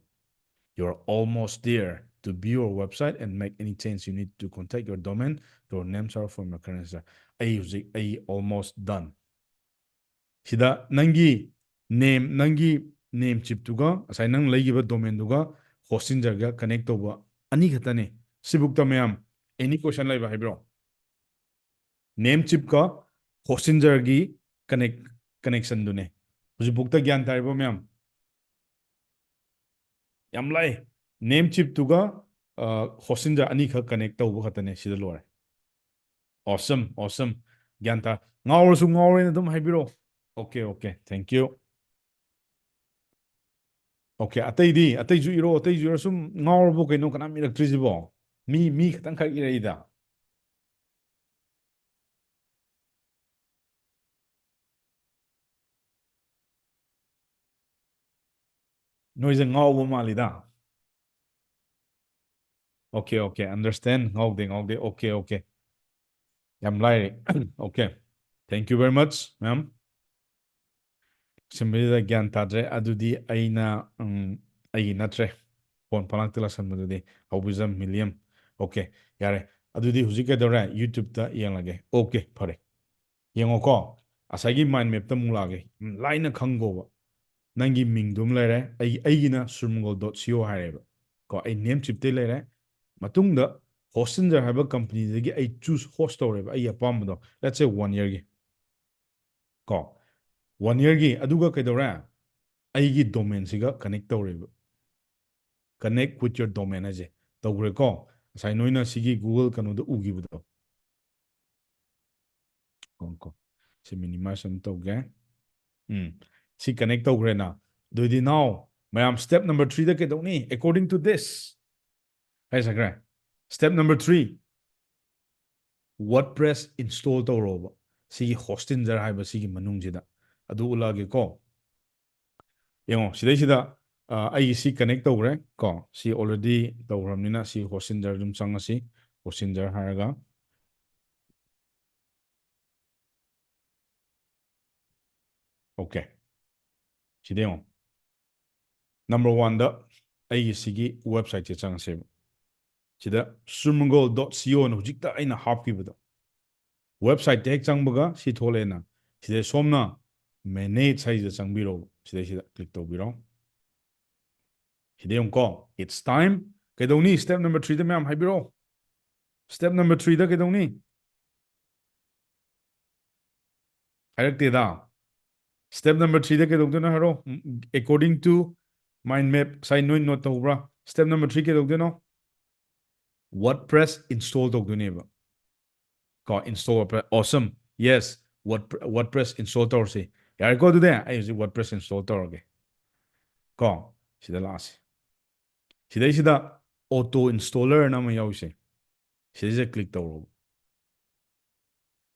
You're almost there. To view your website and make any change, you need to contact your domain, your name server from your current server. ꯑꯩ ꯍꯧꯖꯤꯛ, ꯑꯩ almost done꯫ ꯁꯤꯗ ꯅꯪꯒꯤ name, ꯅꯪꯒꯤ name ꯆꯤꯞꯇꯨꯒ ꯉꯁꯥꯏ ꯅꯪ ꯂꯩꯈꯤꯕ ꯗꯣꯃꯦꯟꯗꯨꯒ ꯍꯣꯁꯇꯤꯟꯖꯔꯒ ꯀꯅꯦꯛ ꯇꯧꯕ ꯑꯅꯤ ꯈꯛꯇꯅꯦ꯫ ꯁꯤꯕꯨꯛꯇ ꯃꯌꯥꯝ any question ꯂꯩꯕ ꯍꯥꯏꯕꯤꯔꯣ꯫ Name ꯆꯤꯞꯀ ꯍꯣꯁꯇꯤꯟꯖꯔꯒꯤ connect, ꯀꯅꯦꯛꯁꯟꯗꯨꯅꯦ꯫ ꯍꯧꯖꯤꯛꯐꯥꯎꯗ ꯒ꯭ꯌꯥꯟ ꯇꯥꯔꯤꯕꯣ ꯃꯌꯥꯝ? ꯌꯥꯝ ꯂꯥꯏ꯫ ꯅꯦꯝ ꯆꯤꯞꯇꯨꯒ ꯍꯣꯁꯇꯤꯟꯖꯔ ꯑꯅꯤꯈꯛ ꯀꯅꯦꯛ ꯇꯧꯕ ꯈꯛꯇꯅꯦ, ꯁꯤꯗ ꯂꯣꯏꯔꯦ꯫ Awesome, awesome. ꯒ꯭ꯌꯥꯟ ꯇꯥ, ꯉꯥꯎꯔꯁꯨ ꯉꯥꯎꯔꯦꯅ ꯑꯗꯨꯝ ꯍꯥꯏꯕꯤꯔꯛꯑꯣ꯫ Okay, okay, thank you. Okay, ꯑꯇꯩꯗꯤ, ꯑꯇꯩꯁꯨ ꯏꯔꯣ, ꯑꯇꯩꯁꯨ ꯏꯔꯣ꯫ ꯁꯨꯝ ꯉꯥꯎꯔꯕꯣ ꯀꯩꯅꯣ, ꯀꯅꯥꯝ ꯏꯔꯛꯇ꯭ꯔꯤꯁꯤꯕꯣ? ꯃꯤ, ꯃꯤ ꯈꯛꯇꯪꯈꯛ ꯏꯔꯛꯏꯗ꯫ ꯅꯣꯏꯁꯦ ꯉꯥꯎꯕ ꯃꯥꯜꯂꯤꯗ꯫ Okay, okay, understand. ꯉꯥꯎꯗꯦ, ꯉꯥꯎꯗꯦ꯫ Okay, okay. ꯌꯥꯝ ꯂꯥꯏꯔꯦ꯫ Okay. Thank you very much, ma'am. ꯁꯤꯟꯕꯁꯤꯗ ꯒ꯭ꯌꯥꯟ ꯇꯥꯗ꯭ꯔꯦ꯫ ꯑꯗꯨꯗꯤ ꯑꯩꯅ, ꯎꯝ, ꯑꯩꯒꯤ ꯅꯠꯇ꯭ꯔꯦ꯫ ꯐꯣꯟ ꯄꯂꯥꯛꯇ ꯂꯥꯛꯁꯟꯕꯗꯨꯗꯤ꯫ ꯍꯧꯕꯤꯖꯝ ꯃꯤꯂꯤꯌꯝ꯫ Okay, ꯌꯥꯔꯦ꯫ ꯑꯗꯨꯗꯤ ꯍꯧꯖꯤꯛ ꯀꯩꯗꯧꯔꯦ? YouTube-ꯇ ꯌꯦꯡꯂꯒꯦ꯫ Okay, ꯐꯔꯦ꯫ ꯌꯦꯡꯉꯣꯀꯣ, ꯉꯁꯥꯏꯒꯤ mind map-ꯇ ꯑꯃꯨꯛ ꯂꯥꯛꯑꯒꯦ꯫ ꯎꯝ, ꯂꯥꯏꯅ ꯈꯪꯒꯣꯕ꯫ ꯅꯪꯒꯤ ꯃꯤꯡꯗꯨꯝ ꯂꯩꯔꯦ, ꯑꯩ, ꯑꯩꯒꯤꯅ surmogol dot co ꯍꯥꯏꯔꯦꯕ꯫ ꯀꯣ, ꯑꯩ ꯅꯦꯝ ꯆꯤꯞꯇꯩ ꯂꯩꯔꯦ꯫ ꯃꯇꯨꯡꯗ ꯍꯣꯁꯇꯤꯟꯖꯔ ꯍꯥꯏꯕ ꯀꯝꯄꯅꯤꯗꯒꯤ ꯑꯩ choose host ꯇꯧꯔꯦꯕ, ꯑꯩꯒꯤ ꯑꯄꯥꯝꯕꯗꯣ, let's say one year-ꯒꯤ꯫ ꯀꯣ, one year-ꯒꯤ꯫ ꯑꯗꯨꯒ ꯀꯩꯗꯧꯔꯦ? ꯑꯩꯒꯤ ꯗꯣꯃꯦꯟꯁꯤꯒ ꯀꯅꯦꯛ ꯇꯧꯔꯦꯕ꯫ Connect with your domain ꯍꯥꯏꯁꯦ ꯇꯧꯈ꯭ꯔꯦꯀꯣ꯫ ꯉꯁꯥꯏ ꯅꯣꯏꯅ ꯁꯤꯒꯤ Google ꯀꯩꯅꯣꯗ ꯎꯈꯤꯕꯗꯣ꯫ ꯀꯣ, ꯀꯣ꯫ ꯁꯤ minimize ꯑꯃ ꯇꯧꯒꯦ꯫ ꯎꯝ꯫ ꯁꯤ connect ꯇꯧꯈ꯭ꯔꯦꯅ꯫ ꯑꯗꯨꯗꯤ now ꯃꯌꯥꯝ step number three ꯗ ꯀꯩꯗꯧꯅꯤ? According to this꯫ ꯀꯥꯏ ꯆꯠꯈ꯭ꯔꯦ? Step number three꯫ WordPress install ꯇꯧꯔꯣꯕ꯫ ꯁꯤꯒꯤ Hostinger ꯍꯥꯏꯕ ꯁꯤꯒꯤ ꯃꯅꯨꯡꯁꯤꯗ꯫ ꯑꯗꯨ ꯎꯠꯂꯛꯑꯒꯦꯀꯣ꯫ ꯌꯦꯡꯉꯣ, ꯁꯤꯗꯩꯁꯤꯗ, ꯑ, ꯑꯩꯒꯤ ꯁꯤ connect ꯇꯧꯈ꯭ꯔꯦ ꯀꯣ꯫ ꯁꯤ already ꯇꯧꯈ꯭ꯔꯕꯅꯤꯅ ꯁꯤ Hostinger ꯑꯗꯨꯝ ꯆꯪꯉꯁꯤ꯫ Hostinger ꯍꯥꯏꯔꯒ꯫ OK꯫ ꯁꯤꯗ ꯌꯦꯡꯉꯣ꯫ Number one ꯗ ꯑꯩꯒꯤ ꯁꯤꯒꯤ website ꯁꯦ ꯆꯪꯉꯁꯦꯕ꯫ ꯁꯤꯗ surmangol dot co ꯅ ꯍꯧꯖꯤꯛꯇ ꯑꯩꯅ ꯍꯥꯞꯈꯤꯕꯗꯣ꯫ Website ꯇ ꯍꯦꯛ ꯆꯪꯕꯒ ꯁꯤ ꯊꯣꯛꯂꯛꯑꯦꯅ꯫ ꯁꯤꯗ ꯁꯣꯝꯅ manage ꯍꯥꯏꯁꯤꯗ ꯆꯪꯕꯤꯔꯣ꯫ ꯁꯤꯗꯩꯁꯤꯗ click ꯇꯧꯕꯤꯔꯣ꯫ ꯁꯤꯗ ꯌꯦꯡꯉꯨꯀꯣ꯫ It's time꯫ ꯀꯩꯗꯧꯅꯤ? Step number three ꯗ ꯃꯌꯥꯝ ꯍꯥꯏꯕꯤꯔꯛꯑꯣ꯫ Step number three ꯗ ꯀꯩꯗꯧꯅꯤ? ꯍꯥꯏꯔꯛꯇꯦꯗ꯫ Step number three ꯗ ꯀꯩꯗꯧꯗꯣꯏꯅꯣ ꯍꯥꯏꯔꯣ? According to mind map, ꯉꯁꯥꯏ ꯅꯣꯏ note ꯇꯧꯕ꯭ꯔꯥ? Step number three ꯀꯩꯗꯧꯗꯣꯏꯅꯣ? WordPress install ꯇꯧꯗꯣꯏꯅꯦꯕ꯫ ꯀꯣ, install WordPress, awesome, yes, Word, WordPress install ꯇꯧꯔꯁꯤ꯫ ꯌꯥꯔꯦꯀꯣ, ꯑꯗꯨꯗꯤ ꯑꯩ ꯍꯧꯖꯤꯛ WordPress install ꯇꯧꯔꯒꯦ꯫ ꯀꯣ, ꯁꯤꯗ ꯂꯥꯛꯑꯁꯤ꯫ ꯁꯤꯗꯩꯁꯤꯗ auto installer ꯅ ꯑꯃ ꯌꯥꯎꯔꯤꯁꯦ꯫ ꯁꯤꯗꯩꯁꯤꯗ click ꯇꯧꯔꯣ꯫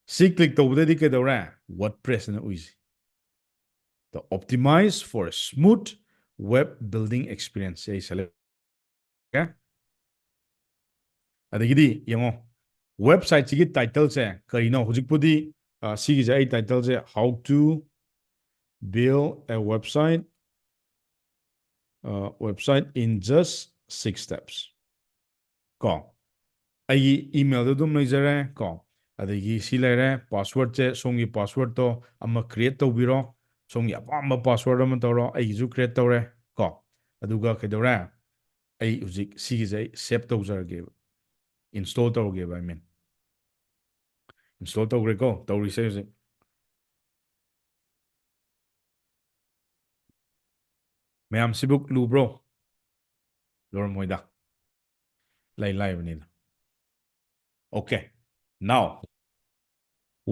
ꯁꯤ click ꯇꯧꯕꯗꯗꯤ ꯀꯩꯗꯧꯔꯦ? WordPress ꯅ ꯎꯏꯁꯤ꯫ The optimize for a smooth web building experience ꯁꯦ ꯑꯩ select ꯇꯧꯔꯒꯦ꯫ ꯑꯗꯒꯤꯗꯤ ꯌꯦꯡꯉꯣ, website ꯁꯤꯒꯤ title ꯁꯦ ꯀꯔꯤꯅꯣ? ꯍꯧꯖꯤꯛꯄꯨꯗꯤ, ꯑ, ꯁꯤꯒꯤꯁꯦ ꯑꯩ title say How to build a website, ꯑ, website in just six steps꯫ ꯀꯣ, ꯑꯩꯒꯤ email ꯗꯨ ꯑꯗꯨꯝ ꯂꯩꯖꯔꯦ ꯀꯣ꯫ ꯑꯗꯒꯤ ꯁꯤ ꯂꯩꯔꯦ, password ꯁꯦ ꯁꯣꯝꯒꯤ password ꯇꯣ ꯑꯃ create ꯇꯧꯕꯤꯔꯣ꯫ ꯁꯣꯝꯒꯤ ꯑꯄꯥꯝꯕ password ꯑꯃ ꯇꯧꯔꯣ, ꯑꯩꯒꯤꯁꯨ create ꯇꯧꯔꯦ ꯀꯣ꯫ ꯑꯗꯨꯒ ꯀꯩꯗꯧꯔꯦ? ꯑꯩ ꯍꯧꯖꯤꯛ ꯁꯤꯒꯤꯁꯦ ꯑꯩ save ꯇꯧꯖꯔꯒꯦꯕ꯫ Install ꯇꯧꯔꯒꯦꯕ, I mean꯫ Install ꯇꯧꯈ꯭ꯔꯦꯀꯣ, ꯇꯧꯔꯤꯁꯦ ꯍꯧꯖꯤꯛ꯫ ꯃꯌꯥꯝ ꯁꯤꯕꯨ ꯂꯨꯕ꯭ꯔꯣ? ꯂꯨꯔꯝꯃꯣꯏꯗ꯫ ꯂꯩ ꯂꯥꯏꯕꯅꯤꯗ꯫ Okay, now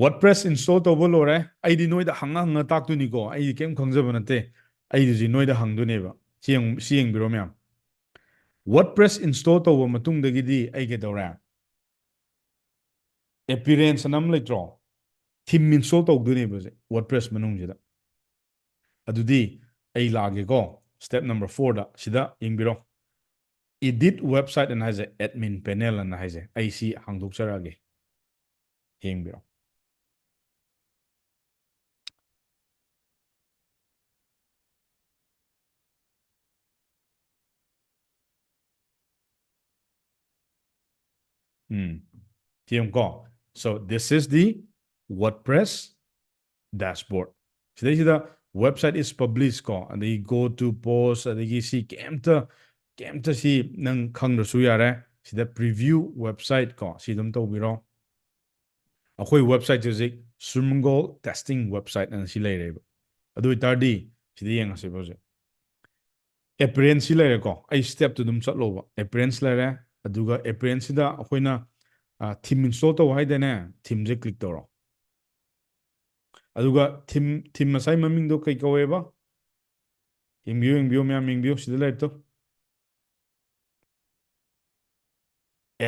WordPress install ꯇꯧꯕ ꯂꯣꯏꯔꯦ꯫ ꯑꯩꯗꯤ ꯅꯣꯏꯗ ꯍꯪꯉ ꯍꯪꯉ ꯇꯥꯛꯇꯣꯏꯅꯤꯀꯣ, ꯑꯩꯗꯤ ꯀꯩꯝ ꯈꯪꯖꯕ ꯅꯠꯇꯦ꯫ ꯑꯩꯗꯤ ꯍꯧꯖꯤꯛ ꯅꯣꯏꯗ ꯍꯪꯗꯣꯏꯅꯦꯕ꯫ ꯁꯤ ꯌꯦꯡ-, ꯁꯤ ꯌꯦꯡꯕꯤꯔꯣ ꯃꯌꯥꯝ꯫ WordPress install ꯇꯧꯕ ꯃꯇꯨꯡꯗꯒꯤꯗꯤ ꯑꯩ ꯀꯩꯗꯧꯔꯦ? Appearance ꯑꯅ ꯑꯃ ꯂꯩꯇ꯭ꯔꯣ? Theme install ꯇꯧꯗꯣꯏꯅꯦꯕ ꯍꯧꯖꯤꯛ WordPress ꯃꯅꯨꯡꯁꯤꯗ꯫ ꯑꯗꯨꯗꯤ ꯑꯩ ꯂꯥꯛꯑꯒꯦꯀꯣ, step number fourꯗ, ꯁꯤꯗ ꯌꯦꯡꯕꯤꯔꯣ꯫ Edit website ꯑꯅ ꯍꯥꯏꯁꯦ, admin panel ꯑꯅ ꯍꯥꯏꯁꯦ, ꯑꯩ ꯁꯤ ꯍꯥꯡꯗꯣꯛꯆꯔꯛꯑꯒꯦ, ꯌꯦꯡꯕꯤꯔꯣ꯫ ꯎꯝ, ꯁꯤ ꯌꯦꯡꯉꯨꯀꯣ꯫ So this is the WordPress dashboard꯫ ꯁꯤꯗꯩꯁꯤꯗ website is published ꯀꯣ, ꯑꯗꯒꯤ go to post, ꯑꯗꯒꯤ ꯁꯤ ꯀꯩꯝꯇ, ꯀꯩꯝꯇ ꯁꯤ ꯅꯪ ꯈꯪꯗ꯭ꯔꯁꯨ ꯌꯥꯔꯦ꯫ ꯁꯤꯗ preview website ꯀꯣ, ꯁꯤ ꯑꯗꯨꯝ ꯇꯧꯕꯤꯔꯣ꯫ ꯑꯩꯈꯣꯏ websiteꯁꯦ ꯍꯧꯖꯤꯛ Surmangol testing website ꯑꯅ ꯁꯤ ꯂꯩꯔꯦꯕ꯫ ꯑꯗꯨ ꯑꯣꯏꯇꯥꯔꯗꯤ ꯁꯤꯗ ꯌꯦꯡꯉꯁꯦꯕ ꯍꯧꯖꯤꯛ꯫ Appearance ꯁꯤ ꯂꯩꯔꯦꯀꯣ, ꯑꯩ stepꯇꯨ ꯑꯗꯨꯝ ꯆꯠꯂꯣꯕ꯫ Appearance ꯂꯩꯔꯦ, ꯑꯗꯨꯒ appearanceꯁꯤꯗ ꯑꯩꯈꯣꯏꯅ, ꯑ, theme install ꯇꯧ ꯍꯥꯏꯗꯅꯦ, themeꯁꯦ click ꯇꯧꯔꯣ꯫ ꯑꯗꯨꯒ theme, theme ꯉꯁꯥꯏ ꯃꯃꯤꯡꯗꯣ ꯀꯩ ꯀꯧꯋꯦꯕ? ꯌꯦꯡꯕꯤꯌꯨ, ꯌꯦꯡꯕꯤꯌꯨ, ꯃꯌꯥꯝ ꯌꯦꯡꯕꯤꯌꯨ, ꯁꯤꯗ ꯂꯩꯔꯦ ꯇꯨ꯫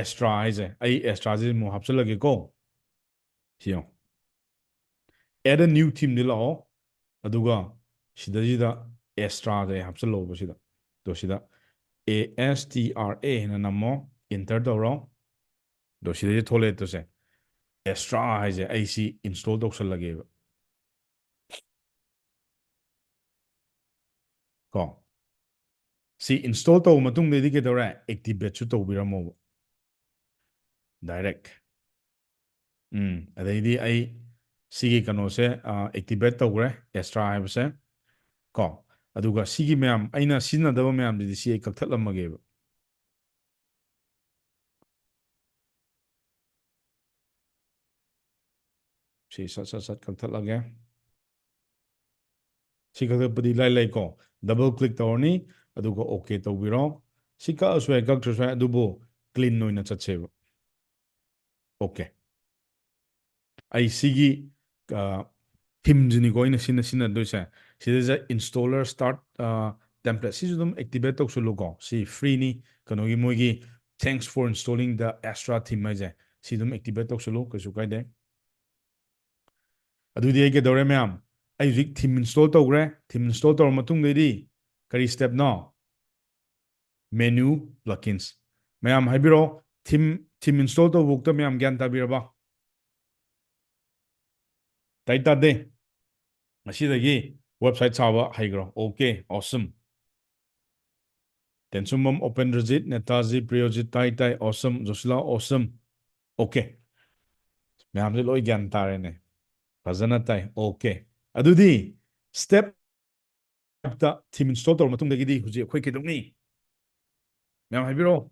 Astra ꯍꯥꯏꯁꯦ, ꯑꯩ Astraꯁꯦ ꯑꯃꯨꯛ ꯍꯥꯞꯆꯤꯜꯂꯒꯦꯀꯣ꯫ ꯁꯤ ꯌꯦꯡꯉꯣ꯫ Add a new themeꯗꯤ ꯂꯥꯛꯑꯣ, ꯑꯗꯨꯒ ꯁꯤꯗꯩꯁꯤꯗ Astraꯁꯦ ꯍꯥꯞꯆꯤꯜꯂꯛꯑꯣꯕ ꯁꯤꯗ꯫ ꯑꯗꯣ ꯁꯤꯗ A S T R A ꯍꯥꯏꯅ ꯅꯝꯃꯣ, enter ꯇꯧꯔꯣ꯫ ꯑꯗꯣ ꯁꯤꯗꯩꯁꯤ ꯊꯣꯛꯂꯛꯑꯦ ꯇꯨꯁꯦ꯫ Astra ꯍꯥꯏꯁꯦ ꯑꯩ ꯁꯤ install ꯇꯧꯁꯜꯂꯒꯦꯕ꯫ ꯀꯣ꯫ ꯁꯤ install ꯇꯧꯕ ꯃꯇꯨꯡꯗꯩꯗꯤ ꯀꯩꯗꯧꯔꯦ? Activateꯁꯨ ꯇꯧꯕꯤꯔꯝꯃꯣꯕ꯫ Direct꯫ ꯎꯝ, ꯑꯗꯩꯗꯤ ꯑꯩ ꯁꯤꯒꯤ ꯀꯩꯅꯣꯁꯦ, ꯑ, activate ꯇꯧꯈ꯭ꯔꯦ, Astra ꯍꯥꯏꯕꯁꯦ꯫ ꯀꯣ꯫ ꯑꯗꯨꯒ ꯁꯤꯒꯤ ꯃꯌꯥꯝ, ꯑꯩꯅ ꯁꯤꯖꯤꯟꯅꯗꯕ ꯃꯌꯥꯝꯁꯤꯗꯤ ꯁꯤ ꯑꯩ ꯀꯛꯊꯠꯂꯝꯃꯒꯦꯕ꯫ ꯁꯤ ꯁꯠ ꯁꯠ ꯁꯠ ꯀꯛꯊꯠꯂꯒꯦ꯫ ꯁꯤ ꯀꯛꯊꯠꯄꯗꯤ ꯏꯂꯥꯏ ꯂꯥꯏꯀꯣ꯫ Double click ꯇꯧꯔꯅꯤ, ꯑꯗꯨꯒ OK ꯇꯧꯕꯤꯔꯣ꯫ ꯁꯤ ꯀꯛꯑꯁꯨ ꯌꯥꯏ, ꯀꯛꯇ꯭ꯔꯁꯨ ꯌꯥꯏ, ꯑꯗꯨꯕꯨ clean ꯑꯣꯏꯅ ꯆꯠꯁꯦꯕ꯫ OK꯫ ꯑꯩ ꯁꯤꯒꯤ, ꯑ, theme ꯁꯤꯅꯤꯀꯣ ꯑꯩꯅ ꯁꯤꯟꯅ ꯁꯤꯟꯅꯗꯣꯏꯁꯦ꯫ ꯁꯤꯗꯩꯁꯤꯗ installer start, ꯑ, template ꯁꯤꯁꯨ ꯑꯗꯨꯝ activate ꯇꯧꯁꯜꯂꯨꯀꯣ꯫ ꯁꯤ free ꯅꯤ꯫ ꯀꯩꯅꯣꯒꯤ ꯃꯣꯏꯒꯤ "Thanks for installing the Astra theme" ꯍꯥꯏꯁꯦ꯫ ꯁꯤ ꯑꯗꯨꯝ activate ꯇꯧꯁꯜꯂꯨ, ꯀꯩꯁꯨ ꯀꯥꯏꯗꯦ꯫ ꯑꯗꯨꯗꯤ ꯑꯩ ꯀꯩꯗꯧꯔꯦ ꯃꯌꯥꯝ? ꯑꯩ ꯍꯧꯖꯤꯛ theme install ꯇꯧꯈ꯭ꯔꯦ꯫ Theme install ꯇꯧꯔ ꯃꯇꯨꯡꯗꯩꯗꯤ ꯀꯔꯤ step ꯅꯣ? Menu, plugins꯫ ꯃꯌꯥꯝ ꯍꯥꯏꯕꯤꯔꯛꯑꯣ, theme, theme install ꯇꯧꯕ ꯐꯥꯎꯗ ꯃꯌꯥꯝ ꯒ꯭ꯌꯥꯟ ꯇꯥꯕꯤꯔꯕ? ꯇꯥꯏ ꯇꯥꯗꯦ? ꯉꯁꯤꯗꯒꯤ website ꯁꯥꯕ ꯍꯩꯈ꯭ꯔꯣ꯫ OK, awesome꯫ ꯇꯦꯟꯁꯨꯝꯕꯝ, ꯑꯣꯄꯦꯟꯗ꯭ꯔꯖꯤꯠ, ꯅꯦꯇꯥꯖꯤ, ꯄ꯭ꯔꯤꯌꯣꯖꯤꯠ, ꯇꯥꯏ ꯇꯥꯏ, awesome꯫ ꯖꯣꯁꯤꯂꯥ, awesome꯫ OK꯫ ꯃꯌꯥꯝꯁꯦ ꯂꯣꯏ ꯒ꯭ꯌꯥꯟ ꯇꯥꯔꯦꯅꯦ꯫ ꯐꯖꯅ ꯇꯥꯏ꯫ OK꯫ ꯑꯗꯨꯗꯤ step ꯇ theme install ꯇꯧꯔ ꯃꯇꯨꯡꯗꯒꯤꯗꯤ ꯍꯧꯖꯤꯛ ꯑꯩꯈꯣꯏ ꯀꯩꯗꯧꯅꯤ? ꯃꯌꯥꯝ ꯍꯥꯏꯕꯤꯔꯛꯑꯣ꯫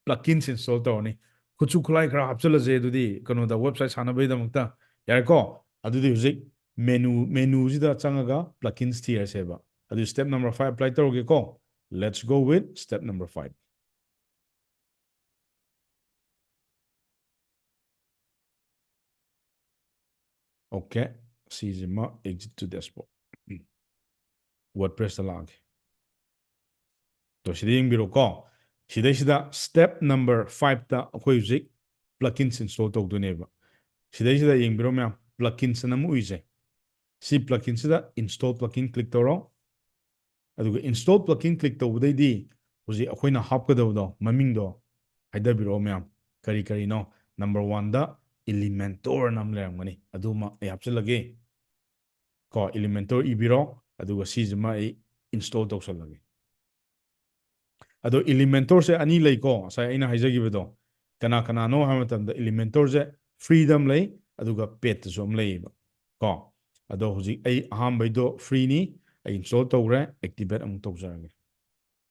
Plugins install ꯇꯧꯔꯅꯤ꯫ ꯈꯨꯠꯁꯨ ꯈꯨꯠꯂꯥꯏ ꯈꯔ ꯍꯥꯞꯆꯤꯜꯂꯁꯦ ꯑꯗꯨꯗꯤ ꯀꯩꯅꯣꯗ website ꯁꯥꯟꯅꯕꯒꯤꯗꯃꯛꯇ꯫ ꯌꯥꯔꯦꯀꯣ? ꯑꯗꯨꯗꯤ ꯍꯧꯖꯤꯛ menu, menu ꯁꯤꯗ ꯆꯪꯉꯒ plugins ꯊꯤꯔꯁꯦꯕ꯫ ꯑꯗꯨ step number five apply ꯇꯧꯔꯒꯦꯀꯣ꯫ Let's go with step number five꯫ OK, ꯁꯤꯁꯤꯃ exit to dashboard꯫ WordPress ꯇ ꯂꯥꯛꯑꯒꯦ꯫ ꯇꯣ, ꯁꯤꯗ ꯌꯦꯡꯕꯤꯔꯣꯀꯣ꯫ ꯁꯤꯗꯩꯁꯤꯗ step number five ꯇ ꯑꯩꯈꯣꯏ ꯍꯧꯖꯤꯛ plugins install ꯇꯧꯗꯣꯏꯅꯦꯕ꯫ ꯁꯤꯗꯩꯁꯤꯗ ꯌꯦꯡꯕꯤꯔꯣ ꯃꯌꯥꯝ, plugins ꯑꯅ ꯑꯃ ꯎꯏꯁꯦ꯫ ꯁꯤ plugin ꯁꯤꯗ install plugin click ꯇꯧꯔꯣ꯫ ꯑꯗꯨꯒ install plugin click ꯇꯧꯕꯗꯩꯗꯤ ꯍꯧꯖꯤꯛ ꯑꯩꯈꯣꯏꯅ ꯍꯥꯞꯀꯗꯕꯗꯣ, ꯃꯃꯤꯡꯗꯣ ꯍꯥꯏꯗꯕꯤꯔꯛꯑꯣ ꯃꯌꯥꯝ꯫ ꯀꯔꯤ ꯀꯔꯤꯅꯣ? Number one ꯗ Elementor ꯑꯅ ꯑꯃ ꯂꯩꯔꯝꯒꯅꯤ, ꯑꯗꯨꯃ ꯑꯩ ꯍꯥꯞꯆꯤꯜꯂꯒꯦ꯫ ꯀꯣ, Elementor ꯏꯕꯤꯔꯣ, ꯑꯗꯨꯒ ꯁꯤꯁꯤꯃ ꯑꯩ install ꯇꯧꯁꯜꯂꯒꯦ꯫ ꯑꯗꯣ Elementor ꯁꯦ ꯑꯅꯤ ꯂꯩꯀꯣ, ꯉꯁꯥꯏ ꯑꯩꯅ ꯍꯥꯏꯖꯈꯤꯕꯗꯣ꯫ ꯀꯅꯥ ꯀꯅꯥꯅꯣ ꯍꯥꯏꯕ ꯃꯇꯝꯗ Elementor ꯁꯦ free ꯗ ꯑꯃ ꯂꯩ, ꯑꯗꯨꯒ paid ꯇꯁꯨ ꯑꯃ ꯂꯩꯌꯦꯕ꯫ ꯀꯣ, ꯑꯗꯣ ꯍꯧꯖꯤꯛ ꯑꯩ ꯑꯍꯥꯟꯕꯩꯗꯣ free ꯅꯤ, ꯑꯩ install ꯇꯧꯈ꯭ꯔꯦ, activate ꯑꯃꯨꯛ ꯇꯧꯖꯔꯒꯦ꯫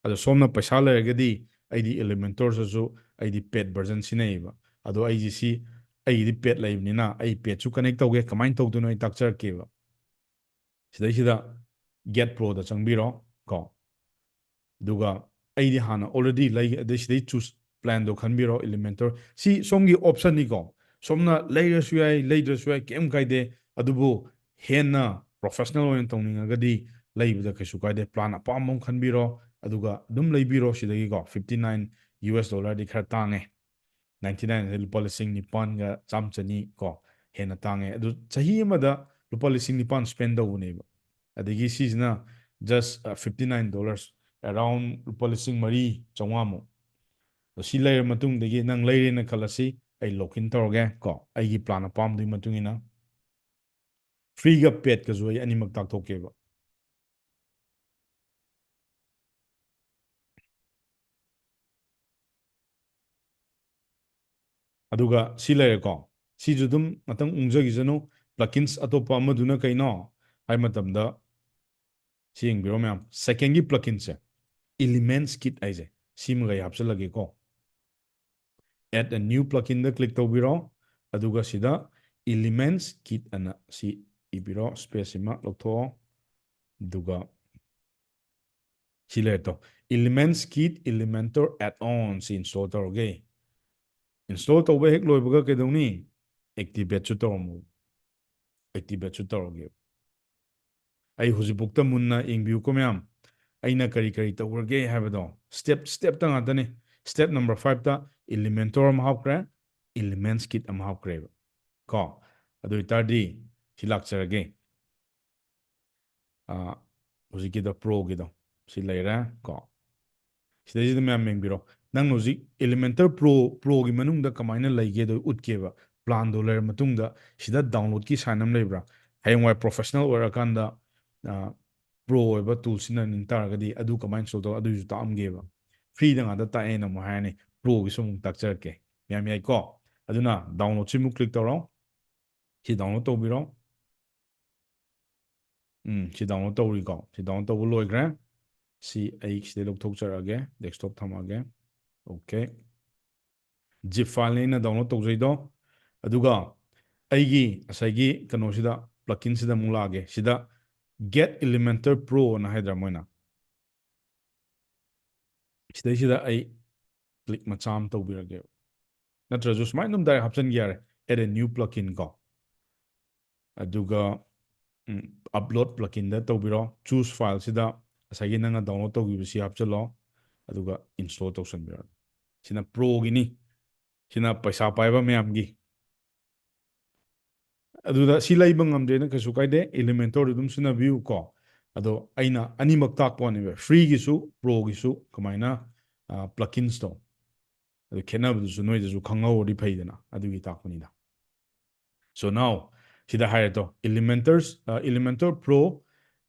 ꯑꯗꯣ ꯁꯣꯝꯅ ꯄꯩꯁꯥ ꯂꯩꯔꯒꯗꯤ ꯑꯩꯗꯤ Elementor ꯁꯤꯁꯨ ꯑꯩꯗꯤ paid version ꯁꯤꯖꯤꯟꯅꯩꯌꯦꯕ꯫ ꯑꯗꯣ ꯑꯩꯁꯤ ꯁꯤ ꯑꯩꯒꯤꯗꯤ paid ꯂꯩꯕꯅꯤꯅ ꯑꯩ paid ꯁꯨ connect ꯇꯧꯒꯦ꯫ ꯀꯃꯥꯏꯅ ꯇꯧꯗꯣꯏꯅꯣ ꯑꯩ ꯇꯥꯛꯆꯔꯛꯀꯦꯕ꯫ ꯁꯤꯗꯩꯁꯤꯗ Get Pro ꯗ ꯆꯪꯕꯤꯔꯣ ꯀꯣ꯫ ꯑꯗꯨꯒ ꯑꯩꯗꯤ ꯍꯥꯟꯅ already ꯂꯩ, ꯑꯗꯩ ꯁꯤꯗꯩ choose, plan ꯗꯣ ꯈꯟꯕꯤꯔꯣ, Elementor꯫ ꯁꯤ ꯁꯣꯝꯒꯤ option ꯅꯤꯀꯣ꯫ ꯁꯣꯝꯅ ꯂꯩꯔꯁꯨ ꯌꯥꯏ, ꯂꯩꯗ꯭ꯔꯁꯨ ꯌꯥꯏ, ꯀꯩꯝ ꯀꯥꯏꯗꯦ꯫ ꯑꯗꯨꯕꯨ ꯍꯦꯟꯅ professional ꯑꯣꯏꯅ ꯇꯧꯅꯤꯡꯉꯒꯗꯤ ꯂꯩꯕꯗ ꯀꯩꯁꯨ ꯀꯥꯏꯗꯦ꯫ Plan ꯑꯄꯥꯝꯕ ꯑꯃ ꯈꯟꯕꯤꯔꯣ, ꯑꯗꯨꯒ ꯑꯗꯨꯝ ꯂꯩꯕꯤꯔꯣ ꯁꯤꯗꯒꯤꯀꯣ꯫ Fifty nine US dollar ꯗꯤ ꯈꯔ ꯇꯥꯡꯉꯦ꯫ Ninety nine ꯍꯥꯏꯗꯤ ꯂꯨꯄꯥ ꯂꯤꯁꯤꯡ ꯅꯤꯄꯥꯟꯒ ꯆꯥꯝꯃ ꯆꯅꯤ ꯀꯣ, ꯍꯦꯟꯅ ꯇꯥꯡꯉꯦ꯫ ꯑꯗꯨ ꯆꯍꯤ ꯑꯃꯗ ꯂꯨꯄꯥ ꯂꯤꯁꯤꯡ ꯅꯤꯄꯥꯟ spend ꯇꯧꯕꯅꯦꯕ꯫ ꯑꯗꯒꯤ ꯁꯤꯁꯤꯅ just, ꯑ, fifty nine dollars, around ꯂꯨꯄꯥ ꯂꯤꯁꯤꯡ ꯃꯔꯤ ꯆꯥꯝꯃꯉꯥꯃꯨꯛ꯫ ꯑꯗꯣ ꯁꯤ ꯂꯩꯔ ꯃꯇꯨꯡꯗꯒꯤ ꯅꯪ ꯂꯩꯔꯦꯅ ꯈꯜꯂꯁꯤ, ꯑꯩ log in ꯇꯧꯔꯒꯦ ꯀꯣ, ꯑꯩꯒꯤ plan ꯑꯄꯥꯝꯕꯗꯨꯒꯤ ꯃꯇꯨꯡ ꯏꯟꯅ꯫ Free ꯒ paid ꯀꯁꯨ ꯑꯩ ꯑꯅꯤꯃꯛ ꯇꯥꯛꯊꯣꯛꯀꯦꯕ꯫ ꯑꯗꯨꯒ ꯁꯤ ꯂꯩꯔꯦꯀꯣ꯫ ꯁꯤꯁꯨ ꯑꯗꯨꯝ ꯉꯥꯛꯇꯪ ꯎꯪꯖꯈꯤꯁꯅꯨ꯫ Plugins ꯑꯇꯣꯞꯄ ꯑꯃꯗꯨꯅ ꯀꯩꯅꯣ ꯍꯥꯏ ꯃꯇꯝꯗ, ꯁꯤ ꯌꯦꯡꯕꯤꯔꯣ ꯃꯌꯥꯝ, second ꯒꯤ plugin ꯁꯦ, Elements Kit ꯍꯥꯏꯁꯦ, ꯁꯤꯃꯒ ꯑꯩ ꯍꯥꯞꯆꯤꯜꯂꯒꯦꯀꯣ꯫ Add a new plugin the click ꯇꯧꯕꯤꯔꯣ, ꯑꯗꯨꯒ ꯁꯤꯗ Elements Kit ꯑꯅ ꯁꯤ ꯏꯕꯤꯔꯣ, space ꯁꯤꯃ ꯂꯧꯊꯣꯛꯑꯣ, ꯑꯗꯨꯒ ꯁꯤ ꯂꯩꯔꯦ ꯇꯣ, Elements Kit Elementor Add-on ꯁꯤ install ꯇꯧꯔꯒꯦ꯫ Install ꯇꯧꯕ ꯍꯦꯛ ꯂꯣꯏꯕꯒ ꯀꯩꯗꯧꯅꯤ? Activate ꯁꯨ ꯇꯧꯔꯝꯃꯨ꯫ Activate ꯁꯨ ꯇꯧꯔꯒꯦ꯫ ꯑꯩ ꯍꯧꯖꯤꯛꯐꯥꯎꯗ ꯃꯨꯟꯅ ꯌꯦꯡꯕꯤꯌꯨꯀꯣ ꯃꯌꯥꯝ, ꯑꯩꯅ ꯀꯔꯤ ꯀꯔꯤ ꯇꯧꯈ꯭ꯔꯒꯦ ꯍꯥꯏꯕꯗꯣ꯫ Step step ꯇ ꯉꯥꯛꯇꯅꯤ꯫ Step number five ꯇ Elementor ꯑꯃ ꯍꯥꯞꯈ꯭ꯔꯦ, Elements Kit ꯑꯃ ꯍꯥꯞꯈ꯭ꯔꯦꯕ ꯀꯣ꯫ ꯑꯗꯨ ꯑꯣꯏꯇꯥꯔꯗꯤ ꯁꯤ ꯂꯥꯛꯆꯔꯒꯦ꯫ ꯑꯥ, ꯍꯧꯖꯤꯛꯀꯤꯗꯣ Pro ꯒꯤꯗꯣ ꯁꯤ ꯂꯩꯔꯦ ꯀꯣ꯫ ꯁꯤꯗꯩꯁꯤꯗ ꯃꯌꯥꯝ ꯌꯦꯡꯕꯤꯔꯣ꯫ ꯅꯪ ꯍꯧꯖꯤꯛ Elementor Pro, Pro ꯒꯤ ꯃꯅꯨꯡꯗ ꯀꯃꯥꯏꯅ ꯂꯩꯒꯦꯗꯣ ꯎꯠꯀꯦꯕ꯫ Plan ꯗꯣ ꯂꯩꯔ ꯃꯇꯨꯡꯗ ꯁꯤꯗ download ꯀꯤ sign ꯑꯃ ꯂꯩꯕ꯭ꯔꯥ? ꯍꯌꯦꯡꯋꯥꯏ professional ꯑꯣꯏꯔꯀꯥꯟꯗ, ꯑꯥ, pro ꯑꯣꯏꯕ tool ꯁꯤꯖꯤꯟꯅꯅꯤꯡ ꯇꯥꯔꯒꯗꯤ ꯑꯗꯨ ꯀꯃꯥꯏꯅ install ꯇꯧ, ꯑꯗꯨꯒꯤꯁꯨ ꯇꯥꯛꯑꯝꯒꯦꯕ꯫ Free ꯗ ꯉꯥꯛꯇ ꯇꯥꯛꯑꯦꯅ ꯑꯃꯨꯛ ꯍꯥꯏꯔꯅꯤ, Pro ꯒꯤꯁꯨ ꯑꯃꯨꯛ ꯇꯥꯛꯆꯔꯛꯀꯦ꯫ ꯃꯌꯥꯝ ꯌꯥꯏꯀꯣ? ꯑꯗꯨꯅ download ꯁꯤꯃꯨꯛ click ꯇꯧꯔꯣ꯫ ꯁꯤ download ꯇꯧꯕꯤꯔꯣ꯫ ꯎꯝ, ꯁꯤ download ꯇꯧꯔꯤꯀꯣ꯫ ꯁꯤ download ꯇꯧꯕ ꯂꯣꯏꯈ꯭ꯔꯦ꯫ ꯁꯤ ꯑꯩ ꯁꯤꯗꯩ ꯂꯧꯊꯣꯛꯆꯔꯛꯑꯒꯦ, desktop ꯊꯝꯃꯛꯑꯒꯦ꯫ Okay꯫ Zip file ꯅꯦ ꯑꯩꯅ download ꯇꯧꯖꯩꯗꯣ꯫ ꯑꯗꯨꯒ ꯑꯩꯒꯤ ꯉꯁꯥꯏꯒꯤ ꯀꯩꯅꯣꯁꯤꯗ, plugin ꯁꯤꯗ ꯑꯃꯨꯛ ꯂꯥꯛꯑꯒꯦ꯫ ꯁꯤꯗ Get Elementor Pro ꯑꯅ ꯍꯥꯏꯗ꯭ꯔꯥ ꯃꯣꯏꯅ? ꯁꯤꯗꯩꯁꯤꯗ ꯑꯩ click ꯃꯆꯥ ꯑꯃ ꯇꯧꯕꯤꯔꯒꯦ꯫ ꯅꯠꯇ꯭ꯔꯁꯨ ꯁꯨꯃꯥꯏꯅ ꯑꯗꯨꯝ direct ꯍꯥꯞꯆꯤꯟꯒꯦ ꯌꯥꯔꯦ, add a new plugin ꯀꯣ꯫ ꯑꯗꯨꯒ upload pluginꯗ ꯇꯧꯕꯤꯔꯣ, choose fileꯁꯤꯗ ꯉꯁꯥꯏꯒꯤ ꯅꯪꯅ download ꯇꯧꯈꯤꯕꯁꯤ ꯍꯥꯞꯆꯤꯜꯂꯣ, ꯑꯗꯨꯒ install ꯇꯧꯁꯟꯕꯤꯔꯣ꯫ ꯁꯤꯅ Proꯒꯤꯅꯤ, ꯁꯤꯅ ꯄꯩꯁꯥ ꯄꯥꯏꯕ ꯃꯌꯥꯝꯒꯤ꯫ ꯑꯗꯨꯗ ꯁꯤ ꯂꯩꯕ ꯉꯝꯗ꯭ꯔꯦꯅ ꯀꯩꯁꯨ ꯀꯥꯏꯗꯦ, Elementorꯗ ꯑꯗꯨꯝ ꯁꯤꯖꯤꯟꯅꯕꯤꯌꯨ ꯀꯣ꯫ ꯑꯗꯣ ꯑꯩꯅ ꯑꯅꯤꯃꯛ ꯇꯥꯛꯄ ꯋꯥꯅꯦꯕ, freeꯒꯤꯁꯨ Proꯒꯤꯁꯨ ꯀꯃꯥꯏꯅ pluginsꯇꯣ꯫ ꯑꯗꯨ ꯈꯦꯠꯅꯕꯗꯨꯁꯨ ꯅꯣꯏꯗꯁꯨ ꯈꯪꯍꯧꯔꯗꯤ ꯐꯩꯗꯅ, ꯑꯗꯨꯒꯤ ꯇꯥꯛꯄꯅꯤꯗ꯫ So now ꯁꯤꯗ ꯍꯥꯏꯔꯦ ꯇꯣ, Elementor's Elementor Pro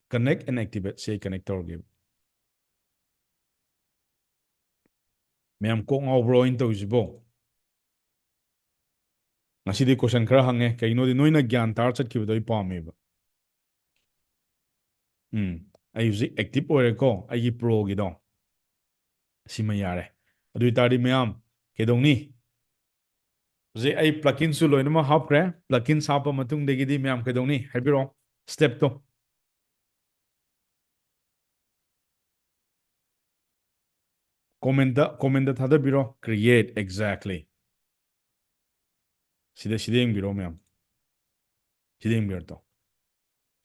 connect and activate꯫ ꯁꯤ ꯑꯩ connect ꯇꯧꯔꯒꯦꯕ꯫ ꯃꯌꯥꯝ ꯀꯣꯛ ꯉꯥꯎꯕ꯭ꯔꯣ ꯑꯩꯅ ꯇꯧꯔꯤꯁꯤꯕꯣ? ꯉꯁꯤꯗꯤ question ꯈꯔ ꯍꯪꯉꯦ, ꯀꯩꯒꯤꯅꯣꯗꯤ ꯅꯣꯏꯅ ꯒ꯭ꯌꯥꯟ ꯇꯥꯔ ꯆꯠꯈꯤꯕꯗꯣ ꯑꯩ ꯄꯥꯝꯃꯦꯕ꯫ ꯎꯝ, ꯑꯩ ꯍꯧꯖꯤꯛ active ꯑꯣꯏꯔꯦꯀꯣ ꯑꯩꯒꯤ Proꯒꯤꯗꯣ꯫ ꯁꯤꯃ ꯌꯥꯔꯦ꯫ ꯑꯗꯨ ꯑꯣꯏꯇꯥꯔꯗꯤ ꯃꯌꯥꯝ ꯀꯩꯗꯧꯅꯤ? ꯍꯧꯖꯤꯛ ꯑꯩ pluginsꯁꯨ ꯂꯣꯏꯅꯃꯛ ꯍꯥꯞꯈ꯭ꯔꯦ꯫ Plugins ꯍꯥꯞꯄ ꯃꯇꯨꯡꯗꯒꯤꯗꯤ ꯃꯌꯥꯝ ꯀꯩꯗꯧꯅꯤ? ꯍꯥꯏꯕꯤꯔꯛꯑꯣ stepꯇꯣ꯫ Commentꯇ, commentꯇ ꯊꯥꯗꯕꯤꯔꯣ꯫ Create, exactly꯫ ꯁꯤꯗ, ꯁꯤꯗ ꯌꯦꯡꯕꯤꯔꯣ ꯃꯌꯥꯝ꯫ ꯁꯤꯗ ꯌꯦꯡꯕꯤꯔꯣ ꯇꯣ꯫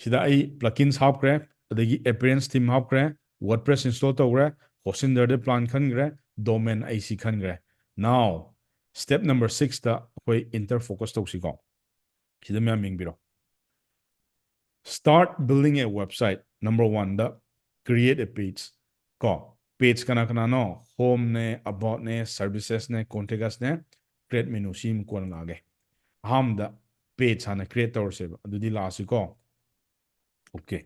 ꯁꯤꯗ ꯑꯩ plugins ꯍꯥꯞꯈ꯭ꯔꯦ, ꯑꯗꯒꯤ appearance theme ꯍꯥꯞꯈ꯭ꯔꯦ, WordPress install ꯇꯧꯈ꯭ꯔꯦ, Hostinger plan ꯈꯟꯈ꯭ꯔꯦ, domain ꯑꯩ ꯁꯤ ꯈꯟꯈ꯭ꯔꯦ꯫ Now step number sixꯇ ꯑꯩꯈꯣꯏ enter focus ꯇꯧꯁꯤꯀꯣ꯫ ꯁꯤꯗ ꯃꯌꯥꯝ ꯌꯦꯡꯕꯤꯔꯣ꯫ Start building a website꯫ Number oneꯗ create a page ꯀꯣ꯫ Page ꯀꯅꯥ ꯀꯅꯥꯅꯣ? Homeꯅꯦ, aboutꯅꯦ, servicesꯅꯦ, contact usꯅꯦ, create menu꯫ ꯁꯤ ꯑꯃ ꯀꯣꯟꯅ ꯂꯥꯛꯑꯒꯦ꯫ ꯑꯍꯥꯟꯕꯗ page ꯍꯥꯟꯅ create ꯇꯧꯔꯁꯦꯕ꯫ ꯑꯗꯨꯗꯤ ꯂꯥꯛꯑꯁꯤꯀꯣ꯫ Okay꯫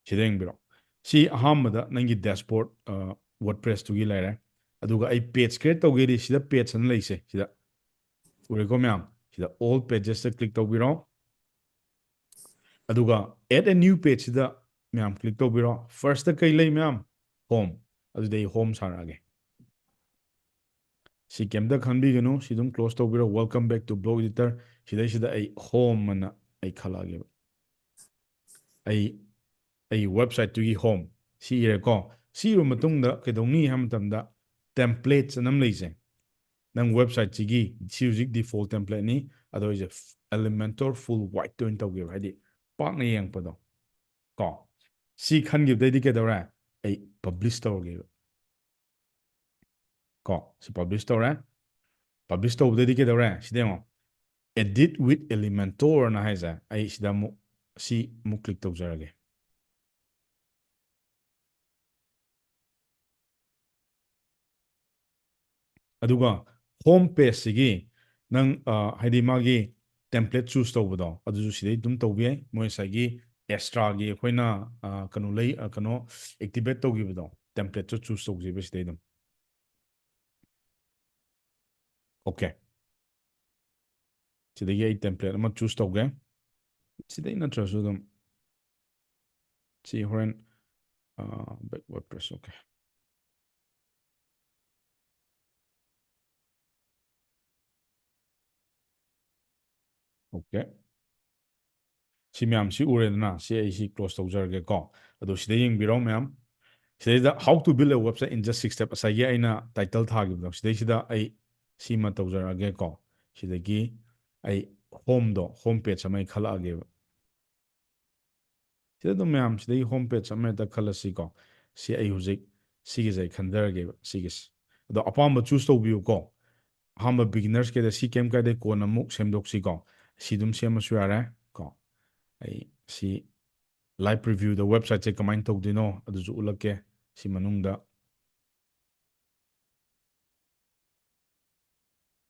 ꯁꯤꯗ ꯌꯦꯡꯕꯤꯔꯣ꯫ ꯁꯤ ꯑꯍꯥꯟꯕꯗ ꯅꯪꯒꯤ dashboard, WordPressꯇꯨꯒꯤ ꯂꯩꯔꯦ꯫ ꯑꯗꯨꯒ ꯑꯩ page create ꯇꯧꯒꯦꯗꯤ ꯁꯤꯗ page ꯑꯅ ꯂꯩꯁꯦ꯫ ꯁꯤꯗ ꯎꯔꯦꯀꯣ ꯃꯌꯥꯝ? ꯁꯤꯗ all pagesꯇ click ꯇꯧꯕꯤꯔꯣ꯫ ꯑꯗꯨꯒ add a new pageꯁꯤꯗ ꯃꯌꯥꯝ click ꯇꯧꯕꯤꯔꯣ꯫ Firstꯇ ꯀꯩ ꯂꯩ ꯃꯌꯥꯝ? Home꯫ ꯑꯗꯨꯗꯤ ꯑꯩ home ꯁꯥꯔꯛꯑꯒꯦ꯫ ꯁꯤ ꯀꯩꯝꯇ ꯈꯟꯕꯤꯒꯅꯨ, ꯁꯤ ꯑꯗꯨꯝ close ꯇꯧꯕꯤꯔꯣ꯫ Welcome back to Blog Editor꯫ ꯁꯤꯗꯩꯁꯤꯗ ꯑꯩ home ꯑꯅ ꯑꯩ ꯈꯜꯂꯛꯑꯒꯦꯕ꯫ ꯑꯩ, ꯑꯩ websiteꯇꯨꯒꯤ home ꯁꯤ ꯏꯔꯦꯀꯣ꯫ ꯁꯤ ꯏꯔꯕ ꯃꯇꯨꯡꯗ ꯀꯩꯗꯧꯅꯤ ꯍꯥꯏꯕ ꯃꯇꯝꯗ templates ꯑꯅ ꯑꯃ ꯂꯩꯖꯩ꯫ ꯅꯪ website ꯁꯤꯒꯤ ꯁꯤ ꯍꯧꯖꯤꯛ default template ꯅꯤ꯫ ꯑꯗꯣ ꯑꯩꯁꯦ Elementor full white ꯇ ꯑꯣꯏꯅ ꯇꯧꯒꯦꯕ, ꯍꯥꯏꯗꯤ ꯄꯥꯛꯅ ꯌꯦꯡꯉꯛꯄꯗꯣ꯫ ꯀꯣ, ꯁꯤ ꯈꯟꯈꯤꯕꯗꯩꯗꯤ ꯀꯩꯗꯧꯔꯦ? ꯑꯩ publish ꯇꯧꯔꯒꯦꯕ꯫ ꯀꯣ, ꯁꯤ publish ꯇꯧꯔꯦ꯫ Publish ꯇꯧꯕꯗꯩꯗꯤ ꯀꯩꯗꯧꯔꯦ? ꯁꯤꯗ ꯌꯦꯡꯉꯣ, edit with Elementor ꯑꯅ ꯍꯥꯏꯁꯦ꯫ ꯑꯩ ꯁꯤꯗ ꯑꯃꯨꯛ, ꯁꯤ ꯑꯃꯨꯛ click ꯇꯧꯖꯔꯒꯦ꯫ ꯑꯗꯨꯒ home page ꯁꯤꯒꯤ ꯅꯪ, ꯑ, ꯍꯥꯏꯗꯤ ꯃꯥꯒꯤ template choose ꯇꯧꯕꯗꯣ, ꯑꯗꯨꯁꯨ ꯁꯤꯗꯩ ꯑꯗꯨꯝ ꯇꯧꯕ ꯌꯥꯏ꯫ ꯃꯣꯏ ꯉꯁꯥꯏꯒꯤ extra ꯒꯤ ꯑꯩꯈꯣꯏꯅ, ꯑ, ꯀꯩꯅꯣ ꯂꯩ, ꯑ, ꯀꯩꯅꯣ activate ꯇꯧꯈꯤꯕꯗꯣ, template ꯇꯣ choose ꯇꯧꯈꯤꯕ ꯁꯤꯗꯩ ꯑꯗꯨꯝ꯫ OK꯫ ꯁꯤꯗꯒꯤ ꯑꯩ template ꯑꯃ choose ꯇꯧꯒꯦ꯫ ꯁꯤꯗꯩ ꯅꯠꯇ꯭ꯔꯁꯨ ꯑꯗꯨꯝ ꯁꯤ ꯍꯣꯔꯦꯟ, ꯑ, back WordPress, OK꯫ OK꯫ ꯁꯤ ꯃꯌꯥꯝꯁꯤ ꯎꯔꯦꯗꯅ, ꯁꯤ ꯑꯩ ꯁꯤ close ꯇꯧꯖꯔꯒꯦꯀꯣ꯫ ꯑꯗꯣ ꯁꯤꯗ ꯌꯦꯡꯕꯤꯔꯣ ꯃꯌꯥꯝ꯫ ꯁꯤꯗꯩꯗ "How to build a website in just six step", ꯉꯁꯥꯏꯒꯤ ꯑꯩꯅ title ꯊꯥꯈꯤꯕꯗꯣ, ꯁꯤꯗꯩꯁꯤꯗ ꯑꯩ ꯁꯤꯃ ꯇꯧꯖꯔꯛꯑꯒꯦꯀꯣ꯫ ꯁꯤꯗꯒꯤ ꯑꯩ home ꯗꯣ, home page ꯑꯃ ꯑꯩ ꯈꯜꯂꯛꯑꯒꯦꯕ꯫ ꯁꯤꯗ ꯑꯗꯨꯝ ꯃꯌꯥꯝ, ꯁꯤꯗꯒꯤ home page ꯑꯃ ꯍꯦꯛꯇ ꯈꯜꯂꯁꯤꯀꯣ꯫ ꯁꯤ ꯑꯩ ꯍꯧꯖꯤꯛ ꯁꯤꯒꯤꯁꯦ ꯑꯩ ꯈꯟꯖꯔꯒꯦꯕ, ꯁꯤꯒꯤꯁꯦ꯫ ꯑꯗꯣ ꯑꯄꯥꯝꯕ choose ꯇꯧꯕꯤꯌꯨꯀꯣ꯫ ꯑꯍꯥꯟꯕ beginners ꯀꯤꯗ ꯁꯤ ꯀꯩꯝ ꯀꯥꯏꯗꯦ, ꯀꯣꯟꯅ ꯑꯃꯨꯛ ꯁꯦꯝꯗꯣꯛꯁꯤꯀꯣ꯫ ꯁꯤ ꯑꯗꯨꯝ ꯁꯦꯝꯃꯁꯨ ꯌꯥꯔꯦ ꯀꯣ꯫ ꯑꯩ ꯁꯤ live preview ꯗ website ꯁꯦ ꯀꯃꯥꯏꯅ ꯇꯧꯗꯣꯏꯅꯣ ꯑꯗꯨꯁꯨ ꯎꯠꯂꯛꯀꯦ꯫ ꯁꯤ ꯃꯅꯨꯡꯗ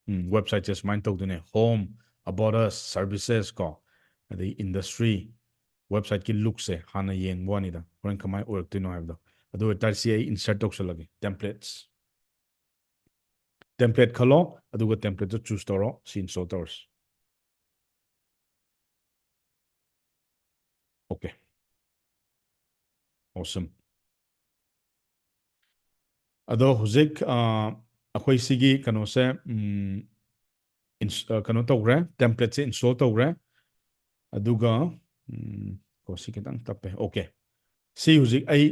ꯎꯝ, website ꯁꯦ ꯁꯨꯃꯥꯏꯅ ꯇꯧꯗꯣꯏꯅꯦ: home, about us, services ꯀꯣ, ꯑꯗꯩ industry꯫ Website ꯀꯤ look ꯁꯦ ꯍꯥꯟꯅ ꯌꯦꯡꯕ ꯋꯥꯅꯤꯗ, ꯍꯣꯔꯦꯟ ꯀꯃꯥꯏꯅ ꯑꯣꯏꯔꯛꯇꯣꯏꯅꯣ ꯍꯥꯏꯕꯗꯣ꯫ ꯑꯗꯨ ꯑꯣꯏꯇꯥꯔꯗꯤ ꯁꯤ ꯑꯩ insert ꯇꯧꯁꯜꯂꯒꯦ, templates꯫ Template ꯈꯜꯂꯣ, ꯑꯗꯨꯒ template ꯇꯣ choose ꯇꯧꯔꯣ, ꯁꯤ install ꯇꯧꯔꯁꯤ꯫ OK꯫ Awesome꯫ ꯑꯗꯣ ꯍꯧꯖꯤꯛ, ꯑ, ꯑꯩꯈꯣꯏ ꯁꯤꯒꯤ ꯀꯩꯅꯣꯁꯦ, ꯎꯝ, ins-, ꯑ, ꯀꯩꯅꯣ ꯇꯧꯈ꯭ꯔꯦ, template ꯁꯦ install ꯇꯧꯈ꯭ꯔꯦ꯫ ꯑꯗꯨꯒ, ꯎꯝ, ꯀꯣ, ꯁꯤ ꯈꯤꯇꯪ ꯇꯞꯄꯦ꯫ OK꯫ ꯁꯤ ꯍꯧꯖꯤꯛ ꯑꯩ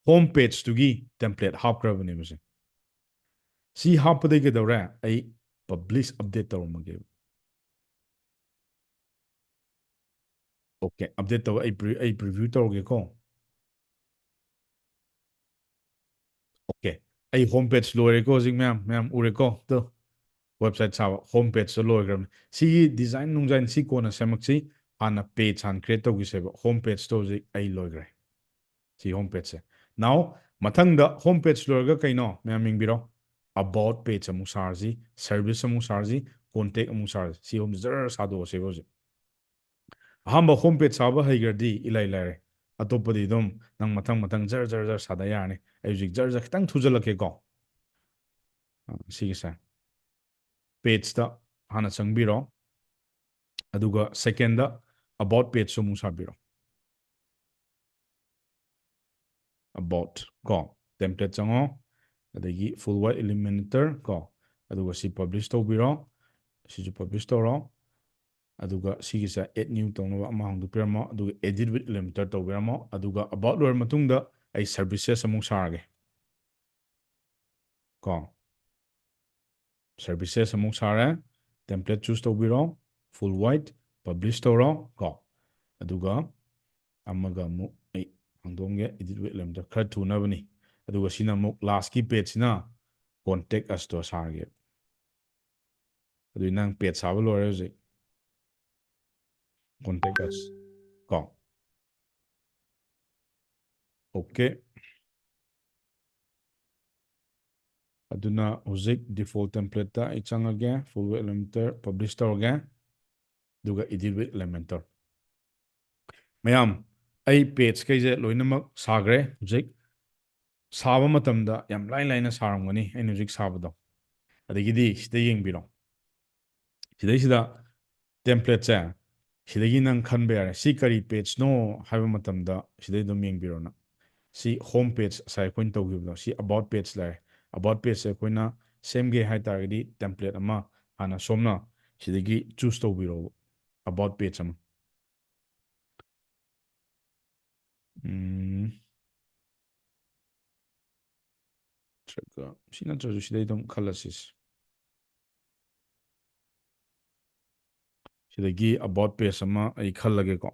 home pageꯇꯨꯒꯤ template ꯍꯥꯞꯈ꯭ꯔꯕꯅꯦꯕ ꯁꯦ꯫ ꯁꯤ ꯍꯥꯞꯄꯗꯒꯤ ꯀꯩꯗꯧꯔꯦ? ꯑꯩ publish update ꯇꯧꯔꯝꯃꯒꯦꯕ꯫ Okay, update ꯇꯧ꯫ ꯑꯩ pre- ꯑꯩ preview ꯇꯧꯔꯒꯦꯀꯣ꯫ Okay, ꯑꯩ home page ꯂꯣꯏꯔꯦꯀꯣ ꯍꯧꯖꯤꯛ꯫ ꯃꯌꯥꯝ ꯃꯌꯥꯝ ꯎꯔꯦꯀꯣ? ꯇꯨ, website ꯁꯥꯕ home pageꯇ ꯂꯣꯏꯈ꯭ꯔꯕꯅꯤ꯫ ꯁꯤꯒꯤ design ꯅꯨꯡꯖꯥꯏꯟ ꯁꯤ ꯀꯣꯟꯅ ꯁꯦꯝꯃꯛꯁꯤ꯫ ꯍꯥꯟꯅ page ꯍꯥꯟꯅ create ꯇꯧꯈꯤꯁꯦꯕ꯫ Home pageꯇꯣ ꯍꯧꯖꯤꯛ ꯑꯩ ꯂꯣꯏꯈ꯭ꯔꯦ꯫ ꯁꯤ home pageꯁꯦ꯫ Now, ꯃꯊꯪꯗ home page ꯂꯣꯏꯔꯒ ꯀꯩꯅꯣ? ꯃꯌꯥꯝ ꯌꯦꯡꯕꯤꯔꯣ꯫ About page ꯑꯃꯨꯛ ꯁꯥꯔꯁꯤ, service ꯑꯃꯨꯛ ꯁꯥꯔꯁꯤ, contact ꯑꯃꯨꯛ ꯁꯥꯔꯁꯤ꯫ ꯁꯤ ꯑꯍꯨꯝ ꯖꯔ ꯁꯥꯗꯣꯛꯑꯁꯦꯕ ꯍꯧꯖꯤꯛ꯫ ꯑꯍꯥꯟꯕ home page ꯁꯥꯕ ꯍꯩꯈ꯭ꯔꯗꯤ ꯏꯂꯥꯏ ꯂꯥꯏꯔꯦ꯫ ꯑꯇꯣꯞꯄꯗꯤ ꯑꯗꯨꯝ ꯅꯪ ꯃꯊꯪ ꯃꯊꯪ ꯖꯔ ꯖꯔ ꯖꯔ ꯁꯥꯗ ꯌꯥꯔꯅꯤ꯫ ꯑꯩ ꯍꯧꯖꯤꯛ ꯖꯔ ꯖꯔ ꯈꯤꯇꯪ ꯊꯨꯖꯜꯂꯛꯀꯦꯀꯣ꯫ ꯑ, ꯁꯤꯒꯤꯁꯦ꯫ Pageꯇ ꯍꯥꯟꯅ ꯆꯪꯕꯤꯔꯣ꯫ ꯑꯗꯨꯒ secondꯗ about pageꯁꯨ ꯑꯃꯨꯛ ꯁꯥꯕꯤꯔꯣ꯫ About ꯀꯣ, template ꯆꯪꯉꯣ, ꯑꯗꯒꯤ full wide Elementor ꯀꯣ, ꯑꯗꯨꯒ ꯁꯤ publish ꯇꯧꯕꯤꯔꯣ, ꯁꯤꯁꯨ publish ꯇꯧꯔꯣ, ꯑꯗꯨꯒ ꯁꯤꯒꯤꯁꯦ add new ꯇꯧꯅꯕ ꯑꯃ ꯍꯥꯡꯗꯣꯛꯄꯤꯔꯝꯃꯣ, ꯑꯗꯨꯒ edit with Elementor ꯇꯧꯕꯤꯔꯝꯃꯣ, ꯑꯗꯨꯒ about ꯂꯣꯏꯔ ꯃꯇꯨꯡꯗ ꯑꯩ services ꯑꯃꯨꯛ ꯁꯥꯔꯒꯦ ꯀꯣ꯫ Services ꯑꯃꯨꯛ ꯁꯥꯔꯦ꯫ Template choose ꯇꯧꯕꯤꯔꯣ, full wide, publish ꯇꯧꯔꯣ ꯀꯣ꯫ ꯑꯗꯨꯒ ꯑꯃꯒ ꯑꯃꯨꯛ ꯑꯩ ꯍꯥꯡꯗꯣꯛꯑꯝꯒꯦ, edit with Elementor, ꯈꯔ ꯊꯨꯅꯕꯅꯤ꯫ ꯑꯗꯨꯒ ꯁꯤꯅ ꯑꯃꯨꯛ lastꯀꯤ pageꯁꯤꯅ contact usꯇꯣ ꯁꯥꯔꯒꯦ꯫ ꯑꯗꯨꯗꯤ ꯅꯪ page ꯁꯥꯕ ꯂꯣꯏꯔꯦ ꯍꯧꯖꯤꯛ꯫ Contact us ꯀꯣ꯫ Okay꯫ ꯑꯗꯨꯅ ꯍꯧꯖꯤꯛ default templateꯇ ꯑꯩ ꯆꯪꯉꯒꯦ, full wide Elementor publish ꯇꯧꯔꯒꯦ, ꯑꯗꯨꯒ edit with Elementor꯫ ꯃꯌꯥꯝ, ꯑꯩ pageꯈꯩꯁꯦ ꯂꯣꯏꯅꯃꯛ ꯁꯥꯈ꯭ꯔꯦ꯫ ꯍꯧꯖꯤꯛ ꯁꯥꯕ ꯃꯇꯝꯗ ꯌꯥꯝ ꯂꯥꯏ ꯂꯥꯏꯅ ꯁꯥꯔꯝꯒꯅꯤ ꯑꯩꯅ ꯍꯧꯖꯤꯛ ꯁꯥꯕꯗꯣ꯫ ꯑꯗꯒꯤꯗꯤ ꯁꯤꯗ ꯌꯦꯡꯕꯤꯔꯣ꯫ ꯁꯤꯗꯩꯁꯤꯗ templateꯁꯦ ꯁꯤꯗꯒꯤ ꯅꯪ ꯈꯟꯕ ꯌꯥꯔꯦ꯫ ꯁꯤ ꯀꯔꯤ pageꯅꯣ ꯍꯥꯏꯕ ꯃꯇꯝꯗ ꯁꯤꯗꯩ ꯑꯗꯨꯝ ꯌꯦꯡꯕꯤꯔꯣ ꯅꯪ꯫ ꯁꯤ home page, ꯉꯁꯥꯏ ꯑꯩꯈꯣꯏꯅ ꯇꯧꯈꯤꯕꯗꯣ, ꯁꯤ about page ꯂꯩꯔꯦ꯫ About pageꯁꯦ ꯑꯩꯈꯣꯏꯅ ꯁꯦꯝꯒꯦ ꯍꯥꯏ ꯇꯥꯔꯒꯗꯤ template ꯑꯃ ꯍꯥꯟꯅ ꯁꯣꯝꯅ ꯁꯤꯗꯒꯤ choose ꯇꯧꯕꯤꯔꯣ, about page ꯑꯃ꯫ ꯎꯝ꯫ ꯅꯠꯇ꯭ꯔꯒ ꯁꯤ ꯅꯠꯇ꯭ꯔꯁꯨ ꯁꯤꯗꯩ ꯑꯗꯨꯝ ꯈꯜꯂꯁꯤ꯫ ꯁꯤꯗꯒꯤ about page ꯑꯃ ꯑꯩ ꯈꯜꯂꯒꯦꯀꯣ꯫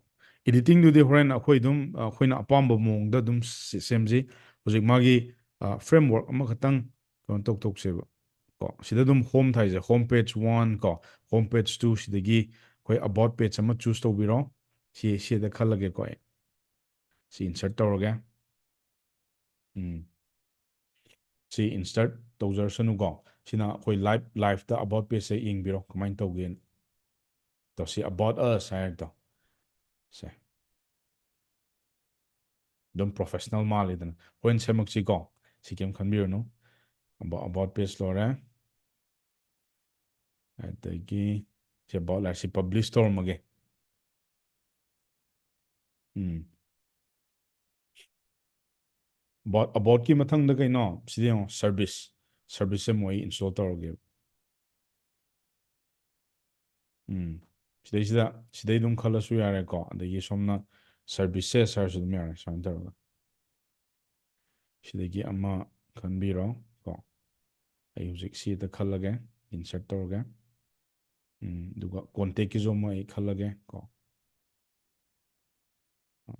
Editingꯗꯨꯗꯤ ꯍꯣꯔꯦꯟ ꯑꯩꯈꯣꯏ ꯑꯗꯨꯝ, ꯑ, ꯑꯩꯈꯣꯏꯅ ꯑꯄꯥꯝꯕ ꯃꯑꯣꯡꯗ ꯑꯗꯨꯝ ꯁꯤ-, ꯁꯦꯝꯁꯤ꯫ ꯍꯧꯖꯤꯛ ꯃꯥꯒꯤ, ꯑ, framework ꯑꯃꯈꯛꯇꯪ ꯀꯩꯅꯣ ꯇꯧꯊꯣꯛꯁꯦꯕ꯫ ꯀꯣ, ꯁꯤꯗ ꯑꯗꯨꯝ home ꯊꯥꯏꯁꯦ, home page one ꯀꯣ, home page two, ꯁꯤꯗꯒꯤ ꯑꯩꯈꯣꯏ about page ꯑꯃ choose ꯇꯧꯕꯤꯔꯣ꯫ ꯁꯤ, ꯁꯤꯗ ꯈꯜꯂꯒꯦꯀꯣ ꯑꯩ꯫ ꯁꯤ insert ꯇꯧꯔꯒꯦ꯫ ꯎꯝ꯫ ꯁꯤ insert ꯇꯧꯖꯔꯁꯅꯨꯀꯣ꯫ ꯁꯤꯅ ꯑꯩꯈꯣꯏ live, liveꯇ about pageꯁꯦ ꯌꯦꯡꯕꯤꯔꯣ ꯀꯃꯥꯏꯅ ꯇꯧꯒꯦꯅ꯫ ꯇꯣ, ꯁꯤ about us ꯍꯥꯏꯔꯦ ꯇꯣ꯫ ꯁꯦ꯫ ꯑꯗꯨꯝ professional ꯃꯥꯜꯂꯤꯗꯅ꯫ ꯍꯣꯔꯦꯟ ꯁꯦꯝꯃꯛꯁꯤꯀꯣ꯫ ꯁꯤ ꯀꯩꯝ ꯈꯟꯕꯤꯔꯨꯅꯨ꯫ About, about page ꯂꯣꯏꯔꯦ꯫ ꯑꯗꯒꯤ ꯁꯤ about ꯂꯥꯛꯑꯦ, ꯁꯤ publish ꯇꯧꯔꯝꯃꯒꯦ꯫ ꯎꯝ꯫ About, aboutꯀꯤ ꯃꯊꯪꯗ ꯀꯩꯅꯣ? ꯁꯤꯗ ꯌꯦꯡꯉꯣ, service꯫ Serviceꯁꯦ ꯑꯃꯨꯛ ꯑꯩ install ꯇꯧꯔꯒꯦꯕ꯫ ꯎꯝ꯫ ꯁꯤꯗꯩꯁꯤꯗ, ꯁꯤꯗꯩ ꯑꯗꯨꯝ ꯈꯜꯂꯁꯨ ꯌꯥꯔꯦꯀꯣ꯫ ꯑꯗꯒꯤ ꯁꯣꯝꯅ services ꯍꯥꯏꯔꯁꯨ ꯑꯗꯨꯝ ꯌꯥꯔꯦ, ꯁꯨꯃꯥꯏꯅ ꯇꯧꯔꯒ꯫ ꯁꯤꯗꯒꯤ ꯑꯃ ꯈꯟꯕꯤꯔꯣ ꯀꯣ꯫ ꯑꯩ ꯍꯧꯖꯤꯛ ꯁꯤꯗ ꯈꯜꯂꯒꯦ, insert ꯇꯧꯔꯒꯦ꯫ ꯎꯝ, ꯑꯗꯨꯒ contactꯀꯤꯁꯨ ꯑꯃ ꯑꯩ ꯈꯜꯂꯒꯦ ꯀꯣ꯫ ꯑ,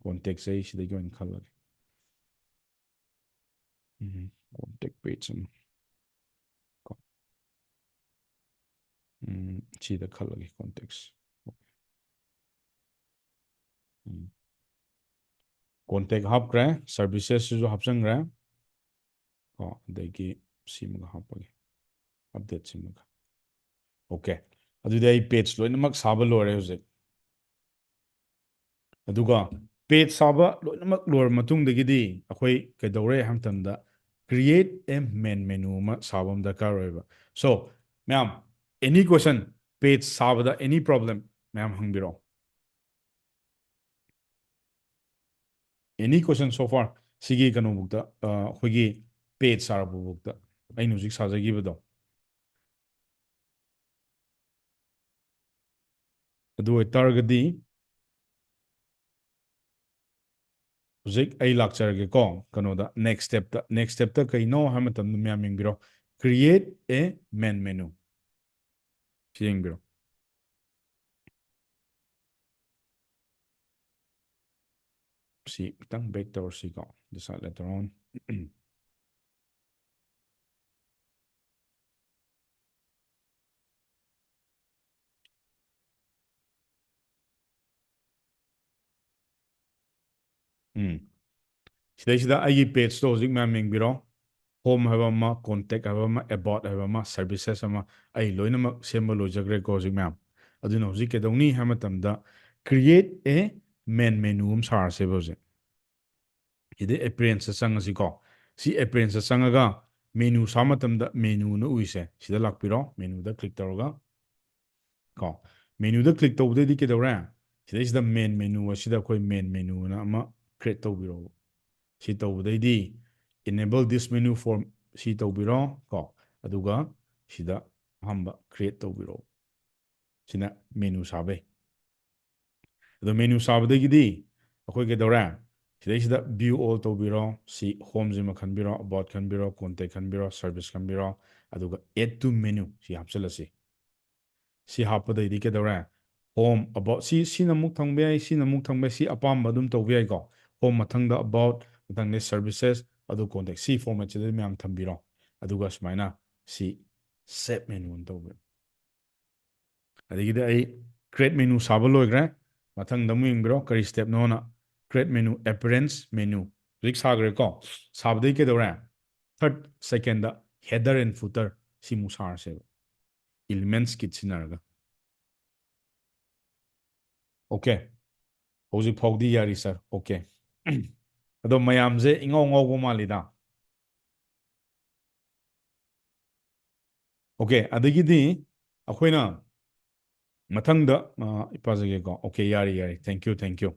contactꯁꯦ ꯑꯩ ꯁꯤꯗꯒꯤ ꯑꯣꯏꯅ ꯈꯜꯂꯒꯦ꯫ ꯎꯝ, contact page ꯑꯃ ꯀꯣ꯫ ꯎꯝ, ꯁꯤꯗ ꯈꯜꯂꯒꯦ, contacts꯫ ꯎꯝ꯫ Contact ꯍꯥꯞꯈ꯭ꯔꯦ, servicesꯁꯤꯁꯨ ꯍꯥꯞꯆꯟꯈ꯭ꯔꯦ꯫ ꯀꯣ, ꯑꯗꯒꯤ ꯁꯤꯃꯒ ꯍꯥꯞꯄꯒꯦ, update ꯁꯤꯃꯒ꯫ Okay, ꯑꯗꯨꯗꯤ ꯑꯩ page ꯂꯣꯏꯅꯃꯛ ꯁꯥꯕ ꯂꯣꯏꯔꯦ ꯍꯧꯖꯤꯛ꯫ ꯑꯗꯨꯒ page ꯁꯥꯕ ꯂꯣꯏꯅꯃꯛ ꯂꯣꯏꯔ ꯃꯇꯨꯡꯗꯒꯤꯗꯤ ꯑꯩꯈꯣꯏ ꯀꯩꯗꯧꯔꯦ ꯍꯥꯏꯕ ꯃꯇꯝꯗ, create a main menu ꯑꯃ ꯁꯥꯕ ꯑꯃ ꯗꯔꯀꯥꯔ ꯑꯣꯏꯌꯦꯕ꯫ So, ꯃꯌꯥꯝ, any question, page ꯁꯥꯕꯗ any problem, ꯃꯌꯥꯝ ꯍꯪꯕꯤꯔꯛꯑꯣ꯫ Any question so far? ꯁꯤꯒꯤ ꯀꯩꯅꯣꯕꯨꯛꯇ, ꯑ, ꯑꯩꯈꯣꯏꯒꯤ page ꯁꯥꯔꯛꯄꯕꯨꯛꯇ, ꯑꯩꯅ ꯍꯧꯖꯤꯛ ꯁꯥꯖꯈꯤꯕꯗꯣ꯫ ꯑꯗꯨ ꯑꯣꯏꯇꯥꯔꯒꯗꯤ, ꯍꯧꯖꯤꯛ ꯑꯩ ꯂꯥꯛꯆꯔꯒꯦꯀꯣ ꯀꯩꯅꯣꯗ, next stepꯇ꯫ Next stepꯇ ꯀꯩꯅꯣ ꯍꯥꯏꯕ ꯃꯇꯝꯗ ꯃꯌꯥꯝ ꯌꯦꯡꯕꯤꯔꯣ, create a main menu꯫ ꯁꯤ ꯌꯦꯡꯕꯤꯔꯣ꯫ ꯁꯤ ꯈꯤꯇꯪ back ꯇꯧꯔꯁꯤꯀꯣ, decide later on꯫ ꯎꯝ꯫ ꯁꯤꯗꯩꯁꯤꯗ ꯑꯩꯒꯤ pageꯇꯣ ꯍꯧꯖꯤꯛ ꯃꯌꯥꯝ ꯌꯦꯡꯕꯤꯔꯣ꯫ Home ꯍꯥꯏꯕ ꯑꯃ, contact ꯍꯥꯏꯕ ꯑꯃ, about ꯍꯥꯏꯕ ꯑꯃ, services ꯑꯃ, ꯑꯩ ꯂꯣꯏꯅꯃꯛ ꯁꯦꯝꯕ ꯂꯣꯏꯖꯈ꯭ꯔꯦꯀꯣ ꯍꯧꯖꯤꯛ ꯃꯌꯥꯝ꯫ ꯑꯗꯨꯅ ꯍꯧꯖꯤꯛ ꯀꯩꯗꯧꯅꯤ ꯍꯥꯏꯕ ꯃꯇꯝꯗ, create a main menu ꯑꯃ ꯁꯥꯔꯁꯦꯕ ꯍꯧꯖꯤꯛ꯫ ꯁꯤꯗꯩ appearanceꯇ ꯆꯪꯉꯁꯤꯀꯣ꯫ ꯁꯤ appearanceꯇ ꯆꯪꯉꯒ menu ꯁꯥꯕ ꯃꯇꯝꯗ menuꯅ ꯎꯏꯁꯦ꯫ ꯁꯤꯗ ꯂꯥꯛꯄꯤꯔꯣ, menuꯗ click ꯇꯧꯔꯒ꯫ ꯀꯣ, menuꯗ click ꯇꯧꯕꯗꯩꯗꯤ ꯀꯩꯗꯧꯔꯦ? ꯁꯤꯗꯩꯁꯤꯗ main menu ꯑꯁꯤꯗ ꯑꯩꯈꯣꯏ main menuꯅ ꯑꯃ create ꯇꯧꯕꯤꯔꯣ꯫ ꯁꯤ ꯇꯧꯕꯗꯩꯗꯤ enable this menu for ꯁꯤ ꯇꯧꯕꯤꯔꯣ ꯀꯣ, ꯑꯗꯨꯒ ꯁꯤꯗ ꯑꯍꯥꯟꯕ create ꯇꯧꯕꯤꯔꯣ꯫ ꯁꯤꯅ menu ꯁꯥꯕꯩ꯫ ꯑꯗꯣ menu ꯁꯥꯕꯗꯒꯤꯗꯤ ꯑꯩꯈꯣꯏ ꯀꯩꯗꯧꯔꯦ? ꯁꯤꯗꯩꯁꯤꯗ view all ꯇꯧꯕꯤꯔꯣ, ꯁꯤ homeꯁꯤꯃ ꯈꯟꯕꯤꯔꯣ, about ꯈꯟꯕꯤꯔꯣ, contact ꯈꯟꯕꯤꯔꯣ, service ꯈꯟꯕꯤꯔꯣ, ꯑꯗꯨꯒ add to menu ꯁꯤ ꯍꯥꯞꯆꯤꯜꯂꯁꯤ꯫ ꯁꯤ ꯍꯥꯞꯄꯗꯩꯗꯤ ꯀꯩꯗꯧꯔꯦ? Home, about, ꯁꯤ, ꯁꯤꯅ ꯑꯃꯨꯛ ꯊꯝꯕ ꯌꯥꯏ, ꯁꯤꯅ ꯑꯃꯨꯛ ꯊꯝꯕ ꯌꯥꯏ, ꯁꯤ ꯑꯄꯥꯝꯕ ꯑꯗꯨꯝ ꯇꯧꯕ ꯌꯥꯏꯀꯣ꯫ Home ꯃꯊꯪꯗ about, ꯃꯊꯪꯗ services, ꯑꯗꯨ contact, ꯁꯤ formatꯁꯤꯗ ꯃꯌꯥꯝ ꯊꯝꯕꯤꯔꯣ꯫ ꯑꯗꯨꯒ ꯁꯨꯃꯥꯏꯅ ꯁꯤ save menu ꯑꯅ ꯇꯧꯕꯤꯔꯣ꯫ ꯑꯗꯒꯤꯗꯤ ꯑꯩ create menu ꯁꯥꯕ ꯂꯣꯏꯈ꯭ꯔꯦ꯫ ꯃꯊꯪꯗ ꯑꯃꯨꯛ ꯌꯦꯡꯕꯤꯔꯣ, ꯀꯔꯤ stepꯅꯣꯅ꯫ Create menu, appearance menu꯫ ꯍꯧꯖꯤꯛ ꯁꯥꯈ꯭ꯔꯦꯀꯣ꯫ ꯁꯥꯕꯗꯒꯤ ꯀꯩꯗꯧꯔꯦ? Third secondꯗ header and footer ꯁꯤꯃꯨꯛ ꯁꯥꯔꯁꯦꯕ꯫ Elements kit ꯁꯤꯖꯤꯟꯅꯔꯒ꯫ Okay꯫ ꯍꯧꯖꯤꯛ ꯐꯥꯎꯗꯤ ꯌꯥꯔꯤ, sir꯫ Okay꯫ ꯑꯗꯣ ꯃꯌꯥꯝꯁꯦ ꯏꯉꯥꯎ ꯉꯥꯎꯕ ꯃꯥꯜꯂꯤꯗ꯫ Okay, ꯑꯗꯒꯤꯗꯤ ꯑꯩꯈꯣꯏꯅ ꯃꯊꯪꯗ, ꯑ, ꯏꯄꯥꯖꯒꯦꯀꯣ꯫ Okay, ꯌꯥꯔꯤ, ꯌꯥꯔꯤ꯫ Thank you, thank you꯫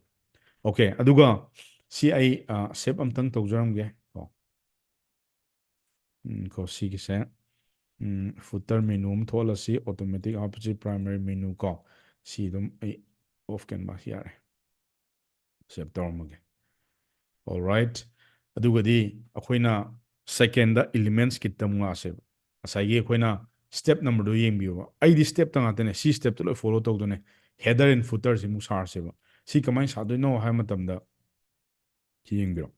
Okay, ꯑꯗꯨꯒ ꯁꯤ ꯑꯩ, ꯑ, save ꯑꯝꯇꯪ ꯇꯧꯖꯔꯝꯒꯦ ꯀꯣ꯫ ꯎꯝ, ꯀꯣ, ꯁꯤꯒꯤꯁꯦ, ꯎꯝ, footer menu ꯑꯃ ꯊꯣꯛꯍꯜꯂꯁꯤ, automatic ꯍꯥꯞꯄꯁꯤ, primary menu ꯀꯣ꯫ ꯁꯤ ꯑꯗꯨꯝ ꯑꯩ off canvas ꯌꯥꯔꯦ꯫ Save ꯇꯧꯔꯝꯃꯒꯦ꯫ Alright, ꯑꯗꯨꯒꯗꯤ ꯑꯩꯈꯣꯏꯅ secondꯗ Elements Kitꯇ ꯑꯃꯨꯛ ꯂꯥꯛꯑꯁꯦꯕ꯫ ꯉꯁꯥꯏꯒꯤ ꯑꯩꯈꯣꯏꯅ step numberꯗꯣ ꯌꯦꯡꯕꯤꯌꯣꯕ꯫ ꯑꯩꯗꯤ stepꯇ ꯉꯥꯛꯇꯅꯦ, ꯁꯤ stepꯇ ꯂꯣꯏ follow ꯇꯧꯗꯣꯏꯅꯦ꯫ Header and footerꯁꯤ ꯑꯃꯨꯛ ꯁꯥꯔꯁꯦꯕ꯫ ꯁꯤ ꯀꯃꯥꯏꯅ ꯁꯥꯗꯣꯏꯅꯣ ꯍꯥꯏꯕ ꯃꯇꯝꯗ ꯁꯤ ꯌꯦꯡꯕꯤꯔꯣ꯫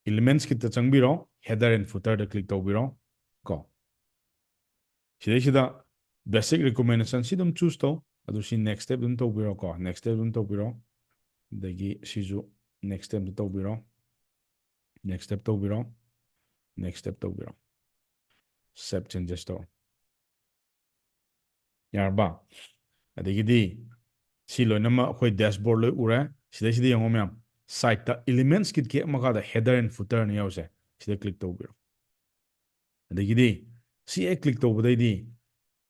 Elements Kitꯇ ꯆꯪꯕꯤꯔꯣ, header and footerꯗ click ꯇꯧꯕꯤꯔꯣ ꯀꯣ꯫ ꯁꯤꯗꯩꯁꯤꯗ basic recommendation ꯁꯤ ꯑꯗꯨꯝ choose ꯇꯧ, ꯑꯗꯨ ꯁꯤ next step ꯑꯗꯨꯝ ꯇꯧꯕꯤꯔꯣ ꯀꯣ, next step ꯑꯗꯨꯝ ꯇꯧꯕꯤꯔꯣ꯫ ꯑꯗꯒꯤ ꯁꯤꯁꯨ next step ꯑꯗꯨꯝ ꯇꯧꯕꯤꯔꯣ, next step ꯇꯧꯕꯤꯔꯣ, next step ꯇꯧꯕꯤꯔꯣ, save changes ꯇꯧꯔꯣ꯫ ꯌꯥꯔꯕ? ꯑꯗꯒꯤꯗꯤ ꯁꯤ ꯂꯣꯏꯅꯃꯛ ꯑꯩꯈꯣꯏ dashboard ꯂꯣꯏ ꯎꯔꯦ꯫ ꯁꯤꯗꯩꯁꯤꯗ ꯌꯦꯡꯉꯣ ꯃꯌꯥꯝ, sideꯇ Elements Kitꯀꯤ ꯍꯦꯛ ꯃꯈꯥꯗ header and footerꯅ ꯌꯥꯎꯁꯦ, ꯁꯤꯗ click ꯇꯧꯕꯤꯔꯣ꯫ ꯑꯗꯒꯤꯗꯤ ꯁꯤ ꯍꯦꯛ click ꯇꯧꯕꯗꯩꯗꯤ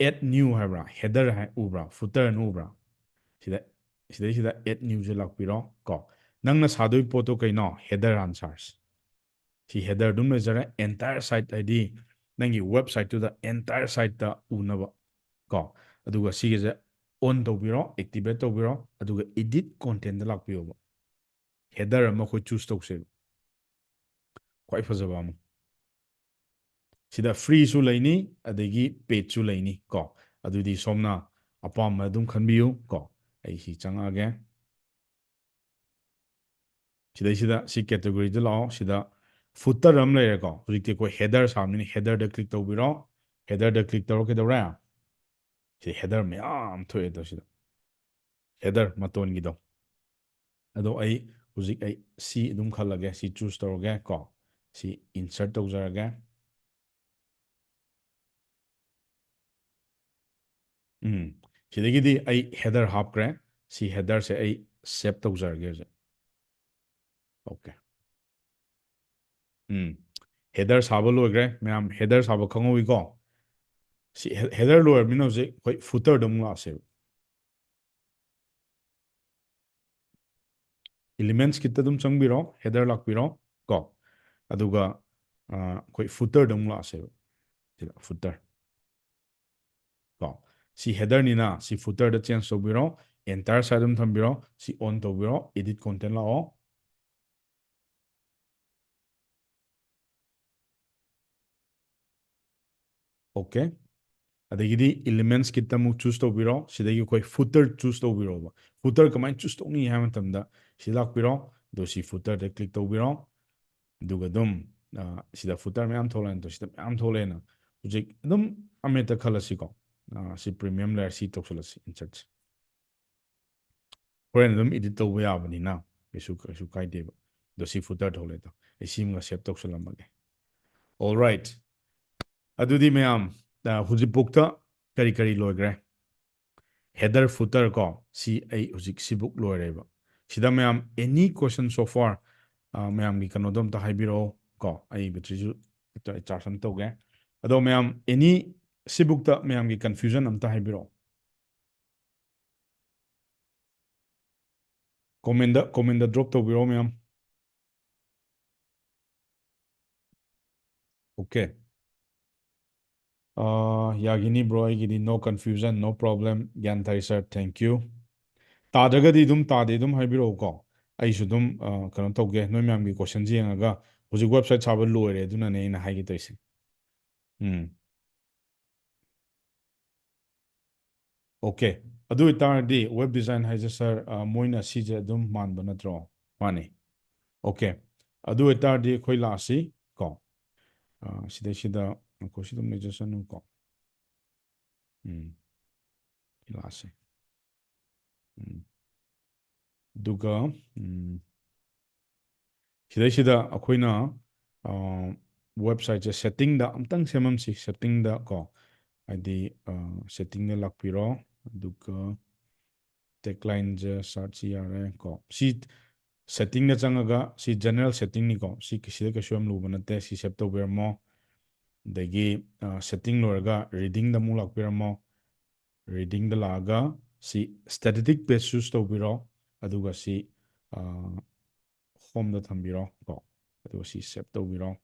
add new ꯍꯥꯏꯕ꯭ꯔꯥ, header ꯍꯥꯏ ꯎꯕ꯭ꯔꯥ, footerꯅ ꯎꯕ꯭ꯔꯥ? ꯁꯤꯗ, ꯁꯤꯗꯩꯁꯤꯗ add newꯁꯦ ꯂꯥꯛꯄꯤꯔꯣ ꯀꯣ꯫ ꯅꯪꯅ ꯁꯥꯗꯣꯏ ꯄꯣꯠꯇꯣ ꯀꯩꯅꯣ? Header ꯍꯥꯟꯅ ꯁꯥꯔꯁꯤ꯫ ꯁꯤ header ꯑꯗꯨꯝ ꯂꯩꯖꯔꯦ, entire site ꯍꯥꯏꯗꯤ ꯅꯪꯒꯤ websiteꯇꯨꯗ entire siteꯇ ꯎꯅꯕ ꯀꯣ꯫ ꯑꯗꯨꯒ ꯁꯤꯒꯤꯁꯦ on ꯇꯧꯕꯤꯔꯣ, activate ꯇꯧꯕꯤꯔꯣ, ꯑꯗꯨꯒ edit contentꯇ ꯂꯥꯛꯄꯤꯌꯣꯕ꯫ Header ꯑꯃ ꯑꯩꯈꯣꯏ choose ꯇꯧꯁꯦꯕ, ꯈ꯭ꯋꯥꯏ ꯐꯖꯕ ꯑꯃ꯫ ꯁꯤꯗ freeꯁꯨ ꯂꯩꯅꯤ, ꯑꯗꯒꯤ paidꯁꯨ ꯂꯩꯅꯤ ꯀꯣ꯫ ꯑꯗꯨꯗꯤ ꯁꯣꯝꯅ ꯑꯄꯥꯝꯕ ꯑꯗꯨꯝ ꯈꯟꯕꯤꯌꯨ ꯀꯣ꯫ ꯑꯩ ꯁꯤ ꯆꯪꯉꯛꯑꯒꯦ꯫ ꯁꯤꯗꯩꯁꯤꯗ ꯁꯤ categoryꯗ ꯂꯥꯛꯑꯣ꯫ ꯁꯤꯗ footer ꯑꯃ ꯂꯩꯔꯦꯀꯣ꯫ ꯍꯧꯖꯤꯛꯇꯤ ꯑꯩꯈꯣꯏ header ꯁꯥꯕꯅꯤꯅ headerꯗ click ꯇꯧꯕꯤꯔꯣ꯫ Headerꯗ click ꯇꯧꯔ ꯀꯩꯗꯧꯔꯦ? ꯁꯤ header ꯃꯌꯥꯝ ꯊꯣꯛꯑꯦ ꯇꯧ ꯁꯤꯗ꯫ Header ꯃꯇꯣꯟꯒꯤꯗꯣ꯫ ꯑꯗꯣ ꯑꯩ ꯍꯧꯖꯤꯛ ꯑꯩ ꯁꯤ ꯑꯗꯨꯝ ꯈꯜꯂꯒꯦ, ꯁꯤ choose ꯇꯧꯔꯒꯦ ꯀꯣ꯫ ꯁꯤ insert ꯇꯧꯖꯔꯒꯦ꯫ ꯎꯝ, ꯁꯤꯗꯒꯤꯗꯤ ꯑꯩ header ꯍꯥꯞꯈ꯭ꯔꯦ꯫ ꯁꯤ headerꯁꯦ ꯑꯩ save ꯇꯧꯖꯔꯒꯦ ꯍꯧꯖꯤꯛ꯫ Okay꯫ ꯎꯝ, header ꯁꯥꯕ ꯂꯣꯏꯈ꯭ꯔꯦ ꯃꯌꯥꯝ, header ꯁꯥꯕ ꯈꯪꯍꯧꯋꯤꯀꯣ꯫ ꯁꯤ he-, header ꯂꯣꯏꯔꯕꯅꯤꯅ ꯍꯧꯖꯤꯛ ꯑꯩꯈꯣꯏ footerꯗ ꯑꯃꯨꯛ ꯂꯥꯛꯑꯁꯦꯕ꯫ Elements Kitꯇ ꯑꯗꯨꯝ ꯆꯪꯕꯤꯔꯣ, header ꯂꯥꯛꯄꯤꯔꯣ ꯀꯣ꯫ ꯑꯗꯨꯒ, ꯑ, ꯑꯩꯈꯣꯏ footerꯗ ꯑꯃꯨꯛ ꯂꯥꯛꯑꯁꯦꯕ꯫ ꯁꯤꯗ footer ꯀꯣ꯫ ꯁꯤ headerꯅꯤꯅ ꯁꯤ footerꯗ change ꯇꯧꯕꯤꯔꯣ, entire site ꯑꯗꯨꯝ ꯊꯝꯕꯤꯔꯣ, ꯁꯤ on ꯇꯧꯕꯤꯔꯣ, edit content ꯂꯥꯛꯑꯣ꯫ OK. ꯑꯗꯒꯤꯗꯤ elements kit ꯇ ꯑꯃꯨꯛ choose ꯇꯧꯕꯤꯔꯣ꯫ ꯁꯤꯗꯒꯤ ꯑꯩꯈꯣꯏ footer choose ꯇꯧꯕꯤꯔꯣꯕ꯫ Footer ꯀꯃꯥꯏꯅ choose ꯇꯧꯅꯤ ꯍꯥꯏꯕ ꯃꯇꯝꯗ ꯁꯤ ꯂꯥꯛꯄꯤꯔꯣ꯫ ꯑꯗꯣ ꯁꯤ footer ꯗ click ꯇꯧꯕꯤꯔꯣ꯫ ꯑꯗꯨꯒ ꯑꯗꯨꯝ, ꯑ, ꯁꯤꯗ footer ꯃꯌꯥꯝ ꯊꯣꯛꯂꯛꯑꯅꯤ꯫ ꯑꯗꯣ ꯁꯤꯗ ꯃꯌꯥꯝ ꯊꯣꯛꯂꯛꯑꯦꯅ꯫ ꯍꯧꯖꯤꯛ ꯑꯗꯨꯝ ꯑꯃꯍꯦꯛꯇ ꯈꯜꯂꯁꯤꯀꯣ꯫ ꯑ, ꯁꯤ premium layer ꯁꯤ ꯇꯧꯁꯜꯂꯁꯤ, insert ꯁꯦ꯫ ꯍꯣꯔꯦꯟ ꯑꯗꯨꯝ edit ꯇꯧꯕ ꯌꯥꯕꯅꯤꯅ ꯀꯩꯁꯨ, ꯀꯩꯁꯨ ꯀꯥꯏꯗꯦꯕ꯫ ꯑꯗꯣ ꯁꯤ footer ꯊꯣꯛꯂꯛꯑꯦ꯫ ꯑꯗꯣ ꯑꯩ ꯁꯤꯃꯒ save ꯇꯧꯁꯜꯂꯝꯃꯒꯦ꯫ Alright. ꯑꯗꯨꯗꯤ ꯃꯌꯥꯝ, ꯑ, ꯍꯧꯖꯤꯛꯐꯥꯎꯗ ꯀꯔꯤ ꯀꯔꯤ ꯂꯣꯏꯈ꯭ꯔꯦ? Header, footer ꯀꯣ, ꯁꯤ ꯑꯩ ꯍꯧꯖꯤꯛ ꯁꯤꯕꯨꯛ ꯂꯣꯏꯔꯦꯕ꯫ ꯁꯤꯗ ꯃꯌꯥꯝ any question so far, ꯑ, ꯃꯌꯥꯝꯒꯤ ꯀꯩꯅꯣꯗꯣ ꯑꯝꯇ ꯍꯥꯏꯕꯤꯔꯛꯑꯣ ꯀꯣ꯫ ꯑꯩ battery ꯁꯨ charge ꯑꯝ ꯇꯧꯒꯦ꯫ ꯑꯗꯣ ꯃꯌꯥꯝ any ꯁꯤꯕꯨꯛꯇ ꯃꯌꯥꯝꯒꯤ confusion ꯑꯝꯇ ꯍꯥꯏꯕꯤꯔꯛꯑꯣ꯫ Comment ꯗ, comment ꯗ drop ꯇꯧꯕꯤꯔꯛꯑꯣ ꯃꯌꯥꯝ꯫ OK. ꯑ, ꯌꯥꯒꯤꯅꯤ bro, ꯑꯩꯒꯤꯗꯤ no confusion, no problem꯫ ꯒ꯭ꯌꯥꯟ ꯇꯥꯏ sir, thank you꯫ ꯇꯥꯗ꯭ꯔꯒꯗꯤ ꯑꯗꯨꯝ ꯇꯥꯗꯦ ꯑꯗꯨꯝ ꯍꯥꯏꯕꯤꯔꯛꯎꯀꯣ꯫ ꯑꯩꯁꯨ ꯑꯗꯨꯝ, ꯑ, ꯀꯩꯅꯣ ꯇꯧꯒꯦ, ꯅꯣꯏ ꯃꯌꯥꯝꯒꯤ question ꯁꯦ ꯌꯦꯡꯉꯒ꯫ ꯍꯧꯖꯤꯛ website ꯁꯥꯕ ꯂꯣꯏꯔꯦ, ꯑꯗꯨꯅꯅꯦ ꯑꯩꯅ ꯍꯥꯏꯒꯦ ꯇꯧꯔꯤꯁꯦ꯫ ꯎꯝ꯫ OK꯫ ꯑꯗꯨ ꯑꯣꯏꯇꯥꯔꯗꯤ web design ꯍꯥꯏꯁꯦ sir, ꯑ, ꯃꯣꯏꯅ ꯁꯤꯁꯦ ꯑꯗꯨꯝ ꯃꯥꯟꯕ ꯅꯠꯇ꯭ꯔꯣ? ꯃꯥꯅꯤ꯫ OK꯫ ꯑꯗꯨ ꯑꯣꯏꯇꯥꯔꯗꯤ ꯑꯩꯈꯣꯏ ꯂꯥꯛꯑꯁꯤ ꯀꯣ꯫ ꯑ, ꯁꯤꯗꯩꯁꯤꯗ ꯑꯩꯈꯣꯏ ꯁꯤ ꯑꯗꯨꯝ ꯂꯩꯖꯁꯅꯨ ꯀꯣ꯫ ꯎꯝ꯫ ꯁꯤ ꯂꯥꯛꯑꯁꯤ꯫ ꯎꯝ꯫ ꯑꯗꯨꯒ, ꯎꯝ, ꯁꯤꯗꯩꯁꯤꯗ ꯑꯩꯈꯣꯏꯅ, ꯑ, website ꯁꯦ setting ꯗ ꯑꯝꯇꯪ ꯁꯦꯝꯃꯝꯁꯤ꯫ Setting ꯗ ꯀꯣ, ꯍꯥꯏꯗꯤ, ꯑ, setting ꯗ ꯂꯥꯛꯄꯤꯔꯣ, ꯑꯗꯨꯒ tagline ꯁꯦ search ꯁꯤ ꯌꯥꯔꯦ ꯀꯣ꯫ ꯁꯤ setting ꯗ ꯆꯪꯉꯒ, ꯁꯤ general setting ꯅꯤꯀꯣ, ꯁꯤ ꯁꯤꯗ ꯀꯩꯁꯨ ꯌꯥꯝ ꯂꯨꯕ ꯅꯠꯇꯦ꯫ ꯁꯤ save ꯇꯧꯕꯤꯔꯝꯃꯣ꯫ ꯑꯗꯒꯤ, ꯑ, setting ꯂꯣꯏꯔꯒ reading ꯗ ꯑꯃꯨꯛ ꯂꯥꯛꯄꯤꯔꯝꯃꯣ꯫ Reading ꯗ ꯂꯥꯛꯑꯒ ꯁꯤ static page choose ꯇꯧꯕꯤꯔꯣ꯫ ꯑꯗꯨꯒ ꯁꯤ, ꯑ, home ꯗ ꯊꯝꯕꯤꯔꯣ ꯀꯣ꯫ ꯑꯗꯨꯒ ꯁꯤ save ꯇꯧꯕꯤꯔꯣ꯫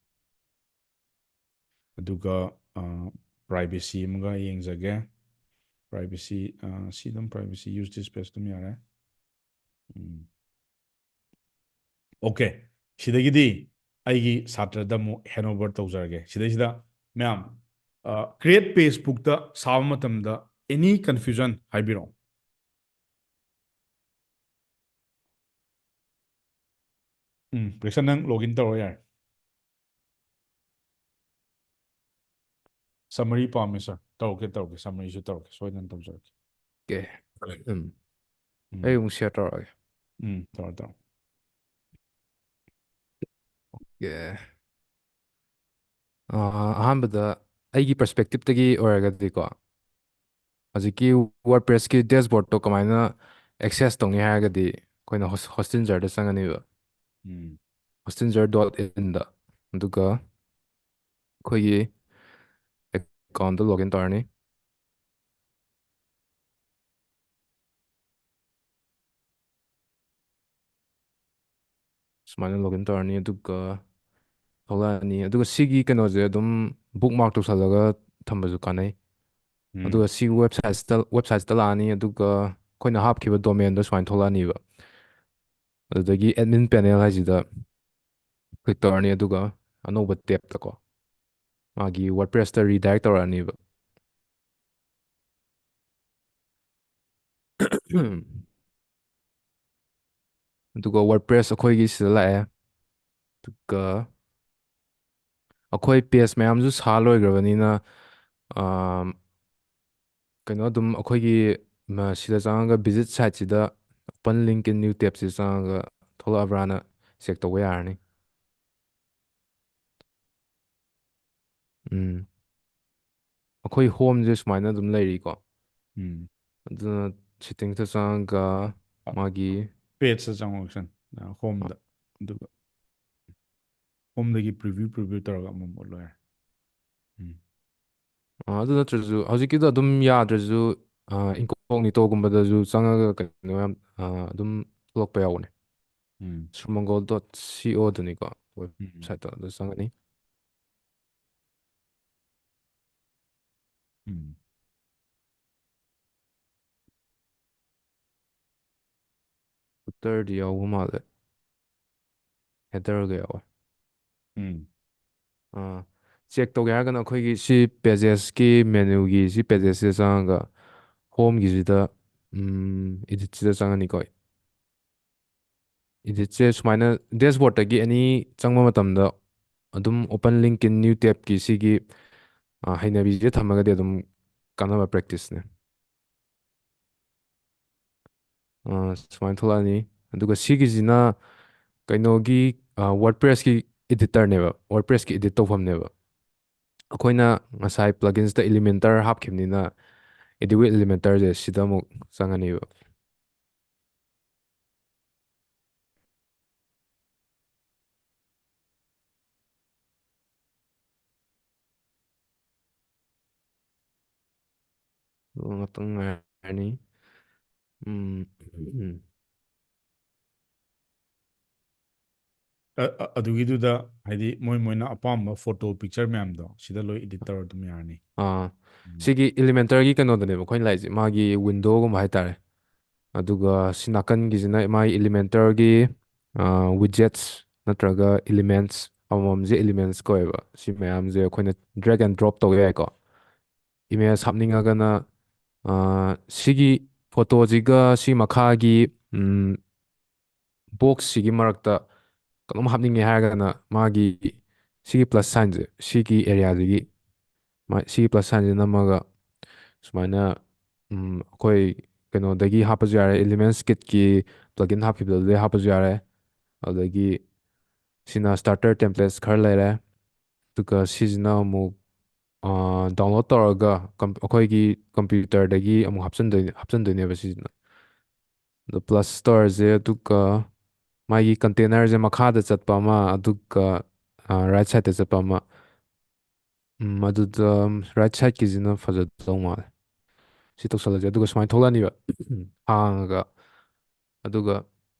ꯑꯗꯨꯒ, ꯑ, privacy ꯑꯃꯒ ꯌꯦꯡꯖꯒꯦ꯫ Privacy, ꯑ, ꯁꯤ ꯑꯗꯨꯝ privacy use this page ꯑꯗꯨꯝ ꯌꯥꯔꯦ꯫ ꯎꯝ꯫ OK꯫ ꯁꯤꯗꯒꯤꯗꯤ ꯑꯩꯒꯤ ꯁꯥꯇ꯭ꯔꯗ ꯑꯃꯨꯛ hand over ꯇꯧꯖꯔꯒꯦ꯫ ꯁꯤꯗꯩꯁꯤꯗ ꯃꯌꯥꯝ, Create page bookꯇ ꯁꯥꯕ ꯃꯇꯝꯗ any confusion ꯍꯥꯏꯕꯤꯔꯛꯑꯣ꯫ ꯎꯝ, ꯄ꯭ꯔꯦꯁꯟ, ꯅꯪ ꯂꯣꯒ ꯏꯟ ꯇꯧꯔꯣ ꯌꯥꯔꯦ꯫ ꯁꯃꯔꯤ ꯄꯥꯝꯃꯦ ꯁꯥꯔ꯫ ꯇꯧꯔꯛꯀꯦ, ꯇꯧꯔꯛꯀꯦ꯫ ꯁꯃꯔꯤꯁꯨ ꯇꯧꯔꯛꯀꯦ, ꯁꯣꯏꯗꯅ ꯇꯧꯖꯔꯛꯀꯦ꯫ ꯑꯣꯀꯦ꯫ ꯎꯝ꯫ ꯎꯝ, ꯑꯩ ꯑꯃꯨꯛ ꯁꯤꯌꯔ ꯇꯧꯔꯛꯑꯒꯦ꯫ ꯎꯝ, ꯇꯧꯔꯣ, ꯇꯧꯔꯣ꯫ ꯑꯣꯀꯦ꯫ ꯑ, ꯑꯍꯥꯟꯕꯗ ꯑꯩꯒꯤ ꯄꯔꯁꯄꯦꯛꯇꯤꯞꯇꯒꯤ ꯑꯣꯏꯔꯒꯗꯤꯀꯣ, ꯍꯧꯖꯤꯛꯀꯤ WordPressꯀꯤ ꯗꯦꯁꯕꯣꯔꯗꯇꯣ ꯀꯃꯥꯏꯅ ꯑꯦꯛꯁꯦꯁ ꯇꯧꯅꯤ ꯍꯥꯏꯔꯒꯗꯤ, ꯑꯩꯈꯣꯏꯅ ꯍꯣꯁ-, ꯍꯣꯁꯇꯤꯟꯖꯔꯗ ꯆꯪꯉꯅꯤꯕ꯫ ꯎꯝ, Hostinger dot inꯗ, ꯑꯗꯨꯒ ꯑꯩꯈꯣꯏꯒꯤ ꯑꯦꯀꯥꯎꯟꯗ ꯂꯣꯒ ꯏꯟ ꯇꯧꯔꯅꯤ꯫ ꯁꯨꯃꯥꯏꯅ ꯂꯣꯒ ꯏꯟ ꯇꯧꯔꯅꯤ, ꯑꯗꯨꯒ ꯊꯣꯛꯂꯛꯑꯅꯤ꯫ ꯑꯗꯨꯒ ꯁꯤꯒꯤ ꯀꯩꯅꯣꯁꯦ ꯑꯗꯨꯝ ꯕꯨꯛ ꯃꯥꯔꯛ ꯇꯧꯁꯜꯂꯒ ꯊꯝꯕꯁꯨ ꯀꯥꯟꯅꯩ꯫ ꯎꯝ, ꯑꯗꯨꯒ ꯁꯤ ꯋꯦꯕꯁꯥꯏꯠꯁꯤꯗ, ꯋꯦꯕꯁꯥꯏꯠꯁꯤꯗ ꯂꯥꯛꯑꯅꯤ, ꯑꯗꯨꯒ ꯑꯩꯈꯣꯏꯅ ꯍꯥꯞꯈꯤꯕ ꯗꯣꯃꯦꯟꯗꯣ ꯁꯨꯃꯥꯏꯅ ꯊꯣꯛꯂꯛꯑꯅꯤꯕ꯫ ꯑꯗꯨꯗꯒꯤ ꯑꯦꯗꯃꯤꯟ ꯄꯦꯅꯦꯜ ꯍꯥꯏꯁꯤꯗ ꯀ꯭ꯂꯤꯛ ꯇꯧꯔꯅꯤ, ꯑꯗꯨꯒ ꯑꯅꯧꯕ ꯇꯦꯞꯇꯀꯣ ꯃꯥꯒꯤ WordPressꯇ ꯔꯤꯗꯥꯏꯔꯦꯛ ꯇꯧꯔꯛꯑꯅꯤꯕ꯫ ꯑꯗꯨꯒ WordPress ꯑꯩꯈꯣꯏꯒꯤ ꯁꯤꯗ ꯂꯥꯛꯑꯦ꯫ ꯑꯗꯨꯒ ꯑꯩꯈꯣꯏ ꯄꯦꯖ ꯃꯌꯥꯝꯁꯨ ꯁꯥ ꯂꯣꯏꯈ꯭ꯔꯕꯅꯤꯅ, ꯑꯥꯝ, ꯀꯩꯅꯣ ꯑꯗꯨꯝ ꯑꯩꯈꯣꯏꯒꯤ ꯃ-, ꯁꯤꯗ ꯆꯪꯉꯒ ꯚꯤꯖꯤꯠ ꯁꯥꯏꯠꯁꯤꯗ open link in new tabꯁꯤꯗ ꯆꯪꯉꯒ ꯊꯣꯛꯂꯛꯑꯕ꯭ꯔꯥꯅ ꯆꯦꯛ ꯇꯧꯕ ꯌꯥꯔꯅꯤ꯫ ꯎꯝ꯫ ꯑꯩꯈꯣꯏ ꯍꯣꯝꯁꯦ ꯁꯨꯃꯥꯏꯅ ꯑꯗꯨꯝ ꯂꯩꯔꯤꯀꯣ꯫ ꯎꯝ꯫ ꯑꯗꯨꯅ ꯁꯦꯠꯇꯤꯡꯁꯇ ꯆꯪꯉꯒ ꯃꯥꯒꯤ ꯄꯦꯖꯇ ꯆꯪꯉꯣ, ꯁꯟ꯫ ꯍꯣꯝꯗ꯫ ꯑꯗꯨꯒ ꯍꯣꯝꯗꯒꯤ ꯄ꯭ꯔꯤꯚ꯭ꯌꯨ, ꯄ꯭ꯔꯤꯚ꯭ꯌꯨ ꯇꯧꯔꯒ ꯑꯃꯨꯛ ꯃꯨꯠꯂꯣ ꯌꯥꯔꯦ꯫ ꯎꯝ꯫ ꯑ, ꯑꯗꯨ ꯅꯠꯇ꯭ꯔꯁꯨ, ꯍꯧꯖꯤꯛꯀꯤꯗꯣ ꯑꯗꯨꯝ ꯌꯥꯗ꯭ꯔꯁꯨ, ꯑ, ꯏꯟꯀꯣꯛꯅꯤꯇꯣꯒꯨꯝꯕꯗꯁꯨ ꯆꯪꯉꯒ ꯀꯩꯅꯣ ꯌꯥꯝ, ꯑ, ꯑꯗꯨꯝ ꯊꯣꯛꯂꯛꯄ ꯌꯥꯎꯕꯅꯦ꯫ ꯎꯝ꯫ Srumangal dot co ꯗꯨꯅꯤꯀꯣ, ꯎꯝ꯫ ꯋꯦꯕꯁꯥꯏꯠꯇꯣ ꯑꯗꯨ ꯆꯪꯉꯅꯤ꯫ ꯎꯝ꯫ Footerꯗꯤ ꯌꯥꯎꯕ ꯃꯥꯜꯂꯦ꯫ Headerꯒ ꯌꯥꯎꯋꯦ꯫ ꯎꯝ꯫ ꯑꯥ, ꯆꯦꯛ ꯇꯧꯒꯦ ꯍꯥꯏꯔꯒꯅ ꯑꯩꯈꯣꯏꯒꯤ ꯁꯤ ꯄꯦꯖꯦꯁꯀꯤ ꯃꯦꯅꯨꯒꯤ ꯁꯤ ꯄꯦꯖꯦꯁꯁꯤꯗ ꯆꯪꯉꯒ ꯍꯣꯝꯒꯤꯁꯤꯗ ꯏꯗꯤꯠꯁꯤꯗ ꯆꯪꯉꯅꯤꯀꯣ꯫ ꯏꯗꯤꯠꯁꯦ ꯁꯨꯃꯥꯏꯅ ꯗꯦꯁꯕꯣꯔꯗꯇꯒꯤ ꯑꯦꯅꯤ ꯆꯪꯕ ꯃꯇꯝꯗ ꯑꯗꯨꯝ open link in new tabꯀꯤ ꯁꯤꯒꯤ ꯍꯩꯅꯕꯤꯁꯦ ꯊꯝꯃꯒꯗꯤ ꯑꯗꯨꯝ ꯀꯥꯟꯅꯕ ꯄ꯭ꯔꯦꯛꯇꯤꯁꯅꯦ꯫ ꯁꯨꯃꯥꯏꯅ ꯊꯣꯛꯂꯛꯑꯅꯤ꯫ ꯑꯗꯨꯒ ꯁꯤꯒꯤꯁꯤꯅ ꯀꯩꯅꯣꯒꯤ ꯋꯥꯔꯗꯄ꯭ꯔꯦꯁꯀꯤ ꯏꯗꯤꯇꯔꯅꯦꯕ, ꯋꯥꯔꯗꯄ꯭ꯔꯦꯁꯀꯤ ꯏꯗꯤꯠ ꯇꯧꯐꯝꯅꯦꯕ꯫ ꯑꯩꯈꯣꯏꯅ ꯉꯁꯥꯏ ꯄ꯭ꯂꯒꯤꯟꯁꯇ ꯏꯂꯤꯃꯦꯟꯇꯔ ꯍꯥꯞꯈꯤꯕꯅꯤꯅ, ꯏꯗꯤꯠ ꯋꯤꯠ ꯏꯂꯤꯃꯦꯟꯇꯔꯁꯦ ꯁꯤꯗ ꯑꯃꯨꯛ ꯆꯪꯉꯅꯤꯕ꯫ ꯑꯗꯨ ꯉꯥꯛꯇꯪ ꯉꯥꯏꯔꯅꯤ꯫ ꯎꯝ, ꯎꯝ꯫ ꯑ-, ꯑ-, ꯑꯗꯨꯒꯤꯗꯨꯗ ꯍꯥꯏꯗꯤ ꯃꯣꯏ ꯃꯣꯏꯅ ꯑꯄꯥꯝꯕ ꯐꯣꯇꯣ ꯄꯤꯛꯆꯔ ꯃꯌꯥꯝꯗꯣ ꯁꯤꯗ ꯂꯣꯏ ꯏꯗꯤꯠ ꯇꯧꯔ ꯑꯗꯨꯝ ꯌꯥꯔꯅꯤ꯫ ꯑꯥ, ꯎꯝ꯫ ꯁꯤꯒꯤ ꯏꯂꯤꯃꯦꯟꯇꯔꯒꯤ ꯀꯩꯅꯣꯗꯅꯦꯕ ꯑꯩꯈꯣꯏꯅ ꯂꯥꯛꯏꯁꯦ, ꯃꯥꯒꯤ ꯋꯤꯟꯗꯣꯒꯨꯝꯕ ꯍꯥꯏꯇꯥꯔꯦ꯫ ꯑꯗꯨꯒ ꯁꯤ ꯅꯥꯀꯟꯒꯤꯁꯤꯅ ꯃꯥꯒꯤ ꯏꯂꯤꯃꯦꯟꯇꯔꯒꯤ ꯋꯤꯖꯦꯠꯁ ꯅꯠꯇ꯭ꯔꯒ ꯏꯂꯤꯃꯦꯟꯠꯁ, ꯑꯃꯃꯝꯁꯦ ꯏꯂꯤꯃꯦꯟꯠꯁ ꯀꯧꯋꯦꯕ꯫ ꯁꯤ ꯃꯌꯥꯝꯁꯦ ꯑꯩꯈꯣꯏꯅ drag and drop ꯇꯧꯕ ꯌꯥꯏꯀꯣ꯫ ꯏꯃꯦꯖ ꯍꯥꯞꯅꯤꯡꯉꯒꯅ ꯁꯤꯒꯤ ꯐꯣꯇꯣꯁꯤꯒ ꯁꯤ ꯃꯈꯥꯒꯤ ꯕꯣꯛꯁꯁꯤꯒꯤ ꯃꯔꯛꯇ ꯀꯩꯅꯣꯝ ꯍꯥꯞꯅꯤꯡꯉꯦ ꯍꯥꯏꯔꯒꯅ ꯃꯥꯒꯤ ꯁꯤꯒꯤ ꯄ꯭ꯂꯁ ꯁꯥꯏꯟꯁꯦ, ꯁꯤꯒꯤ ꯑꯦꯔꯤꯌꯥꯁꯤꯒꯤ ꯁꯤꯒꯤ ꯄ꯭ꯂꯁ ꯁꯥꯏꯟꯁꯦ ꯅꯝꯃꯒ ꯁꯨꯃꯥꯏꯅ ꯑꯩꯈꯣꯏ ꯀꯩꯅꯣꯗꯒꯤ ꯍꯥꯞꯄꯁꯨ ꯌꯥꯔꯦ, ꯏꯂꯤꯃꯦꯟꯠꯁ ꯀꯤꯠꯀꯤ ꯄ꯭ꯂꯒꯤꯟ ꯍꯥꯞꯈꯤꯕꯗꯨꯗꯩ ꯍꯥꯞꯄꯁꯨ ꯌꯥꯔꯦ꯫ ꯑꯗꯨꯗꯒꯤ ꯁꯤꯅ ꯁ꯭ꯇꯥꯔꯇꯔ ꯇꯦꯝꯄ꯭ꯂꯦꯠꯁ ꯈꯔ ꯂꯩꯔꯦ꯫ ꯑꯗꯨꯒ ꯁꯤꯁꯤꯅ ꯑꯃꯨꯛ ꯗꯥꯎꯟꯂꯣꯗ ꯇꯧꯔꯒ ꯑꯩꯈꯣꯏꯒꯤ ꯀꯝꯄ꯭ꯌꯨꯇꯔꯗꯒꯤ ꯑꯃꯨꯛ ꯍꯥꯞꯆꯤꯟꯗꯣꯏꯅꯦ, ꯍꯥꯞꯆꯤꯟꯗꯣꯏꯅꯦꯕ ꯁꯤꯁꯤꯅ꯫ ꯑꯗꯣ ꯄ꯭ꯂꯁ ꯇꯧꯔꯁꯦ, ꯑꯗꯨꯒ ꯃꯥꯒꯤ ꯀꯟꯇꯦꯅꯔꯁꯦ ꯃꯈꯥꯗ ꯆꯠꯄ ꯑꯃ, ꯑꯗꯨꯒ ꯔꯥꯏꯠ ꯁꯥꯏꯗꯠꯇ ꯆꯠꯄ ꯑꯃ꯫ ꯎꯝ, ꯑꯗꯨꯗ ꯔꯥꯏꯠ ꯁꯥꯏꯗꯀꯤꯁꯤꯅ ꯐꯖꯗꯧ ꯃꯥꯜꯂꯦ꯫ ꯁꯤ ꯇꯧꯁꯜꯂꯁꯦ, ꯑꯗꯨꯒ ꯁꯨꯃꯥꯏꯅ ꯊꯣꯛꯂꯛꯑꯅꯤꯕ꯫ ꯍꯥꯡꯉꯒ, ꯑꯗꯨꯒ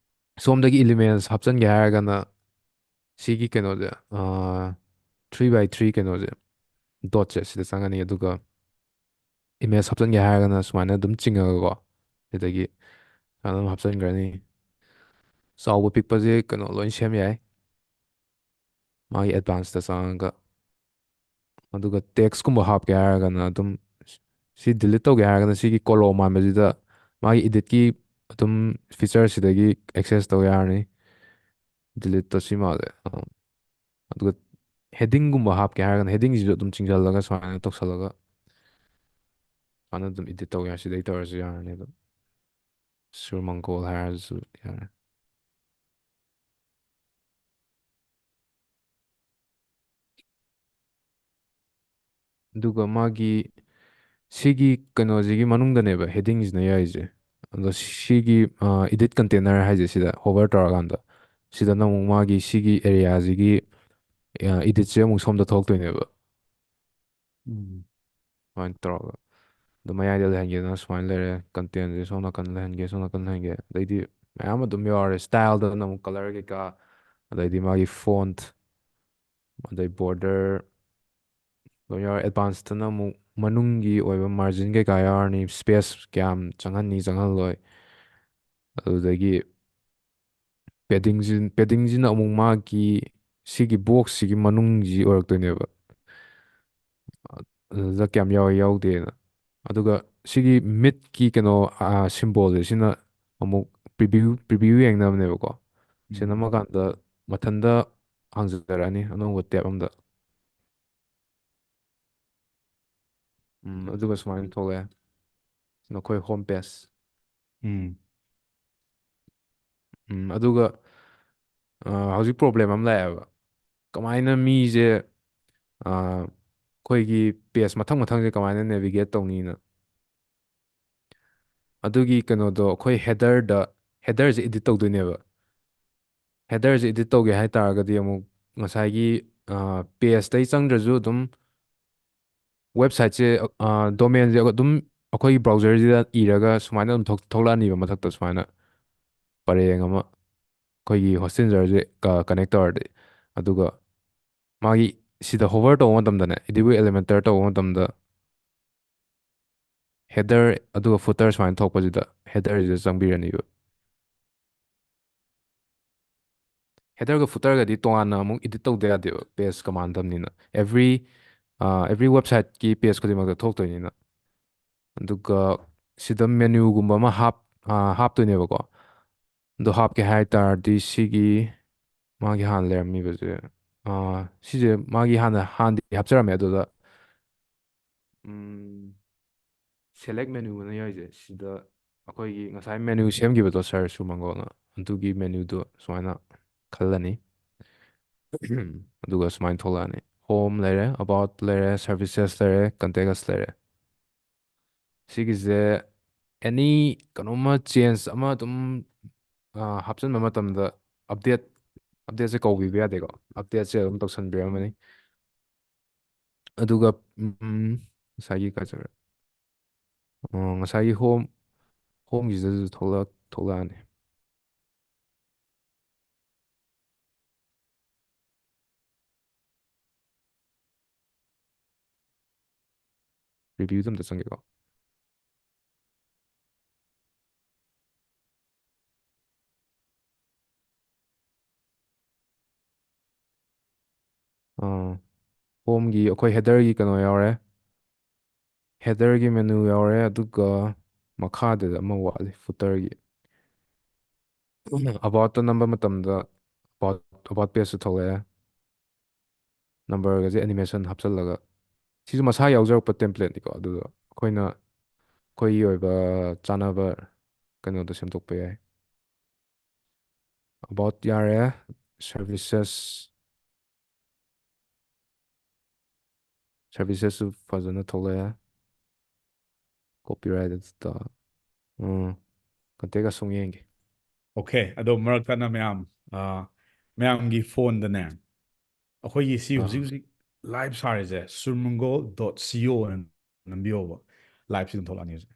ꯁꯣꯝꯗꯒꯤ ꯏꯂꯤꯃꯦꯟꯠꯁ ꯍꯥꯞꯆꯤꯟꯒꯦ ꯍꯥꯏꯔꯒꯅ ꯁꯤꯒꯤ ꯀꯩꯅꯣꯁꯦ, three by three ꯀꯩꯅꯣꯁꯦ, ꯗꯣꯠꯁꯦ ꯁꯤꯗ ꯆꯪꯉꯅꯤ꯫ ꯑꯗꯨꯒ ꯏꯃꯦꯖ ꯍꯥꯞꯆꯤꯟꯒꯦ ꯍꯥꯏꯔꯒꯅ ꯁꯨꯃꯥꯏꯅ ꯑꯗꯨꯝ ꯆꯤꯡꯉꯒꯀꯣ, ꯁꯤꯗꯒꯤ ꯁꯨꯃꯥꯏꯅ ꯑꯗꯨꯝ ꯍꯥꯞꯆꯤꯟꯈ꯭ꯔꯅꯤ꯫ ꯆꯥꯎꯕ ꯄꯤꯛꯄꯁꯦ ꯀꯩꯅꯣ ꯂꯣꯏ ꯁꯦꯝ ꯌꯥꯏ, ꯃꯥꯒꯤ ꯑꯦꯗꯚꯥꯟꯁꯇ ꯆꯪꯉꯒ꯫ ꯑꯗꯨꯒ ꯇꯦꯛꯁꯀꯨꯝꯕ ꯍꯥꯞꯀꯦ ꯍꯥꯏꯔꯒꯅ ꯑꯗꯨꯝ ꯁꯤ ꯗꯤꯂꯤꯠ ꯇꯧꯒꯦ ꯍꯥꯏꯔꯒꯅ ꯁꯤꯒꯤ ꯀꯣꯂꯣꯝ ꯃꯥꯟꯕꯁꯤꯗ ꯃꯥꯒꯤ ꯏꯗꯤꯠꯀꯤ ꯑꯗꯨꯝ ꯐꯤꯆꯔꯁꯤꯗꯒꯤ ꯑꯦꯛꯁꯦꯁ ꯇꯧ ꯌꯥꯔꯅꯤ꯫ ꯗꯤꯂꯤꯠꯇꯣ ꯁꯤ ꯃꯥꯜꯂꯦ꯫ ꯑꯥ, ꯑꯗꯨꯒ ꯍꯦꯗꯤꯡꯒꯨꯝꯕ ꯍꯥꯞꯀꯦ ꯍꯥꯏꯔꯒꯅ ꯍꯦꯗꯤꯡꯁꯤꯁꯨ ꯑꯗꯨꯝ ꯆꯤꯡꯁꯤꯜꯂꯒ ꯁꯨꯃꯥꯏꯅ ꯇꯧꯁꯜꯂꯒ ꯁꯨꯃꯥꯏꯅ ꯑꯗꯨꯝ ꯏꯗꯤꯠ ꯇꯧ ꯌꯥꯔꯦ꯫ ꯁꯤꯗꯩ ꯇꯧꯔꯁꯨ ꯌꯥꯔꯅꯤ ꯑꯗꯨꯝ꯫ ꯁꯨꯔ ꯃꯪꯒꯣꯜ ꯍꯥꯏꯔꯁꯨ ꯌꯥꯔꯦ꯫ ꯑꯗꯨꯒ ꯃꯥꯒꯤ ꯁꯤꯒꯤ ꯀꯩꯅꯣꯁꯤꯒꯤ ꯃꯅꯨꯡꯗꯅꯦꯕ ꯍꯦꯗꯤꯡꯁꯤꯅ ꯌꯥꯏꯁꯦ꯫ ꯑꯗꯣ ꯁꯤꯒꯤ ꯏꯗꯤꯠ ꯀꯟꯇꯦꯅꯔ ꯍꯥꯏꯁꯦ ꯁꯤꯗ ꯍꯣꯚꯔ ꯇꯧꯔꯀꯥꯟꯗ ꯁꯤꯗꯅ ꯑꯃꯨꯛ ꯃꯥꯒꯤ ꯁꯤꯒꯤ ꯑꯦꯔꯤꯌꯥꯁꯤꯒꯤ ꯏꯗꯤꯠꯁꯦ ꯑꯃꯨꯛ ꯁꯣꯝꯗ ꯊꯣꯛꯇꯣꯏꯅꯦꯕ꯫ ꯎꯝ꯫ ꯁꯨꯃꯥꯏꯅ ꯇꯧꯔꯒ ꯑꯗꯨ ꯃꯌꯥꯏꯗ ꯂꯩꯍꯟꯒꯦꯗꯅ ꯁꯨꯃꯥꯏꯅ ꯂꯩꯔꯦ꯫ ꯀꯟꯇꯦꯟꯁꯦ ꯁꯣꯝ ꯅꯥꯀꯟ ꯂꯩꯍꯟꯒꯦ, ꯁꯣꯝ ꯅꯥꯀꯟ ꯂꯩꯍꯟꯒꯦ꯫ ꯑꯗꯩꯗꯤ ꯃꯌꯥꯝ ꯑꯗꯨꯝ ꯌꯥꯎꯔꯦ꯫ ꯁ꯭ꯇꯥꯏꯜꯗꯅ ꯑꯃꯨꯛ ꯀꯂꯔ ꯀꯩꯀꯥ, ꯑꯗꯩꯗꯤ ꯃꯥꯒꯤ ꯐꯣꯟꯠ, ꯑꯗꯩ ꯕꯣꯔꯗꯔ ꯂꯣꯏ ꯌꯥꯎꯔꯦ꯫ ꯑꯦꯗꯚꯥꯟꯁꯇꯅ ꯑꯃꯨꯛ ꯃꯅꯨꯡꯒꯤ ꯑꯣꯏꯕ ꯃꯥꯔꯖꯤꯟ ꯀꯩꯀꯥ ꯌꯥꯎꯔꯅꯤ, ꯁ꯭ꯄꯦꯁ ꯀꯌꯥꯝ ꯆꯪꯍꯟꯅꯤ ꯆꯪꯍꯜꯂꯣꯏ꯫ ꯑꯗꯨꯗꯒꯤ ꯄꯦꯗꯤꯡꯁꯤ, ꯄꯦꯗꯤꯡꯁꯤꯅ ꯑꯃꯨꯛ ꯃꯥꯒꯤ ꯁꯤꯒꯤ ꯕꯣꯛꯁꯁꯤꯒꯤ ꯃꯅꯨꯡꯁꯤ ꯑꯣꯏꯔꯛꯇꯣꯏꯅꯦꯕ꯫ ꯑꯗꯨꯗ ꯀꯌꯥꯝ ꯌꯥꯎꯋꯤ ꯌꯥꯎꯗꯦꯅ꯫ ꯑꯗꯨꯒ ꯁꯤꯒꯤ ꯃꯤꯠꯀꯤ ꯀꯩꯅꯣ ꯁꯤꯝꯕꯣꯜꯁꯦ ꯁꯤꯅ ꯑꯃꯨꯛ ꯄ꯭ꯔꯤꯚ꯭ꯌꯨ ꯄ꯭ꯔꯤꯚ꯭ꯌꯨ ꯌꯦꯡꯅꯕꯅꯦꯕꯀꯣ꯫ ꯁꯤ ꯎꯝ꯫ ꯅꯝꯃꯀꯥꯟꯗ ꯃꯊꯟꯇ ꯍꯥꯡꯖꯔꯛꯑꯅꯤ ꯑꯅꯧꯕ ꯇꯦꯕ ꯑꯝꯗ꯫ ꯎꯝ, ꯑꯗꯨꯒ ꯁꯨꯃꯥꯏꯅ ꯊꯣꯛꯂꯛꯑꯦ ꯅꯈꯣꯏ ꯍꯣꯝ ꯄꯦꯖ꯫ ꯎꯝ꯫ ꯎꯝ, ꯑꯗꯨꯒ ꯑ, ꯍꯧꯖꯤꯛ ꯄ꯭ꯔꯣꯕ꯭ꯂꯦꯝ ꯑꯃ ꯂꯥꯛꯑꯦꯕ꯫ ꯀꯃꯥꯏꯅ ꯃꯤꯁꯦ ꯑ, ꯑꯩꯈꯣꯏꯒꯤ ꯄꯦꯖ ꯃꯊꯪ ꯃꯊꯪꯁꯦ ꯀꯃꯥꯏꯅ ꯅꯦꯚꯤꯒꯦꯠ ꯇꯧꯅꯤꯅ? ꯑꯗꯨꯒꯤ ꯀꯩꯅꯣꯗꯣ ꯑꯩꯈꯣꯏ ꯍꯦꯗꯔꯗ, ꯍꯦꯗꯔꯁꯦ ꯏꯗꯤꯠ ꯇꯧꯗꯣꯏꯅꯦꯕ꯫ ꯍꯦꯗꯔꯁꯦ ꯏꯗꯤꯠ ꯇꯧꯒꯦ ꯍꯥꯏ ꯇꯥꯔꯒꯗꯤ ꯑꯃꯨꯛ ꯉꯁꯥꯏꯒꯤ ꯄꯦꯖꯇꯩ ꯆꯪꯗ꯭ꯔꯁꯨ ꯑꯗꯨꯝ ꯋꯦꯕꯁꯥꯏꯠꯁꯦ, ꯗꯣꯃꯦꯟꯁꯦ ꯑꯗꯨꯝ ꯑꯩꯈꯣꯏꯒꯤ ꯕ꯭ꯔꯥꯎꯖꯔꯁꯤꯗ ꯏꯔꯒ ꯁꯨꯃꯥꯏꯅ ꯑꯗꯨꯝ ꯊꯣꯛ- ꯊꯣꯛꯂꯛꯑꯅꯤꯕ ꯃꯊꯛꯇ ꯁꯨꯃꯥꯏꯅ ꯄꯔꯦꯡ ꯑꯃ ꯑꯩꯈꯣꯏꯒꯤ ꯍꯣꯁꯇꯦꯟꯖꯔꯁꯦ ꯀꯅꯦꯛ ꯇꯧꯔꯗꯤ꯫ ꯑꯗꯨꯒ ꯃꯥꯒꯤ ꯁꯤꯗ ꯍꯣꯚꯔ ꯇꯧꯕ ꯃꯇꯝꯗꯅꯦ, ꯏꯗꯤꯠ ꯋꯤꯠ ꯏꯂꯤꯃꯦꯟꯇꯔ ꯇꯧꯕ ꯃꯇꯝꯗ ꯍꯦꯗꯔ ꯑꯗꯨꯒ ꯐꯨꯇꯔ ꯁꯨꯃꯥꯏꯅ ꯊꯣꯛꯄꯁꯤꯗ ꯍꯦꯗꯔꯁꯤꯗ ꯆꯪꯕꯤꯔꯅꯤꯕ꯫ ꯍꯦꯗꯔꯒ ꯐꯨꯇꯔꯒꯗꯤ ꯇꯣꯉꯥꯟꯅ ꯑꯃꯨꯛ ꯏꯗꯤꯠ ꯇꯧꯗ ꯌꯥꯗꯦꯕ, ꯄꯦꯖꯀ ꯃꯥꯟꯅꯗꯕꯅꯤꯅ꯫ ꯑꯦꯚ꯭ꯔꯤ ꯑꯦꯕ꯭ꯔꯤ ꯋꯦꯕꯁꯥꯏꯠꯀꯤ ꯄꯦꯖ ꯈꯨꯗꯤꯡꯃꯛꯇ ꯊꯣꯛꯇꯣꯏꯅꯤꯅ꯫ ꯑꯗꯨꯒ ꯁꯤꯗ ꯃꯦꯅꯨꯒꯨꯝꯕ ꯑꯃ ꯍꯥꯞ ꯍꯥꯞꯇꯣꯏꯅꯦꯕꯀꯣ꯫ ꯑꯗꯣ ꯍꯥꯞꯀꯦ ꯍꯥꯏ ꯇꯥꯔꯗꯤ ꯁꯤꯒꯤ ꯃꯥꯒꯤ ꯍꯥꯟꯅ ꯂꯩꯔꯝꯃꯤꯕꯁꯦ, ꯁꯤꯁꯦ ꯃꯥꯒꯤ ꯍꯥꯟꯅ ꯍꯥꯟꯅꯗꯤ ꯍꯥꯞꯆꯔꯝꯃꯦ꯫ ꯑꯗꯨꯗ ꯁꯦꯂꯦꯛ ꯃꯦꯅꯨ ꯑꯅ ꯌꯥꯎꯔꯤꯁꯦ, ꯁꯤꯗ ꯑꯩꯈꯣꯏꯒꯤ ꯉꯁꯥꯏ ꯃꯦꯅꯨ ꯁꯦꯝꯈꯤꯕꯗꯣ ꯁꯥꯔ ꯁꯨꯔꯃꯪꯒꯣꯜꯅ, ꯑꯗꯨꯒꯤ ꯃꯦꯅꯨꯗꯣ ꯁꯨꯃꯥꯏꯅ ꯈꯜꯂꯅꯤ꯫ ꯑꯗꯨꯒ ꯁꯨꯃꯥꯏꯅ ꯊꯣꯛꯂꯛꯑꯅꯤ: ꯍꯣꯝ ꯂꯩꯔꯦ, ꯑꯕꯥꯎꯠ ꯂꯩꯔꯦ, ꯁꯔꯚꯤꯁꯦꯁ ꯂꯩꯔꯦ, ꯀꯟꯇꯦꯛ ꯑꯁ ꯂꯩꯔꯦ꯫ ꯁꯤꯒꯤꯁꯦ ꯑꯦꯅꯤ ꯀꯩꯅꯣꯝꯃ ꯆꯦꯟꯖ ꯑꯃ ꯑꯗꯨꯝ ꯍꯥꯞꯆꯤꯟꯕ ꯃꯇꯝꯗ ꯑꯞꯗꯦꯠ ꯑꯞꯗꯦꯠꯁꯦ ꯀꯧꯕꯤꯕ ꯌꯥꯗꯦꯀꯣ꯫ ꯑꯞꯗꯦꯠꯁꯦ ꯑꯗꯨꯝ ꯇꯧꯁꯟꯕꯤꯔꯝꯃꯅꯤ꯫ ꯑꯗꯨꯒ ꯉꯁꯥꯏꯒꯤ ꯀꯥꯏ ꯆꯠꯈ꯭ꯔꯦ? ꯉꯁꯥꯏꯒꯤ ꯍꯣꯝ ꯍꯣꯝꯒꯤꯁꯤꯗꯁꯨ ꯊꯣꯛꯂꯛꯑꯅꯤ꯫ ꯔꯤꯚ꯭ꯌꯨꯗ ꯑꯝꯇ ꯆꯪꯒꯦꯀꯣ꯫ ꯍꯣꯝꯒꯤ ꯑꯩꯈꯣꯏ ꯍꯦꯗꯔꯒꯤ ꯀꯩꯅꯣ ꯌꯥꯎꯔꯦ, ꯍꯦꯗꯔꯒꯤ ꯃꯦꯅꯨ ꯌꯥꯎꯔꯦ꯫ ꯑꯗꯨꯒ ꯃꯈꯥꯗ ꯑꯃ ꯋꯥꯠꯂꯤ, ꯐꯨꯇꯔꯒꯤ꯫ ꯑꯕꯥꯎꯠꯇ ꯅꯝꯕ ꯃꯇꯝꯗ ꯑꯕꯥꯎꯠ ꯑꯕꯥꯎꯠ ꯄꯦꯖꯇ ꯊꯣꯛꯂꯛꯑꯦ꯫ ꯅꯝꯕꯔꯒꯁꯦ ꯑꯦꯅꯤꯃꯦꯁꯟ ꯍꯥꯞꯆꯜꯂꯒ, ꯁꯤꯁꯨ ꯃꯁꯥ ꯌꯥꯎꯖꯔꯛꯄ ꯇꯦꯝꯄ꯭ꯂꯦꯠꯅꯤꯀꯣ꯫ ꯑꯗꯨꯗꯣ ꯑꯩꯈꯣꯏꯅ ꯑꯩꯈꯣꯏꯒꯤ ꯑꯣꯏꯕ ꯆꯥꯅꯕ ꯀꯩꯅꯣꯗꯣ ꯁꯦꯝꯗꯣꯛꯄ ꯌꯥꯏ꯫ ꯑꯕꯥꯎꯠ ꯌꯥꯔꯦ꯫ ꯁꯔꯚꯤꯁꯦꯁ ꯁꯔꯚꯤꯁꯦꯁꯁꯨ ꯐꯖꯅ ꯊꯣꯛꯂꯛꯑꯦ꯫ ꯀꯣꯄꯤꯔꯥꯏꯠ ꯑꯗꯨꯗ ꯎꯝ ꯀꯟꯇꯦꯛ ꯑꯁꯨꯝ ꯌꯦꯡꯒꯦ꯫ ꯑꯣꯀꯦ꯫ ꯑꯗꯣ ꯃꯔꯛ ꯊꯠꯅ ꯃꯌꯥꯝ, ꯑ, ꯃꯌꯥꯝꯒꯤ ꯐꯣꯟꯗꯅꯦ, ꯑꯩꯈꯣꯏꯒꯤ ꯁꯤ ꯑꯥ꯫ ꯍꯧꯖꯤꯛ ꯍꯧꯖꯤꯛ ꯂꯥꯏꯚ ꯁꯥꯔꯤꯁꯦ ꯁꯨꯔꯃꯪꯒꯣꯜ ꯗꯣꯠ ꯁꯤ ꯑꯣ ꯑꯅ ꯅꯝꯕꯤꯌꯣꯕ꯫ ꯂꯥꯏꯚꯁꯤ ꯑꯗꯨꯝ ꯊꯣꯛꯂꯛꯑꯅꯤ ꯍꯧꯖꯤꯛ꯫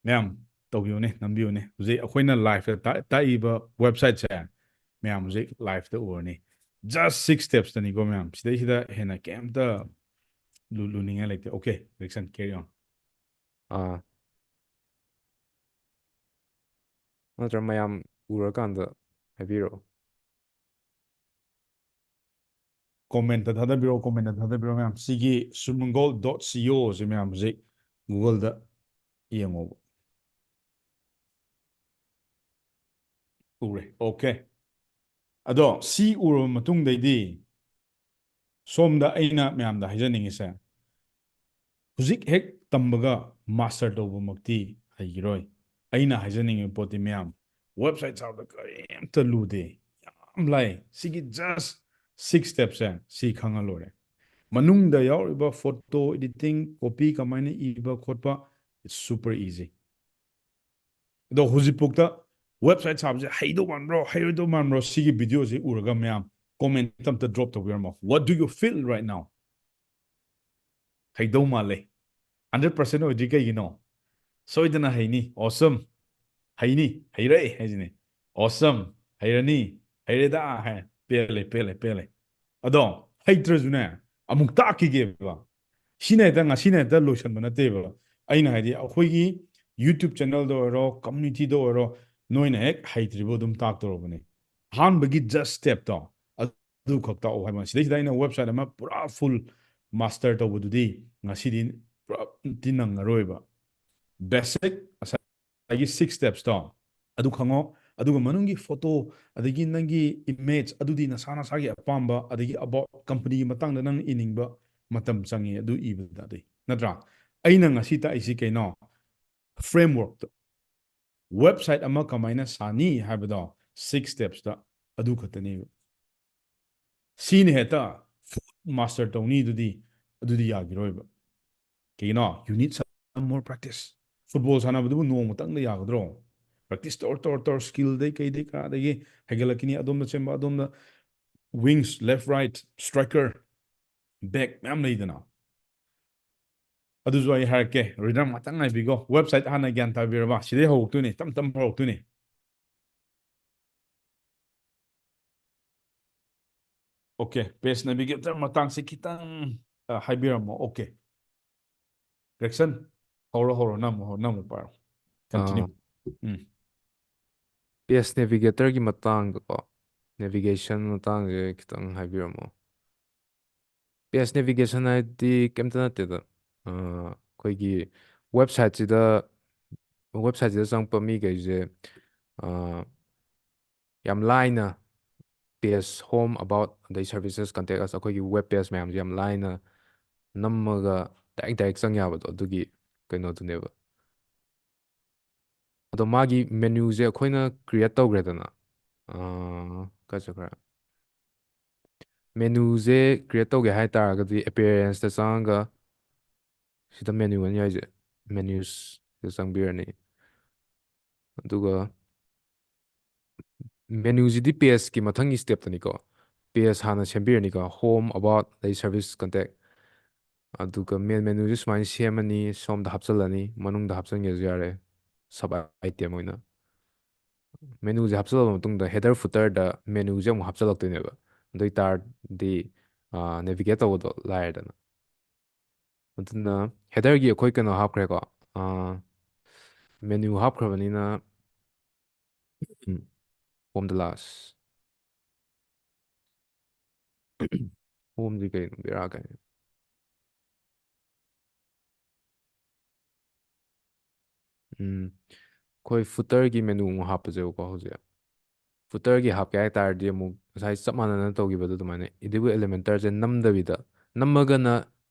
ꯃꯌꯥꯝ ꯇꯧꯕꯤꯌꯨꯅꯦ, ꯅꯝꯕꯤꯌꯨꯅꯦ꯫ ꯍꯧꯖꯤꯛ ꯑꯩꯈꯣꯏꯅ ꯂꯥꯏꯐꯇ ꯇꯥꯛ- ꯇꯥꯛꯏꯕ ꯋꯦꯕꯁꯥꯏꯠꯁꯦ ꯃꯌꯥꯝ ꯍꯧꯖꯤꯛ ꯂꯥꯏꯐꯇ ꯎꯔꯅꯤ꯫ Just six steps ꯇꯅꯤꯀꯣ ꯃꯌꯥꯝ, ꯁꯤꯗꯩꯁꯤꯗ ꯍꯦꯟꯅ ꯀꯩꯝꯇ ꯂꯨ- ꯂꯨꯅꯤꯡꯉꯥꯏ ꯂꯩꯇꯦ꯫ Okay, Rickson, carry on. ꯑꯥ, ꯅꯠꯇ꯭ꯔ ꯃꯌꯥꯝ ꯎꯔꯀꯥꯟꯗ ꯍꯥꯏꯕꯤꯔꯛꯑꯣ꯫ ꯀꯣꯃꯦꯟꯇ ꯊꯥꯗꯕꯤꯔꯣ, ꯀꯣꯃꯦꯟꯇ ꯊꯥꯗꯕꯤꯔꯣ ꯃꯌꯥꯝ꯫ ꯁꯤꯒꯤ ꯁꯨꯔꯃꯪꯒꯣꯜ ꯗꯣꯠ ꯁꯤ ꯑꯣ ꯁꯤ ꯃꯌꯥꯝ ꯍꯧꯖꯤꯛ ꯒꯨꯒꯜꯗ ꯌꯦꯡꯉꯣꯕ꯫ ꯎꯔꯦ꯫ ꯑꯣꯀꯦ꯫ ꯑꯗꯣ ꯁꯤ ꯎꯔꯕ ꯃꯇꯨꯡꯗꯩꯗꯤ ꯁꯣꯝꯗ ꯑꯩꯅ ꯃꯌꯥꯝꯗ ꯍꯥꯏꯖꯅꯤꯡꯉꯤꯁꯦ, ꯍꯧꯖꯤꯛ ꯍꯦꯛ ꯇꯝꯕꯒ ꯃꯥꯁꯇꯔ ꯇꯧꯕꯃꯛꯇꯤ ꯍꯩꯈꯤꯔꯣꯏ꯫ ꯑꯩꯅ ꯍꯥꯏꯖꯅꯤꯡꯉꯤꯕ ꯄꯣꯠꯇꯤ ꯃꯌꯥꯝ, ꯋꯦꯕꯁꯥꯏꯠ ꯁꯥꯕꯗ ꯀꯔꯤꯝꯇ ꯂꯨꯗꯦ, ꯌꯥꯝ ꯂꯥꯏ꯫ ꯁꯤꯒꯤ just six stepꯁꯦ ꯁꯤ ꯈꯪꯉ ꯂꯣꯏꯔꯦ꯫ ꯃꯅꯨꯡꯗ ꯌꯥꯎꯔꯤꯕ photo editing, copy ꯀꯃꯥꯏꯅ ꯏꯕ ꯈꯣꯠꯄ, it's super easy꯫ ꯑꯗꯣ ꯍꯧꯖꯤꯛꯐꯥꯎꯗ ꯋꯦꯕꯁꯥꯏꯠ ꯁꯥꯕꯁꯦ ꯍꯩꯗꯧ ꯃꯥꯟꯕ꯭ꯔꯣ, ꯍꯩꯔꯣꯏꯗꯧ ꯃꯥꯟꯕ꯭ꯔꯣ? ꯁꯤꯒꯤ ꯚꯤꯗꯤꯑꯣꯁꯤ ꯎꯔꯒ ꯃꯌꯥꯝ ꯀꯣꯃꯦꯟ ꯑꯝꯇ ꯗ꯭ꯔꯣꯞ ꯇꯧꯕꯤꯔꯝꯃꯣ꯫ What do you feel right now? ꯍꯩꯗꯧ ꯃꯥꯜꯂꯦ꯫ ꯍꯟꯗ꯭ꯔꯦꯠ ꯄꯥꯔꯁꯦꯟ ꯑꯣꯏꯗ꯭ꯔꯤ ꯀꯩꯒꯤꯅꯣ? ꯁꯣꯏꯗꯅ ꯍꯩꯅꯤ꯫ Awesome꯫ ꯍꯩꯅꯤ꯫ ꯍꯩꯔꯦ ꯍꯥꯏꯁꯤꯅꯦ꯫ Awesome꯫ ꯍꯩꯔꯅꯤ꯫ ꯍꯩꯔꯦꯗ ꯍꯥꯏ꯫ ꯄꯦꯜꯂꯦ, ꯄꯦꯜꯂꯦ, ꯄꯦꯜꯂꯦ꯫ ꯑꯗꯣ ꯍꯩꯇ꯭ꯔꯁꯨꯅꯦ, ꯑꯃꯨꯛ ꯇꯥꯛꯈꯤꯒꯦꯕ꯫ ꯁꯤꯅ ꯍꯦꯛꯇ, ꯉꯁꯤꯅ ꯍꯦꯛꯇ ꯂꯣꯏꯁꯟꯕ ꯅꯠꯇꯦꯕ꯫ ꯑꯩꯅ ꯍꯥꯏꯗꯤ, ꯑꯩꯈꯣꯏꯒꯤ YouTube ꯆꯦꯅꯦꯜꯗ ꯑꯣꯏꯔꯣ, ꯀꯝꯃ꯭ꯌꯨꯅꯤꯇꯤꯗ ꯑꯣꯏꯔꯣ, ꯅꯣꯏꯅ ꯍꯦꯛ ꯍꯩꯇ꯭ꯔꯤꯕ ꯑꯗꯨꯝ ꯇꯥꯛꯇꯧꯔꯕꯅꯦ꯫ ꯑꯍꯥꯟꯕꯒꯤ just stepꯇꯣ ꯑꯗꯨ ꯈꯛ ꯇꯥꯛꯑꯣ ꯍꯥꯏꯕ꯫ ꯁꯤꯗꯩꯁꯤꯗ ꯑꯩꯅ ꯋꯦꯕꯁꯥꯏꯠ ꯑꯃ ꯄꯨꯔꯥ full master ꯇꯧꯕꯗꯨꯗꯤ ꯉꯁꯤꯗꯤ ꯄꯨꯔꯥ ꯇꯤ ꯅꯪꯉꯔꯣꯏꯕ꯫ Basic ꯉꯁꯥꯏꯒꯤ six stepsꯇꯣ ꯑꯗꯨ ꯈꯪꯉꯣ꯫ ꯑꯗꯨꯒ ꯃꯅꯨꯡꯒꯤ photo, ꯑꯗꯒꯤ ꯅꯪꯒꯤ image, ꯑꯗꯨꯗꯤ ꯅꯁꯥ ꯅꯁꯥꯒꯤ ꯑꯄꯥꯝꯕ, ꯑꯗꯒꯤ about companyꯒꯤ ꯃꯇꯥꯡꯗ ꯅꯪ ꯏꯅꯤꯡꯕ ꯃꯇꯝ ꯆꯪꯉꯤ ꯑꯗꯨ ꯏꯕꯗ, ꯑꯗꯨꯏ ꯅꯠꯇ꯭ꯔꯥ? ꯑꯩꯅ ꯉꯁꯤ ꯇꯥꯛꯏꯁꯤ ꯀꯩꯅꯣ? Frameworkꯇꯣ꯫ ꯋꯦꯕꯁꯥꯏꯠ ꯑꯃ ꯀꯃꯥꯏꯅ ꯁꯥꯅꯤ ꯍꯥꯏꯕꯗꯣ six stepsꯇ ꯑꯗꯨ ꯈꯛꯇꯅꯦꯕ꯫ ꯁꯤꯅ ꯍꯦꯛꯇ full master ꯇꯧꯅꯤ ꯑꯗꯨꯗꯤ, ꯑꯗꯨꯗꯤ ꯌꯥꯈꯤꯔꯣꯏꯕ꯫ ꯀꯩꯒꯤꯅꯣ? You need some more practice꯫ Football ꯁꯥꯟꯅꯕꯗꯨꯕꯨ ꯅꯣꯡꯃꯇꯪꯗ ꯌꯥꯒꯗ꯭ꯔꯣ? Practice ꯇꯧꯔ, ꯇꯧꯔ, ꯇꯧꯔ, skillꯗꯩ ꯀꯩꯗꯩ ꯀꯥꯗꯒꯤ ꯍꯩꯒꯠꯂꯛꯈꯤꯅꯤ꯫ ꯑꯗꯣꯝꯗ ꯆꯦꯟꯕ, ꯑꯗꯣꯝꯗ wings, left, right, striker, back ꯃꯌꯥꯝ ꯂꯩꯗꯅ꯫ ꯑꯗꯨꯁꯨ ꯑꯩ ꯍꯥꯏꯔꯛꯀꯦ, ꯔꯤꯗꯔ ꯉꯥꯛꯇꯪ ꯉꯥꯏꯕꯤꯀꯣ꯫ ꯋꯦꯕꯁꯥꯏꯠ ꯍꯥꯟꯅ ꯒ꯭ꯌꯥꯟ ꯇꯥꯕꯤꯔꯕ? ꯁꯤꯗꯩ ꯍꯧꯔꯛꯇꯣꯏꯅꯤ, ꯇꯞ ꯇꯞ ꯍꯧꯔꯛꯇꯣꯏꯅꯤ꯫ ꯑꯣꯀꯦ, page navigator ꯃꯇꯥꯡꯁꯤ ꯈꯤꯇꯪ, ꯑ, ꯍꯥꯏꯕꯤꯔꯝꯃꯣ꯫ ꯑꯣꯀꯦ, ꯒ꯭ꯔꯦꯛꯁꯟ, ꯍꯧꯔꯣ, ꯍꯧꯔꯣ, ꯅꯪ ꯑꯃꯨꯛ, ꯅꯪ ꯑꯃꯨꯛ ꯄꯥꯔꯣ꯫ Continue꯫ ꯑꯥ, ꯎꯝ꯫ page navigatorꯒꯤ ꯃꯇꯥꯡꯗꯀꯣ, navigation ꯃꯇꯥꯡꯁꯦ ꯈꯤꯇꯪ ꯍꯥꯏꯕꯤꯔꯝꯃꯣ꯫ Page navigation ꯍꯥꯏꯗꯤ ꯀꯩꯝꯇ ꯅꯠꯇꯦꯗ꯫ ꯑ, ꯑꯩꯈꯣꯏꯒꯤ website ꯁꯤꯗ, website ꯁꯤꯗ ꯆꯪꯉꯛꯄ ꯃꯤꯈꯩꯁꯦ, ꯑ, ꯌꯥꯝ ꯂꯥꯏꯅ page, home, about, ꯑꯗꯩ services, contact us, ꯑꯩꯈꯣꯏꯒꯤ web page ꯃꯌꯥꯝꯁꯦ ꯌꯥꯝ ꯂꯥꯏꯅ ꯅꯝꯃꯒ direct direct ꯆꯪ ꯌꯥꯕꯗꯣ, ꯑꯗꯨꯒꯤ ꯀꯩꯅꯣꯗꯨꯅꯦꯕ꯫ ꯑꯗꯣ ꯃꯥꯒꯤ menu ꯁꯦ ꯑꯩꯈꯣꯏꯅ create ꯇꯧꯈ꯭ꯔꯦꯗꯅ, ꯑ, ꯀꯥꯏ ꯆꯠꯈ꯭ꯔꯦ? Menu ꯁꯦ create ꯇꯧꯒꯦ ꯍꯥꯏ ꯇꯥꯔꯒꯗꯤ, appearance ꯇ ꯆꯪꯉꯒ, ꯁꯤꯗ menu ꯑꯅꯤ ꯍꯥꯏꯁꯦ, menus ꯁꯤꯗ ꯆꯪꯕꯤꯔꯅꯤ꯫ ꯑꯗꯨꯒ menu ꯁꯤꯗꯤ page ꯀꯤ ꯃꯊꯪꯒꯤ step ꯇꯅꯤꯀꯣ꯫ Page ꯍꯥꯟꯅ ꯁꯦꯝꯕꯤꯔꯅꯤꯀꯣ, home, about, ꯑꯗꯩ service, contact꯫ ꯑꯗꯨꯒ main menu ꯁꯤ ꯁꯨꯃꯥꯏꯅ ꯁꯦꯝꯃꯅꯤ, ꯁꯣꯝꯗ ꯍꯥꯞꯆꯤꯜꯂꯅꯤ, ꯃꯅꯨꯡꯗ ꯍꯥꯞꯆꯤꯟꯒꯦꯁꯨ ꯌꯥꯔꯦ, sub item ꯑꯣꯏꯅ꯫ Menu ꯁꯦ ꯍꯥꯞꯆꯤꯜꯂꯕ ꯃꯇꯨꯡꯗ, header footer ꯗ menu ꯁꯦ ꯑꯃꯨꯛ ꯍꯥꯞꯆꯤꯜꯂꯛꯇꯣꯏꯅꯦꯕ꯫ ꯑꯗꯨ ꯑꯣꯏ ꯇꯥꯔꯗꯤ, ꯑ, navigate ꯇꯧꯕꯗꯣ ꯂꯥꯏꯔꯦꯗꯅ꯫ ꯑꯗꯨꯅ header ꯒꯤ ꯑꯩꯈꯣꯏ ꯀꯩꯅꯣ ꯍꯥꯞꯈ꯭ꯔꯦꯀꯣ, ꯑ, menu ꯍꯥꯞꯈ꯭ꯔꯕꯅꯤꯅ, um, home the last꯫ Home ꯁꯤ ꯀꯩꯅꯣ, ꯕꯦꯔꯥ ꯀꯥꯏ꯫ ꯎꯝ, ꯑꯩꯈꯣꯏ footer ꯒꯤ menu ꯑꯃꯨꯛ ꯍꯥꯞꯄꯁꯦꯕꯀꯣ ꯍꯧꯖꯤꯛ꯫ Footer ꯒꯤ ꯍꯥꯞꯀꯦ ꯍꯥꯏ ꯇꯥꯔꯗꯤ, ꯑꯃꯨꯛ ꯉꯁꯥꯏ ꯆꯞ ꯃꯥꯟꯅꯅ ꯇꯧꯈꯤꯕꯗꯣ ꯑꯗꯨꯃꯥꯏꯅ, edit with Elementor ꯁꯦ ꯅꯝꯗꯕꯤꯗ, ꯅꯝꯃꯒꯅ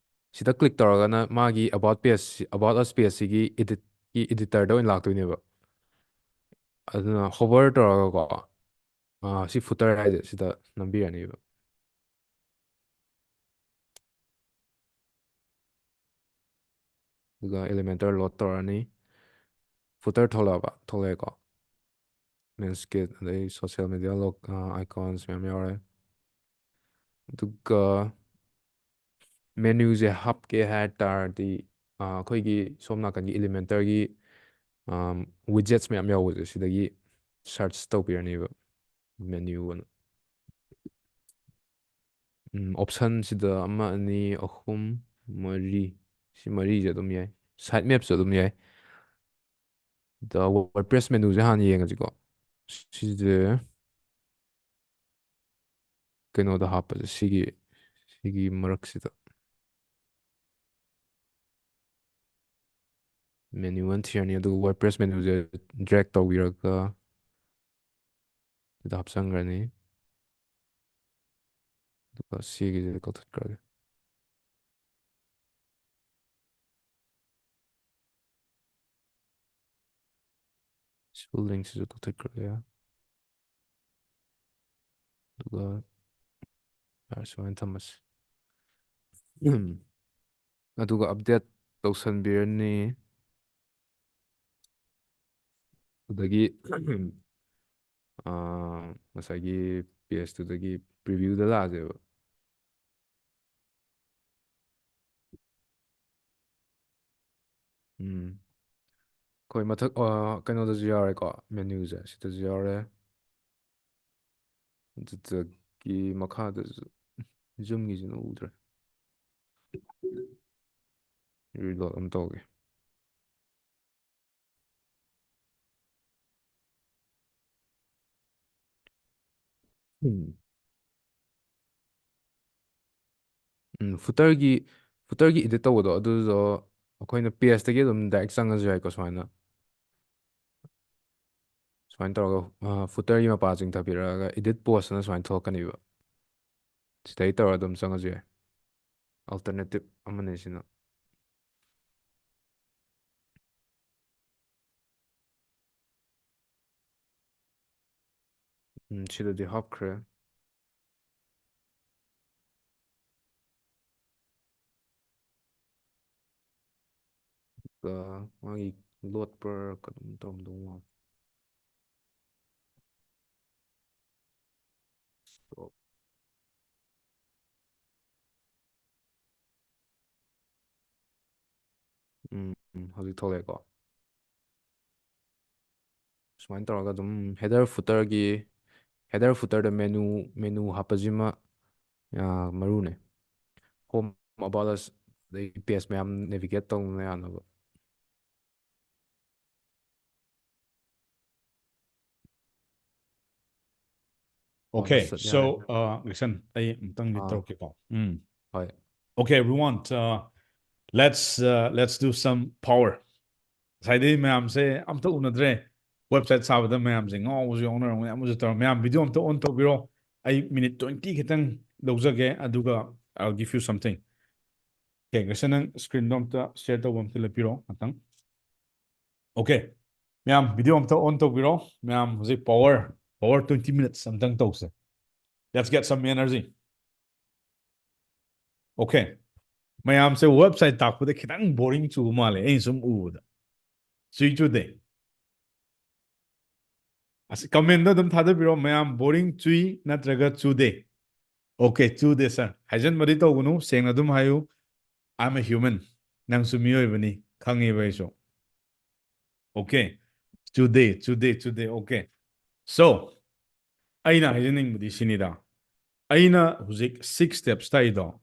ꯁꯤꯗ click ꯇꯧꯔꯒꯅ ꯃꯥꯒꯤ about page, about us page ꯁꯤꯒꯤ edit ꯀꯤ editor ꯗ ꯑꯣꯏꯅ ꯂꯥꯛꯇꯣꯏꯅꯦꯕ꯫ ꯑꯗꯨꯅ hover ꯇꯧꯔꯒꯀꯣ, ꯑ, ꯁꯤ footer ꯍꯥꯏꯁꯦ ꯁꯤꯗ ꯅꯝꯕꯤꯔꯅꯤꯕ꯫ ꯑꯗꯨꯒ Elementor load ꯇꯧꯔꯅꯤ꯫ Footer ꯊꯣꯛꯂꯛꯑꯕ? ꯊꯣꯛꯂꯛꯑꯦꯀꯣ꯫ Landscape, ꯑꯗꯩ social media log-, ꯑ, icons ꯃꯌꯥꯝ ꯌꯥꯎꯔꯦ꯫ ꯑꯗꯨꯒ menu ꯁꯦ ꯍꯥꯞꯀꯦ ꯍꯥꯏ ꯇꯥꯔꯗꯤ, ꯑ, ꯑꯩꯈꯣꯏꯒꯤ ꯁꯣꯝ ꯅꯥꯀꯟꯒꯤ Elementor ꯒꯤ, ꯑꯝ, widgets ꯃꯌꯥꯝ ꯌꯥꯎꯕꯁꯦ ꯁꯤꯗꯒꯤ search ꯇꯧꯕꯤꯔꯅꯤꯕ, menu ꯑꯅ꯫ ꯎꯝ, option ꯁꯤꯗ ꯑꯃ, ꯑꯅꯤ, ꯑꯍꯨꯝ, ꯃꯔꯤ, ꯁꯤ ꯃꯔꯤꯁꯦ ꯑꯗꯨꯝ ꯌꯥꯏ꯫ Sitemap ꯁꯨ ꯑꯗꯨꯝ ꯌꯥꯏ꯫ ꯑꯗ WordPress menu ꯁꯦ ꯍꯥꯟꯅ ꯌꯦꯡꯉꯁꯤꯀꯣ꯫ ꯁꯤꯁꯦ ꯀꯩꯅꯣꯗ ꯍꯥꯞꯄꯁꯦ, ꯁꯤꯒꯤ, ꯁꯤ ꯁꯤꯒꯤ ꯃꯔꯛꯁꯤꯗ ꯃꯦꯅ꯭ꯌꯨ ꯑꯃ ꯊꯤꯔꯅꯤ, ꯑꯗꯨꯒ WordPress ꯃꯦꯅ꯭ꯌꯨꯁꯦ ꯗ꯭ꯔꯦꯒ ꯇꯧꯕꯤꯔꯒ ꯁꯤꯗ ꯍꯥꯞꯆꯟꯈ꯭ꯔꯅꯤ꯫ ꯑꯗꯨꯒ ꯁꯤꯒꯤꯁꯤꯗ ꯀꯛꯊꯠꯈ꯭ꯔꯒꯦ꯫ ꯁꯤꯕꯨ ꯂꯤꯡꯁꯤꯁꯨ ꯀꯛꯊꯠꯈ꯭ꯔꯒꯦ꯫ ꯑꯗꯨꯒ ꯌꯥꯔꯦ, ꯁꯨꯃꯥꯏꯅ ꯊꯝꯃꯁꯤ꯫ ꯑꯗꯨꯒ ꯑꯞꯗꯦꯠ ꯇꯧꯁꯟꯕꯤꯔꯅꯤ꯫ ꯑꯗꯒꯤ ꯑꯥ, ꯉꯁꯥꯏꯒꯤ ꯄꯦꯖꯇꯨꯗꯒꯤ ꯄ꯭ꯔꯤꯚ꯭ꯌꯨꯗ ꯂꯥꯛꯑꯁꯦꯕ꯫ ꯎꯝ꯫ ꯑꯩꯈꯣꯏ ꯃꯊꯛ, ꯑꯥ, ꯀꯩꯅꯣꯗꯁꯨ ꯌꯥꯎꯔꯦꯀꯣ, ꯃꯦꯅ꯭ꯌꯨꯁꯦ ꯁꯤꯗꯁꯨ ꯌꯥꯎꯔꯦ꯫ ꯑꯗꯨꯗꯒꯤ ꯃꯈꯥꯗꯁꯨ, ꯖꯨꯝꯒꯤꯁꯤꯅ ꯎꯗ꯭ꯔꯦ꯫ ꯔꯤꯂꯣꯗ ꯑꯃ ꯇꯧꯒꯦ꯫ ꯎꯝ꯫ ꯎꯝ, ꯐꯨꯇꯔꯒꯤ, ꯐꯨꯇꯔꯒꯤ ꯏꯗꯤꯠ ꯇꯧꯕꯗꯣ, ꯑꯗꯨꯗꯣ ꯑꯩꯈꯣꯏꯅ ꯄꯦꯖꯇꯒꯤ ꯑꯗꯨꯝ ꯗꯥꯏꯔꯦꯛ ꯆꯪꯉꯁꯨ ꯌꯥꯏꯀꯣ, ꯁꯨꯃꯥꯏꯅ꯫ ꯁꯨꯃꯥꯏꯅ ꯇꯧꯔꯒ, ꯑ, ꯐꯨꯇꯔꯒꯤ ꯃꯄꯥ ꯆꯤꯡꯊꯕꯤꯔꯛꯑꯒ ꯏꯗꯤꯠ ꯄꯣꯁ ꯑꯅ ꯁꯨꯃꯥꯏꯅ ꯊꯣꯛꯂꯛꯀꯅꯤꯕ꯫ ꯁꯤꯗꯩ ꯇꯧꯔ ꯑꯗꯨꯝ ꯆꯪꯉꯁꯨ ꯌꯥꯏ꯫ ꯑꯜꯇꯔꯅꯦꯇꯤꯞ ꯑꯃꯅꯤ ꯁꯤꯅ꯫ ꯎꯝ, ꯁꯤꯗꯗꯤ ꯍꯥꯞꯈ꯭ꯔꯦ꯫ ꯑꯗꯨꯒ ꯃꯥꯒꯤ ꯂꯣꯠꯄ꯭ꯔꯥ ꯀꯩꯅꯣꯝ ꯇꯧꯔꯝꯗꯧ ꯃꯥꯜꯂꯦ꯫ Stop. ꯎꯝ, ꯎꯝ, ꯍꯧꯖꯤꯛ ꯊꯣꯛꯂꯛꯑꯦꯀꯣ꯫ ꯁꯨꯃꯥꯏꯅ ꯇꯧꯔꯒ ꯑꯗꯨꯝ ꯍꯦꯗꯔ ꯐꯨꯇꯔꯒꯤ, ꯍꯦꯗꯔ ꯐꯨꯇꯔꯗ ꯃꯦꯅꯨ, ꯃꯦꯅꯨ ꯍꯥꯞꯄꯁꯤꯃ, ꯑ, ꯃꯔꯨꯅꯦ꯫ Home, About Us, ꯑꯗꯩ ꯄꯦꯖ ꯃꯌꯥꯝ ꯅꯦꯚꯤꯒꯦꯠ ꯇꯧꯅ ꯌꯥꯅꯕ꯫ Okay, ꯃꯁꯛ so ꯌꯥꯔꯦ꯫ uh, Grayson, ꯑꯩ ꯑꯃꯨꯛꯇꯪ lead ꯑꯥ꯫ ꯇꯧꯔꯛꯀꯦꯀꯣ. ꯎꯝ. ꯍꯣꯏ꯫ Okay, everyone, uh, let's uh, let's do some power. ꯉꯁꯥꯏꯗꯩ ꯃꯌꯥꯝꯁꯦ ꯑꯝꯇ ꯎꯅꯗ꯭ꯔꯦ꯫ Website ꯁꯥꯕꯗ ꯃꯌꯥꯝꯁꯦ ꯉꯥꯎꯕꯁꯨ ꯌꯥꯎꯅꯔꯝꯒꯅꯤ, ꯑꯃꯁꯨ ꯇꯧꯔꯝ-, ꯃꯌꯥꯝ video ꯑꯝꯇ on ꯇꯧꯕꯤꯔꯣ꯫ ꯑꯩ minute twenty ꯈꯤꯇꯪ ꯂꯧꯖꯒꯦ, ꯑꯗꯨꯒ I'll give you something. Okay, Grayson, ꯅꯪ screen ꯗꯣ ꯑꯝꯇ share ꯇꯧꯕ ꯑꯝꯇ ꯂꯦꯞꯄꯤꯔꯣ ꯉꯥꯛꯇꯪ꯫ Okay, ꯃꯌꯥꯝ video ꯑꯝꯇ on ꯇꯧꯕꯤꯔꯣ꯫ ꯃꯌꯥꯝ ꯍꯧꯖꯤꯛ power, power twenty minutes ꯑꯝꯇꯪ ꯇꯧꯁꯦ꯫ Let's get some energy. Okay, ꯃꯌꯥꯝꯁꯦ website ꯇꯥꯛꯄꯗ ꯈꯤꯇꯪ boring ꯆꯨꯕ ꯃꯥꯜꯂꯦ ꯑꯩꯅ ꯁꯨꯝ ꯎꯕꯗ꯫ ꯆꯨꯏ ꯆꯨꯗꯦ? ꯑꯁ, comment ꯗ ꯑꯗꯨꯝ ꯊꯥꯗꯕꯤꯔꯣ ꯃꯌꯥꯝ, boring ꯆꯨꯏ ꯅꯠꯇ꯭ꯔꯒ ꯆꯨꯗꯦ? Okay, ꯆꯨꯗꯦ sir꯫ ꯍꯥꯏꯖꯟꯕꯗꯤ ꯇꯧꯒꯅꯨ, ꯁꯦꯡꯅ ꯑꯗꯨꯝ ꯍꯥꯏꯌꯨ꯫ I'm a human. ꯅꯪꯁꯨ ꯃꯤꯑꯣꯏꯕꯅꯤ, ꯈꯪꯉꯦꯕ ꯑꯩꯁꯨ꯫ Okay, ꯆꯨꯗꯦ, ꯆꯨꯗꯦ, ꯆꯨꯗꯦ꯫ Okay, so ꯑꯩꯅ ꯍꯥꯏꯖꯅꯤꯡꯕꯗꯤ ꯁꯤꯅꯤꯗ, ꯑꯩꯅ ꯍꯧꯖꯤꯛ six steps ꯇꯥꯛꯏꯗꯣ,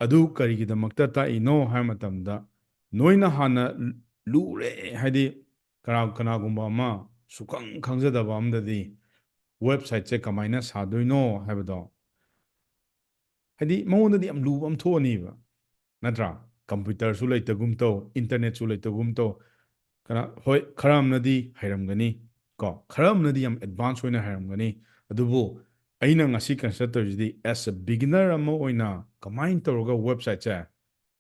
ꯑꯗꯨ ꯀꯔꯤꯒꯤꯗꯃꯛꯇ ꯇꯥꯛꯏꯅꯣ ꯍꯥꯏꯕ ꯃꯇꯝꯗ, ꯅꯣꯏꯅ ꯍꯥꯟꯅ ꯂꯨꯔꯦ, ꯍꯥꯏꯗꯤ ꯀꯅꯥ-, ꯀꯅꯥꯒꯨꯝꯕ ꯑꯃ ꯁꯨꯈꯪ ꯈꯪꯖꯗꯕ ꯑꯃꯗꯗꯤ website ꯁꯦ ꯀꯃꯥꯏꯅ ꯁꯥꯗꯣꯏꯅꯣ ꯍꯥꯏꯕꯗꯣ, ꯍꯥꯏꯗꯤ ꯃꯉꯣꯟꯗꯗꯤ ꯌꯥꯝ ꯂꯨꯕ ꯑꯃ ꯊꯣꯛꯑꯅꯤꯕ, ꯅꯠꯇ꯭ꯔꯥ? Computer ꯁꯨ ꯂꯩꯇꯒꯨꯝ ꯇꯧ, internet ꯁꯨ ꯂꯩꯇꯒꯨꯝ ꯇꯧ, ꯀꯅꯥ, ꯍꯣꯏ, ꯈꯔ ꯑꯃꯅꯗꯤ ꯍꯩꯔꯝꯒꯅꯤ ꯀꯣ, ꯈꯔ ꯑꯃꯅꯗꯤ ꯌꯥꯝ advance ꯑꯣꯏꯅ ꯍꯩꯔꯝꯒꯅꯤ꯫ ꯑꯗꯨꯕꯨ ꯑꯩꯅ ꯉꯁꯤ consult ꯇꯧꯔꯤꯁꯤꯗꯤ as a beginner ꯑꯃ ꯑꯣꯏꯅ ꯀꯃꯥꯏꯅ ꯇꯧꯔꯒ website ꯁꯦ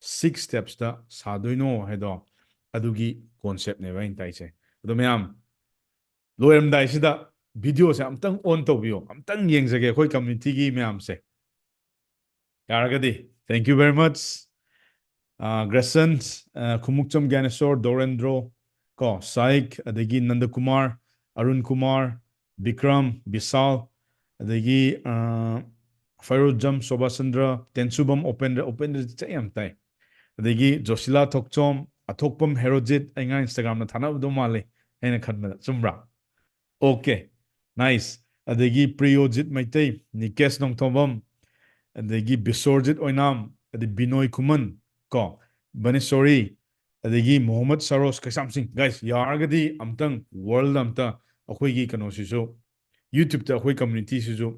six steps ꯇ ꯁꯥꯗꯣꯏꯅꯣ ꯍꯥꯏꯗꯣ, ꯑꯗꯨꯒꯤ concept ꯅꯦꯕ ꯑꯩꯅ ꯇꯥꯛꯏꯁꯦ꯫ ꯑꯗꯣ ꯃꯌꯥꯝ, ꯂꯣꯏꯔꯝꯗꯥꯏꯁꯤꯗ video ꯁꯦ ꯑꯝꯇꯪ on ꯇꯧꯕꯤꯌꯣ, ꯑꯝꯇꯪ ꯌꯦꯡꯖꯒꯦ ꯑꯩꯈꯣꯏ community ꯒꯤ ꯃꯌꯥꯝꯁꯦ꯫ ꯌꯥꯔꯒꯗꯤ, thank you very much꯫ Ah, Grayson, ꯑꯥ, ꯈꯨꯃꯨꯛꯆꯝ ꯒ꯭ꯌꯥꯅꯦꯁꯣꯔ, ꯗꯣꯔꯦꯟꯗ꯭ꯔꯣ, ꯀꯣ, ꯁꯥꯏꯛ, ꯑꯗꯒꯤ ꯅꯟꯗꯀꯨꯃꯥꯔ, ꯑꯔꯨꯟ ꯀꯨꯃꯥꯔ, ꯕꯤꯀ꯭ꯔꯝ, ꯕꯤꯁꯥꯜ, ꯑꯗꯒꯤ, ꯑꯥ, ꯐꯩꯔꯣꯖꯝ, ꯁꯣꯕꯥꯆꯟꯗ꯭ꯔ, ꯇꯦꯟꯁꯨꯕꯝ, ꯑꯣꯄꯦꯟꯗ꯭ꯔ, ꯑꯣꯄꯦꯟꯗ꯭ꯔ ꯆꯩ ꯌꯥꯝ ꯇꯥꯏ꯫ ꯑꯗꯒꯤ ꯖꯣꯁꯤꯂꯥ ꯊꯣꯛꯆꯣꯝ, ꯑꯊꯣꯛꯄꯝ ꯍꯦꯔꯣꯖꯤꯠ, ꯑꯩ ꯉꯔꯥꯡ Instagram ꯗ ꯊꯥꯅꯕꯗꯣ ꯃꯥꯜꯂꯤ, ꯑꯩꯅ ꯈꯟꯕꯗ꯫ ꯆꯨꯝꯕ꯭ꯔꯥ? Okay, nice꯫ ꯑꯗꯒꯤ ꯄ꯭ꯔꯤꯌꯣꯖꯤꯠ ꯃꯩꯇꯩ, ꯅꯤꯀꯦꯁ ꯅꯣꯡꯊꯣꯝꯕꯝ, ꯑꯗꯒꯤ ꯕꯤꯁꯣꯔꯖꯤꯠ ꯑꯣꯏꯅꯥꯝ, ꯑꯗꯩ ꯕꯤꯅꯣꯏ ꯈꯨꯃꯟ, ꯀꯣ, ꯕꯅꯦꯁꯣꯔꯤ, ꯑꯗꯒꯤ ꯃꯣꯍꯝꯃꯗ ꯁꯔꯣꯖ ꯀꯩꯁꯥꯝꯁꯤꯡ꯫ Guys, ꯌꯥꯔꯒꯗꯤ ꯑꯝꯇꯪ world ꯑꯝꯇ ꯑꯩꯈꯣꯏꯒꯤ ꯀꯩꯅꯣꯁꯤꯁꯨ YouTube-ꯇ ꯑꯩꯈꯣꯏ community-ꯁꯤꯁꯨ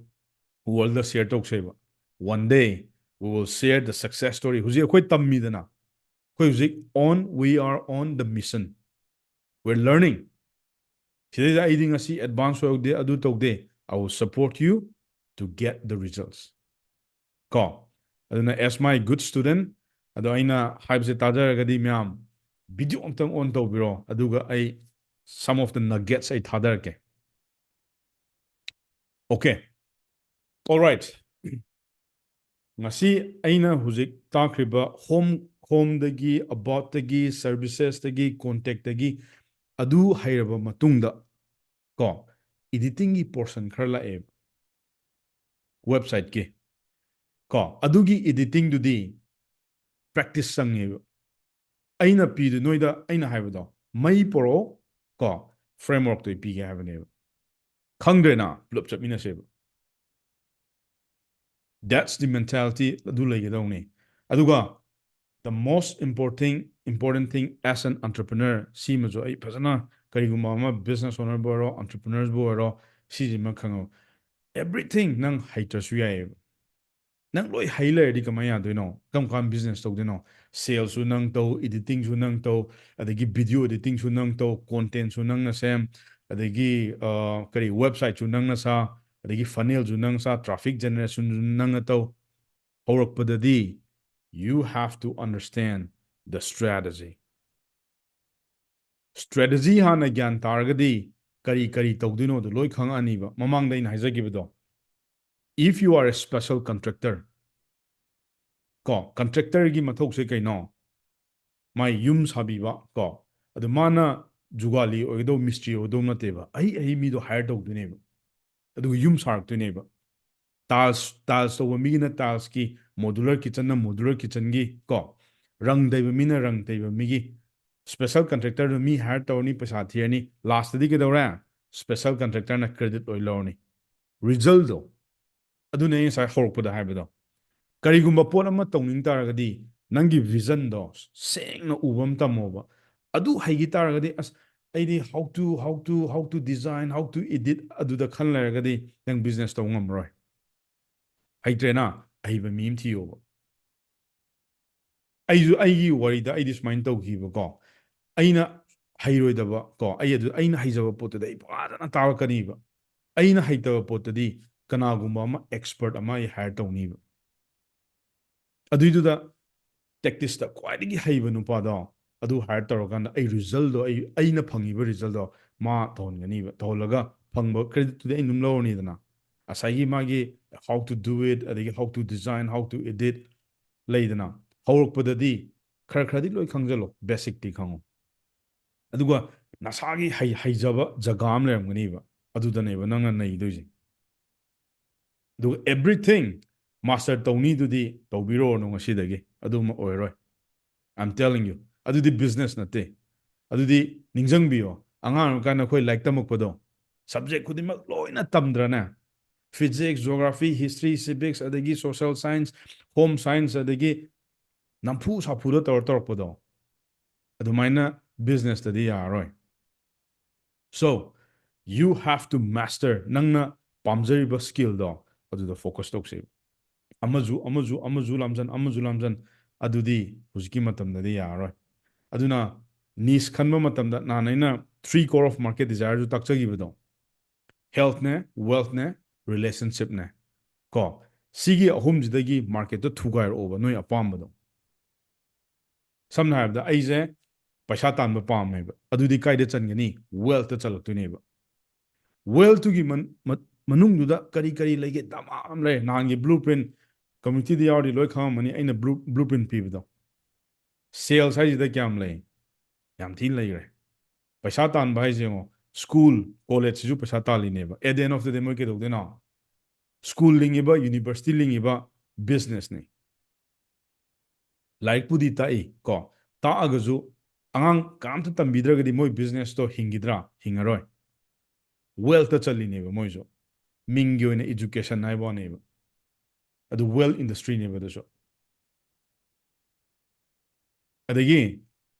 world-ꯗ share ꯇꯧꯁꯦꯕ. One day we will share the success story. ꯍꯧꯖꯤꯛ ꯑꯩꯈꯣꯏ ꯇꯝꯃꯤꯗꯅ, ꯑꯩꯈꯣꯏ ꯍꯧꯖꯤꯛ on, we are on the mission. We're learning. ꯁꯤꯗꯩꯗ ꯑꯩꯗꯤ ꯉꯁꯤ advance ꯑꯣꯏꯍꯧꯗꯦ, ꯑꯗꯨ ꯇꯧꯗꯦ. I will support you to get the results. ꯀꯣ, ꯑꯗꯨꯅ as my good student, ꯑꯗꯣ ꯑꯩꯅ ꯍꯥꯏꯕꯁꯦ ꯇꯥꯖꯔꯒꯗꯤ ꯃꯌꯥꯝ video ꯑꯝꯇꯪ on ꯇꯧꯕꯤꯔꯣ, ꯑꯗꯨꯒ ꯑꯩ some of the nuggets ꯑꯩ ꯊꯥꯗꯔꯛꯀꯦ. Okay. All right. ꯉꯁꯤ ꯑꯩꯅ ꯍꯧꯖꯤꯛ ꯇꯥꯛꯈ꯭ꯔꯤꯕ home, home-ꯗꯒꯤ, about-ꯇꯒꯤ, services-ꯇꯒꯤ, contact-ꯇꯒꯤ, ꯑꯗꯨ ꯍꯩꯔꯕ ꯃꯇꯨꯡꯗ, ꯀꯣ, editing-ꯒꯤ portion ꯈꯔ ꯂꯥꯛꯑꯦꯕ website-ꯀꯤ. ꯀꯣ, ꯑꯗꯨꯒꯤ editing-ꯗꯨꯗꯤ practice ꯆꯪꯉꯦꯕ. ꯑꯩꯅ ꯄꯤꯗꯣꯏ, ꯅꯣꯏꯗ ꯑꯩꯅ ꯍꯥꯏꯕꯗꯣ, ꯃꯩ ꯄꯣꯔꯛꯑꯣ, ꯀꯣ, framework-ꯇꯣ ꯑꯩ ꯄꯤꯒꯦ ꯍꯥꯏꯕꯅꯦꯕ. ꯈꯪꯗ꯭ꯔꯦꯅ, ꯄꯨꯂꯞ ꯆꯠꯃꯤꯟꯅꯁꯦꯕ. That's the mentality, ꯑꯗꯨ ꯂꯩꯒꯗꯧꯅꯤ. ꯑꯗꯨꯒ the most important, important thing as an entrepreneur, ꯁꯤꯃꯁꯨ ꯑꯩ ꯐꯖꯅ, ꯀꯔꯤꯒꯨꯝꯕ ꯑꯃ business owner-ꯕꯨ ꯑꯣꯏꯔꯣ, entrepreneurs-ꯕꯨ ꯑꯣꯏꯔꯣ, ꯁꯤꯁꯤꯃ ꯈꯪꯉꯣ. Everything ꯅꯪ ꯍꯩꯇ꯭ꯔꯁꯨ ꯌꯥꯏꯌꯦꯕ. ꯅꯪ ꯂꯣꯏ ꯍꯩ ꯂꯩꯔꯗꯤ ꯀꯃꯥꯏꯅ ꯌꯥꯗꯣꯏꯅꯣ? ꯀꯔꯝ ꯀꯥꯟ business ꯇꯧꯗꯣꯏꯅꯣ? Sales-ꯁꯨ ꯅꯪ ꯇꯧ, editing-ꯁꯨ ꯅꯪ ꯇꯧ, ꯑꯗꯒꯤ video editing-ꯁꯨ ꯅꯪ ꯇꯧ, content-ꯁꯨ ꯅꯪꯅ ꯁꯦꯝ, ꯑꯗꯒꯤ, ꯑ, ꯀꯔꯤ, website-ꯁꯨ ꯅꯪꯅ ꯁꯥ, ꯑꯗꯒꯤ funnel-ꯁꯨ ꯅꯪ ꯁꯥ, traffic generation-ꯁꯨ ꯅꯪꯅ ꯇꯧ. ꯍꯧꯔꯛꯄꯗꯗꯤ you have to understand the strategy. Strategy ꯍꯥꯟꯅ ꯒ꯭ꯌꯥꯟ ꯇꯥꯔꯒꯗꯤ ꯀꯔꯤ ꯀꯔꯤ ꯇꯧꯗꯣꯏꯅꯣꯗꯣ ꯂꯣꯏ ꯈꯪꯉꯛꯑꯅꯤꯕ꯫ ꯃꯃꯥꯡꯗ ꯑꯩꯅ ꯍꯥꯏꯖꯈꯤꯕꯗꯣ, if you are a special contractor, ꯀꯣ, contractor-ꯒꯤ ꯃꯊꯧꯁꯦ ꯀꯩꯅꯣ? ꯃꯥꯏ ꯌꯨꯝ ꯁꯥꯕꯤꯕ, ꯀꯣ, ꯑꯗꯨ ꯃꯥꯅ ꯖꯨꯒꯥꯂꯤ ꯑꯣꯏꯒꯗꯧ, ꯃꯤꯁꯇ꯭ꯔꯤ ꯑꯣꯏꯒꯗꯧ ꯅꯠꯇꯦꯕ, ꯑꯍꯩ ꯑꯍꯩ ꯃꯤꯗꯣ hire ꯇꯧꯗꯣꯏꯅꯦꯕ꯫ ꯑꯗꯨꯒ ꯌꯨꯝ ꯁꯥꯔꯛꯇꯣꯏꯅꯦꯕ꯫ Tiles, tiles ꯇꯧꯕ ꯃꯤꯒꯤꯅ tiles-ꯀꯤ, modular kitchen-ꯅ modular kitchen-ꯒꯤ, ꯀꯣ, ꯔꯪ ꯇꯩꯕ ꯃꯤꯅ ꯔꯪ ꯇꯩꯕ ꯃꯤꯒꯤ, special contractor-ꯗꯨ ꯃꯤ hire ꯇꯧꯔꯅꯤ, ꯄꯩꯁꯥ ꯊꯤꯔꯅꯤ, last-ꯇꯗꯤ ꯀꯩꯗꯧꯔꯦ? Special contractor-ꯅ credit ꯂꯣꯏ ꯂꯧꯔꯅꯤ꯫ Result-ꯗꯣ, ꯑꯗꯨꯅꯦ ꯑꯩ ꯉꯁꯥꯏ ꯍꯧꯔꯛꯄꯗ ꯍꯥꯏꯕꯗꯣ꯫ ꯀꯔꯤꯒꯨꯝꯕ ꯄꯣꯠ ꯑꯃ ꯇꯧꯅꯤꯡ ꯇꯥꯔꯒꯗꯤ ꯅꯪꯒꯤ vision-ꯗꯣ ꯁꯦꯡꯅ ꯎꯕ ꯑꯃ ꯇꯝꯃꯣꯕ꯫ ꯑꯗꯨ ꯍꯩꯈꯤ ꯇꯥꯔꯒꯗꯤ, ꯑꯁ, ꯑꯩꯗꯤ how to how to how to design, how to edit ꯑꯗꯨꯗ ꯈꯟ ꯂꯩꯔꯒꯗꯤ ꯅꯪ business ꯇꯧꯕ ꯉꯝꯃꯔꯣꯏ꯫ ꯍꯩꯇ꯭ꯔꯦꯅ, ꯑꯍꯩꯕ ꯃꯤ ꯑꯃ ꯊꯤꯌꯣꯕ꯫ ꯑꯩꯁꯨ ꯑꯩꯒꯤ ꯋꯥꯔꯤꯗ ꯑꯩꯗꯤ ꯁꯨꯃꯥꯏꯅ ꯇꯧꯈꯤꯕꯀꯣ꯫ ꯑꯩꯅ ꯍꯩꯔꯣꯏꯗꯕ ꯀꯣ, ꯑꯩ ꯑꯗꯨ ꯑꯩꯅ ꯍꯩꯖꯕ ꯄꯣꯠꯇꯨꯗꯤ ꯑꯩ ꯐꯖꯅ ꯇꯥꯛꯂꯛꯀꯅꯤꯕ꯫ ꯑꯩꯅ ꯍꯩꯇꯕ ꯄꯣꯠꯇꯗꯤ ꯀꯅꯥꯒꯨꯝꯕ ꯑꯃ expert ꯑꯃ ꯑꯩ hire ꯇꯧꯅꯤꯕ꯫ ꯑꯗꯨꯏꯗꯨꯗ tacticsꯇ ꯈ꯭ꯋꯥꯏꯗꯒꯤ ꯍꯩꯕ ꯅꯨꯄꯥꯗꯣ ꯑꯗꯨ hire ꯇꯧꯔꯀꯥꯟꯗ ꯑꯩ resultꯗꯣ, ꯑꯩ ꯑꯩꯅ ꯐꯪꯉꯤꯕ resultꯗꯣ ꯃꯥ ꯇꯧꯍꯟꯒꯅꯤꯕ꯫ ꯇꯧꯍꯜꯂꯒ ꯐꯪꯕ creditꯇꯨꯗꯤ ꯑꯩ ꯑꯗꯨꯝ ꯂꯧꯔꯅꯤꯗꯅ꯫ ꯉꯁꯥꯏꯒꯤ ꯃꯥꯒꯤ how to do it, ꯑꯗꯒꯤ how to design, how to edit ꯂꯩꯗꯅ, ꯍꯧꯔꯛꯄꯗꯗꯤ ꯈꯔ ꯈꯔꯗꯤ ꯂꯣꯏ ꯈꯪꯖꯜꯂꯣ, basicꯇꯤ ꯈꯪꯉꯣ꯫ ꯑꯗꯨꯒ ꯅꯁꯥꯒꯤ ꯍꯩ ꯍꯩꯖꯕ ꯖꯒꯥ ꯑꯃ ꯂꯩꯔꯝꯒꯅꯤꯕ, ꯑꯗꯨꯗꯅꯦꯕ ꯅꯪꯅ ꯅꯩꯗꯣꯏꯁꯦ꯫ ꯑꯗꯨꯒ everything master ꯇꯧꯅꯤꯗꯨꯗꯤ ꯇꯧꯕꯤꯔꯣꯅꯨ ꯉꯁꯤꯗꯒꯤ, ꯑꯗꯨꯃ ꯑꯣꯏꯔꯣꯏ꯫ I'm telling you, ꯑꯗꯨꯗꯤ business ꯅꯠꯇꯦ꯫ ꯑꯗꯨꯗꯤ ꯅꯤꯡꯁꯤꯡꯕꯤꯌꯣ, ꯑꯉꯥꯡ ꯑꯣꯏꯔꯤꯀꯥꯟꯗ ꯑꯩꯈꯣꯏ ꯂꯥꯏꯔꯤꯛ ꯇꯝꯃꯛꯄꯗꯣ, subject ꯈꯨꯗꯤꯡꯃꯛ ꯂꯣꯏꯅ ꯇꯝꯗ꯭ꯔꯅꯦ? Physics, geography, history, civics, ꯑꯗꯒꯤ social science, home science, ꯑꯗꯒꯤ ꯅꯝꯐꯨ ꯁꯥꯐꯨꯗ ꯇꯧꯔ ꯇꯧꯔꯛꯄꯗꯣ, ꯑꯗꯨꯃꯥꯏꯅ businessꯇꯗꯤ ꯌꯥꯔꯔꯣꯏ꯫ So you have to master, ꯅꯪꯅ ꯄꯥꯝꯖꯔꯤꯕ skillꯗꯣ ꯑꯗꯨꯗ focus ꯇꯧꯁꯦꯕ꯫ ꯑꯃꯁꯨ ꯑꯃꯁꯨ ꯑꯃꯁꯨ ꯂꯥꯝꯖꯟ, ꯑꯃꯁꯨ ꯂꯥꯝꯖꯟ, ꯑꯗꯨꯗꯤ ꯍꯧꯖꯤꯛꯀꯤ ꯃꯇꯝꯗꯗꯤ ꯌꯥꯔꯔꯣꯏ꯫ ꯑꯗꯨꯅ niche ꯈꯟꯕ ꯃꯇꯝꯗ ꯅꯍꯥꯟ ꯑꯩꯅ three core of market desireꯁꯨ ꯇꯥꯛꯆꯈꯤꯕꯗꯣ, healthꯅꯦ, wealthꯅꯦ, relationshipꯅꯦ꯫ ꯀꯣ, ꯁꯤꯒꯤ ꯑꯍꯨꯝꯁꯤꯗꯒꯤ marketꯇꯣ ꯊꯨꯒꯥꯏꯔꯛꯑꯣꯕ ꯅꯣꯏ ꯑꯄꯥꯝꯕꯗꯣ꯫ ꯁꯝꯅ ꯍꯥꯏꯔꯕꯗ ꯑꯩꯁꯦ ꯄꯩꯁꯥ ꯇꯥꯟꯕ ꯄꯥꯝꯃꯦꯕ, ꯑꯗꯨꯗꯤ ꯀꯥꯏꯗ ꯆꯟꯒꯅꯤ? Wealthꯇ ꯆꯜꯂꯛꯇꯣꯏꯅꯦꯕ꯫ Wealthꯇꯨꯒꯤ ꯃꯅꯨꯡꯗꯨꯗ ꯀꯔꯤ ꯀꯔꯤ ꯂꯩꯒꯦ? ꯗꯃꯥ ꯑꯃ ꯂꯩ꯫ ꯅꯍꯥꯟꯒꯤ blueprint, communityꯗ ꯌꯥꯎꯔꯗꯤ ꯂꯣꯏ ꯈꯪꯉꯝꯃꯅꯤ, ꯑꯩꯅ blueprint ꯄꯤꯕꯗꯣ꯫ Sales ꯍꯥꯏꯁꯤꯗ ꯀꯌꯥꯝ ꯂꯩ? ꯌꯥꯝ ꯊꯤꯅ ꯂꯩꯈ꯭ꯔꯦ꯫ ꯄꯩꯁꯥ ꯇꯥꯟꯕ ꯍꯥꯏꯁꯦ ꯌꯦꯡꯉꯣ, school, collegeꯁꯤꯁꯨ ꯄꯩꯁꯥ ꯇꯥꯜꯂꯤꯅꯦꯕ꯫ At the end of the day ꯃꯣꯏ ꯀꯩꯗꯧꯗꯣꯏꯅꯣ? School ꯂꯤꯡꯉꯤꯕ, university ꯂꯤꯡꯉꯤꯕ businessꯅꯤ꯫ ꯂꯥꯏꯔꯤꯛꯄꯨꯗꯤ ꯇꯥꯛꯏ ꯀꯣ, ꯇꯥꯛꯑꯒꯁꯨ ꯑꯉꯥꯡ ꯀꯅꯥꯝꯇ ꯇꯝꯕꯤꯗ꯭ꯔꯒꯗꯤ ꯃꯣꯏ businessꯇꯣ ꯍꯤꯡꯈꯤꯗ꯭ꯔꯥ? ꯍꯤꯡꯉꯔꯣꯏ꯫ Wealthꯇ ꯆꯜꯂꯤꯅꯦꯕ ꯃꯣꯏꯁꯨ, ꯃꯤꯡꯒꯤ ꯑꯣꯏꯅ education ꯍꯥꯏꯕ ꯋꯥꯅꯦꯕ꯫ ꯑꯗꯨ wealth industryꯅꯦꯕ ꯑꯗꯨꯁꯨ꯫ ꯑꯗꯒꯤ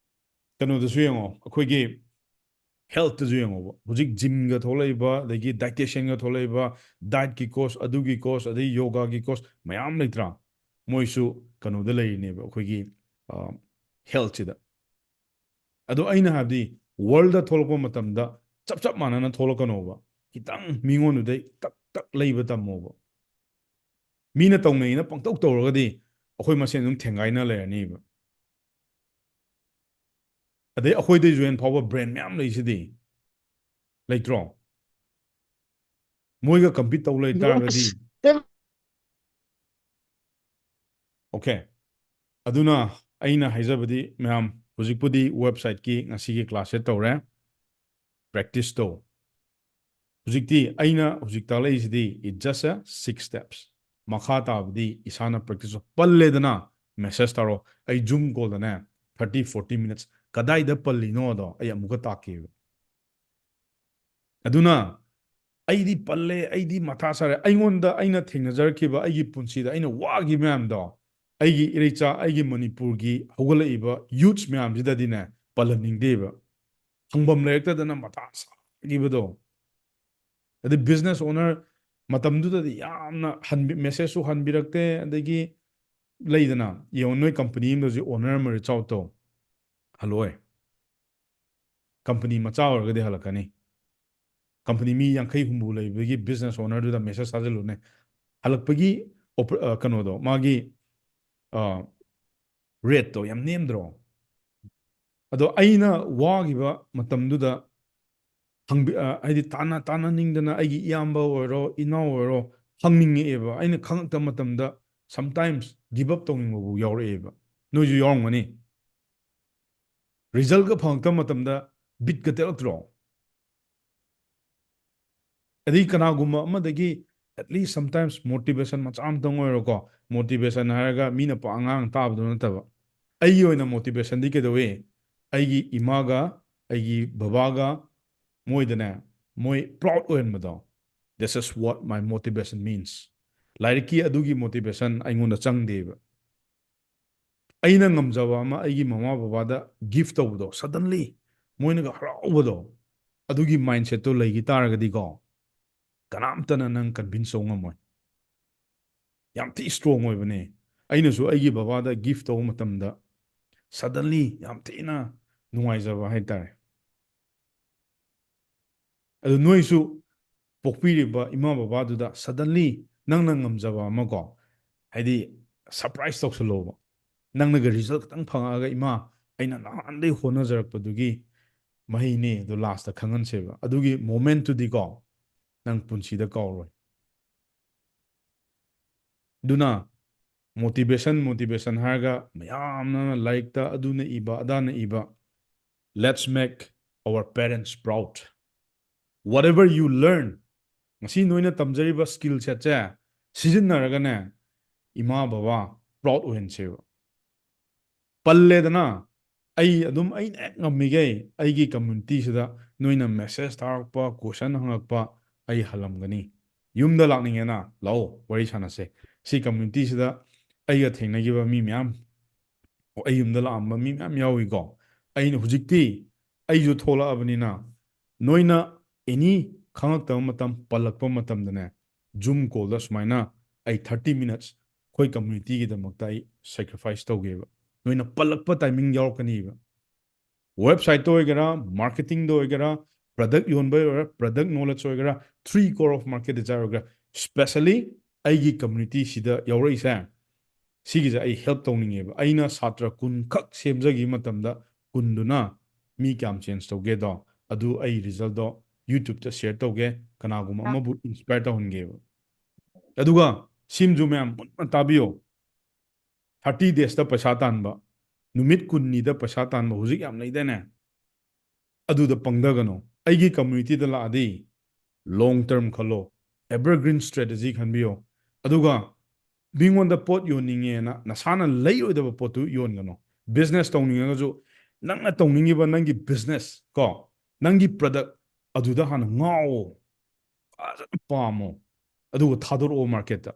ꯀꯩꯅꯣꯗꯁꯨ ꯌꯦꯡꯉꯣ, ꯑꯩꯈꯣꯏꯒꯤ ꯍꯦꯜꯠꯇꯁꯨ ꯌꯦꯡꯉꯣꯕ, ꯍꯧꯖꯤꯛ ꯖꯤꯝꯒ ꯊꯣꯛꯂꯛꯏꯕ, ꯑꯗꯒꯤ ꯗꯥꯏꯇꯤꯁꯤꯌꯟꯒ ꯊꯣꯛꯂꯛꯏꯕ, ꯗꯥꯏꯠꯀꯤ ꯀꯣꯔꯁ, ꯑꯗꯨꯒꯤ ꯀꯣꯔꯁ, ꯑꯗꯩ ꯌꯣꯒꯥꯒꯤ ꯀꯣꯔꯁ ꯃꯌꯥꯝ ꯂꯩꯇ꯭ꯔꯥ? ꯃꯣꯏꯁꯨ ꯀꯩꯅꯣꯗ ꯂꯩꯔꯤꯅꯦꯕ, ꯑꯩꯈꯣꯏꯒꯤ ꯍꯦꯜꯠꯁꯤꯗ꯫ ꯑꯗꯣ ꯑꯩꯅ ꯍꯥꯏꯕꯗꯤ, ꯋꯥꯔꯜꯗ ꯊꯣꯛꯂꯛꯄ ꯃꯇꯝꯗ ꯆꯞ ꯆꯞ ꯃꯥꯟꯅꯅ ꯊꯣꯛꯂꯛꯀꯅꯣꯕ, ꯈꯤꯇꯪ ꯃꯤꯉꯣꯟꯗꯨꯗꯩ ꯇꯛ ꯇꯛ ꯂꯩꯕ ꯇꯝꯃꯣꯕ꯫ ꯃꯤꯅ ꯇꯧꯅꯩꯅ ꯄꯪꯇꯧ ꯇꯧꯔꯒꯗꯤ ꯑꯩꯈꯣꯏ ꯃꯁꯦꯟ ꯑꯗꯨꯝ ꯊꯦꯡꯒꯥꯏꯅ ꯂꯩꯔꯅꯤꯕ꯫ ꯑꯗꯩ ꯑꯩꯈꯣꯏꯗꯩꯁꯨ ꯍꯦꯟꯅ ꯐꯥꯎꯕ ꯕ꯭ꯔꯦꯟ ꯃꯌꯥꯝ ꯂꯩꯁꯤꯗꯤ, ꯂꯩꯇ꯭ꯔꯣ? ꯃꯣꯏꯒ ꯀꯝꯄꯤꯠ ꯇꯧ ꯂꯩ ꯇꯥꯔꯒꯗꯤ꯫ ꯑꯣꯀꯦ, ꯑꯗꯨꯅ ꯑꯩꯅ ꯍꯥꯏꯖꯕꯗꯤ, ꯃꯌꯥꯝ, ꯍꯧꯖꯤꯛꯄꯨꯗꯤ ꯋꯦꯕꯁꯥꯏꯠꯀꯤ ꯉꯁꯤꯒꯤ ꯀ꯭ꯂꯥꯁꯁꯦ ꯇꯧꯔꯦ, ꯄ꯭ꯔꯦꯛꯇꯤꯁ ꯇꯧ꯫ ꯍꯧꯖꯤꯛꯇꯤ ꯑꯩꯅ ꯍꯧꯖꯤꯛ ꯇꯥꯛꯂꯛꯏꯁꯤꯗꯤ, it's just a six steps꯫ ꯃꯈꯥ ꯇꯥꯕꯗꯤ ꯏꯁꯥꯅ ꯄ꯭ꯔꯦꯛꯇꯤꯁ ꯄꯜꯂꯦꯗꯅ, ꯃꯦꯁꯦꯖ ꯊꯥꯔꯛꯑꯣ꯫ ꯑꯩ ꯖꯨꯝ ꯀꯣꯜꯗꯅꯦ, ꯊꯥꯔꯇꯤ ꯐꯣꯔꯇꯤ ꯃꯤꯅꯠꯁ ꯀꯗꯥꯏꯗ ꯄꯜꯂꯤꯅꯣꯗꯣ ꯑꯩ ꯑꯃꯨꯛꯀ ꯇꯥꯛꯀꯦꯕ꯫ ꯑꯗꯨꯅ ꯑꯩꯗꯤ ꯄꯜꯂꯦ, ꯑꯩꯗꯤ ꯃꯊꯥ ꯁꯥꯔꯦ꯫ ꯑꯩꯉꯣꯟꯗ, ꯑꯩꯅ ꯊꯦꯡꯅꯖꯔꯛꯈꯤꯕ, ꯑꯩꯒꯤ ꯄꯨꯟꯁꯤꯗ ꯑꯩꯅ ꯋꯥꯈꯤꯕ ꯃꯌꯥꯝꯗꯣ, ꯑꯩꯒꯤ ꯏꯔꯩꯆꯥ, ꯑꯩꯒꯤ ꯃꯅꯤꯄꯨꯔꯒꯤ ꯍꯧꯒꯠꯂꯛꯏꯕ ꯌꯨꯠꯁ ꯃꯌꯥꯝꯁꯤꯗꯗꯤꯅꯦ, ꯄꯜꯍꯟꯅꯤꯡꯗꯦꯕ꯫ ꯍꯪꯐꯝ ꯂꯩꯔꯛꯇꯗꯅ ꯃꯊꯥ ꯁꯥꯈꯤꯕꯗꯣ꯫ ꯑꯗꯩ ꯕꯤꯖꯤꯅꯦꯁ ꯑꯣꯅꯔ ꯃꯇꯝꯗꯨꯗꯗꯤ ꯌꯥꯝꯅ ꯍꯟꯕꯤ-, ꯃꯦꯁꯦꯖꯁꯨ ꯍꯟꯕꯤꯔꯛꯇꯦ꯫ ꯑꯗꯒꯤ ꯂꯩꯗꯅ, ꯌꯦꯡꯉꯣ, ꯅꯣꯏ ꯀꯝꯄꯅꯤ ꯑꯃꯗ ꯍꯧꯖꯤꯛ ꯑꯣꯅꯔ ꯑꯃ ꯔꯤꯆ ꯑꯥꯎꯠ ꯇꯧ, ꯍꯜꯂꯣꯏ꯫ ꯀꯝꯄꯅꯤ ꯃꯆꯥ ꯑꯣꯏꯔꯒꯗꯤ ꯍꯜꯂꯛꯀꯅꯤ꯫ ꯀꯝꯄꯅꯤ ꯃꯤ ꯌꯥꯡꯈꯩ ꯍꯨꯝꯐꯨ ꯂꯩꯕꯒꯤ ꯕꯤꯖꯤꯅꯦꯁ ꯑꯣꯅꯔꯗꯨꯗ ꯃꯦꯁꯦꯖ ꯊꯥꯖꯤꯜꯂꯨꯅꯦ꯫ ꯍꯜꯂꯛꯄꯒꯤ ꯑꯣꯄ-, ꯑ, ꯀꯩꯅꯣꯗꯣ, ꯃꯥꯒꯤ, ꯑ, ꯔꯦꯠꯇꯣ ꯌꯥꯝ ꯅꯦꯝꯗ꯭ꯔꯣ? ꯑꯗꯣ ꯑꯩꯅ ꯋꯥꯈꯤꯕ ꯃꯇꯝꯗꯨꯗ ꯍꯪꯕꯤ-, ꯑ, ꯍꯥꯏꯗꯤ ꯇꯥꯟꯅ-, ꯇꯥꯟꯅꯅꯤꯡꯗꯅ ꯑꯩꯒꯤ ꯏꯌꯥꯝꯕ ꯑꯣꯏꯔꯣ, ꯏꯅꯥꯎ ꯑꯣꯏꯔꯣ, ꯍꯪꯅꯤꯡꯉꯛꯑꯦꯕ꯫ ꯑꯩꯅ ꯈꯪꯉꯛꯇꯕ ꯃꯇꯝꯗ sometimes give up ꯇꯧꯅꯤꯡꯕ ꯐꯥꯎ ꯌꯥꯎꯔꯛꯑꯦꯕ꯫ ꯅꯣꯏꯁꯨ ꯌꯥꯎꯔꯝꯒꯅꯤ꯫ ꯔꯤꯖꯜꯠꯀ ꯐꯪꯉꯛꯇꯕ ꯃꯇꯝꯗ ꯕꯤꯠꯀ ꯇꯦꯛꯂꯛꯇ꯭ꯔꯣ? ꯑꯗꯩ ꯀꯅꯥꯒꯨꯝꯕ ꯑꯃꯗꯒꯤ at least sometimes motivation ꯃꯆꯥ ꯑꯃꯇꯪ ꯑꯣꯏꯔꯣꯀꯣ, motivation ꯍꯥꯏꯔꯒ ꯃꯤꯅ ꯄ-, ꯑꯉꯥꯡ ꯇꯥꯕꯗꯣ ꯅꯠꯇꯕ, ꯑꯩꯒꯤ ꯑꯣꯏꯅ motivation ꯗꯤ ꯀꯩꯗꯧꯏ? ꯑꯩꯒꯤ ꯏꯃꯥꯒ ꯑꯩꯒꯤ ꯕꯕꯥꯒ ꯃꯣꯏꯗꯅꯦ, ꯃꯣꯏ proud ꯑꯣꯏꯍꯟꯕꯗꯣ, this is what my motivation means꯫ ꯂꯥꯏꯔꯤꯛꯀꯤ ꯑꯗꯨꯒꯤ motivation ꯑꯩꯉꯣꯟꯗ ꯆꯪꯗꯦꯕ꯫ ꯑꯩꯅ ꯉꯝꯖꯕ ꯑꯃ ꯑꯩꯒꯤ ꯃꯃꯥ ꯕꯕꯥꯗ ꯒꯤꯐ ꯇꯧꯕꯗꯣ, suddenly ꯃꯣꯏꯅꯒ ꯍꯔꯥꯎꯕꯗꯣ, ꯑꯗꯨꯒꯤ mindsetꯇꯣ ꯂꯩꯈꯤ ꯇꯥꯔꯒꯗꯤꯀꯣ, ꯀꯅꯥꯝꯇꯅ ꯅꯪ convince ꯇꯧꯕ ꯉꯝꯃꯣꯏ꯫ ꯌꯥꯝ ꯊꯤ strong ꯑꯣꯏꯕꯅꯦ꯫ ꯑꯩꯅꯁꯨ ꯑꯩꯒꯤ ꯕꯕꯥꯗ gift ꯇꯧꯕ ꯃꯇꯝꯗ suddenly ꯌꯥꯝ ꯊꯤꯅ ꯅꯨꯡꯉꯥꯏꯖꯕ ꯍꯥꯏꯇꯥꯔꯦ꯫ ꯑꯗꯨ ꯅꯣꯏꯁꯨ ꯄꯣꯛꯄꯤꯔꯤꯕ ꯏꯃꯥ ꯕꯕꯥꯗꯨꯗ suddenly ꯅꯪꯅ ꯉꯝꯖꯕ ꯑꯃ ꯀꯣ, ꯍꯥꯏꯗꯤ surprise ꯇꯧꯁꯜꯂꯣꯕ꯫ ꯅꯪꯅꯒ result ꯈꯤꯇꯪ ꯐꯪꯉꯛꯑꯒ, "ꯏꯃꯥ, ꯑꯩꯅ ꯅꯍꯥꯟꯗꯩ ꯍꯣꯠꯅꯖꯔꯛꯄꯗꯨꯒꯤ ꯃꯍꯩꯅꯦ" ꯑꯗꯣ last ꯇ ꯈꯪꯍꯟꯁꯦꯕ꯫ ꯑꯗꯨꯒꯤ moment ꯇꯨꯗꯤꯀꯣ, ꯅꯪ ꯄꯨꯟꯁꯤꯗ ꯀꯥꯎꯔꯣꯏ꯫ ꯑꯗꯨꯅ motivation, motivation ꯍꯥꯏꯔꯒ ꯃꯌꯥꯝꯅ ꯂꯥꯏꯔꯤꯛꯇ ꯑꯗꯨꯅ ꯏꯕ, ꯑꯗꯥꯅ ꯏꯕ, let's make our parents proud. Whatever you learn, ꯉꯁꯤ ꯅꯣꯏꯅ ꯇꯝꯖꯔꯤꯕ skill set ꯁꯦ ꯁꯤꯖꯤꯟꯅꯔꯒꯅꯦ, ꯏꯃꯥ ꯕꯕꯥ proud ꯑꯣꯏꯍꯟꯁꯦꯕ꯫ ꯄꯜꯂꯦꯗꯅ, ꯑꯩ ꯑꯗꯨꯝ ꯑꯩꯅ ꯍꯦꯛ ꯉꯝꯃꯤꯈꯩ ꯑꯩꯒꯤ community ꯁꯤꯗ ꯅꯣꯏꯅ message ꯊꯥꯔꯛꯄ, question ꯍꯪꯉꯛꯄ ꯑꯩ ꯍꯜꯂꯝꯒꯅꯤ꯫ ꯌꯨꯝꯗ ꯂꯥꯛꯅꯤꯡꯉꯦꯅ ꯂꯥꯛꯑꯣ, ꯋꯥꯔꯤ ꯁꯥꯟꯅꯁꯦ꯫ ꯁꯤ community ꯁꯤꯗ ꯑꯩꯒ ꯊꯦꯡꯅꯈꯤꯕ ꯃꯤ ꯃꯌꯥꯝ, ꯑꯩ ꯌꯨꯝꯗ ꯂꯥꯛꯑꯝꯕ ꯃꯤ ꯃꯌꯥꯝ ꯌꯥꯎꯏꯀꯣ꯫ ꯑꯩꯅ ꯍꯧꯖꯤꯛꯇꯤ ꯑꯩꯁꯨ ꯊꯣꯛꯂꯛꯑꯕꯅꯤꯅ, ꯅꯣꯏꯅ any ꯈꯪꯉꯛꯇꯕ ꯃꯇꯝ, ꯄꯜꯂꯛꯄ ꯃꯇꯝꯗꯅꯦ, Zoom call ꯗ ꯁꯨꯃꯥꯏꯅ ꯑꯩ thirty minutes ꯑꯩꯈꯣꯏ community ꯒꯤꯗꯃꯛꯇ ꯑꯩ sacrifice ꯇꯧꯒꯦꯕ꯫ ꯅꯣꯏꯅ ꯄꯜꯂꯛꯄ timing ꯌꯥꯎꯔꯛꯀꯅꯤꯕ꯫ Website ꯇ ꯑꯣꯏꯒꯦꯔꯥ, marketing ꯗ ꯑꯣꯏꯒꯦꯔꯥ, product ꯌꯣꯟꯕ ꯑꯣꯏꯒꯦꯔꯥ, product knowledge ꯑꯣꯏꯒꯦꯔꯥ, three core of market desire ꯑꯣꯏꯒꯦꯔꯥ, specially ꯑꯩꯒꯤ community ꯁꯤꯗ ꯌꯥꯎꯔꯛꯏꯁꯦ, ꯁꯤꯒꯤꯁꯦ ꯑꯩ help ꯇꯧꯅꯤꯡꯉꯦꯕ꯫ ꯑꯩꯅ ꯁꯥꯇ꯭ꯔ ꯀꯨꯟ ꯈꯛ ꯁꯦꯝꯖꯈꯤꯕ ꯃꯇꯝꯗ ꯀꯨꯟꯗꯨꯅ ꯃꯤ ꯀꯌꯥꯝ change ꯇꯧꯒꯦꯗꯣ, ꯑꯗꯨ ꯑꯩ result ꯗꯣ YouTube ꯇ share ꯇꯧꯒꯦ, ꯀꯅꯥꯒꯨꯝꯕ ꯑꯃꯕꯨ inspire ꯇꯧꯍꯟꯒꯦꯕ꯫ ꯑꯗꯨꯒ ꯁꯤꯝꯁꯨ ꯃꯌꯥꯝ ꯃꯨꯟꯅ ꯇꯥꯕꯤꯌꯣ꯫ Thirty days ꯇ ꯄꯩꯁꯥ ꯇꯥꯟꯕ, ꯅꯨꯃꯤꯠ ꯀꯨꯟꯅꯤꯗ ꯄꯩꯁꯥ ꯇꯥꯟꯕ ꯍꯧꯖꯤꯛ ꯌꯥꯝ ꯂꯩꯗꯥꯏꯅꯦ? ꯑꯗꯨꯗ ꯄꯪꯊꯒꯅꯨ꯫ ꯑꯩꯒꯤ community ꯗ ꯂꯥꯛꯑꯗꯤ long term ꯈꯜꯂꯣ, evergreen strategy ꯈꯟꯕꯤꯌꯣ꯫ ꯑꯗꯨꯒ ꯃꯤꯉꯣꯟꯗ ꯄꯣꯠ ꯌꯣꯟꯅꯤꯡꯉꯦꯅ ꯅꯁꯥꯅ ꯂꯩꯔꯣꯏꯗꯕ ꯄꯣꯠꯇꯨ ꯌꯣꯟꯒꯅꯨ꯫ Business ꯇꯧꯅꯤꯡꯉꯒꯁꯨ ꯅꯪꯅ ꯇꯧꯅꯤꯡꯉꯤꯕ ꯅꯪꯒꯤ business ꯀꯣ, ꯅꯪꯒꯤ product ꯑꯗꯨꯗ ꯍꯥꯟꯅ ꯉꯥꯎꯋꯣ, ꯐꯖꯅ ꯄꯥꯝꯃꯣ, ꯑꯗꯨꯒ ꯊꯥꯗꯣꯔꯛꯑꯣ market ꯇ꯫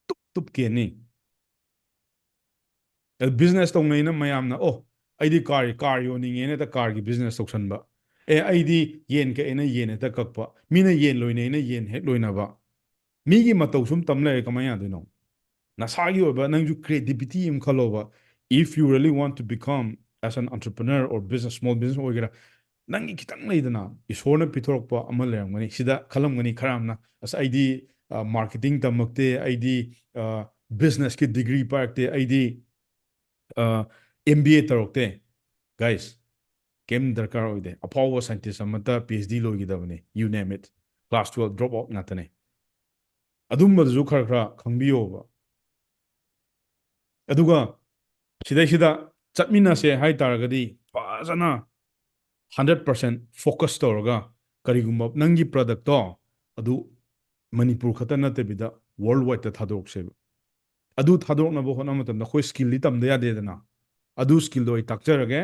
ꯇꯨꯞ ꯇꯨꯞ ꯀꯦꯟꯅꯤ꯫ ꯑꯗꯨ business ꯇꯧꯅꯩꯅ ꯃꯌꯥꯝꯅ, "ꯑꯣ, ꯑꯩꯗꯤ car, car ꯌꯣꯟꯅꯤꯡꯉꯦꯅ" ꯍꯦꯛꯇ car ꯒꯤ business ꯇꯧꯁꯟꯕ꯫ ꯑꯦ, ꯑꯩꯗꯤ ꯌꯦꯟ ꯀꯛꯑꯦꯅ ꯌꯦꯟ ꯍꯦꯛꯇ ꯀꯛꯄ, ꯃꯤꯅ ꯌꯦꯟ ꯂꯣꯏꯅꯩꯅ ꯌꯦꯟ ꯍꯦꯛ ꯂꯣꯏꯅꯕ, ꯃꯤꯒꯤ ꯃꯇꯧ ꯁꯨꯝ ꯇꯝ ꯂꯩꯔꯦ ꯀꯃꯥꯏꯅ ꯌꯥꯗꯣꯏꯅꯣ? ꯅꯁꯥꯒꯤ ꯑꯣꯏꯕ ꯅꯪꯁꯨ creativity ꯑꯃ ꯈꯜꯂꯣꯕ. If you really want to become as an entrepreneur or business, small business ꯑꯣꯏꯒꯦꯔꯥ, ꯅꯪꯒꯤ ꯈꯤꯇꯪ ꯂꯩꯗꯅ, ꯏꯁꯣꯔꯅ ꯄꯤꯊꯣꯔꯛꯄ ꯑꯃ ꯂꯩꯔꯝꯒꯅꯤ꯫ ꯁꯤꯗ ꯈꯜꯂꯝꯒꯅꯤ ꯈꯔ ꯑꯃꯅ, "ꯑꯁ, ꯑꯩꯗꯤ, ꯑ, marketing ꯇꯝꯃꯛꯇꯦ, ꯑꯩꯗꯤ, ꯑ, businessꯀꯤ degree ꯄꯥꯏꯔꯛꯇꯦ, ꯑꯩꯗꯤ, ꯑ, M B A ꯇꯧꯔꯛꯇꯦ." Guys, ꯀꯩꯝ ꯗꯔꯀꯥꯔ ꯑꯣꯏꯗꯦ꯫ ꯑꯐꯥꯎꯕ scientist ꯑꯃꯠꯇ P H D ꯂꯣꯏꯈꯤꯗꯕꯅꯤ, you name it, class twelve drop out ꯉꯥꯛꯇꯅꯦ꯫ ꯑꯗꯨꯝꯕꯗꯨꯁꯨ ꯈꯔ ꯈꯔ ꯈꯪꯕꯤꯌꯣꯕ꯫ ꯑꯗꯨꯒ ꯁꯤꯗꯩꯁꯤꯗ ꯆꯠꯃꯤꯟꯅꯁꯦ ꯍꯥꯏ ꯇꯥꯔꯒꯗꯤ, ꯐꯖꯅ hundred percent focus ꯇꯧꯔꯒ, ꯀꯔꯤꯒꯨꯝꯕ ꯅꯪꯒꯤ productꯇꯣ ꯑꯗꯨ ꯃꯅꯤꯄꯨꯔ ꯈꯛꯇ ꯅꯠꯇꯕꯤꯗ world wideꯇ ꯊꯥꯗꯣꯔꯛꯁꯦꯕ꯫ ꯑꯗꯨ ꯊꯥꯗꯣꯔꯛꯅꯕ ꯍꯣꯠꯅꯕ ꯃꯇꯝꯗ ꯑꯩꯈꯣꯏ skillꯗꯤ ꯇꯝꯗ ꯌꯥꯗꯦꯗꯅ꯫ ꯑꯗꯨ skillꯗꯣ ꯑꯩ ꯇꯥꯛꯆꯔꯒꯦ,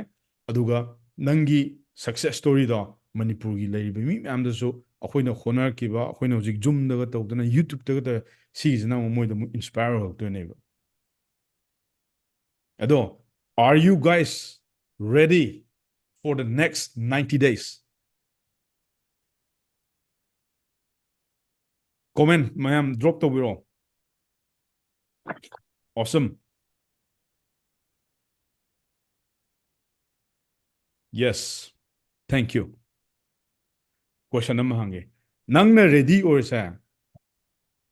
ꯑꯗꯨꯒ ꯅꯪꯒꯤ success storyꯗꯣ ꯃꯅꯤꯄꯨꯔꯒꯤ ꯂꯩꯔꯤꯕ ꯃꯤ ꯃꯌꯥꯝꯗꯁꯨ, ꯑꯩꯈꯣꯏꯅ ꯍꯣꯠꯅꯔꯛꯈꯤꯕ, ꯑꯩꯈꯣꯏꯅ ꯍꯧꯖꯤꯛ Zoomꯗꯒ ꯇꯧꯗꯅ, YouTubeꯇꯒ ꯇꯧ-, ꯁꯤꯒꯤꯁꯤꯅ ꯑꯃꯨꯛ ꯃꯣꯏꯗ ꯑꯃꯨꯛ inspire ꯑꯣꯏꯔꯛꯇꯣꯏꯅꯦꯕ꯫ ꯑꯗꯣ, are you guys ready for the next ninety days? Comment ꯃꯌꯥꯝ drop ꯇꯧꯕꯤꯔꯛꯑꯣ꯫ Awesome. Yes. Thank you. Question ꯑꯃ ꯍꯪꯒꯦ꯫ ꯅꯪꯅ ready ꯑꯣꯏꯔꯁꯦ,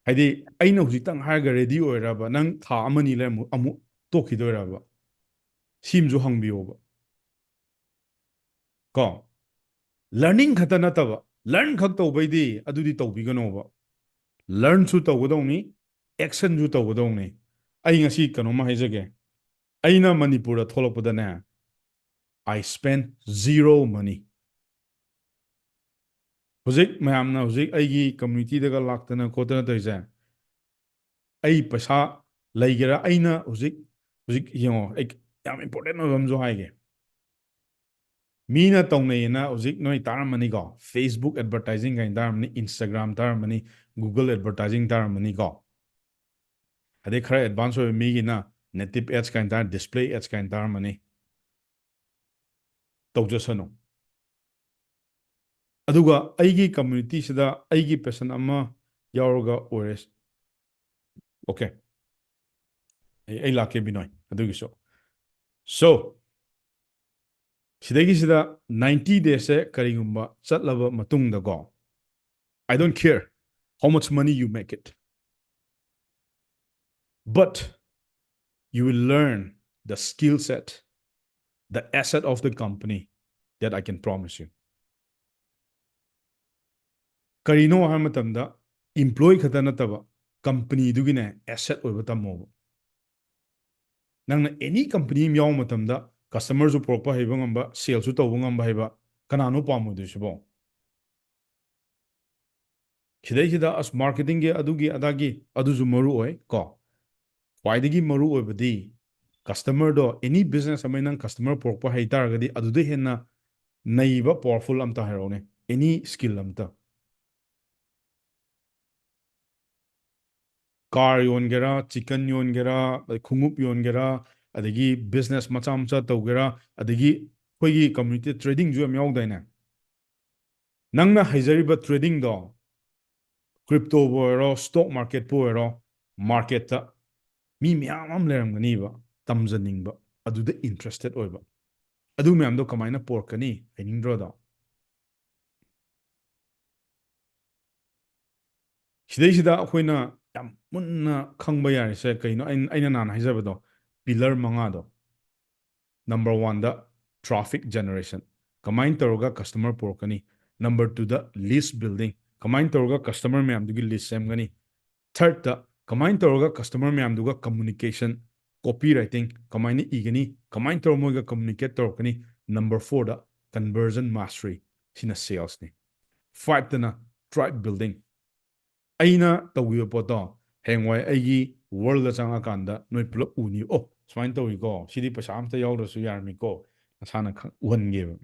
ꯍꯥꯏꯗꯤ ꯑꯩꯅ ꯍꯧꯖꯤꯛꯇꯪ ꯍꯥꯏꯔꯒ ready ꯑꯣꯏꯔꯕ, ꯅꯪ ꯊꯥ ꯑꯃꯅꯤ ꯂꯩꯔ ꯑꯃꯨꯛ, ꯑꯃꯨꯛ ꯇꯣꯛꯈꯤꯗꯣꯏꯔꯕ? ꯁꯤꯃꯁꯨ ꯍꯪꯕꯤꯌꯣꯕ꯫ ꯀꯣ? Learning ꯈꯛꯇ ꯅꯠꯇꯕ, learn ꯈꯛ ꯇꯧꯕꯩꯗꯤ ꯑꯗꯨꯗꯤ ꯇꯧꯕꯤꯒꯅꯣꯕ꯫ Learnꯁꯨ ꯇꯧꯒꯗꯧꯅꯤ, actionꯁꯨ ꯇꯧꯒꯗꯧꯅꯤ꯫ ꯑꯩ ꯉꯁꯤ ꯀꯩꯅꯣꯝꯃ ꯍꯥꯏꯖꯒꯦ꯫ ꯑꯩꯅ ꯃꯅꯤꯄꯨꯔꯗ ꯊꯣꯛꯂꯛꯄꯗꯅꯦ, I spend zero money. ꯍꯧꯖꯤꯛ ꯃꯌꯥꯝꯅ ꯍꯧꯖꯤꯛ ꯑꯩꯒꯤ communityꯗꯒ ꯂꯥꯛꯇꯅ ꯈꯣꯠꯇꯅ ꯇꯧꯔꯤꯁꯦ, ꯑꯩ ꯄꯩꯁꯥ ꯂꯩꯒꯦꯔꯥ, ꯑꯩꯅ ꯍꯧꯖꯤꯛ, ꯍꯧꯖꯤꯛ ꯌꯦꯡꯉꯣ, ꯑꯩ ꯌꯥꯝ important ꯑꯣꯏꯕ ꯑꯃꯁꯨ ꯍꯥꯏꯒꯦ꯫ ꯃꯤꯅ ꯇꯧꯅꯩꯌꯦꯅ ꯍꯧꯖꯤꯛ ꯅꯣꯏ ꯇꯥꯔꯝꯃꯅꯤꯀꯣ, Facebook advertising ꯀꯥꯏꯅ ꯇꯥꯔꯝꯃꯅꯤ, Instagram ꯇꯥꯔꯝꯃꯅꯤ, Google advertising ꯇꯥꯔꯝꯃꯅꯤꯀꯣ꯫ ꯑꯗꯩ ꯈꯔ advance ꯑꯣꯏꯕ ꯃꯤꯒꯤꯅ native ads ꯀꯥꯏꯅ ꯇꯥꯔ, display ads ꯀꯥꯏꯅ ꯇꯥꯔꯝꯃꯅꯤ꯫ ꯇꯧꯖꯁꯅꯨ꯫ ꯑꯗꯨꯒ ꯑꯩꯒꯤ community ꯁꯤꯗ ꯑꯩꯒꯤ passion ꯑꯃ ꯌꯥꯎꯔꯒ ꯑꯣꯏꯔꯦ꯫ Okay, ꯑꯩ ꯑꯩ ꯂꯥꯛꯀꯦ ꯕꯤꯅꯣꯏ ꯑꯗꯨꯒꯤꯁꯨ꯫ So ꯁꯤꯗꯒꯤꯁꯤꯗ ninety days ꯁꯦ ꯀꯔꯤꯒꯨꯝꯕ ꯆꯠꯂꯕ ꯃꯇꯨꯡꯗꯀꯣ, I don't care how much money you make it, but you will learn the skill set, the asset of the company that I can promise you. ꯀꯔꯤꯅꯣ ꯍꯥꯏꯕ ꯃꯇꯝꯗ, employee ꯈꯛꯇ ꯅꯠꯇꯕ, company ꯗꯨꯒꯤꯅꯦ asset ꯑꯣꯏꯕ ꯇꯝꯃꯣꯕ꯫ ꯅꯪꯅ any company ꯑꯃ ꯌꯥꯎꯕ ꯃꯇꯝꯗ, customer ꯁꯨ ꯄꯨꯔꯛꯄ ꯍꯩꯕ ꯉꯝꯕ, sale ꯁꯨ ꯇꯧꯕ ꯉꯝꯕ ꯍꯩꯕ, ꯀꯅꯥꯅꯣ ꯄꯥꯝꯃꯣꯏꯗꯣꯏꯁꯤꯕꯣ? ꯁꯤꯗꯩꯁꯤꯗ ꯑꯁ marketing ꯒꯤ ꯑꯗꯨꯒꯤ ꯑꯗꯥꯒꯤ ꯑꯗꯨꯁꯨ ꯃꯔꯨ ꯑꯣꯏ ꯀꯣ꯫ ꯈ꯭ꯋꯥꯏꯗꯒꯤ ꯃꯔꯨ ꯑꯣꯏꯕꯗꯤ customer ꯗꯣ, any business ꯑꯃ ꯅꯪ customer ꯄꯨꯔꯛꯄ ꯍꯩ ꯇꯥꯔꯒꯗꯤ ꯑꯗꯨꯗ ꯍꯦꯟꯅ ꯅꯩꯕ powerful ꯑꯝꯇ ꯍꯥꯏꯔꯛꯎꯅꯦ, any skill ꯑꯝꯇ꯫ Car ꯌꯣꯟꯒꯦꯔꯥ, chicken ꯌꯣꯟꯒꯦꯔꯥ, ꯈꯣꯡꯎꯞ ꯌꯣꯟꯒꯦꯔꯥ, ꯑꯗꯒꯤ business ꯃꯆꯥ ꯃꯆꯥ ꯇꯧꯒꯦꯔꯥ, ꯑꯗꯒꯤ ꯑꯩꯈꯣꯏꯒꯤ community trading ꯁꯨ ꯌꯥꯝ ꯌꯥꯎꯗꯥꯏꯅꯦ? ꯅꯪꯅ ꯍꯩꯖꯔꯤꯕ trading ꯗꯣ, crypto ꯕꯨ ꯑꯣꯏꯔꯣ, stock market ꯄꯨ ꯑꯣꯏꯔꯣ, market ꯇ ꯃꯤ ꯃꯌꯥꯝ ꯑꯃ ꯂꯩꯔꯝꯒꯅꯤꯕ ꯇꯝꯖꯅꯤꯡꯕ, ꯑꯗꯨꯗ interested ꯑꯣꯏꯕ꯫ ꯑꯗꯨ ꯃꯌꯥꯝꯗꯣ ꯀꯃꯥꯏꯅ ꯄꯣꯔꯛꯀꯅꯤ? ꯍꯩꯅꯤꯡꯗ꯭ꯔꯣ ꯑꯗꯣ? ꯁꯤꯗꯩꯁꯤꯗ ꯑꯩꯈꯣꯏꯅ ꯌꯥꯝ ꯃꯨꯟꯅ ꯈꯪꯕ ꯌꯥꯔꯤꯁꯦ ꯀꯩꯅꯣ? ꯑꯩꯅ ꯑꯩꯅ ꯅꯍꯥꯟ ꯍꯥꯏꯖꯕꯗꯣ, pillar ꯃꯉꯥꯗꯣ꯫ Number one ꯗ traffic generation, ꯀꯃꯥꯏꯅ ꯇꯧꯔꯒ customer ꯄꯨꯔꯛꯀꯅꯤ? Number two ꯗ list building, ꯀꯃꯥꯏꯅ ꯇꯧꯔꯒ customer ꯃꯌꯥꯝꯗꯨꯒꯤ list ꯁꯦꯝꯒꯅꯤ? Third ꯇ ꯀꯃꯥꯏꯅ ꯇꯧꯔꯒ customer ꯃꯌꯥꯝꯗꯨꯒ communication, copywriting ꯀꯃꯥꯏꯅ ꯏꯒꯅꯤ? ꯀꯃꯥꯏꯅ ꯇꯧꯔꯒ ꯃꯣꯏꯒ communicate ꯇꯧꯔꯛꯀꯅꯤ? Number four ꯗ conversion mastery, ꯁꯤꯅ sales ꯅꯤ꯫ Five ꯇꯅ tribe building, ꯑꯩꯅ ꯇꯧꯈꯤꯕ ꯄꯣꯠꯇꯣ ꯍꯌꯦꯡꯋꯥꯏ ꯑꯩꯒꯤ world ꯗ ꯆꯪꯉꯀꯥꯟꯗ ꯅꯣꯏ ꯄꯨꯂꯞ ꯎꯅꯤ, "ꯑꯣ, ꯁꯨꯃꯥꯏꯅ ꯇꯧꯋꯤꯀꯣ, ꯁꯤꯗꯤ ꯄꯩꯁꯥ ꯑꯝꯇ ꯌꯥꯎꯗ꯭ꯔꯁꯨ ꯌꯥꯔꯝꯃꯤꯀꯣ", ꯅꯁꯥꯅ ꯈꯪ-, ꯎꯍꯟꯒꯦꯕ꯫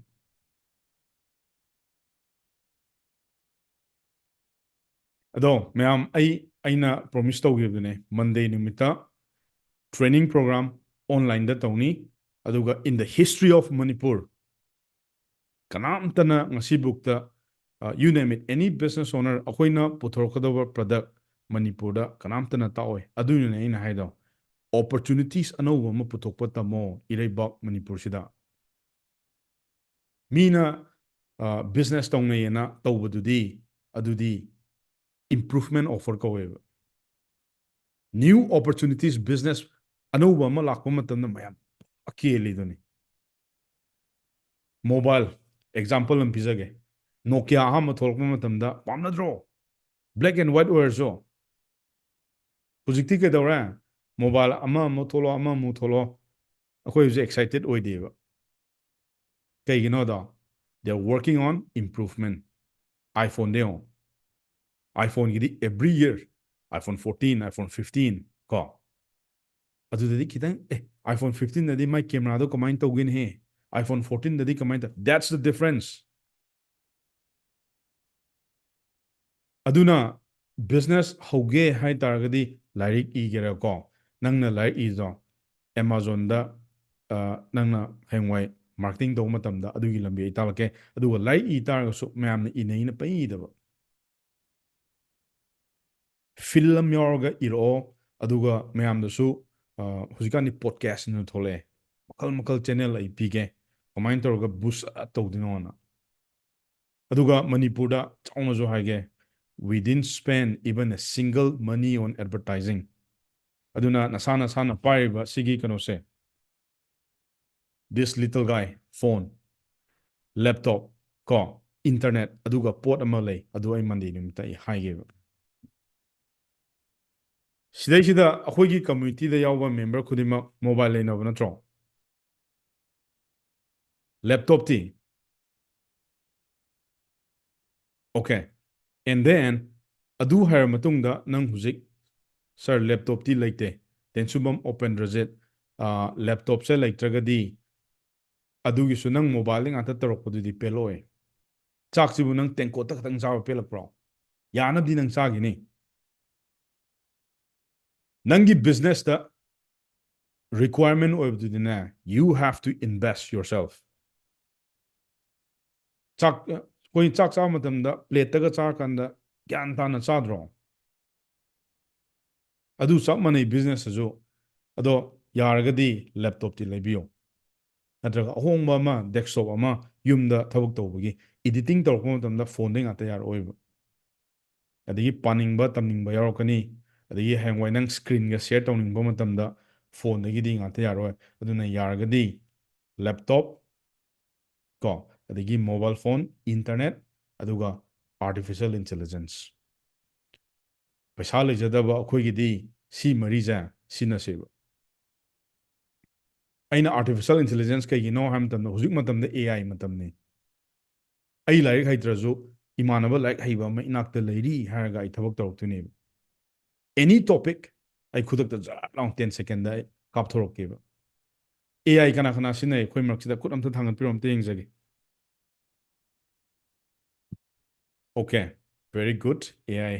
ꯑꯗꯣ ꯃꯌꯥꯝ, ꯑꯩ ꯑꯩꯅ promise ꯇꯧꯈꯤꯕꯗꯨꯅꯦ, Monday ꯅꯨꯃꯤꯠꯇ training program online ꯗ ꯇꯧꯅꯤ꯫ ꯑꯗꯨꯒ in the history of Manipur, ꯀꯅꯥꯝꯇꯅ ꯉꯁꯤꯕꯨꯛꯇ you name it, any business owner, ꯑꯩꯈꯣꯏꯅ ꯄꯨꯊꯣꯔꯛꯀꯗꯧꯕ product ꯃꯅꯤꯄꯨꯔꯗ ꯀꯅꯥꯝꯇꯅ ꯇꯥꯛꯑꯣꯏ꯫ ꯑꯗꯨꯅꯅꯦ ꯑꯩꯅ ꯍꯥꯏꯗꯣ, opportunities ꯑꯅꯧꯕ ꯑꯃ ꯄꯨꯊꯣꯛꯄ ꯇꯝꯃꯣ ꯏꯔꯩꯕꯥꯛ ꯃꯅꯤꯄꯨꯔꯁꯤꯗ꯫ ꯃꯤꯅ business ꯇꯧꯅꯩꯌꯦꯅ ꯇꯧꯕꯗꯨꯗꯤ, ꯑꯗꯨꯗꯤ improvement offer ꯀꯧꯋꯦꯕ꯫ New opportunities, business ꯑꯅꯧꯕ ꯑꯃ ꯂꯥꯛꯄ ꯃꯇꯝꯗ ꯃꯌꯥꯝ ꯀꯦꯜꯂꯤꯗꯨꯅꯤ꯫ Mobile example ꯑꯃ ꯄꯤꯖꯒꯦ꯫ Nokia ꯑꯍꯥꯟꯕ ꯊꯣꯛꯂꯛꯄ ꯃꯇꯝꯗ ꯄꯥꯝꯅꯗ꯭ꯔꯣ? Black and white ꯑꯣꯏꯔꯁꯨ꯫ ꯍꯧꯖꯤꯛꯇꯤ ꯀꯩꯗꯧꯔꯦ? Mobile ꯑꯃ ꯑꯃꯨꯛ ꯊꯣꯛꯂꯛꯑꯣ, ꯑꯃ ꯑꯃꯨꯛ ꯊꯣꯛꯂꯛꯑꯣ, ꯑꯩꯈꯣꯏ ꯍꯧꯖꯤꯛ excited ꯑꯣꯏꯗꯦꯕ꯫ ꯀꯩꯒꯤꯅꯣꯗꯣ, they are working on improvement꯫ iPhone ꯗ ꯌꯦꯡꯉꯣ, iPhone ꯒꯤꯗꯤ every year iPhone fourteen, iPhone fifteen ꯀꯣ꯫ ꯑꯗꯨꯗꯗꯤ ꯈꯤꯇꯪ, ꯑꯦ, iPhone fifteen ꯗꯗꯤ ꯃꯥꯏ camera ꯗꯣ ꯀꯃꯥꯏꯅ ꯇꯧꯒꯦꯅꯦꯍꯦ? iPhone fourteen ꯗꯗꯤ ꯀꯃꯥꯏꯅ ꯇꯧ-, that's the difference꯫ ꯑꯗꯨꯅ business ꯍꯧꯒꯦ ꯍꯥꯏ ꯇꯥꯔꯒꯗꯤ ꯂꯥꯏꯔꯤꯛ ꯏꯒꯦꯔꯥꯀꯣ, ꯅꯪꯅ ꯂꯥꯏꯔꯤꯛ ꯏꯗꯣ Amazon ꯗ, ꯑ, ꯅꯪꯅ ꯍꯌꯦꯡꯋꯥꯏ marketing ꯇꯧꯕ ꯃꯇꯝꯗ ꯑꯗꯨꯒꯤ ꯂꯝꯕꯤ ꯑꯩ ꯇꯥꯛꯂꯛꯀꯦ꯫ ꯑꯗꯨꯒ ꯂꯥꯏꯔꯤꯛ ꯏ ꯇꯥꯔꯒꯁꯨ ꯃꯌꯥꯝꯅ ꯏꯅꯩꯅ ꯄꯪꯏ ꯏꯗꯕ꯫ Feel ꯑꯃ ꯌꯥꯎꯔꯒ ꯏꯔꯛꯑꯣ꯫ ꯑꯗꯨꯒ ꯃꯌꯥꯝꯗꯁꯨ, ꯑ, ꯍꯧꯖꯤꯛꯀꯥꯟꯗꯤ podcast ꯅ ꯊꯣꯛꯂꯛꯑꯦ꯫ ꯃꯈꯜ ꯃꯈꯜ channel ꯑꯩ ꯄꯤꯒꯦ꯫ ꯀꯃꯥꯏꯅ ꯇꯧꯔꯒ boost up ꯇꯧꯗꯣꯏꯅꯣꯅ꯫ ꯑꯗꯨꯒ ꯃꯅꯤꯄꯨꯔꯗ ꯆꯥꯎꯅꯁꯨ ꯍꯥꯏꯒꯦ, we didn't spend even a single money on advertising꯫ ꯑꯗꯨꯅ ꯅꯁꯥ ꯅꯁꯥꯅ ꯄꯥꯏꯔꯤꯕ ꯁꯤꯒꯤ ꯀꯩꯅꯣꯁꯦ, this little guy, phone, laptop, ꯀꯣ, internet, ꯑꯗꯨꯒ ꯄꯣꯠ ꯑꯃ ꯂꯩ, ꯑꯗꯨ ꯑꯩ Monday ꯅꯨꯃꯤꯠꯇ ꯑꯩ ꯍꯥꯏꯒꯦꯕ꯫ ꯁꯤꯗꯩꯁꯤꯗ ꯑꯩꯈꯣꯏꯒꯤ community ꯗ ꯌꯥꯎꯕ member ꯈꯨꯗꯤꯡꯃꯛ mobile ꯂꯩꯅꯕ ꯅꯠꯇ꯭ꯔꯣ? Laptop T? Okay. And then, ꯑꯗꯨ ꯍꯥꯏꯔ ꯃꯇꯨꯡꯗ ꯅꯪ ꯍꯧꯖꯤꯛ, "Sir, laptop ꯇꯤ ꯂꯩꯇꯦ꯫ ꯇꯦꯟꯁꯨꯕꯝ ꯎꯄꯦꯟꯗ꯭ꯔꯖꯤꯠ, ꯑ, laptop ꯁꯦ ꯂꯩꯇ꯭ꯔꯒꯗꯤ ꯑꯗꯨꯒꯤꯁꯨ ꯅꯪ mobile ꯗ ꯉꯥꯛꯇ ꯇꯧꯔꯛꯄꯗꯨꯗꯤ ꯄꯦꯜꯂꯛꯑꯣꯏ꯫ ꯆꯥꯛꯁꯤꯕꯨ ꯅꯪ ꯇꯦꯡꯀꯣꯠꯇ ꯈꯛꯇꯪ ꯆꯥꯕ ꯄꯦꯜꯂꯛꯄ꯭ꯔꯣ? ꯌꯥꯅꯕꯗꯤ ꯅꯪ ꯆꯥꯈꯤꯅꯤ꯫ ꯅꯪꯒꯤ business ꯇ requirement ꯑꯣꯏꯕꯗꯨꯗꯤꯅꯦ, you have to invest yourself꯫ ꯆꯥꯛ, ꯑ, ꯑꯩꯈꯣꯏ ꯆꯥꯛ ꯆꯥꯕ ꯃꯇꯝꯗ ꯄ꯭ꯂꯦꯠꯇꯒ ꯆꯥꯔꯀꯥꯟꯗ ꯒ꯭ꯌꯥꯟ ꯇꯥꯅ ꯆꯥꯗ꯭ꯔꯣ? ꯑꯗꯨ ꯆꯞ ꯃꯥꯟꯅꯩ ꯕꯤꯖꯤꯅꯦꯁꯇꯁꯨ꯫ ꯑꯗꯣ ꯌꯥꯔꯒꯗꯤ ꯂꯦꯞꯇꯣꯞꯇꯤ ꯂꯩꯕꯤꯌꯣ, ꯅꯠꯇ꯭ꯔꯒ ꯑꯍꯣꯡꯕ ꯑꯃ, ꯗꯦꯁꯛꯇꯣꯞ ꯑꯃ, ꯌꯨꯝꯗ ꯊꯕꯛ ꯇꯧꯕꯒꯤ꯫ ꯏꯗꯤꯇꯤꯡ ꯇꯧꯔꯛꯄ ꯃꯇꯝꯗ ꯐꯣꯟꯗꯩ ꯉꯥꯛꯇ ꯌꯥꯔꯛꯑꯣꯏꯕ꯫ ꯑꯗꯒꯤ ꯄꯥꯅꯤꯡꯕ ꯇꯝꯅꯤꯡꯕ ꯌꯥꯎꯔꯛꯀꯅꯤ꯫ ꯑꯗꯒꯤ ꯍꯌꯦꯡꯋꯥꯏ ꯅꯪ ꯁ꯭ꯀ꯭ꯔꯤꯟꯒ ꯁꯤꯌꯔ ꯇꯧꯅꯤꯡꯕ ꯃꯇꯝꯗ ꯐꯣꯟꯗꯒꯤꯗꯤ ꯉꯥꯛꯇ ꯌꯥꯔꯣꯏ꯫ ꯑꯗꯨꯅ ꯌꯥꯔꯒꯗꯤ ꯂꯦꯞꯇꯣꯞ ꯀꯣ, ꯑꯗꯒꯤ ꯃꯣꯕꯥꯏꯜ ꯐꯣꯟ, ꯏꯟꯇꯔꯅꯦꯠ, ꯑꯗꯨꯒ ꯑꯥꯔꯇꯤꯐꯤꯁꯤꯌꯦꯜ ꯏꯟꯇꯦꯂꯤꯖꯦꯟꯁ꯫ ꯄꯩꯁꯥ ꯂꯩꯖꯗꯕ ꯑꯩꯈꯣꯏꯒꯤꯗꯤ ꯁꯤ ꯃꯔꯤꯁꯦ ꯁꯤꯟꯅꯁꯦꯕ꯫ ꯑꯩꯅ ꯑꯥꯔꯇꯤꯐꯤꯁꯤꯌꯦꯜ ꯏꯟꯇꯦꯂꯤꯖꯦꯟꯁ ꯀꯩꯒꯤꯅꯣ ꯍꯥꯏꯕ ꯃꯇꯝꯗ, ꯍꯧꯖꯤꯛ ꯃꯇꯝꯗ ꯑꯦ ꯑꯥꯏ ꯃꯇꯝꯅꯤ꯫ ꯑꯩ ꯂꯥꯏꯔꯤꯛ ꯍꯩꯇ꯭ꯔꯁꯨ ꯏꯃꯥꯟꯅꯕ ꯂꯥꯏꯔꯤꯛ ꯍꯩꯕ ꯑꯃ ꯏꯅꯥꯛꯇ ꯂꯩꯔꯤ ꯍꯥꯏꯔꯒ ꯑꯩ ꯊꯕꯛ ꯇꯧꯔꯛꯇꯣꯏꯅꯦꯕ꯫ ꯑꯦꯅꯤ ꯇꯣꯄꯤꯛ ꯑꯩ ꯈꯨꯗꯛꯇ ꯖꯔ ꯂꯥꯎ ꯇꯦꯟ ꯁꯦꯀꯦꯟꯗ ꯑꯩ ꯀꯥꯞꯊꯣꯔꯛꯀꯦꯕ꯫ ꯑꯦ ꯑꯥꯏ ꯀꯅꯥ ꯀꯅꯥ ꯁꯤꯖꯤꯟꯅꯩ? ꯑꯩꯈꯣꯏ ꯃꯔꯛꯁꯤꯗ ꯈꯨꯠ ꯑꯝꯇ ꯊꯥꯡꯒꯠꯄꯤꯔꯣ, ꯑꯝꯇ ꯌꯦꯡꯖꯒꯦ꯫ Okay, very good, A I.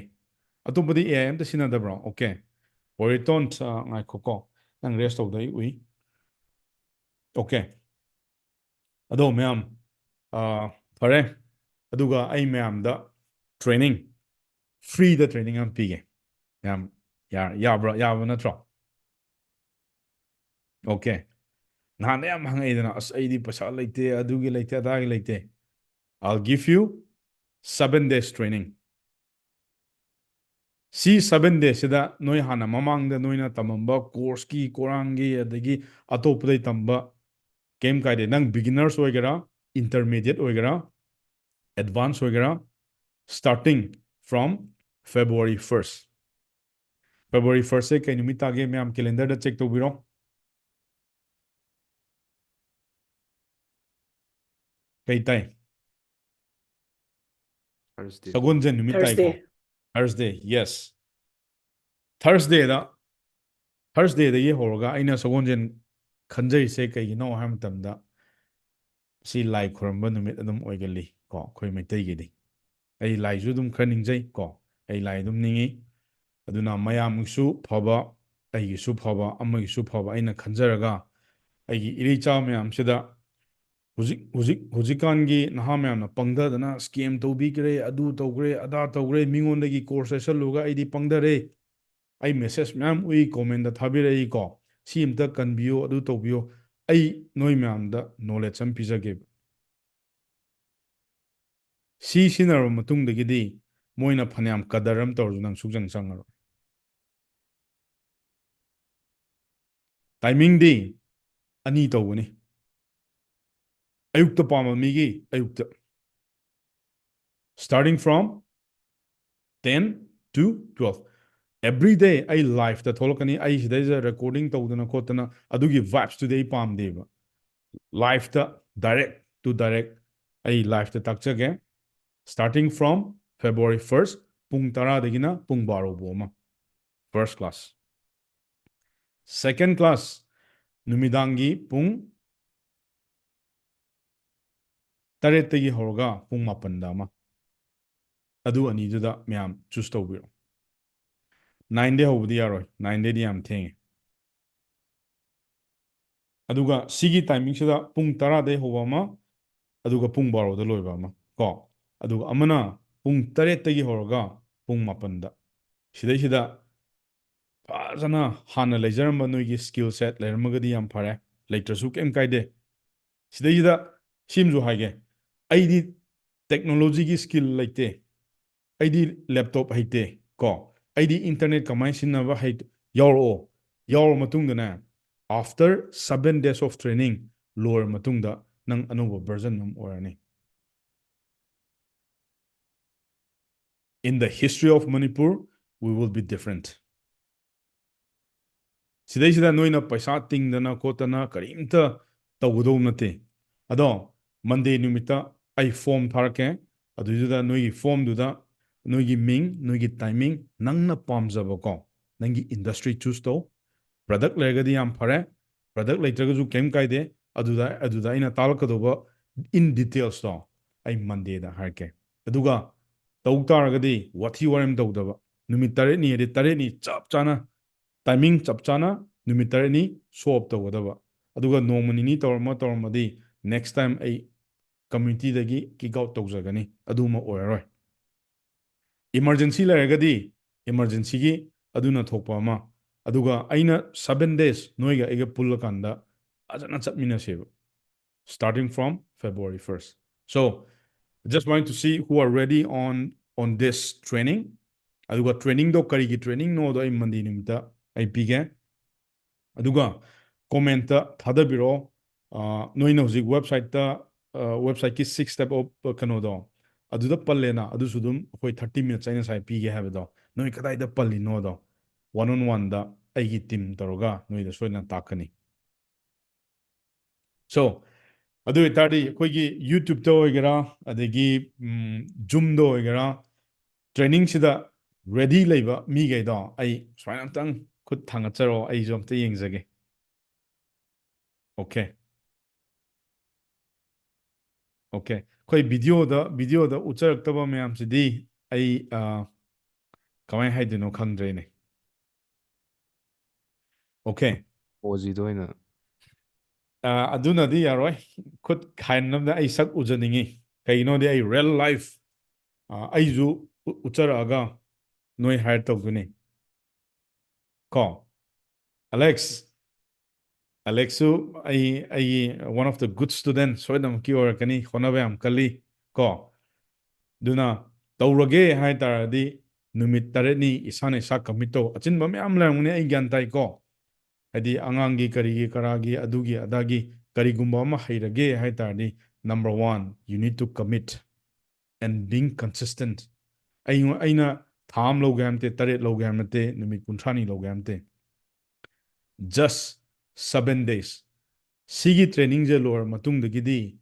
ꯑꯇꯣꯞꯄꯗꯤ ꯑꯦ ꯑꯥꯏ ꯑꯝꯇ ꯁꯤꯖꯤꯟꯅꯗꯕ꯭ꯔꯣ? Okay, ꯄꯣꯔꯤꯇꯣꯟ, ꯑ, ꯉꯥꯏꯈꯣꯀꯣ, ꯅꯪ ꯔꯦꯁ ꯇꯧꯗ ꯑꯩ ꯎꯏ꯫ Okay, ꯑꯗꯣ ꯃꯌꯥꯝ, ꯑ, ꯐꯔꯦ꯫ ꯑꯗꯨꯒ ꯑꯩ ꯃꯌꯥꯝꯗ ꯇ꯭ꯔꯦꯅꯤꯡ, ꯐ꯭ꯔꯤꯗ ꯇ꯭ꯔꯦꯅꯤꯡ ꯑꯃ ꯄꯤꯒꯦ꯫ ꯃꯌꯥꯝ ꯌꯥ-, ꯌꯥꯕ꯭ꯔꯥ? ꯌꯥꯕ ꯅꯠꯇ꯭ꯔꯣ? Okay, ꯅꯍꯥꯟꯗ ꯌꯥꯝ ꯍꯪꯉꯛꯏꯗꯅ, "ꯑꯁ, ꯑꯩꯗꯤ ꯄꯩꯁꯥ ꯂꯩꯇꯦ, ꯑꯗꯨꯒꯤ ꯂꯩꯇꯦ, ꯑꯗꯥꯒꯤ ꯂꯩꯇꯦ." I'll give you seven days training. ꯁꯤ ꯁꯚꯦꯟ ꯗꯦꯁꯁꯤꯗ ꯅꯣꯏ ꯍꯥꯟꯅ ꯃꯃꯥꯡꯗ ꯅꯣꯏꯅ ꯇꯝꯃꯝꯕ ꯀꯣꯔꯁꯀꯤ, ꯀꯣꯔꯥꯡꯒꯤ, ꯑꯗꯒꯤ ꯑꯇꯣꯞꯄꯗꯩ ꯇꯝꯕ ꯀꯩꯝ ꯀꯥꯏꯗꯦ꯫ ꯅꯪ ꯕꯤꯒꯤꯅꯔꯁ ꯑꯣꯏꯒꯦꯔꯥ, ꯏꯟꯇꯔꯃꯤꯗꯤꯌꯦꯠ ꯑꯣꯏꯒꯦꯔꯥ, ꯑꯦꯗꯚꯥꯟꯁ ꯑꯣꯏꯒꯦꯔꯥ, starting from February first. February first ꯁꯦ ꯀꯩ ꯅꯨꯃꯤꯠ ꯇꯥꯒꯦ? ꯃꯌꯥꯝ ꯀꯦꯂꯦꯟꯗꯔꯗ ꯆꯦꯛ ꯇꯧꯕꯤꯔꯣ꯫ ꯀꯩ ꯇꯥꯏ? Thursday. ꯁꯒꯣꯜꯁꯦꯟ ꯅꯨꯃꯤꯠ ꯇꯥꯏꯀꯣ? Thursday. Thursday, yes. ꯊꯔꯁꯗꯦꯗ, ꯊꯔꯁꯗꯦꯗꯒꯤ ꯍꯧꯔꯒ ꯑꯩꯅ ꯁꯒꯣꯜꯁꯦꯟ ꯈꯟꯖꯔꯤꯁꯦ ꯀꯩꯒꯤꯅꯣ ꯍꯥꯏꯕ ꯃꯇꯝꯗ, ꯁꯤ ꯂꯥꯏ ꯈꯨꯔꯝꯕ ꯅꯨꯃꯤꯠ ꯑꯗꯨꯝ ꯑꯣꯏꯒꯜꯂꯤ ꯀꯣ, ꯑꯩꯈꯣꯏ ꯃꯩꯇꯩꯒꯤꯗꯤ꯫ ꯑꯩ ꯂꯥꯏꯁꯨ ꯑꯗꯨꯝ ꯈꯔ ꯅꯤꯡꯖꯩ ꯀꯣ, ꯑꯩ ꯂꯥꯏ ꯑꯗꯨꯝ ꯅꯤꯡꯉꯤ꯫ ꯑꯗꯨꯅ ꯃꯌꯥꯝꯒꯤꯁꯨ ꯐꯕ, ꯑꯩꯒꯤꯁꯨ ꯐꯕ, ꯑꯃꯒꯤꯁꯨ ꯐꯕ ꯑꯩꯅ ꯈꯟꯖꯔꯒ, ꯑꯩꯒꯤ ꯏꯔꯩꯆꯥ ꯃꯌꯥꯝꯁꯤꯗ ꯍꯧꯖꯤꯛ ꯍꯧꯖꯤꯛ ꯍꯧꯖꯤꯛꯀꯥꯟꯒꯤ ꯅꯍꯥ ꯃꯌꯥꯝꯅ ꯄꯪꯊꯗꯅ scam ꯇꯧꯕꯤꯈ꯭ꯔꯦ, ꯑꯗꯨ ꯇꯧꯈ꯭ꯔꯦ, ꯑꯗꯥ ꯇꯧꯈ꯭ꯔꯦ, ꯃꯤꯉꯣꯟꯗꯒꯤ course ꯂꯩꯁꯜꯂꯨꯔꯒ ꯑꯩꯗꯤ ꯄꯪꯊꯔꯦ꯫ ꯑꯩ message ꯃꯌꯥꯝ ꯎꯏ, comment ꯊꯥꯕꯤꯔꯛꯏꯀꯣ, "ꯁꯤ ꯑꯝꯇ ꯀꯟꯕꯤꯌꯨ, ꯑꯗꯨ ꯇꯧꯕꯤꯌꯨ"꯫ ꯑꯩ ꯅꯣꯏ ꯃꯌꯥꯝꯗ knowledge ꯑꯃ ꯄꯤꯖꯒꯦꯕ꯫ ꯁꯤ ꯁꯤꯖꯤꯟꯅꯔꯕ ꯃꯇꯨꯡꯗꯒꯤꯗꯤ ꯃꯣꯏꯅ ꯐꯅꯌꯥꯝ ꯀꯗꯔ ꯑꯃ ꯇꯧꯔꯁꯨ ꯅꯪ ꯁꯨꯛꯆꯪ ꯆꯪꯉꯔꯣꯏ꯫ Timingꯗꯤ ꯑꯅꯤ ꯇꯧꯒꯅꯤ꯫ ꯑꯌꯨꯛꯇ ꯄꯥꯝꯕ ꯃꯤꯒꯤ ꯑꯌꯨꯛꯇ, starting from ten to twelve, every day ꯑꯩ liveꯇ ꯊꯣꯛꯂꯛꯀꯅꯤ꯫ ꯑꯩ ꯁꯤꯗꯩꯁꯤꯗ recording ꯇꯧꯗꯅ ꯈꯣꯠꯇꯅ ꯑꯗꯨꯒꯤ vibesꯇꯨꯗꯤ ꯑꯩ ꯄꯥꯝꯗꯦꯕ꯫ Liveꯇ, direct to direct ꯑꯩ liveꯇ ꯇꯥꯛꯆꯒꯦ, starting from February first, ꯄꯨꯡ ꯇꯔꯥꯗꯒꯤꯅ ꯄꯨꯡ ꯕꯥꯔꯣ ꯐꯥꯎ ꯑꯃ, first class꯫ Second class, ꯅꯨꯃꯤꯗꯥꯡꯒꯤ ꯄꯨꯡ ꯇꯔꯦꯠꯇꯒꯤ ꯍꯧꯔꯒ ꯄꯨꯡ ꯃꯥꯄꯟꯗ ꯑꯃ꯫ ꯑꯗꯨ ꯑꯅꯤꯗꯨꯗ ꯃꯌꯥꯝ choose ꯇꯧꯕꯤꯔꯣ꯫ Nineꯗꯩ ꯍꯧꯕꯗꯤ ꯌꯥꯔꯣꯏ, nineꯗꯩꯗꯤ ꯌꯥꯝ ꯊꯦꯡꯉꯦ꯫ ꯑꯗꯨꯒ ꯁꯤꯒꯤ timingꯁꯤꯗ ꯄꯨꯡ ꯇꯔꯥꯗꯩ ꯍꯧꯕ ꯑꯃ, ꯑꯗꯨꯒ ꯄꯨꯡ ꯕꯥꯔꯣꯗ ꯂꯣꯏꯕ ꯑꯃ ꯀꯣ꯫ ꯑꯗꯨꯒ ꯑꯃꯅ ꯄꯨꯡ ꯇꯔꯦꯠꯇꯒꯤ ꯍꯧꯔꯒ ꯄꯨꯡ ꯃꯥꯄꯟꯗ꯫ ꯁꯤꯗꯩꯁꯤꯗ ꯐꯖꯅ ꯍꯥꯟꯅ ꯂꯩꯖꯔꯝꯕ ꯅꯣꯏꯒꯤ skill set ꯂꯩꯔꯝꯃꯒꯗꯤ ꯌꯥꯝ ꯐꯔꯦ, ꯂꯩꯇ꯭ꯔꯁꯨ ꯀꯩꯝ ꯀꯥꯏꯗꯦ꯫ ꯁꯤꯗꯩꯁꯤꯗ ꯁꯤꯃꯁꯨ ꯍꯥꯏꯒꯦ, ꯑꯩꯗꯤ technologyꯒꯤ skill ꯂꯩꯇꯦ, ꯑꯩꯗꯤ laptop ꯍꯩꯇꯦ ꯀꯣ, ꯑꯩꯗꯤ internet ꯀꯃꯥꯏꯅ ꯁꯤꯖꯤꯟꯅꯕ ꯍꯩ, ꯌꯥꯎꯔꯛꯑꯣ꯫ ꯌꯥꯎꯔ ꯃꯇꯨꯡꯗꯅꯦ, after seven days of training ꯂꯣꯏꯔ ꯃꯇꯨꯡꯗ ꯅꯪ ꯑꯅꯧꯕ version ꯑꯃ ꯑꯣꯏꯔꯅꯤ꯫ In the history of Manipur, we will be different. ꯁꯤꯗꯩꯁꯤꯗ ꯅꯣꯏꯅ ꯄꯩꯁꯥ ꯇꯤꯡꯗꯅ ꯈꯣꯠꯇꯅ ꯀꯔꯤꯝꯇ ꯇꯧꯒꯗꯧꯕ ꯅꯠꯇꯦ꯫ ꯑꯗꯣ Monday ꯅꯨꯃꯤꯠꯇ ꯑꯩ form ꯊꯥꯔꯛꯀꯦ꯫ ꯑꯗꯨꯏꯗꯨꯗ ꯅꯣꯏꯒꯤ formꯗꯨꯗ ꯅꯣꯏꯒꯤ ꯃꯤꯡ, ꯅꯣꯏꯒꯤ timing, ꯅꯪꯅ ꯄꯥꯝꯖꯕꯀꯣ, ꯅꯪꯒꯤ industry choose ꯇꯧ꯫ Product ꯂꯩꯔꯒꯗꯤ ꯌꯥꯝ ꯐꯔꯦ, product ꯂꯩꯇ꯭ꯔꯒꯁꯨ ꯀꯩꯝ ꯀꯥꯏꯗꯦ꯫ ꯑꯗꯨꯗ, ꯑꯗꯨꯗ ꯑꯩꯅ ꯇꯥꯛꯂꯛꯀꯗꯧꯕ in detailsꯇꯣ ꯑꯩ Mondayꯗ ꯍꯥꯏꯔꯛꯀꯦ꯫ ꯑꯗꯨꯒ ꯇꯧ ꯇꯥꯔꯒꯗꯤ ꯋꯥꯊꯤ ꯋꯥꯔꯦꯝ ꯇꯧꯗꯕ, ꯅꯨꯃꯤꯠ ꯇꯔꯦꯠꯅꯤ ꯍꯥꯏꯗꯤ ꯇꯔꯦꯠꯅꯤ ꯆꯞ ꯆꯥꯅ, timing ꯆꯞ ꯆꯥꯅ ꯅꯨꯃꯤꯠ ꯇꯔꯦꯠꯅꯤ show up ꯇꯧꯒꯗꯕ꯫ ꯑꯗꯨꯒ ꯅꯣꯡꯃ ꯅꯤꯅꯤ ꯇꯧꯔꯝꯃ ꯇꯧꯔꯝꯃꯗꯤ Next time ꯑꯩ community ꯗꯒꯤ kick out ꯇꯧꯖꯒꯅꯤ, ꯑꯗꯨꯃ ꯑꯣꯏꯔꯔꯣꯏ꯫ Emergency ꯂꯩꯔꯒꯗꯤ emergency ꯒꯤ ꯑꯗꯨꯅ ꯊꯣꯛꯄ ꯑꯃ, ꯑꯗꯨꯒ ꯑꯩꯅ seven days ꯅꯣꯏꯒ ꯑꯩꯒ ꯄꯨꯜꯂꯀꯥꯟꯗ ꯐꯖꯅ ꯆꯠꯃꯤꯟꯅꯁꯦꯕ, starting from February first. So, just want to see who are ready on, on this training. ꯑꯗꯨꯒ training ꯗꯣ ꯀꯔꯤꯒꯤ training ꯅꯣꯗꯣ ꯑꯩ Monday ꯅꯨꯃꯤꯠꯇ ꯑꯩ ꯄꯤꯒꯦ꯫ ꯑꯗꯨꯒ comment ꯊꯥꯗꯕꯤꯔꯛꯑꯣ꯫ ꯑꯥ, ꯅꯣꯏꯅ ꯍꯧꯖꯤꯛ website ꯇ, ꯑꯥ, website ꯀꯤ six step of, ꯑꯥ, ꯀꯩꯅꯣꯗꯣ, ꯑꯗꯨꯗ ꯄꯜꯂꯦꯅ, ꯑꯗꯨꯁꯨ ꯑꯗꯨꯝ ꯑꯩꯈꯣꯏ thirty minutes ꯑꯩꯅ ꯉꯁꯥꯏ ꯄꯤꯒꯦ ꯍꯥꯏꯕꯗꯣ, ꯅꯣꯏ ꯀꯗꯥꯏꯗ ꯄꯜꯂꯤꯅꯣꯗꯣ one on one ꯗ ꯑꯩꯒꯤ team ꯇꯧꯔꯒ ꯅꯣꯏꯗ ꯁꯣꯏꯗꯅ ꯇꯥꯛꯀꯅꯤ꯫ So, ꯑꯗꯨ ꯑꯣꯏꯇꯥꯔꯗꯤ ꯑꯩꯈꯣꯏꯒꯤ YouTube ꯇ ꯑꯣꯏꯒꯦꯔꯥ, ꯑꯗꯒꯤ, ꯎꯝ, Zoom ꯗ ꯑꯣꯏꯒꯦꯔꯥ, training ꯁꯤꯗ ready ꯂꯩꯕ ꯃꯤꯈꯩꯗꯣ ꯑꯩ ꯁꯨꯃꯥꯏꯅ ꯑꯝꯇꯪ ꯈꯨꯠ ꯊꯥꯡꯒꯠꯆꯔꯛꯑꯣ, ꯑꯩꯁꯨ ꯑꯝꯇ ꯌꯦꯡꯖꯒꯦ꯫ Okay. Okay. ꯑꯩꯈꯣꯏ video ꯗ, video ꯗ ꯎꯠꯆꯔꯛꯇꯕ ꯃꯌꯥꯝꯁꯤꯗꯤ ꯑꯩ, ꯑ, ꯀꯃꯥꯏꯅ ꯍꯥꯏꯗꯣꯏꯅꯣ ꯈꯪꯗ꯭ꯔꯦꯅꯦ꯫ Okay. ꯑꯣꯖꯤꯗ ꯑꯣꯏꯅ꯫ ꯑ, ꯑꯗꯨꯅꯗꯤ ꯌꯥꯔꯣꯏ꯫ ꯈꯨꯠ ꯈꯥꯏꯅꯕꯗ ꯑꯩ ꯁꯛ ꯎꯖꯅꯤꯡꯉꯤ꯫ ꯀꯩꯒꯤꯅꯣꯗꯤ ꯑꯩ real life, ꯑ, ꯑꯩꯁꯨ ꯎ-, ꯎꯠꯆꯔꯛꯑꯒ ꯅꯣꯏ hire ꯇꯧꯗꯣꯏꯅꯤ꯫ ꯀꯣ? Alex, Alex ꯁꯨ ꯑꯩ, ꯑꯩꯒꯤ one of the good student ꯁꯣꯏꯗꯅꯃꯛꯀꯤ ꯑꯣꯏꯔꯛꯀꯅꯤ, ꯍꯣꯠꯅꯕ ꯌꯥꯝ ꯀꯜꯂꯤ꯫ ꯀꯣ? ꯑꯗꯨꯅ ꯇꯧꯔꯒꯦ ꯍꯥꯏ ꯇꯥꯔꯗꯤ ꯅꯨꯃꯤꯠ ꯇꯔꯦꯠꯅꯤ ꯏꯁꯥꯅ ꯏꯁꯥ commit ꯇꯧ꯫ ꯑꯆꯤꯟꯕ ꯃꯌꯥꯝ ꯂꯩꯔꯝꯒꯅꯤ, ꯑꯩ ꯒ꯭ꯌꯥꯟ ꯇꯥꯏꯀꯣ꯫ ꯍꯥꯏꯗꯤ ꯑꯉꯥꯡꯒꯤ ꯀꯔꯤꯒꯤ ꯀꯔꯥꯒꯤ ꯑꯗꯨꯒꯤ ꯑꯗꯥꯒꯤ ꯀꯔꯤꯒꯨꯝꯕ ꯑꯃ ꯍꯩꯔꯒꯦ ꯍꯥꯏ ꯇꯥꯔꯗꯤ, number one, you need to commit and being consistent. ꯑꯩꯉꯣ-, ꯑꯩꯅ ꯊꯥ ꯑꯃ ꯂꯧꯒꯦ ꯍꯥꯏꯕ ꯅꯠꯇꯦ, ꯇꯔꯦꯠ ꯂꯧꯒꯦ ꯍꯥꯏꯕ ꯅꯠꯇꯦ, ꯅꯨꯃꯤꯠ ꯀꯨꯟꯊ꯭ꯔꯥꯅꯤ ꯂꯧꯒꯦ ꯍꯥꯏꯕ ꯅꯠꯇꯦ, just seven days꯫ ꯁꯤꯒꯤ training ꯁꯦ ꯂꯣꯏꯔ ꯃꯇꯨꯡꯗꯒꯤꯗꯤ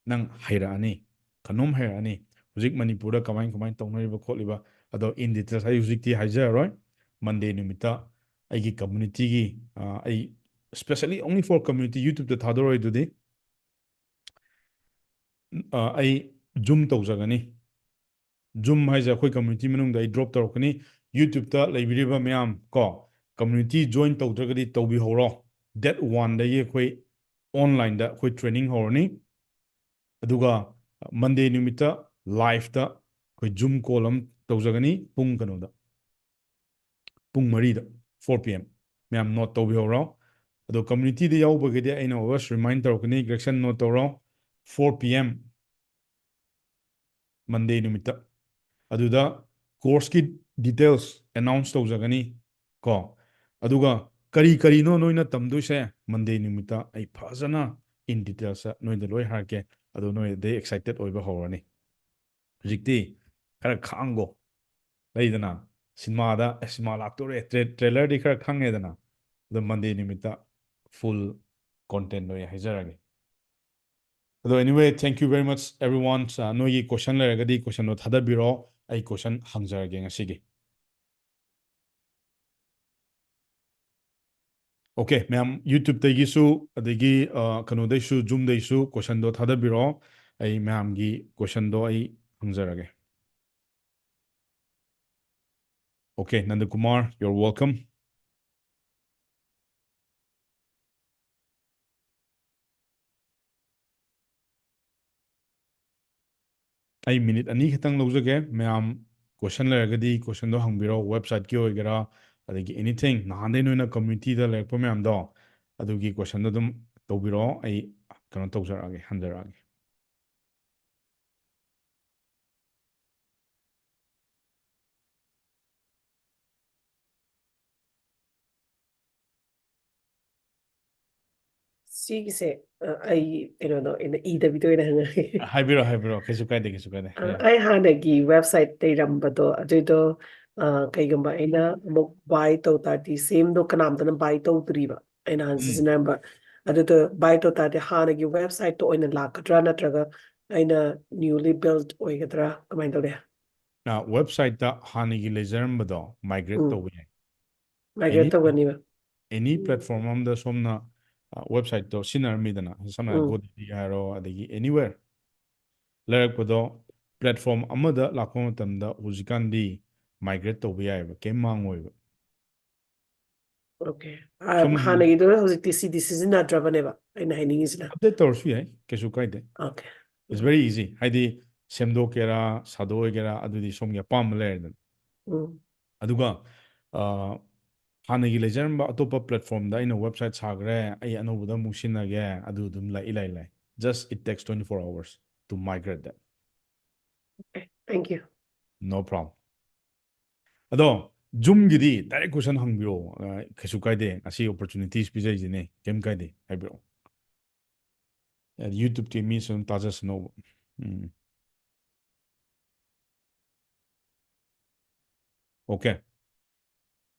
ꯅꯪ ꯍꯩꯔꯛꯑꯅꯤ, ꯀꯩꯅꯣꯝ ꯍꯩꯔꯛꯑꯅꯤ꯫ ꯍꯧꯖꯤꯛ ꯃꯅꯤꯄꯨꯔꯗ ꯀꯃꯥꯏ ꯀꯃꯥꯏꯅ ꯇꯧꯅꯔꯤꯕ ꯈꯣꯠꯂꯤꯕ, ꯑꯗꯣ in details ꯑꯩ ꯍꯧꯖꯤꯛꯇꯤ ꯍꯥꯏꯖꯔꯔꯣꯏ꯫ Monday ꯅꯨꯃꯤꯠꯇ ꯑꯩꯒꯤ community ꯒꯤ, ꯑ, ꯑꯩ specially only for community YouTube ꯇ ꯊꯥꯗꯣꯔꯛꯏꯗꯨꯗꯤ, ꯑ, ꯑꯩ Zoom ꯇꯧꯖꯒꯅꯤ꯫ Zoom ꯍꯥꯏꯁꯦ ꯑꯩꯈꯣꯏ community ꯃꯅꯨꯡꯗ ꯑꯩ drop ꯇꯧꯔꯛꯀꯅꯤ꯫ YouTube ꯇ ꯂꯩꯕꯤꯔꯤꯕ ꯃꯌꯥꯝ ꯀꯣ, community join ꯇꯧꯗ꯭ꯔꯒꯗꯤ ꯇꯧꯕꯤꯍꯧꯔꯣ꯫ Date one ꯗꯒꯤ ꯑꯩꯈꯣꯏ online ꯗ ꯑꯩꯈꯣꯏ training ꯍꯧꯔꯅꯤ꯫ ꯑꯗꯨꯒ Monday ꯅꯨꯃꯤꯠꯇ live ꯇ ꯑꯩꯈꯣꯏ Zoom call ꯑꯃ ꯇꯧꯖꯒꯅꯤ, ꯄꯨꯡ ꯀꯩꯅꯣꯗ, ꯄꯨꯡ ꯃꯔꯤꯗ, four P M꯫ ꯃꯌꯥꯝ note ꯇꯧꯕꯤꯍꯧꯔꯣ꯫ ꯑꯗꯣ community ꯗ ꯌꯥꯎꯕꯒꯤꯗꯤ ꯑꯩꯅ always remind ꯇꯧꯔꯛꯀꯅꯤ, Gregson note ꯇꯧꯔꯣ, four P M Monday ꯅꯨꯃꯤꯠꯇ꯫ ꯑꯗꯨꯗ course ꯀꯤ details announce ꯇꯧꯖꯒꯅꯤ ꯀꯣ꯫ ꯑꯗꯨꯒ ꯀꯔꯤ ꯀꯔꯤꯅꯣ ꯅꯣꯏꯅ ꯇꯝꯗꯣꯏꯁꯦ, Monday ꯅꯨꯃꯤꯠꯇ ꯑꯩ ꯐꯖꯅ in details ꯇ ꯅꯣꯏꯗ ꯂꯣꯏ ꯍꯥꯏꯔꯛꯀꯦ꯫ ꯑꯗꯣ ꯅꯣꯏ ꯑꯗꯩ excited ꯑꯣꯏꯕ ꯍꯧꯔꯅꯤ꯫ ꯍꯧꯖꯤꯛꯇꯤ ꯈꯔ ꯈꯥꯡꯒꯣ꯫ ꯂꯩꯗꯅ, ꯁꯤꯅꯦꯃꯥꯗ, "ꯑꯦ, ꯁꯤꯅꯦꯃꯥ ꯂꯥꯛꯇꯣꯔꯦ", tra-, trailer ꯗꯤ ꯈꯔ ꯈꯪꯉꯦꯗꯅ꯫ ꯑꯗꯣ Monday ꯅꯨꯃꯤꯠꯇ full content ꯗꯣ ꯑꯩ ꯍꯥꯏꯖꯔꯒꯦ꯫ ꯑꯗꯣ anyway, thank you very much everyone꯫ ꯑ, ꯅꯣꯏꯒꯤ question ꯂꯩꯔꯒꯗꯤ question ꯗꯣ ꯊꯥꯗꯕꯤꯔꯣ, ꯑꯩ question ꯍꯪꯖꯔꯒꯦ ꯉꯁꯤꯒꯤ꯫ Okay, ꯃꯌꯥꯝ YouTube ꯇꯒꯤꯁꯨ, ꯑꯗꯒꯤ, ꯑ, ꯀꯩꯅꯣꯗꯩꯁꯨ, Zoom ꯗꯩꯁꯨ question ꯗꯣ ꯊꯥꯗꯕꯤꯔꯣ, ꯑꯩ ꯃꯌꯥꯝꯒꯤ question ꯗꯣ ꯑꯩ ꯍꯪꯖꯔꯒꯦ꯫ Okay, Nandakumar, you're welcome. ꯑꯩ minute ꯑꯅꯤ ꯈꯛꯇꯪ ꯂꯧꯖꯒꯦ꯫ ꯃꯌꯥꯝ question ꯂꯩꯔꯒꯗꯤ question ꯗꯣ ꯍꯪꯕꯤꯔꯣ, website ꯀꯤ ꯑꯣꯏꯒꯦꯔꯥ, ꯑꯗꯒꯤ anything, ꯅꯍꯥꯟꯗꯩ ꯅꯣꯏꯅ community ꯗ ꯂꯩꯔꯛꯄ ꯃꯌꯥꯝꯗꯣ, ꯑꯗꯨꯒꯤ question ꯗꯣ ꯑꯗꯨꯝ ꯇꯧꯕꯤꯔꯣ, ꯑꯩ ꯀꯩꯅꯣ ꯇꯧꯖꯔꯛꯑꯒꯦ, ꯍꯟꯖꯔꯛꯑꯒꯦ꯫ ꯁꯤꯒꯤꯁꯦ, ꯑ, ꯑꯩ ꯀꯩꯅꯣꯗꯣ ꯑꯩꯅ ꯏꯗꯕꯤꯗ ꯑꯣꯏꯅ ꯍꯪꯉꯛꯑꯒꯦ꯫ ꯍꯥꯏꯕꯤꯔꯣ, ꯍꯥꯏꯕꯤꯔꯣ, ꯀꯩꯁꯨ ꯀꯥꯏꯗꯦ, ꯀꯩꯁꯨ ꯀꯥꯏꯗꯦ꯫ ꯑ, ꯍꯥꯏꯌꯣ꯫ ꯑꯩ ꯍꯥꯟꯅꯒꯤ website ꯂꯩꯔꯝꯕꯗꯣ, ꯑꯗꯨꯏꯗꯣ, ꯑ, ꯀꯩꯒꯨꯝꯕ ꯑꯩꯅ ꯑꯃꯨꯛ buy ꯇꯧ ꯇꯥꯔꯗꯤ, same ꯗꯣ ꯀꯅꯥꯝꯇꯅ buy ꯇꯧꯗ꯭ꯔꯤꯕ, ꯑꯩꯅ ꯍꯥꯟꯅ ꯎꯝ꯫ ꯁꯤꯖꯤꯟꯅꯔꯝꯕ꯫ ꯑꯗꯨꯗꯣ buy ꯇꯧ ꯇꯥꯔꯗꯤ, ꯍꯥꯟꯅꯒꯤ website ꯇꯣ ꯑꯣꯏꯅ ꯂꯥꯛꯀꯗ꯭ꯔꯥ, ꯅꯠꯇ꯭ꯔꯒ ꯑꯩꯅ newly built ꯑꯣꯏꯒꯗ꯭ꯔꯥ, ꯀꯃꯥꯏꯅ ꯇꯧꯅꯤ? ꯑ, website ꯇ ꯍꯥꯟꯅꯒꯤ ꯂꯩꯖꯔꯝꯕꯗꯣ migrate ꯎꯝ꯫ ꯇꯧꯕ ꯌꯥꯏ꯫ Migrate any, ꯇꯧꯒꯅꯤꯕ꯫ Any ꯎꯝ꯫ Platform ꯑꯝꯗ ꯁꯣꯝꯅ, ꯑ, website ꯇꯣ ꯁꯤꯖꯤꯟꯅꯔꯝꯃꯤꯗꯅ, ꯁꯝꯅ ꯍꯥꯏꯔꯕꯗ ꯎꯝ꯫ GoDaddy ꯍꯥꯏꯔꯣ, ꯑꯗꯒꯤ anywhere ꯂꯩꯔꯛꯄꯗꯣ, platform ꯑꯃꯗ ꯂꯥꯛꯄ ꯃꯇꯝꯗ ꯍꯧꯖꯤꯛꯀꯥꯟꯗꯤ migrate ꯇꯧꯕ ꯌꯥꯏꯑꯕ, ꯀꯩꯝ ꯃꯥꯡꯉꯣꯏꯕ꯫ Okay. ꯁꯨꯝ ꯍꯥꯟꯅꯒꯤꯗꯨꯅ ꯍꯧꯖꯤꯛꯇꯤ ꯁꯤꯗꯤ ꯁꯤꯖꯤꯟꯅꯗ꯭ꯔꯕꯅꯦꯕ ꯑꯩꯅ ꯍꯥꯏꯅꯤꯡꯉꯤꯁꯤꯅ꯫ Update ꯇꯧꯔꯁꯨ ꯌꯥꯏ, ꯀꯩꯁꯨ ꯀꯥꯏꯗꯦ꯫ Okay. It's very easy. ꯍꯥꯏꯗꯤ ꯁꯦꯝꯗꯣꯛꯀꯦꯔꯥ, ꯁꯥꯗꯣꯛ ꯑꯣꯏꯒꯦꯔꯥ, ꯑꯗꯨꯗꯤ ꯁꯣꯝꯒꯤ ꯑꯄꯥꯝꯕ ꯂꯩꯔꯦꯗꯅ꯫ ꯎꯝ꯫ ꯑꯗꯨꯒ, ꯑ, ꯍꯥꯟꯅꯒꯤ ꯂꯩꯖꯔꯝꯕ ꯑꯇꯣꯞꯄ platformꯗ ꯑꯩꯅ website ꯁꯥꯈ꯭ꯔꯦ, ꯑꯩ ꯑꯅꯧꯕꯗ ꯑꯃꯨꯛ ꯁꯤꯟꯅꯒꯦ, ꯑꯗꯨ ꯑꯗꯨꯝ ꯂꯩ, ꯏꯂꯥꯏ ꯂꯥꯏ꯫ Just it takes twenty-four hours to migrate that. Okay, thank you. No problem. ꯑꯗꯣ Zoomꯒꯤꯗꯤ direct question ꯍꯪꯕꯤꯔꯛꯑꯣ, ꯑ, ꯀꯩꯁꯨ ꯀꯥꯏꯗꯦ꯫ ꯉꯁꯤ opportunities ꯄꯤꯖꯩꯁꯤꯅꯦ, ꯀꯩꯝ ꯀꯥꯏꯗꯦ, ꯍꯥꯏꯕꯤꯔꯛꯑꯣ꯫ ꯑ, YouTubeꯀꯤ ꯃꯤꯁꯨ ꯑꯗꯨꯝ ꯇꯥꯖꯁꯅꯣꯕ꯫ ꯎꯝ꯫ Okay.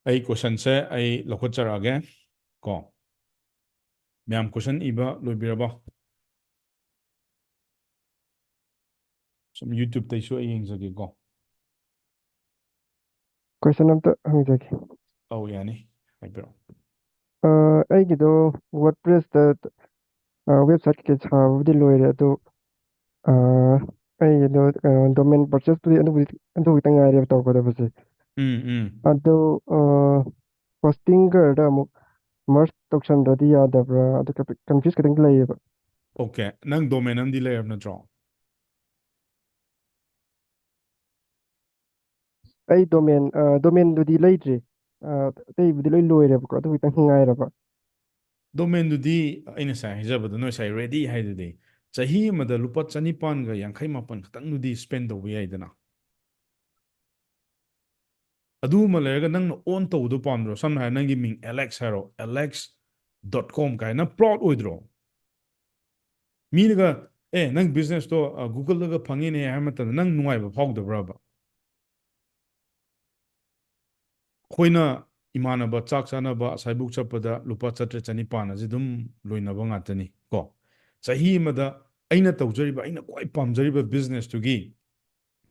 ꯑꯩ questionꯁꯦ ꯑꯩ ꯂꯧꯈꯠꯆꯔꯛꯑꯒꯦ ꯀꯣ꯫ ꯃꯌꯥꯝ question ꯏꯕ ꯂꯣꯏꯕꯤꯔꯕ? ꯁꯨꯝ YouTubeꯇꯩꯁꯨ ꯑꯩ ꯌꯦꯡꯖꯒꯦꯀꯣ꯫ Question ꯑꯝꯇ ꯍꯪꯖꯒꯦ꯫ ꯑꯧ, ꯌꯥꯅꯤ꯫ ꯍꯥꯏꯕꯤꯔꯛꯑꯣ꯫ ꯑ, ꯑꯩꯒꯤꯗꯣ WordPressꯇ, ꯑ, website ꯀꯩꯀꯩ ꯁꯥꯕꯕꯨꯗꯤ ꯂꯣꯏꯔꯦ, ꯑꯗꯣ, ꯑ, ꯑꯩꯒꯤꯗꯣ, ꯑ, domain purchaseꯄꯨꯗꯤ ꯑꯗꯨꯕꯨꯗꯤ, ꯑꯗꯨ ꯈꯤꯇꯪ ꯉꯥꯏꯔꯦꯕ ꯇꯧꯒꯗꯕꯁꯦ꯫ ꯎꯝ, ꯎꯝ꯫ ꯑꯗꯣ, ꯑ, hostingꯒꯗ ꯑꯃꯨꯛ merge ꯇꯧꯁꯟꯗ꯭ꯔꯗꯤ ꯌꯥꯗꯕ꯭ꯔꯥ? ꯑꯗꯨ ꯈꯤꯇꯪ confuse ꯈꯤꯇꯪ ꯂꯩꯌꯦꯕ꯫ Okay, ꯅꯪ domain ꯑꯃꯗꯤ ꯂꯩꯔꯕ ꯅꯠꯇ꯭ꯔꯣ? ꯑꯩ domain, ꯑ, domainꯗꯨꯗꯤ ꯂꯩꯗ꯭ꯔꯤ꯫ ꯑ, ꯑꯇꯩꯕꯨꯗꯤ ꯂꯣꯏ ꯂꯣꯏꯔꯦꯕꯀꯣ, ꯑꯗꯨ ꯈꯤꯇꯪ ꯉꯥꯏꯔꯕ꯫ Domainꯗꯨꯗꯤ ꯑꯩꯅ ꯉꯁꯥꯏ ꯍꯥꯏꯖꯕꯗꯣ, ꯅꯣꯏ ꯉꯁꯥꯏ ready ꯍꯥꯏꯗꯨꯗꯤ, ꯆꯍꯤ ꯑꯃꯗ ꯂꯨꯄꯥ ꯆꯅꯤꯄꯥꯟꯒ ꯌꯥꯡꯈꯩ ꯃꯥꯄꯟ ꯈꯛꯇꯪꯗꯨꯗꯤ spend ꯇꯧꯕ ꯌꯥꯏꯗꯅ꯫ ꯑꯗꯨ ꯑꯃ ꯂꯩꯔꯒ ꯅꯪꯅ own ꯇꯧꯕꯗꯣ ꯄꯥꯝꯗ꯭ꯔꯣ? ꯁꯝꯅ ꯍꯥꯏꯔ ꯅꯪꯒꯤ ꯃꯤꯡ Alex ꯍꯥꯏꯔꯣ, alex dot com ꯀꯥꯏꯅ proud ꯑꯣꯏꯗ꯭ꯔꯣ? ꯃꯤꯅꯒ, "ꯑꯦ, ꯅꯪ businessꯇꯣ, ꯑ, Googleꯗꯒ ꯐꯪꯉꯤꯅꯦ" ꯍꯥꯏꯕ ꯃꯇꯝꯗ ꯅꯪ ꯅꯨꯡꯉꯥꯏꯕ ꯐꯥꯎꯗꯕ꯭ꯔꯕ? ꯑꯩꯈꯣꯏꯅ ꯏꯃꯥꯟꯅꯕ ꯆꯥꯛ ꯆꯥꯅꯕ ꯑꯁꯥꯏꯕꯨꯛ ꯆꯠꯄꯗ ꯂꯨꯄꯥ ꯆꯥꯇ꯭ꯔꯦꯠ ꯆꯅꯤꯄꯥꯟ ꯑꯁꯤ ꯑꯗꯨꯝ ꯂꯣꯏꯅꯕ ꯉꯥꯛꯇꯅꯤ ꯀꯣ꯫ ꯆꯍꯤ ꯑꯃꯗ ꯑꯩꯅ ꯇꯧꯖꯔꯤꯕ, ꯑꯩꯅ ꯈ꯭ꯋꯥꯏ ꯄꯥꯝꯖꯔꯤꯕ businessꯇꯨꯒꯤ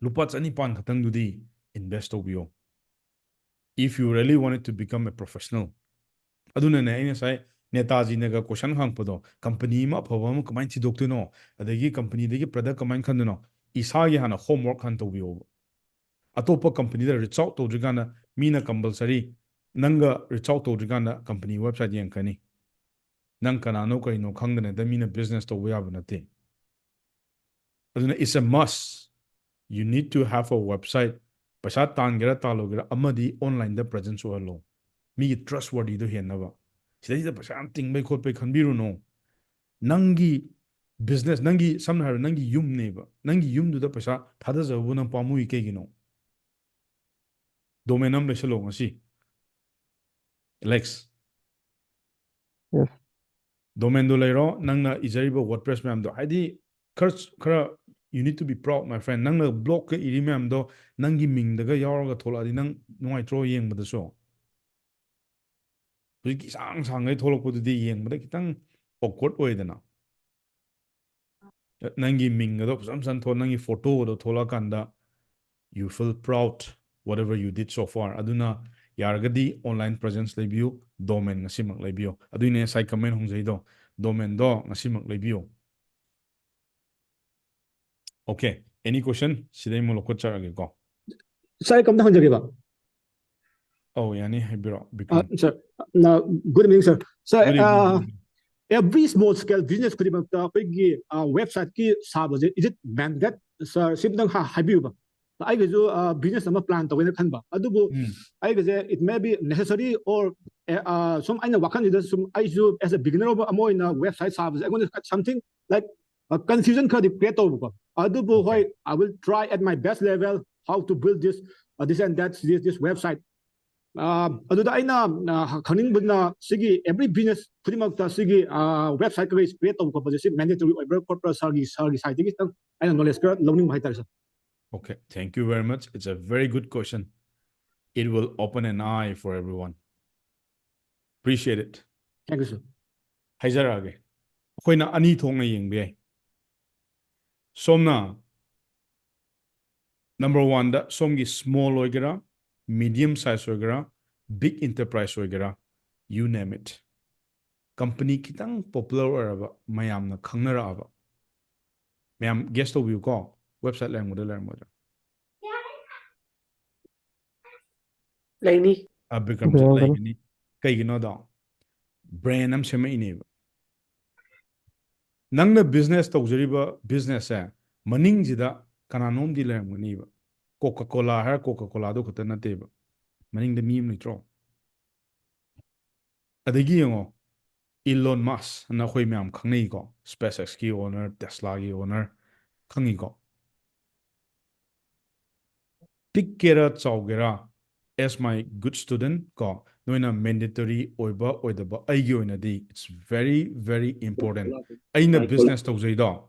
ꯂꯨꯄꯥ ꯆꯅꯤꯄꯥꯟ ꯈꯛꯇꯪꯗꯨꯗꯤ invest ꯇꯧꯕꯤꯌꯣ, if you really wanted to become a professional. ꯑꯗꯨꯅꯅꯦ ꯑꯩꯅ ꯉꯁꯥꯏ ꯅꯦꯇꯥꯖꯤꯅꯒ question ꯍꯪꯉꯛꯄꯗꯣ, company ꯑꯃ ꯑꯐꯕ ꯑꯃ ꯀꯃꯥꯏꯅ ꯊꯤꯗꯣꯛꯇꯣꯏꯅꯣ, ꯑꯗꯒꯤ companyꯗꯒꯤ product ꯀꯃꯥꯏꯅ ꯈꯟꯗꯣꯏꯅꯣ, ꯏꯁꯥꯒꯤ ꯍꯥꯟꯅ homework ꯍꯥꯟꯅ ꯇꯧꯕꯤꯌꯣꯕ꯫ ꯑꯇꯣꯞꯄ companyꯗ reach out ꯇꯧꯗ꯭ꯔꯤꯀꯥꯟꯗ ꯃꯤꯅ compulsory ꯅꯪꯒ reach out ꯇꯧꯗ꯭ꯔꯤꯀꯥꯟꯗ company website ꯌꯦꯡꯉꯛꯀꯅꯤ. ꯅꯪ ꯀꯅꯥꯅꯣ ꯀꯩꯅꯣ ꯈꯪꯗꯅ ꯍꯦꯛꯇ ꯃꯤꯅ business ꯇꯧꯕ ꯌꯥꯕ ꯅꯠꯇꯦ. ꯑꯗꯨꯅ it's a must. You need to have a website. ꯄꯩꯁꯥ ꯇꯥꯟꯒꯦꯔꯥ ꯇꯥꯜꯂꯣꯏꯒꯦꯔꯥ ꯑꯃꯗꯤ online ꯗ presence ꯑꯣꯏꯍꯜꯂꯣ, ꯃꯤꯒꯤ trustworthy ꯗꯣ ꯍꯦꯟꯅꯕ. ꯁꯤꯗꯩꯁꯤꯗ ꯄꯩꯁꯥ ꯌꯥꯝ ꯇꯤꯡꯕꯩ ꯈꯣꯠꯄꯩ ꯈꯟꯕꯤꯔꯨꯅꯨ. ꯅꯪꯒꯤ business, ꯅꯪꯒꯤ, ꯁꯝꯅ ꯍꯥꯏꯔꯕꯗ ꯅꯪꯒꯤ ꯌꯨꯝꯅꯦꯕ, ꯅꯪꯒꯤ ꯌꯨꯝꯗꯨꯗ ꯄꯩꯁꯥ ꯊꯥꯗꯖꯕꯕꯨ ꯅꯪ ꯄꯥꯝꯃꯨꯏ ꯀꯩꯒꯤꯅꯣ? Domain ꯑꯃ ꯂꯩꯁꯜꯂꯣ ꯉꯁꯤ. Alex. Yes. Domain ꯗꯣ ꯂꯩꯔꯣ, ꯅꯪꯅ ꯏꯖꯔꯤꯕ WordPress ꯃꯌꯥꯝꯗꯣ, ꯍꯥꯏꯗꯤ ꯈꯔ, ꯈꯔ, you need to be proud, my friend. ꯅꯪꯅ blog ꯀ ꯏꯔꯤ ꯃꯌꯥꯝꯗꯣ ꯅꯪꯒꯤ ꯃꯤꯡꯗꯒ ꯌꯥꯎꯔꯒ ꯊꯣꯛꯂꯛꯑꯗꯤ ꯅꯪ ꯅꯨꯡꯉꯥꯏꯇ꯭ꯔꯣ ꯌꯦꯡꯕꯗꯁꯨ? ꯍꯧꯖꯤꯛꯀꯤ ꯁꯥꯡ ꯁꯥꯡꯈꯩ ꯊꯣꯛꯂꯛꯄꯗꯨꯗꯤ ꯌꯦꯡꯕꯗ ꯈꯤꯇꯪ awkward ꯑꯣꯏꯗꯅ. ꯅꯪꯒꯤ ꯃꯤꯡꯒꯗꯣ ꯐꯖꯅ ꯐꯖꯅ ꯊꯣꯛ, ꯅꯪꯒꯤ photo ꯒꯗꯣ ꯊꯣꯛꯂꯛꯑꯀꯥꯟꯗ you feel proud whatever you did so far. ꯑꯗꯨꯅ ꯌꯥꯔꯒꯗꯤ online presence ꯂꯩꯕꯤꯌꯨ, domain ꯉꯁꯤꯃꯛ ꯂꯩꯕꯤꯌꯨ. ꯑꯗꯨꯏꯅꯦ ꯉꯁꯥꯏ comment ꯍꯣꯡꯖꯩꯗꯣ, domain ꯗꯣ ꯉꯁꯤꯃꯛ ꯂꯩꯕꯤꯌꯨ. Okay, any question? ꯁꯤꯗꯩ ꯑꯃꯨꯛ ꯂꯧꯈꯠꯆꯔꯒꯦꯀꯣ. Sir, ꯑꯩ ꯀꯝꯇ ꯍꯪꯖꯒꯦꯕ. ꯑꯧ, ꯌꯥꯅꯤ, ꯍꯥꯏꯕꯤꯔꯛꯑꯣ, Uh, Bikram. sir, uh, good evening, sir. Sir, Good evening, uh, good evening. Every small scale business ꯈꯨꯗꯤꯡꯃꯛꯇ ꯑꯩꯈꯣꯏꯒꯤ website ꯀꯤ ꯁꯥꯕꯁꯦ, is it mandate, sir? ꯁꯤꯝꯇꯪ ꯍꯥ- ꯍꯥꯏꯕꯤꯌꯨꯕ. ꯑꯩꯒꯤꯁꯨ business ꯑꯃ plan ꯇꯧꯒꯦꯅ ꯈꯟꯕ, ꯑꯗꯨꯕꯨ ꯎꯝ. ꯑꯩꯒꯤꯁꯦ it may be necessary or, uh, ꯁꯨꯝ ꯑꯩꯅ ꯋꯥꯈꯜꯁꯤꯗ ꯁꯨꯝ ꯑꯩꯁꯨ as a beginner ꯑꯃ ꯑꯣꯏꯅ website ꯁꯥꯕꯁꯦ ꯑꯩꯉꯣꯟꯗ something like confusion ꯈꯔꯗꯤ create ꯇꯧꯕꯀꯣ. ꯑꯗꯨꯕꯨ Okay. ꯍꯣꯏ, I will try at my best level how to build this, uh, this and that, this, this website. ꯑꯥ, ꯑꯗꯨꯗ ꯑꯩꯅ, ꯑꯥ, ꯈꯪꯅꯤꯡꯕꯗꯨꯅ ꯁꯤꯒꯤ every business ꯈꯨꯗꯤꯡꯃꯛꯇ ꯁꯤꯒꯤ, ꯑꯥ, website ꯀꯩꯀꯩ create ꯇꯧꯕ ꯈꯣꯠꯄꯁꯦ ꯁꯤ mandatory ꯑꯣꯏꯕ꯭ꯔꯥ ꯈꯣꯠꯄ꯭ꯔꯥ sir ꯒꯤ, sir ꯒꯤ side ꯇꯒꯤ ꯈꯤꯇꯪ ꯑꯩꯅ knowledge ꯈꯔ ꯂꯧꯅꯤꯡꯕ ꯍꯥꯏꯇꯥꯔꯦ, sir. Okay, thank you very much. It's a very good question. It will open an eye for everyone. Appreciate it. Thank you, sir. ꯍꯥꯏꯖꯔꯛꯑꯒꯦ꯫ ꯑꯩꯈꯣꯏꯅ ꯑꯅꯤ ꯊꯣꯛꯅ ꯌꯦꯡꯕ ꯌꯥꯏ꯫ ꯁꯣꯝꯅ number one ꯗ ꯁꯣꯝꯒꯤ small ꯑꯣꯏꯒꯦꯔꯥ, medium size ꯑꯣꯏꯒꯦꯔꯥ, big enterprise ꯑꯣꯏꯒꯦꯔꯥ, you name it, company ꯈꯤꯇꯪ popular ꯑꯣꯏꯔꯕ, ꯃꯌꯥꯝꯅ ꯈꯪꯅꯔꯛꯑꯕ, ꯃꯌꯥꯝ guess ꯇꯧꯕꯤꯌꯨꯀꯣ, website ꯂꯩꯔꯝꯒꯗ꯭ꯔꯥ, ꯂꯩꯔꯝꯃꯣꯏꯗ꯭ꯔꯥ? ꯂꯩꯅꯤ꯫ ꯑ, ꯕꯤꯀ꯭ꯔꯝꯖꯤꯠ ꯂꯩꯒꯅꯤ꯫ ꯀꯩꯒꯤꯅꯣꯗꯣ, brand ꯑꯃ ꯁꯦꯝꯃꯛꯏꯅꯦꯕ꯫ ꯅꯪꯅ business ꯇꯧꯖꯔꯤꯕ business ꯁꯦ ꯃꯅꯤꯡꯁꯤꯗ ꯀꯅꯥꯅꯣꯝꯗꯤ ꯂꯩꯔꯝꯒꯅꯤꯕ꯫ Coca Cola ꯍꯥꯏꯔ Coca Cola ꯗꯨ ꯈꯛꯇ ꯅꯠꯇꯦꯕ, ꯃꯅꯤꯡꯗ ꯃꯤ ꯑꯃ ꯂꯩꯇ꯭ꯔꯣ? ꯑꯗꯒꯤ ꯌꯦꯡꯉꯣ, Elon Musk ꯑꯅ ꯑꯩꯈꯣꯏ ꯃꯌꯥꯝ ꯈꯪꯅꯩꯀꯣ, SpaceX ꯀꯤ owner, Tesla ꯒꯤ owner, ꯈꯪꯉꯤꯀꯣ? ꯄꯤꯛꯀꯦꯔꯥ ꯆꯥꯎꯒꯦꯔꯥ, as my good student ꯀꯣ, ꯅꯣꯏꯅ mandatory ꯑꯣꯏꯕ ꯑꯣꯏꯗꯕ, ꯑꯩꯒꯤ ꯑꯣꯏꯅꯗꯤ it's very very important꯫ ꯑꯩꯅ business ꯇꯧꯖꯩꯗꯣ,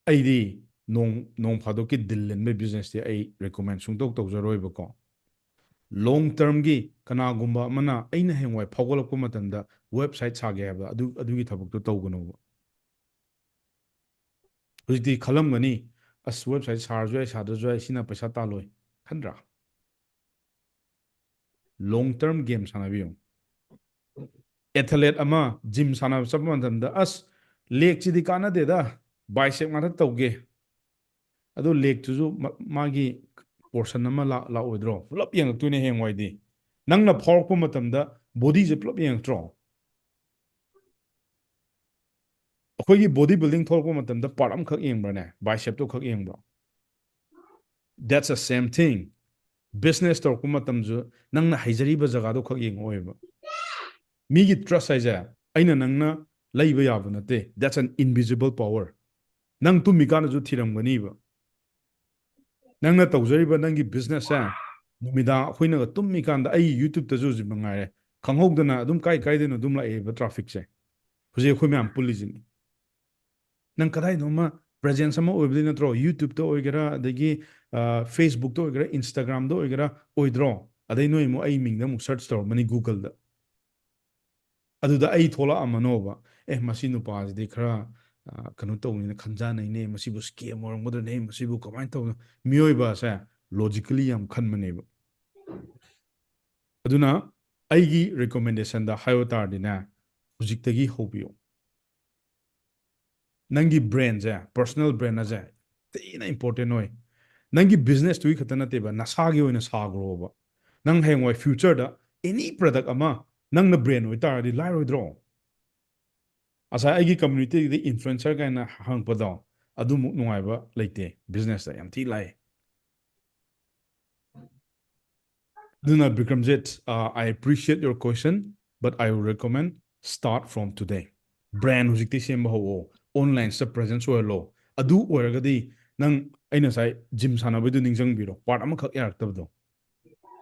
ꯑꯩꯗꯤ ꯅꯣꯡ ꯅꯣꯡ ꯐꯥꯗꯣꯛꯀꯤ deal ꯂꯦꯟꯕꯒꯤ business ꯇꯤ ꯑꯩ recommend ꯁꯨꯡꯇꯧ ꯇꯧꯖꯔꯣꯏꯕꯀꯣ꯫ Long term ꯒꯤ ꯀꯅꯥꯒꯨꯝꯕ ꯑꯃꯅ ꯑꯩꯅ ꯍꯌꯦꯡꯋꯥꯏ ꯐꯥꯎꯒꯠꯂꯛꯄ ꯃꯇꯝꯗ website ꯁꯥꯒꯦ ꯍꯥꯏꯕꯗ ꯑꯗꯨ ꯑꯗꯨꯒꯤ ꯊꯕꯛꯇꯣ ꯇꯧꯒꯅꯣꯕ꯫ ꯍꯧꯖꯤꯛꯇꯤ ꯈꯜꯂꯝꯒꯅꯤ, "ꯑꯁ, website ꯁꯥꯔꯁꯨ ꯌꯥꯏ, ꯁꯥꯗ꯭ꯔꯁꯨ ꯌꯥꯏ, ꯁꯤꯅ ꯄꯩꯁꯥ ꯇꯥꯜꯂꯣꯏ" ꯈꯟꯗ꯭ꯔꯥ? Long term game ꯁꯥꯟꯅꯕꯤꯌꯨ꯫ Athlete ꯑꯃ gym ꯁꯥꯟꯅꯕ ꯆꯠꯄ ꯃꯇꯝꯗ, "ꯑꯁ, leg ꯁꯤꯗꯤ ꯀꯥꯟꯅꯗꯦꯗ, bicep ꯉꯥꯛꯇ ꯇꯧꯒꯦ"꯫ ꯑꯗꯣ leg ꯇꯨꯁꯨ ꯃ-, ꯃꯥꯒꯤ portion ꯑꯃ ꯂꯥ-, ꯂꯥꯛꯑꯣꯏꯗ꯭ꯔꯣ? ꯄꯨꯂꯞ ꯌꯦꯡꯉꯛꯇꯣꯏꯅꯦ ꯍꯌꯦꯡꯋꯥꯏꯗꯤ꯫ ꯅꯪꯅ ꯐꯥꯎꯔꯛꯄ ꯃꯇꯝꯗ body ꯁꯦ ꯄꯨꯂꯞ ꯌꯦꯡꯉꯛꯇ꯭ꯔꯣ? ꯑꯩꯈꯣꯏꯒꯤ body building ꯊꯣꯛꯂꯛꯄ ꯃꯇꯝꯗ part ꯑꯃꯈꯛ ꯌꯦꯡꯕ꯭ꯔꯅꯦ? Bicep ꯇꯣ ꯈꯛ ꯌꯦꯡꯕ꯭ꯔꯣ? That's the same thing. Business ꯇꯧꯔꯛꯄ ꯃꯇꯝꯁꯨ ꯅꯪꯅ ꯍꯩꯖꯔꯤꯕ ꯖꯒꯥꯗꯣ ꯈꯛ ꯌꯦꯡꯉꯛꯑꯣꯏꯕ꯫ ꯃꯤꯒꯤ trust ꯍꯥꯏꯁꯦ ꯑꯩꯅ ꯅꯪꯅ ꯂꯩꯕ ꯌꯥꯕ ꯅꯠꯇꯦ꯫ That's an invisible power. ꯅꯪ ꯇꯨꯝꯃꯤꯀꯥꯟꯗꯁꯨ ꯊꯤꯔꯝꯒꯅꯤꯕ꯫ ꯅꯪꯅ ꯇꯧꯖꯔꯤꯕ ꯅꯪꯒꯤ business ꯁꯦ ꯅꯨꯃꯤꯗꯥꯡ ꯑꯩꯈꯣꯏꯅꯒ ꯇꯨꯝꯃꯤꯀꯥꯟꯗ, ꯑꯩ YouTube ꯇꯁꯨ ꯍꯧꯖꯤꯛ ꯃꯉꯥꯏꯔꯦ, ꯈꯪꯍꯧꯗꯅ ꯑꯗꯨꯝ ꯀꯥꯏ ꯀꯥꯏꯗꯅꯣ ꯑꯗꯨꯝ ꯂꯥꯛꯑꯦꯕ traffic ꯁꯦ꯫ ꯍꯧꯖꯤꯛ ꯑꯩꯈꯣꯏ ꯃꯌꯥꯝ ꯄꯨꯜꯂꯤꯁꯤꯅꯤ꯫ ꯅꯪ ꯀꯗꯥꯏꯅꯣꯃ presence ꯑꯃ ꯑꯣꯏꯕꯗꯤ ꯅꯠꯇ꯭ꯔꯣ? YouTube ꯇ ꯑꯣꯏꯒꯦꯔꯥ, ꯑꯗꯒꯤ, ꯑ, Facebook ꯇ ꯑꯣꯏꯒꯦꯔꯥ, Instagram ꯗ ꯑꯣꯏꯒꯦꯔꯥ, ꯑꯣꯏꯗ꯭ꯔꯣ? ꯑꯗꯩ ꯅꯣꯏ ꯑꯃꯨꯛ ꯑꯩ ꯃꯤꯡꯗ ꯑꯃꯨꯛ search ꯇꯧꯔꯝꯃꯅꯤ Google ꯗ꯫ ꯑꯗꯨꯗ ꯑꯩ ꯊꯣꯛꯂꯛꯑꯝꯃꯅꯣꯕ, "ꯑꯦ, ꯃꯁꯤ ꯅꯨꯄꯥꯁꯤꯗꯤ ꯈꯔ, ꯑ, ꯀꯩꯅꯣ ꯇꯧꯅꯤꯅ ꯈꯟꯖꯥꯅꯩꯅꯦ, ꯃꯁꯤꯕꯨ scam ꯑꯣꯏꯔꯝꯒꯗ꯭ꯔꯅꯦ, ꯃꯁꯤꯕꯨ ꯀꯃꯥꯏꯅ ꯇꯧꯕꯅꯣ?" ꯃꯤꯑꯣꯏꯕꯁꯦ logically ꯌꯥꯝ ꯈꯟꯕꯅꯦꯕ꯫ ꯑꯗꯨꯅ ꯑꯩꯒꯤ recommendation ꯗ ꯍꯥꯏꯌꯣ ꯇꯥꯔꯗꯤꯅꯦ, ꯍꯧꯖꯤꯛꯇꯒꯤ ꯍꯧꯕꯤꯌꯨ꯫ ꯅꯪꯒꯤ brand ꯁꯦ, personal brand ꯑꯁꯦ ꯊꯤꯅ important ꯑꯣꯏ꯫ ꯅꯪꯒꯤ business ꯇꯨꯒꯤ ꯈꯛꯇ ꯅꯠꯇꯦꯕ, ꯅꯁꯥꯒꯤ ꯑꯣꯏꯅ ꯁꯥꯈ꯭ꯔꯣꯕ꯫ ꯅꯪ ꯍꯌꯦꯡꯋꯥꯏ future ꯗ Any product ꯑꯃ ꯅꯪꯅ brand ꯑꯣꯏꯇꯥꯔꯗꯤ ꯂꯥꯏꯔꯣꯏꯗ꯭ꯔꯣ? ꯉꯁꯥꯏ ꯑꯩꯒꯤ community ꯗ influencer ꯀꯥꯏꯅ ꯍꯪꯉꯛꯄꯗꯣ, ꯑꯗꯨꯃꯨꯛ ꯅꯨꯡꯉꯥꯏꯕ ꯂꯩꯇꯦ business ꯇ, ꯌꯥꯝ ꯊꯤ ꯂꯥꯏ꯫ ꯑꯗꯨꯅ Bikramjit, uh, I appreciate your question, but I would recommend start from today. Brand ꯍꯧꯖꯤꯛꯇꯤ ꯁꯦꯝꯕ ꯍꯧꯑꯣ, online ꯁꯤꯗ presence ꯑꯣꯏꯍꯜꯂꯣ꯫ ꯑꯗꯨ ꯑꯣꯏꯔꯒꯗꯤ ꯅꯪ, ꯑꯩꯅ ꯉꯁꯥꯏ gym ꯁꯥꯟꯅꯕꯩꯗꯨ ꯅꯤꯡꯁꯤꯡꯕꯤꯔꯣ, part ꯑꯃꯈꯛ ꯌꯥꯔꯛꯇꯕꯗꯣ꯫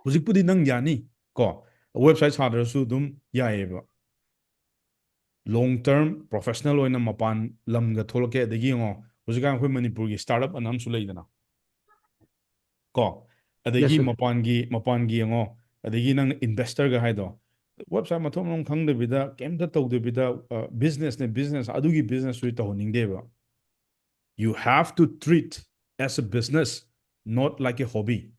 ꯍꯧꯖꯤꯛꯄꯨꯗꯤ ꯅꯪ ꯌꯥꯅꯤ ꯀꯣ, website ꯁꯥꯗ꯭ꯔꯁꯨ ꯑꯗꯨꯝ ꯌꯥꯏꯌꯦꯕ꯫ Long term professional ꯑꯣꯏꯅ ꯃꯄꯥꯟ ꯂꯝꯒ ꯊꯣꯛꯂꯛꯀꯦ꯫ ꯑꯗꯒꯤ ꯌꯦꯡꯉꯣ, ꯍꯧꯖꯤꯛꯀꯥꯟ ꯑꯩꯈꯣꯏ ꯃꯅꯤꯄꯨꯔꯒꯤ startup ꯑꯅ ꯑꯃꯁꯨ ꯂꯩꯗꯅ ꯀꯣ, ꯑꯗꯒꯤ sir. ꯃꯄꯥꯟꯒꯤ, ꯃꯄꯥꯟꯒꯤ ꯌꯦꯡꯉꯣ, ꯑꯗꯒꯤ ꯅꯪꯅ investor ꯒ ꯍꯥꯏꯗꯣ, website ꯃꯊꯣꯡ ꯃꯔꯝ ꯈꯪꯗꯕꯤꯗ, ꯀꯩꯝꯇ ꯇꯧꯗꯕꯤꯗ, business ꯅꯦ business, ꯑꯗꯨꯒꯤ business ꯇꯨꯗꯤ ꯇꯧꯍꯟꯅꯤꯡꯗꯦꯕ꯫ You have to treat as a business, not like a hobby.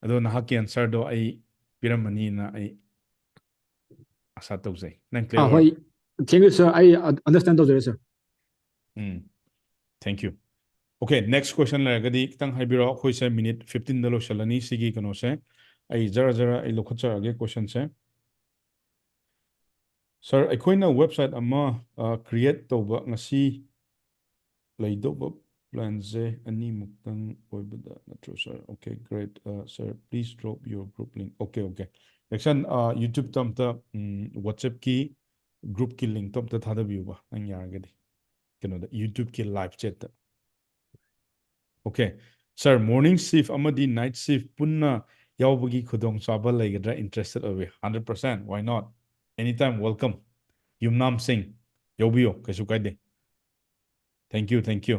ꯑꯗꯣ ꯅꯍꯥꯛꯀꯤ answer ꯗꯣ ꯑꯩ ꯄꯤꯔꯝꯃꯅꯤꯅ ꯑꯩ ꯑꯥꯁꯥ ꯇꯧꯖꯩ꯫ ꯅꯪ clear ꯑꯥ, ꯑꯣꯏꯔꯕ? ꯍꯣꯏ, thank you sir, ꯑꯩ understand ꯇꯧꯖꯔꯦ sir꯫ Um, thank you. Okay, next question ꯂꯩꯔꯒꯗꯤ ꯈꯤꯇꯪ ꯍꯥꯏꯕꯤꯔꯛꯑꯣ꯫ ꯑꯩꯈꯣꯏꯁꯦ minute fifteen ꯗ ꯂꯣꯏꯁꯤꯜꯂꯅꯤ ꯁꯤꯒꯤ ꯀꯩꯅꯣꯁꯦ꯫ ꯑꯩ ꯖꯔ ꯖꯔ ꯑꯩ ꯂꯧꯈꯠꯆꯔꯛꯑꯒꯦ question ꯁꯦ꯫ Sir, ꯑꯩꯈꯣꯏꯅ website ꯑꯃ, ꯑ, create ꯇꯧꯕ ꯉꯁꯤ ꯂꯩꯗꯧꯕ plan ꯁꯦ ꯑꯅꯤꯃꯨꯛꯇꯪ ꯑꯣꯏꯕꯗ ꯅꯠꯇ꯭ꯔꯣ sir? Okay, great. Uh, sir, please drop your group link. Okay, okay. Jackson, uh, YouTube ꯇ ꯑꯝꯇ, ꯎꯝ, WhatsApp ꯀꯤ group ꯀꯤ link ꯇꯣ ꯑꯝꯇ ꯊꯥꯗꯕꯤꯌꯨꯕ, ꯅꯪ ꯌꯥꯔꯒꯗꯤ꯫ ꯀꯩꯅꯣꯗ, YouTube ꯀꯤ live chat ꯇ꯫ Okay. Sir, morning shift ꯑꯃꯗꯤ night shift ꯄꯨꯟꯅ ꯌꯥꯎꯕꯒꯤ ꯈꯨꯗꯣꯡꯆꯥꯕ ꯂꯩꯒꯗ꯭ꯔꯥ? Interested ꯑꯣꯏ꯫ Hundred percent. Why not? Anytime welcome. ꯌꯨꯝꯅꯥꯝ ꯁꯤꯡ, ꯌꯥꯎꯕꯤꯌꯣ, ꯀꯩꯁꯨ ꯀꯥꯏꯗꯦ꯫ Thank you, thank you.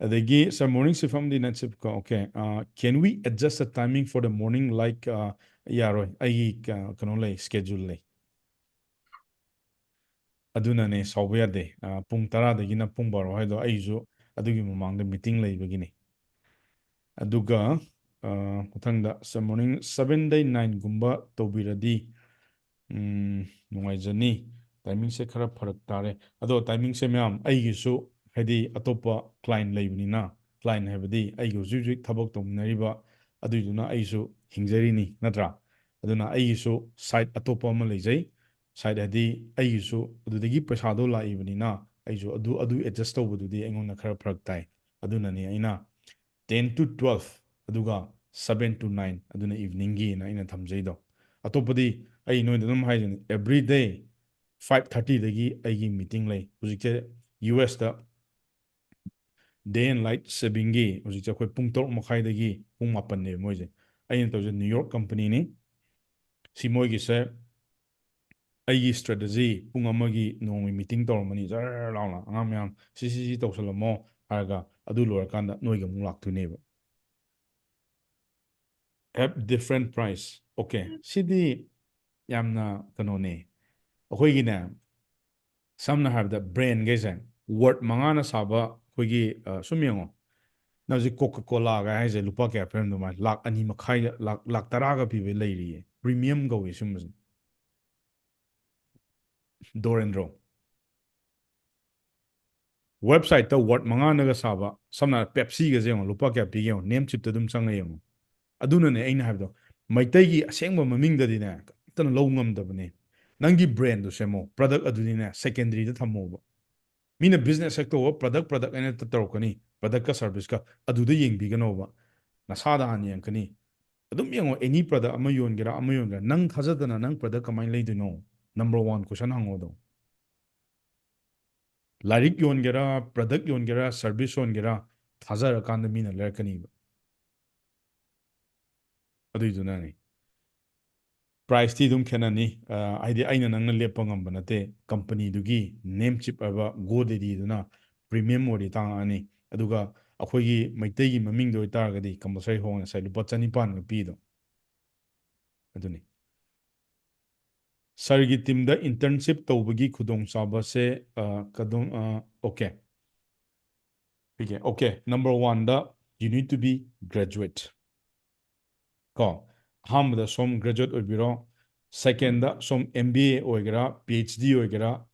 ꯑꯗꯒꯤ, sir, morning shift ꯑꯃꯗꯤ night shift ꯀꯣ, okay. Uh, can we adjust the timing for the morning? Like, uh, ꯌꯥꯔꯣꯏ, ꯑꯩꯒꯤ, uh, ꯀꯩꯅꯣ ꯂꯩ, schedule ꯂꯩ꯫ ꯑꯗꯨꯅꯅꯦ, ꯁꯥꯎꯕ ꯌꯥꯗꯦ꯫ ꯑ, ꯄꯨꯡ ꯇꯔꯥꯗꯒꯤꯅ ꯄꯨꯡ ꯕꯥꯔꯣ ꯍꯥꯏꯗꯣ ꯑꯩꯁꯨ ꯑꯗꯨꯒꯤ ꯃꯃꯥꯡꯗ meeting ꯂꯩꯕꯒꯤꯅꯤ꯫ ꯑꯗꯨꯒ, ꯑ, ꯃꯊꯪꯗ ꯁ-, morning seven ꯗꯩ nine ꯒꯨꯝꯕ ꯇꯧꯕꯤꯔꯗꯤ, ꯎꯝ, ꯅꯨꯡꯉꯥꯏꯖꯅꯤ꯫ Timing ꯁꯦ ꯈꯔ ꯐꯔꯛ ꯇꯥꯔꯦ꯫ ꯑꯗꯣ timing ꯁꯦ ꯃꯌꯥꯝ, ꯑꯩꯒꯤꯁꯨ, ꯍꯥꯏꯗꯤ, ꯑꯇꯣꯞꯄ client ꯂꯩꯕꯅꯤꯅ, client ꯍꯥꯏꯕꯗꯤ ꯑꯩꯒꯤ ꯍꯧꯖꯤꯛ ꯍꯧꯖꯤꯛ ꯊꯕꯛ ꯇꯧꯃꯤꯟꯅꯔꯤꯕ, ꯑꯗꯨꯏꯗꯨꯅ ꯑꯩꯁꯨ ꯍꯤꯡꯖꯔꯤꯅꯤ, ꯅꯠꯇ꯭ꯔꯥ? ꯑꯗꯨꯅ ꯑꯩꯒꯤꯁꯨ side ꯑꯇꯣꯞꯄ ꯑꯃ ꯂꯩꯖꯩ꯫ Side ꯍꯥꯏꯗꯤ ꯑꯩꯒꯤꯁꯨ ꯑꯗꯨꯗꯒꯤ ꯄꯩꯁꯥꯗꯣ ꯂꯥꯛꯏꯕꯅꯤꯅ ꯑꯩꯁꯨ ꯑꯗꯨ, ꯑꯗꯨ adjust ꯇꯧꯕꯗꯨꯗꯤ ꯑꯩꯉꯣꯟꯗ ꯈꯔ ꯐꯔꯛ ꯇꯥꯏ꯫ ꯑꯗꯨꯅꯅꯤ ꯑꯩꯅ ten to twelve, ꯑꯗꯨꯒ seven to nine, ꯑꯗꯨꯅ eveningꯒꯤꯅ ꯑꯩꯅ ꯊꯝꯖꯩꯗꯣ꯫ ꯑꯇꯣꯞꯄꯗꯤ ꯑꯩ ꯅꯣꯏꯗ ꯑꯗꯨꯝ ꯍꯥꯏꯖꯅꯤ, every day five thirtyꯗꯒꯤ ꯑꯩꯒꯤ meeting ꯂꯩ꯫ ꯍꯧꯖꯤꯛꯁꯦ U Sꯇ day and night savingꯒꯤ ꯍꯧꯖꯤꯛꯁꯦ ꯑꯩꯈꯣꯏ ꯄꯨꯡ ꯇꯔꯨꯛ ꯃꯈꯥꯏꯗꯒꯤ ꯄꯨꯡ ꯃꯥꯄꯟꯅꯦꯕ ꯃꯣꯏꯁꯦ꯫ ꯑꯩꯅ ꯇꯧꯔꯤꯁꯦ New York companyꯅꯤ꯫ ꯁꯤ ꯃꯣꯏꯒꯤꯁꯦ ꯑꯩꯒꯤ strategy ꯄꯨꯡ ꯑꯃꯒꯤ ꯅꯣꯡꯃꯒꯤ meeting ꯇꯧꯔꯝꯃꯅꯤ, ꯖꯔ ꯂꯥꯎꯅ ꯑꯉꯥꯡ ꯃꯌꯥꯝ "ꯁꯤ, ꯁꯤ, ꯁꯤ ꯇꯧꯁꯜꯂꯝꯃꯣ" ꯍꯥꯏꯔꯒ ꯑꯗꯨ ꯂꯣꯏꯔꯀꯥꯟꯗ ꯅꯣꯏꯒ ꯑꯃꯨꯛ ꯂꯥꯛꯇꯣꯏꯅꯦꯕ꯫ Have different price. Okay, ꯁꯤꯗꯤ ꯌꯥꯝꯅ ꯀꯩꯅꯣꯅꯦ꯫ ꯑꯩꯈꯣꯏꯒꯤꯅꯦ, ꯁꯝꯅ ꯍꯥꯏꯔꯕꯗ brandꯈꯩꯁꯦ, word ꯃꯉꯥꯅ ꯁꯥꯕ ꯑꯩꯈꯣꯏꯒꯤ, ꯑ, ꯁꯨꯝ ꯌꯦꯡꯉꯣ, ꯅꯪ ꯍꯧꯖꯤꯛ Coca-Colaꯒ ꯍꯥꯏꯁꯦ ꯂꯨꯄꯥ ꯀꯌꯥ ꯄꯤꯔꯝꯗꯧ ꯃꯥꯜꯂꯤ? ꯂꯥꯛ ꯑꯅꯤ ꯃꯈꯥꯏꯒ, ꯂꯥꯛ, ꯂꯥꯛ ꯇꯔꯥꯒ ꯄꯤꯕ ꯂꯩꯔꯤꯌꯦ, premium ꯀꯧꯏ ꯁꯨꯝꯕꯁꯦ꯫ ꯗꯣꯔꯦꯟꯗ꯭ꯔꯣ, websiteꯇ word ꯃꯉꯥꯅꯒ ꯁꯥꯕ, ꯁꯝꯅ ꯍꯥꯏꯔꯕꯗ Pepsiꯒꯁꯦ ꯌꯦꯡꯉꯣ, ꯂꯨꯄꯥ ꯀꯌꯥ ꯄꯤꯒꯦ ꯌꯦꯡꯉꯣ, name chipꯇ ꯑꯗꯨꯝ ꯆꯪꯉ ꯌꯦꯡꯉꯣ꯫ ꯑꯗꯨꯅꯅꯦ ꯑꯩꯅ ꯍꯥꯏꯕꯗꯣ, ꯃꯩꯇꯩꯒꯤ ꯑꯁꯦꯡꯕ ꯃꯃꯤꯡꯗꯗꯤꯅꯦ ꯀꯅꯥꯝꯇꯅ ꯂꯧ ꯉꯝꯗꯕꯅꯦ꯫ ꯅꯪꯒꯤ brandꯗꯣ ꯁꯦꯝꯃꯣ, product ꯑꯗꯨꯗꯤꯅꯦ secondaryꯗ ꯊꯝꯃꯣꯕ꯫ ꯃꯤꯅ business ꯍꯦꯛ ꯇꯧꯕ product, product ꯍꯥꯏꯅ ꯍꯦꯛꯇ ꯇꯧꯔꯛꯀꯅꯤ, productꯀ serviceꯀ ꯑꯗꯨꯗ ꯌꯦꯡꯕꯤꯒꯅꯣꯕ꯫ ꯅꯁꯥꯗ ꯍꯥꯟꯅ ꯌꯦꯡꯉꯛꯀꯅꯤ꯫ ꯑꯗꯨꯝ ꯌꯦꯡꯉꯣ, any product ꯑꯃ ꯌꯣꯟꯒꯦꯔꯥ, ꯑꯃ ꯌꯣꯟꯒꯦꯔꯥ, ꯅꯪ ꯊꯥꯖꯗꯅ ꯅꯪ product ꯀꯃꯥꯏꯅ ꯂꯩꯗꯣꯏꯅꯣ? Number one question ꯍꯪꯉꯣꯗꯣ꯫ ꯂꯥꯏꯔꯤꯛ ꯌꯣꯟꯒꯦꯔꯥ, product ꯌꯣꯟꯒꯦꯔꯥ, service ꯌꯣꯟꯒꯦꯔꯥ, ꯊꯥꯖꯔꯀꯥꯟꯗ ꯃꯤꯅ ꯂꯩꯔꯛꯀꯅꯤꯕ꯫ ꯑꯗꯨꯏꯗꯨꯅꯅꯤ꯫ Priceꯇꯤ ꯑꯗꯨꯝ ꯈꯦꯠꯅꯅꯤ꯫ ꯑ, ꯍꯥꯏꯗꯤ ꯑꯩꯅ ꯅꯪꯅ ꯂꯦꯞꯄ ꯉꯝꯕ ꯅꯠꯇꯦ꯫ Companyꯗꯨꯒꯤ name chip ꯍꯥꯏꯕ GoDaddyꯗꯨꯅ premium ꯑꯣꯏꯔꯗꯤ ꯇꯥꯡꯉꯛꯑꯅꯤ꯫ ꯑꯗꯨꯒ ꯑꯩꯈꯣꯏꯒꯤ ꯃꯩꯇꯩꯒꯤ ꯃꯃꯤꯡꯗ ꯑꯣꯏꯇꯥꯔꯒꯗꯤ compulsory ꯍꯣꯡꯉꯦ, ꯉꯁꯥꯏ ꯂꯨꯄꯥ ꯆꯅꯤꯄꯥꯟꯒ ꯄꯤꯗꯣ꯫ ꯑꯗꯨꯅꯤ꯫ Sirꯒꯤ teamꯗ internship ꯇꯧꯕꯒꯤ ꯈꯨꯗꯣꯡꯆꯥꯕꯁꯦ, ꯑ, ꯀꯗꯣꯝ, ꯑ, okay꯫ ꯄꯤꯒꯦ꯫ Okay, number oneꯗ you need to be graduate꯫ ꯀꯣ, ꯑꯍꯥꯟꯕꯗ ꯁꯣꯝ graduate ꯑꯣꯏꯕꯤꯔꯣ, secondꯗ ꯁꯣꯝ M B A ꯑꯣꯏꯒꯦꯔꯥ, P H D ꯑꯣꯏꯒꯦꯔꯥ,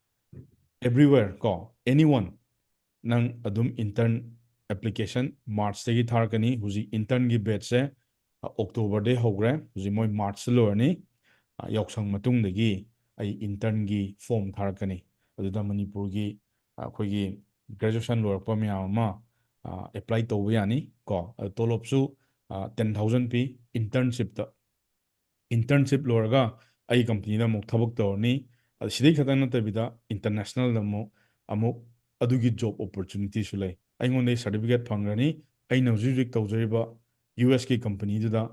everywhere ꯀꯣ, anyone, ꯅꯪ ꯑꯗꯨꯝ intern application Marchꯇꯒꯤ ꯊꯥꯔꯛꯀꯅꯤ꯫ ꯍꯧꯖꯤꯛ internꯒꯤ batchꯁꯦ ꯑ, October ꯗꯩ ꯍꯧꯈ꯭ꯔꯦ꯫ ꯍꯧꯖꯤꯛ ꯃꯣꯏ March ꯇ ꯂꯣꯏꯔꯅꯤ꯫ ꯑ, ꯌꯥꯎꯁꯪ ꯃꯇꯨꯡꯗꯒꯤ ꯑꯩ intern ꯒꯤ form ꯊꯥꯔꯛꯀꯅꯤ꯫ ꯑꯗꯨꯗ ꯃꯅꯤꯄꯨꯔꯒꯤ, ꯑ, ꯑꯩꯈꯣꯏꯒꯤ graduation ꯂꯣꯏꯔꯛꯄ ꯃꯌꯥꯝ ꯑꯃ, ꯑ, apply ꯇꯧꯕ ꯌꯥꯅꯤ ꯀꯣ꯫ ꯑꯗꯨ ꯇꯣꯂꯣꯞꯁꯨ, ꯑ, ten thousand ꯄꯤ internship ꯇ꯫ Internship ꯂꯣꯏꯔꯒ ꯑꯩ company ꯗ ꯑꯃꯨꯛ ꯊꯕꯛ ꯇꯧꯔꯅꯤ꯫ ꯑꯗꯨ ꯁꯤꯗꯩ ꯈꯛꯇꯪ ꯅꯠꯇꯕꯤꯗ international ꯗ ꯑꯃꯨꯛ, ꯑꯃꯨꯛ ꯑꯗꯨꯒꯤ job opportunity ꯁꯨ ꯂꯩ꯫ ꯑꯩꯉꯣꯟꯗꯒꯤ certificate ꯐꯪꯈ꯭ꯔꯅꯤ꯫ ꯑꯩꯅ ꯍꯧꯖꯤꯛ ꯍꯧꯖꯤꯛ ꯇꯧꯖꯔꯤꯕ U S ꯀꯤ company ꯗꯨꯗ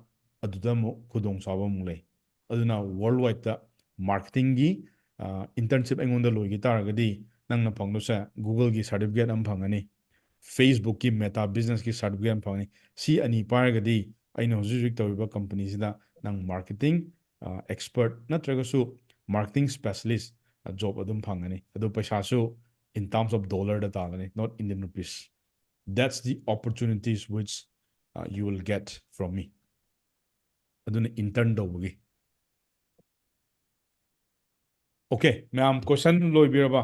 ꯑꯗꯨꯗ ꯑꯃꯨꯛ ꯈꯨꯗꯣꯡꯆꯥꯕ ꯑꯃꯨꯛ ꯂꯩ꯫ ꯑꯗꯨꯅ worldwide ꯇ marketing ꯒꯤ, ꯑ, internship ꯑꯩꯉꯣꯟꯗ ꯂꯣꯏꯈꯤ ꯇꯥꯔꯒꯗꯤ ꯅꯪꯅ ꯐꯪꯗꯣꯏꯁꯦ Google ꯒꯤ certificate ꯑꯃ ꯐꯪꯒꯅꯤ, Facebook ꯀꯤ Meta Business ꯀꯤ certificate ꯑꯃ ꯐꯪꯒꯅꯤ꯫ ꯁꯤ ꯑꯅꯤ ꯄꯥꯏꯔꯒꯗꯤ ꯑꯩꯅ ꯍꯧꯖꯤꯛ ꯍꯧꯖꯤꯛ ꯇꯧꯔꯤꯕ company ꯁꯤꯗ ꯅꯪ marketing, ꯑ, expert ꯅꯠꯇ꯭ꯔꯒꯁꯨ marketing specialist, ꯑ, job ꯑꯗꯨꯝ ꯐꯪꯒꯅꯤ꯫ ꯑꯗꯨ ꯄꯩꯁꯥꯁꯨ in terms of dollar the ꯇꯥꯜꯂꯅꯤ, not Indian rupees. That's the opportunities which, uh, you will get from me. ꯑꯗꯨꯅ intern ꯇꯧꯕꯒꯤ꯫ Okay, ꯃꯌꯥꯝ question ꯂꯣꯏꯕꯤꯔꯕ?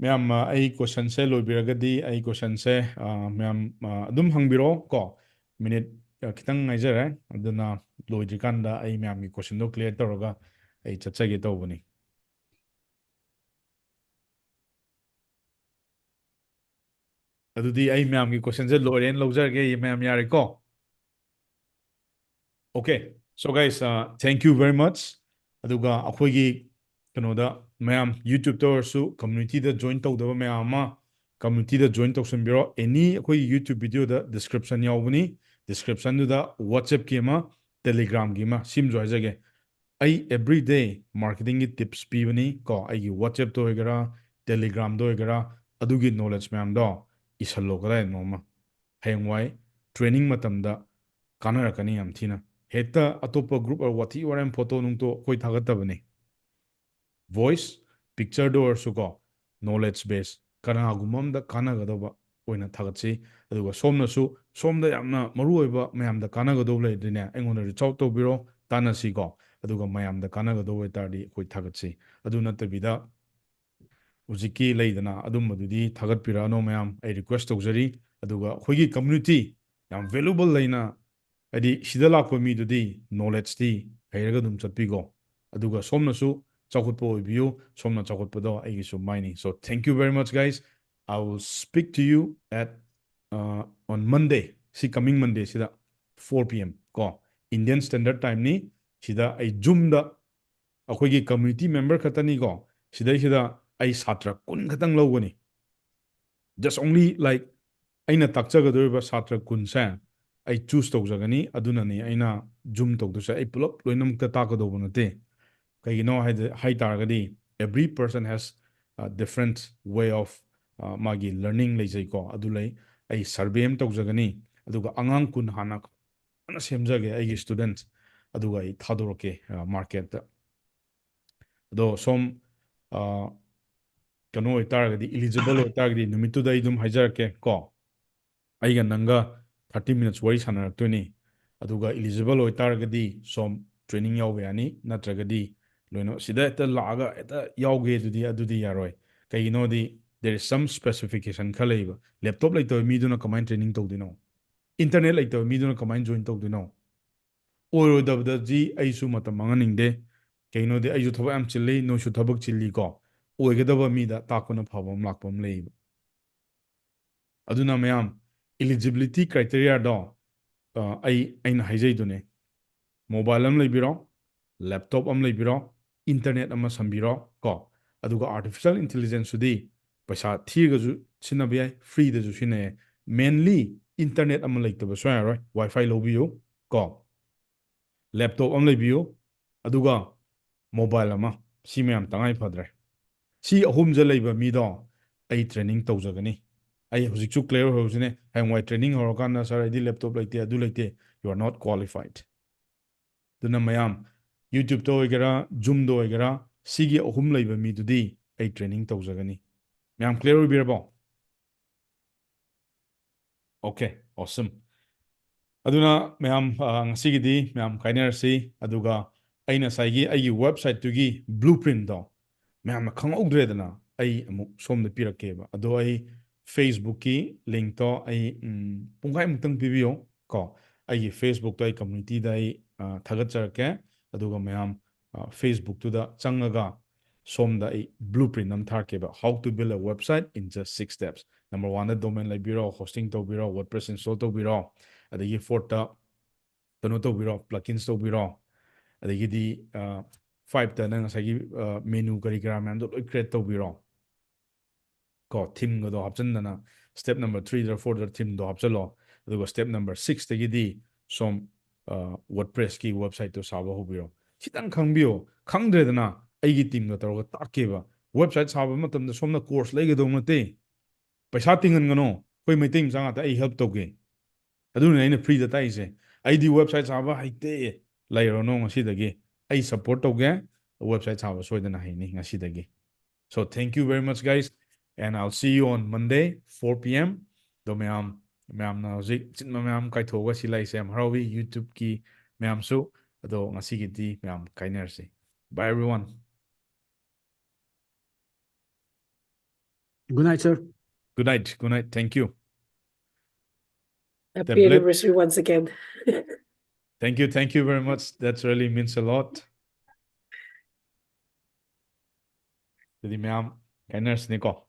ꯃꯌꯥꯝ, ꯑ, ꯑꯩ question ꯁꯦ ꯂꯣꯏꯕꯤꯔꯒꯗꯤ ꯑꯩ question ꯁꯦ, ꯑ, ꯃꯌꯥꯝ, ꯑ, ꯑꯗꯨꯝ ꯍꯪꯕꯤꯔꯛꯑꯣ ꯀꯣ꯫ Minute, ꯑ, ꯈꯤꯇꯪ ꯉꯥꯏꯖꯔꯦ꯫ ꯑꯗꯨꯅ ꯂꯣꯏꯗ꯭ꯔꯤꯀꯥꯟꯗ ꯑꯩ ꯃꯌꯥꯝꯒꯤ question ꯗꯣ clear ꯇꯧꯔꯒ ꯑꯩ ꯆꯠꯆꯒꯦ ꯇꯧꯕꯅꯤ꯫ ꯑꯗꯨꯗꯤ ꯑꯩ ꯃꯌꯥꯝꯒꯤ question ꯁꯦ ꯂꯣꯏꯔꯦꯅ ꯂꯧꯖꯔꯒꯦ, ꯃꯌꯥꯝ ꯌꯥꯔꯦꯀꯣ? Okay, so guys, uh, thank you very much. ꯑꯗꯨꯒ ꯑꯩꯈꯣꯏꯒꯤ ꯀꯩꯅꯣꯗ ꯃꯌꯥꯝ YouTube ꯇ ꯑꯣꯏꯔꯁꯨ community ꯗ join ꯇꯧꯗꯕ ꯃꯌꯥꯝ ꯑꯃ community ꯗ join ꯇꯧꯁꯟꯕꯤꯔꯣ꯫ Any ꯑꯩꯈꯣꯏꯒꯤ YouTube video ꯗ description ꯌꯥꯎꯕꯅꯤ꯫ Description ꯗꯨꯗ WhatsApp ꯀꯤ ꯑꯃ, Telegram ꯒꯤ ꯑꯃ, ꯁꯤꯃꯁꯨ ꯍꯥꯏꯖꯒꯦ꯫ ꯑꯩ everyday marketing ꯒꯤ tips ꯄꯤꯕꯅꯤ ꯀꯣ꯫ ꯑꯩꯒꯤ WhatsApp ꯇ ꯑꯣꯏꯒꯦꯔꯥ, Telegram ꯗ ꯑꯣꯏꯒꯦꯔꯥ, ꯑꯗꯨꯒꯤ knowledge ꯃꯌꯥꯝꯗꯣ ꯏꯁꯜꯂꯣ ꯀꯗꯥꯏꯗꯅꯣꯃ꯫ ꯍꯌꯦꯡꯋꯥꯏ training ꯃꯇꯝꯗ ꯀꯥꯟꯅꯔꯛꯀꯅꯤ ꯌꯥꯝ ꯊꯤꯅ꯫ ꯍꯦꯛꯇ ꯑꯇꯣꯞꯄ group ꯑꯣꯏꯔ ꯋꯥꯊꯤ ꯋꯥꯔꯦꯝ, photo ꯅꯨꯡꯇꯣ ꯑꯩꯈꯣꯏ ꯊꯥꯒꯠꯇꯕꯅꯤ꯫ Voice, picture ꯗ ꯑꯣꯏꯔꯁꯨꯀꯣ, knowledge base, ꯀꯅꯥꯒꯨꯝꯕ ꯑꯝꯗ ꯀꯥꯟꯅꯒꯗꯧꯕ ꯑꯣꯏꯅ ꯊꯥꯒꯠꯁꯤ꯫ ꯑꯗꯨꯒ ꯁꯣꯝꯅꯁꯨ, ꯁꯣꯝꯗ ꯌꯥꯝꯅ ꯃꯔꯨꯑꯣꯏꯕ, ꯃꯌꯥꯝꯗ ꯀꯥꯟꯅꯒꯗꯧꯕ ꯂꯩꯔꯗꯤꯅꯦ, ꯑꯩꯉꯣꯟꯗ reach out ꯇꯧꯕꯤꯔꯣ, ꯇꯥꯟꯅꯁꯤꯀꯣ꯫ ꯑꯗꯨꯒ ꯃꯌꯥꯝꯗ ꯀꯥꯟꯅꯒꯗꯧꯕ ꯑꯣꯏꯇꯥꯔꯗꯤ ꯑꯩꯈꯣꯏ ꯊꯥꯒꯠꯁꯤ꯫ ꯑꯗꯨ ꯅꯠꯇꯕꯤꯗ, ꯍꯧꯖꯤꯛꯀꯤ ꯂꯩꯗꯅ ꯑꯗꯨꯝꯕꯗꯨꯗꯤ ꯊꯥꯒꯠꯄꯤꯔꯛꯑꯅꯣ ꯃꯌꯥꯝ, ꯑꯩ request ꯇꯧꯖꯔꯤ꯫ ꯑꯗꯨꯒ ꯑꯩꯈꯣꯏꯒꯤ community ꯌꯥꯝ valuable ꯂꯩꯅ, ꯍꯥꯏꯗꯤ ꯁꯤꯗ ꯂꯥꯛꯄ ꯃꯤꯗꯨꯗꯤ knowledgeꯇꯤ ꯍꯩꯔꯒ ꯑꯗꯨꯝ ꯆꯠꯄꯤꯀꯣ꯫ ꯑꯗꯨꯒ ꯁꯣꯝꯅꯁꯨ ꯆꯥꯎꯈꯠꯄ ꯑꯣꯏꯕꯤꯌꯨ, ꯁꯣꯝꯅ ꯆꯥꯎꯈꯠꯄꯗꯣ ꯑꯩꯒꯤꯁꯨ ꯃꯥꯏꯅꯤ꯫ So thank you very much guys, I will speak to you at uh, on Monday, ꯁꯤ coming Monday ꯁꯤꯗ four P M ꯀꯣ, Indian Standard Timeꯅꯤ꯫ ꯁꯤꯗ ꯑꯩ Zoomꯗ, ꯑꯩꯈꯣꯏꯒꯤ community member ꯈꯛꯇꯅꯤꯀꯣ, ꯁꯤꯗꯩꯁꯤꯗ ꯑꯩ ꯁꯥꯇ꯭ꯔ ꯀꯨꯟ ꯈꯛꯇꯪ ꯂꯧꯒꯅꯤ꯫ Just only like ꯑꯩꯅ ꯇꯥꯛꯆꯒꯗꯧꯔꯤꯕ ꯁꯥꯇ꯭ꯔ ꯀꯨꯟꯁꯦ ꯑꯩ choose ꯇꯧꯖꯒꯅꯤ꯫ ꯑꯗꯨꯅꯅꯤ ꯑꯩꯅ Zoom ꯇꯧꯗꯣꯏꯁꯦ꯫ ꯑꯩ ꯄꯨꯂꯞ ꯂꯣꯏꯅꯃꯛꯇ ꯇꯥꯛꯀꯗꯧꯕ ꯅꯠꯇꯦ꯫ ꯀꯩꯒꯤꯅꯣ ꯍꯥꯏꯗ-, ꯍꯥꯏ ꯇꯥꯔꯒꯗꯤ every person has a different way of, uh, ꯃꯥꯒꯤ learning ꯂꯩꯖꯩꯀꯣ꯫ ꯑꯗꯨ ꯂꯩ꯫ ꯑꯩ survey ꯑꯃ ꯇꯧꯖꯒꯅꯤ, ꯑꯗꯨꯒ ꯑꯉꯥꯡ ꯀꯨꯟ ꯍꯥꯟꯅ ꯐꯖꯅ ꯁꯦꯝꯖꯒꯦ ꯑꯩꯒꯤ students, ꯑꯗꯨꯒ ꯑꯩ ꯊꯥꯗꯣꯔꯛꯀꯦ, ꯑ, marketꯇ꯫ ꯑꯗꯣ ꯁꯣꯝ, ꯑ, ꯀꯩꯅꯣ ꯑꯣꯏꯇꯥꯔꯒꯗꯤ, eligible ꯑꯣꯏꯇꯥꯔꯒꯗꯤ ꯅꯨꯃꯤꯠꯇꯨꯗ ꯑꯩ ꯑꯗꯨꯝ ꯍꯥꯏꯖꯔꯛꯀꯦ ꯀꯣ꯫ ꯑꯩꯒ ꯅꯪꯒ thirty minutes ꯋꯥꯔꯤ ꯁꯥꯟꯅꯔꯛꯇꯣꯏꯅꯤ꯫ ꯑꯗꯨꯒ eligible ꯑꯣꯏꯇꯥꯔꯒꯗꯤ ꯁꯣꯝ training ꯌꯥꯎꯕ ꯌꯥꯅꯤ, ꯅꯠꯇ꯭ꯔꯒꯗꯤ ꯂꯣꯏꯅ ꯁꯤꯗ ꯍꯦꯛꯇ ꯂꯥꯛꯑꯒ ꯍꯦꯛꯇ ꯌꯥꯎꯒꯦ ꯑꯗꯨꯗꯤ, ꯑꯗꯨꯗꯤ ꯌꯥꯔꯣꯏ꯫ ꯀꯩꯒꯤꯅꯣꯗꯤ there is some specification ꯈꯔ ꯂꯩꯕ꯫ Laptop ꯂꯩꯇꯕ ꯃꯤꯗꯨꯅ ꯀꯃꯥꯏꯅ training ꯇꯧꯗꯣꯏꯅꯣ? Internet ꯂꯩꯇꯕ ꯃꯤꯗꯨꯅ ꯀꯃꯥꯏꯅ join ꯇꯧꯗꯣꯏꯅꯣ? ꯑꯣꯏꯔꯣꯏꯗꯕꯗꯗꯤ ꯑꯩꯁꯨ ꯃꯇꯝ ꯃꯥꯡꯍꯟꯅꯤꯡꯗꯦ꯫ ꯀꯩꯒꯤꯅꯣꯗꯤ ꯑꯩꯁꯨ ꯊꯕꯛ ꯌꯥꯝ ꯆꯤꯜꯂꯤ, ꯅꯣꯏꯁꯨ ꯊꯕꯛ ꯆꯤꯜꯂꯤꯀꯣ꯫ ꯑꯣꯏꯒꯗꯕ ꯃꯤꯗ ꯇꯥꯛꯄꯅ ꯐꯕ ꯑꯃ ꯂꯥꯛꯄ ꯑꯃ ꯂꯩꯌꯦꯕ꯫ ꯑꯗꯨꯅ ꯃꯌꯥꯝ, eligibility criteriaꯗꯣ, ꯑ, ꯑꯩ, ꯑꯩꯅ ꯍꯥꯏꯖꯩꯗꯨꯅꯦ, mobile ꯑꯃ ꯂꯩꯕꯤꯔꯣ, laptop ꯑꯃ ꯂꯩꯕꯤꯔꯣ, internet ꯑꯃ ꯁꯝꯕꯤꯔꯣ ꯀꯣ꯫ ꯑꯗꯨꯒ artificial intelligenceꯁꯨꯗꯤ ꯄꯩꯁꯥ ꯊꯤꯔꯒꯁꯨ ꯁꯤꯖꯤꯟꯅꯕ ꯌꯥꯏ, freeꯗꯁꯨ ꯁꯤꯖꯤꯟꯅ ꯌꯥꯏ꯫ Mainly internet ꯑꯃ ꯂꯩꯇꯕ ꯁꯨꯡꯌꯥ ꯌꯥꯔꯣꯏ, WiFi ꯂꯧꯕꯤꯌꯨ ꯀꯣ, laptop ꯑꯃ ꯂꯩꯕꯤꯌꯨ, ꯑꯗꯨꯒ mobile ꯑꯃ, ꯁꯤ ꯃꯌꯥꯝ ꯇꯉꯥꯏ ꯐꯗ꯭ꯔꯦ꯫ ꯁꯤ ꯑꯍꯨꯝꯁꯦ ꯂꯩꯕ ꯃꯤꯗꯣ ꯑꯩ training ꯇꯧꯖꯒꯅꯤ꯫ ꯑꯩ ꯍꯧꯖꯤꯛꯁꯨ clear ꯑꯣꯏꯍꯧꯁꯤꯅꯦ, ꯍꯌꯦꯡꯋꯥꯏ training ꯍꯧꯔꯀꯥꯟꯗ, "Sir, ꯑꯩꯗꯤ laptop ꯂꯩꯇꯦ, ꯑꯗꯨ ꯂꯩꯇꯦ", you are not qualified꯫ ꯑꯗꯨꯅ ꯃꯌꯥꯝ, YouTubeꯇ ꯑꯣꯏꯒꯦꯔꯥ, Zoomꯗ ꯑꯣꯏꯒꯦꯔꯥ, ꯁꯤꯒꯤ ꯑꯍꯨꯝ ꯂꯩꯕ ꯃꯤꯗꯨꯗꯤ ꯑꯩ training ꯇꯧꯖꯒꯅꯤ꯫ ꯃꯌꯥꯝ clear ꯑꯣꯏꯕꯤꯔꯕꯣ? Okay, awesome. ꯑꯗꯨꯅ ꯃꯌꯥꯝ, ꯑ, ꯉꯁꯤꯒꯤꯗꯤ ꯃꯌꯥꯝ ꯀꯥꯏꯅꯔꯁꯤ꯫ ꯑꯗꯨꯒ ꯑꯩꯅ ꯉꯁꯥꯏꯒꯤ ꯑꯩꯒꯤ websiteꯇꯨꯒꯤ blueprintꯇꯣ ꯃꯌꯥꯝꯅ ꯈꯪꯍꯧꯗ꯭ꯔꯦꯗꯅ, ꯑꯩ ꯑꯃꯨꯛ ꯁꯣꯝꯗ ꯄꯤꯔꯛꯀꯦꯕ꯫ ꯑꯗꯣ ꯑꯩ Facebookꯀꯤ linkꯇꯣ ꯑꯩ, ꯎꯝ, ꯄꯨꯡꯈꯥꯏꯃꯨꯛꯇꯪ ꯄꯤꯕꯤꯌꯣ ꯀꯣ꯫ ꯑꯩꯒꯤ Facebookꯇꯣ ꯑꯩ communityꯗ ꯑꯩ, ꯑ, ꯊꯥꯒꯠꯆꯔꯛꯀꯦ꯫ ꯑꯗꯨꯒ ꯃꯌꯥꯝ, ꯑ, Facebookꯇꯨꯗ ꯆꯪꯉꯒ ꯁꯣꯝꯗ ꯑꯩ blueprint ꯑꯃ ꯊꯥꯔꯛꯀꯦꯕ, "How to build a website in just six steps." Number oneꯗ domain ꯂꯩꯕꯤꯔꯣ, hosting ꯇꯧꯕꯤꯔꯣ, WordPress install ꯇꯧꯕꯤꯔꯣ, ꯑꯗꯒꯤ fourthꯇ ꯀꯩꯅꯣ ꯇꯧꯕꯤꯔꯣ, plugins ꯇꯧꯕꯤꯔꯣ, ꯑꯗꯒꯤꯗꯤ, ꯑ, fiveꯇ ꯅꯪ ꯉꯁꯥꯏꯒꯤ, ꯑ, menu ꯀꯔꯤ ꯀꯔꯥ ꯃꯌꯥꯝꯗꯣ ꯂꯣꯏ create ꯇꯧꯕꯤꯔꯣ꯫ ꯀꯣ, themeꯒꯗꯣ ꯍꯥꯞꯆꯤꯟꯗꯅ step number threeꯗ fourꯗ themeꯗꯣ ꯍꯥꯞꯆꯤꯜꯂꯣ꯫ ꯑꯗꯨꯒ step number sixꯇꯒꯤꯗꯤ ꯁꯣꯝ, ꯑ, WordPressꯀꯤ websiteꯇꯣ ꯁꯥꯕ ꯍꯧꯕꯤꯔꯣ꯫ ꯈꯤꯇꯪ ꯈꯪꯕꯤꯌꯣ꯫ ꯈꯪꯗ꯭ꯔꯦꯗꯅ ꯑꯩꯒꯤ teamꯒ ꯇꯧꯔꯒ ꯇꯥꯛꯀꯦꯕ꯫ Website ꯁꯥꯕ ꯃꯇꯝꯗ ꯁꯣꯝꯅ course ꯂꯩꯒꯗꯧ ꯅꯠꯇꯦ꯫ ꯄꯩꯁꯥ ꯇꯤꯡꯍꯟꯒꯅꯨ꯫ ꯑꯩꯈꯣꯏ ꯃꯩꯇꯩ ꯃꯆꯥ ꯉꯥꯛꯇ, ꯑꯩ help ꯇꯧꯒꯦ꯫ ꯑꯗꯨꯅ ꯑꯩꯅ freeꯗ ꯇꯥꯛꯏꯁꯦ꯫ "ꯑꯩꯗꯤ website ꯁꯥꯕ ꯍꯩꯇꯦ"꯫ ꯂꯩꯔꯅꯨ ꯉꯁꯤꯗꯒꯤ꯫ ꯑꯩ support ꯇꯧꯒꯦ꯫ Website ꯁꯥꯕ ꯁꯣꯏꯗꯅ ꯍꯩꯅꯤ ꯉꯁꯤꯗꯒꯤ꯫ So thank you very much, guys, and I'll see you on Monday, four P M. ꯑꯗꯣ ꯃꯌꯥꯝ, ꯃꯌꯥꯝꯅ ꯍꯧꯖꯤꯛ ꯆꯤꯟꯕ ꯃꯌꯥꯝ ꯀꯥꯏꯊꯣꯛꯑꯒ ꯁꯤ ꯂꯥꯛꯏꯁꯦ ꯌꯥꯝ ꯍꯔꯥꯎꯏ, YouTubeꯀꯤ ꯃꯌꯥꯝꯁꯨ꯫ ꯑꯗꯣ ꯉꯁꯤꯒꯤꯗꯤ ꯃꯌꯥꯝ ꯀꯥꯏꯅꯔꯁꯤ꯫ Bye, everyone. Good night, sir. Good night. Good night. Thank you. Happy Tablet. anniversary once again. Thank you. Thank you very much. That's really means a lot. ꯑꯗꯨꯗꯤ ꯃꯌꯥꯝ ꯀꯥꯏꯅꯔꯁꯤꯅꯦꯀꯣ꯫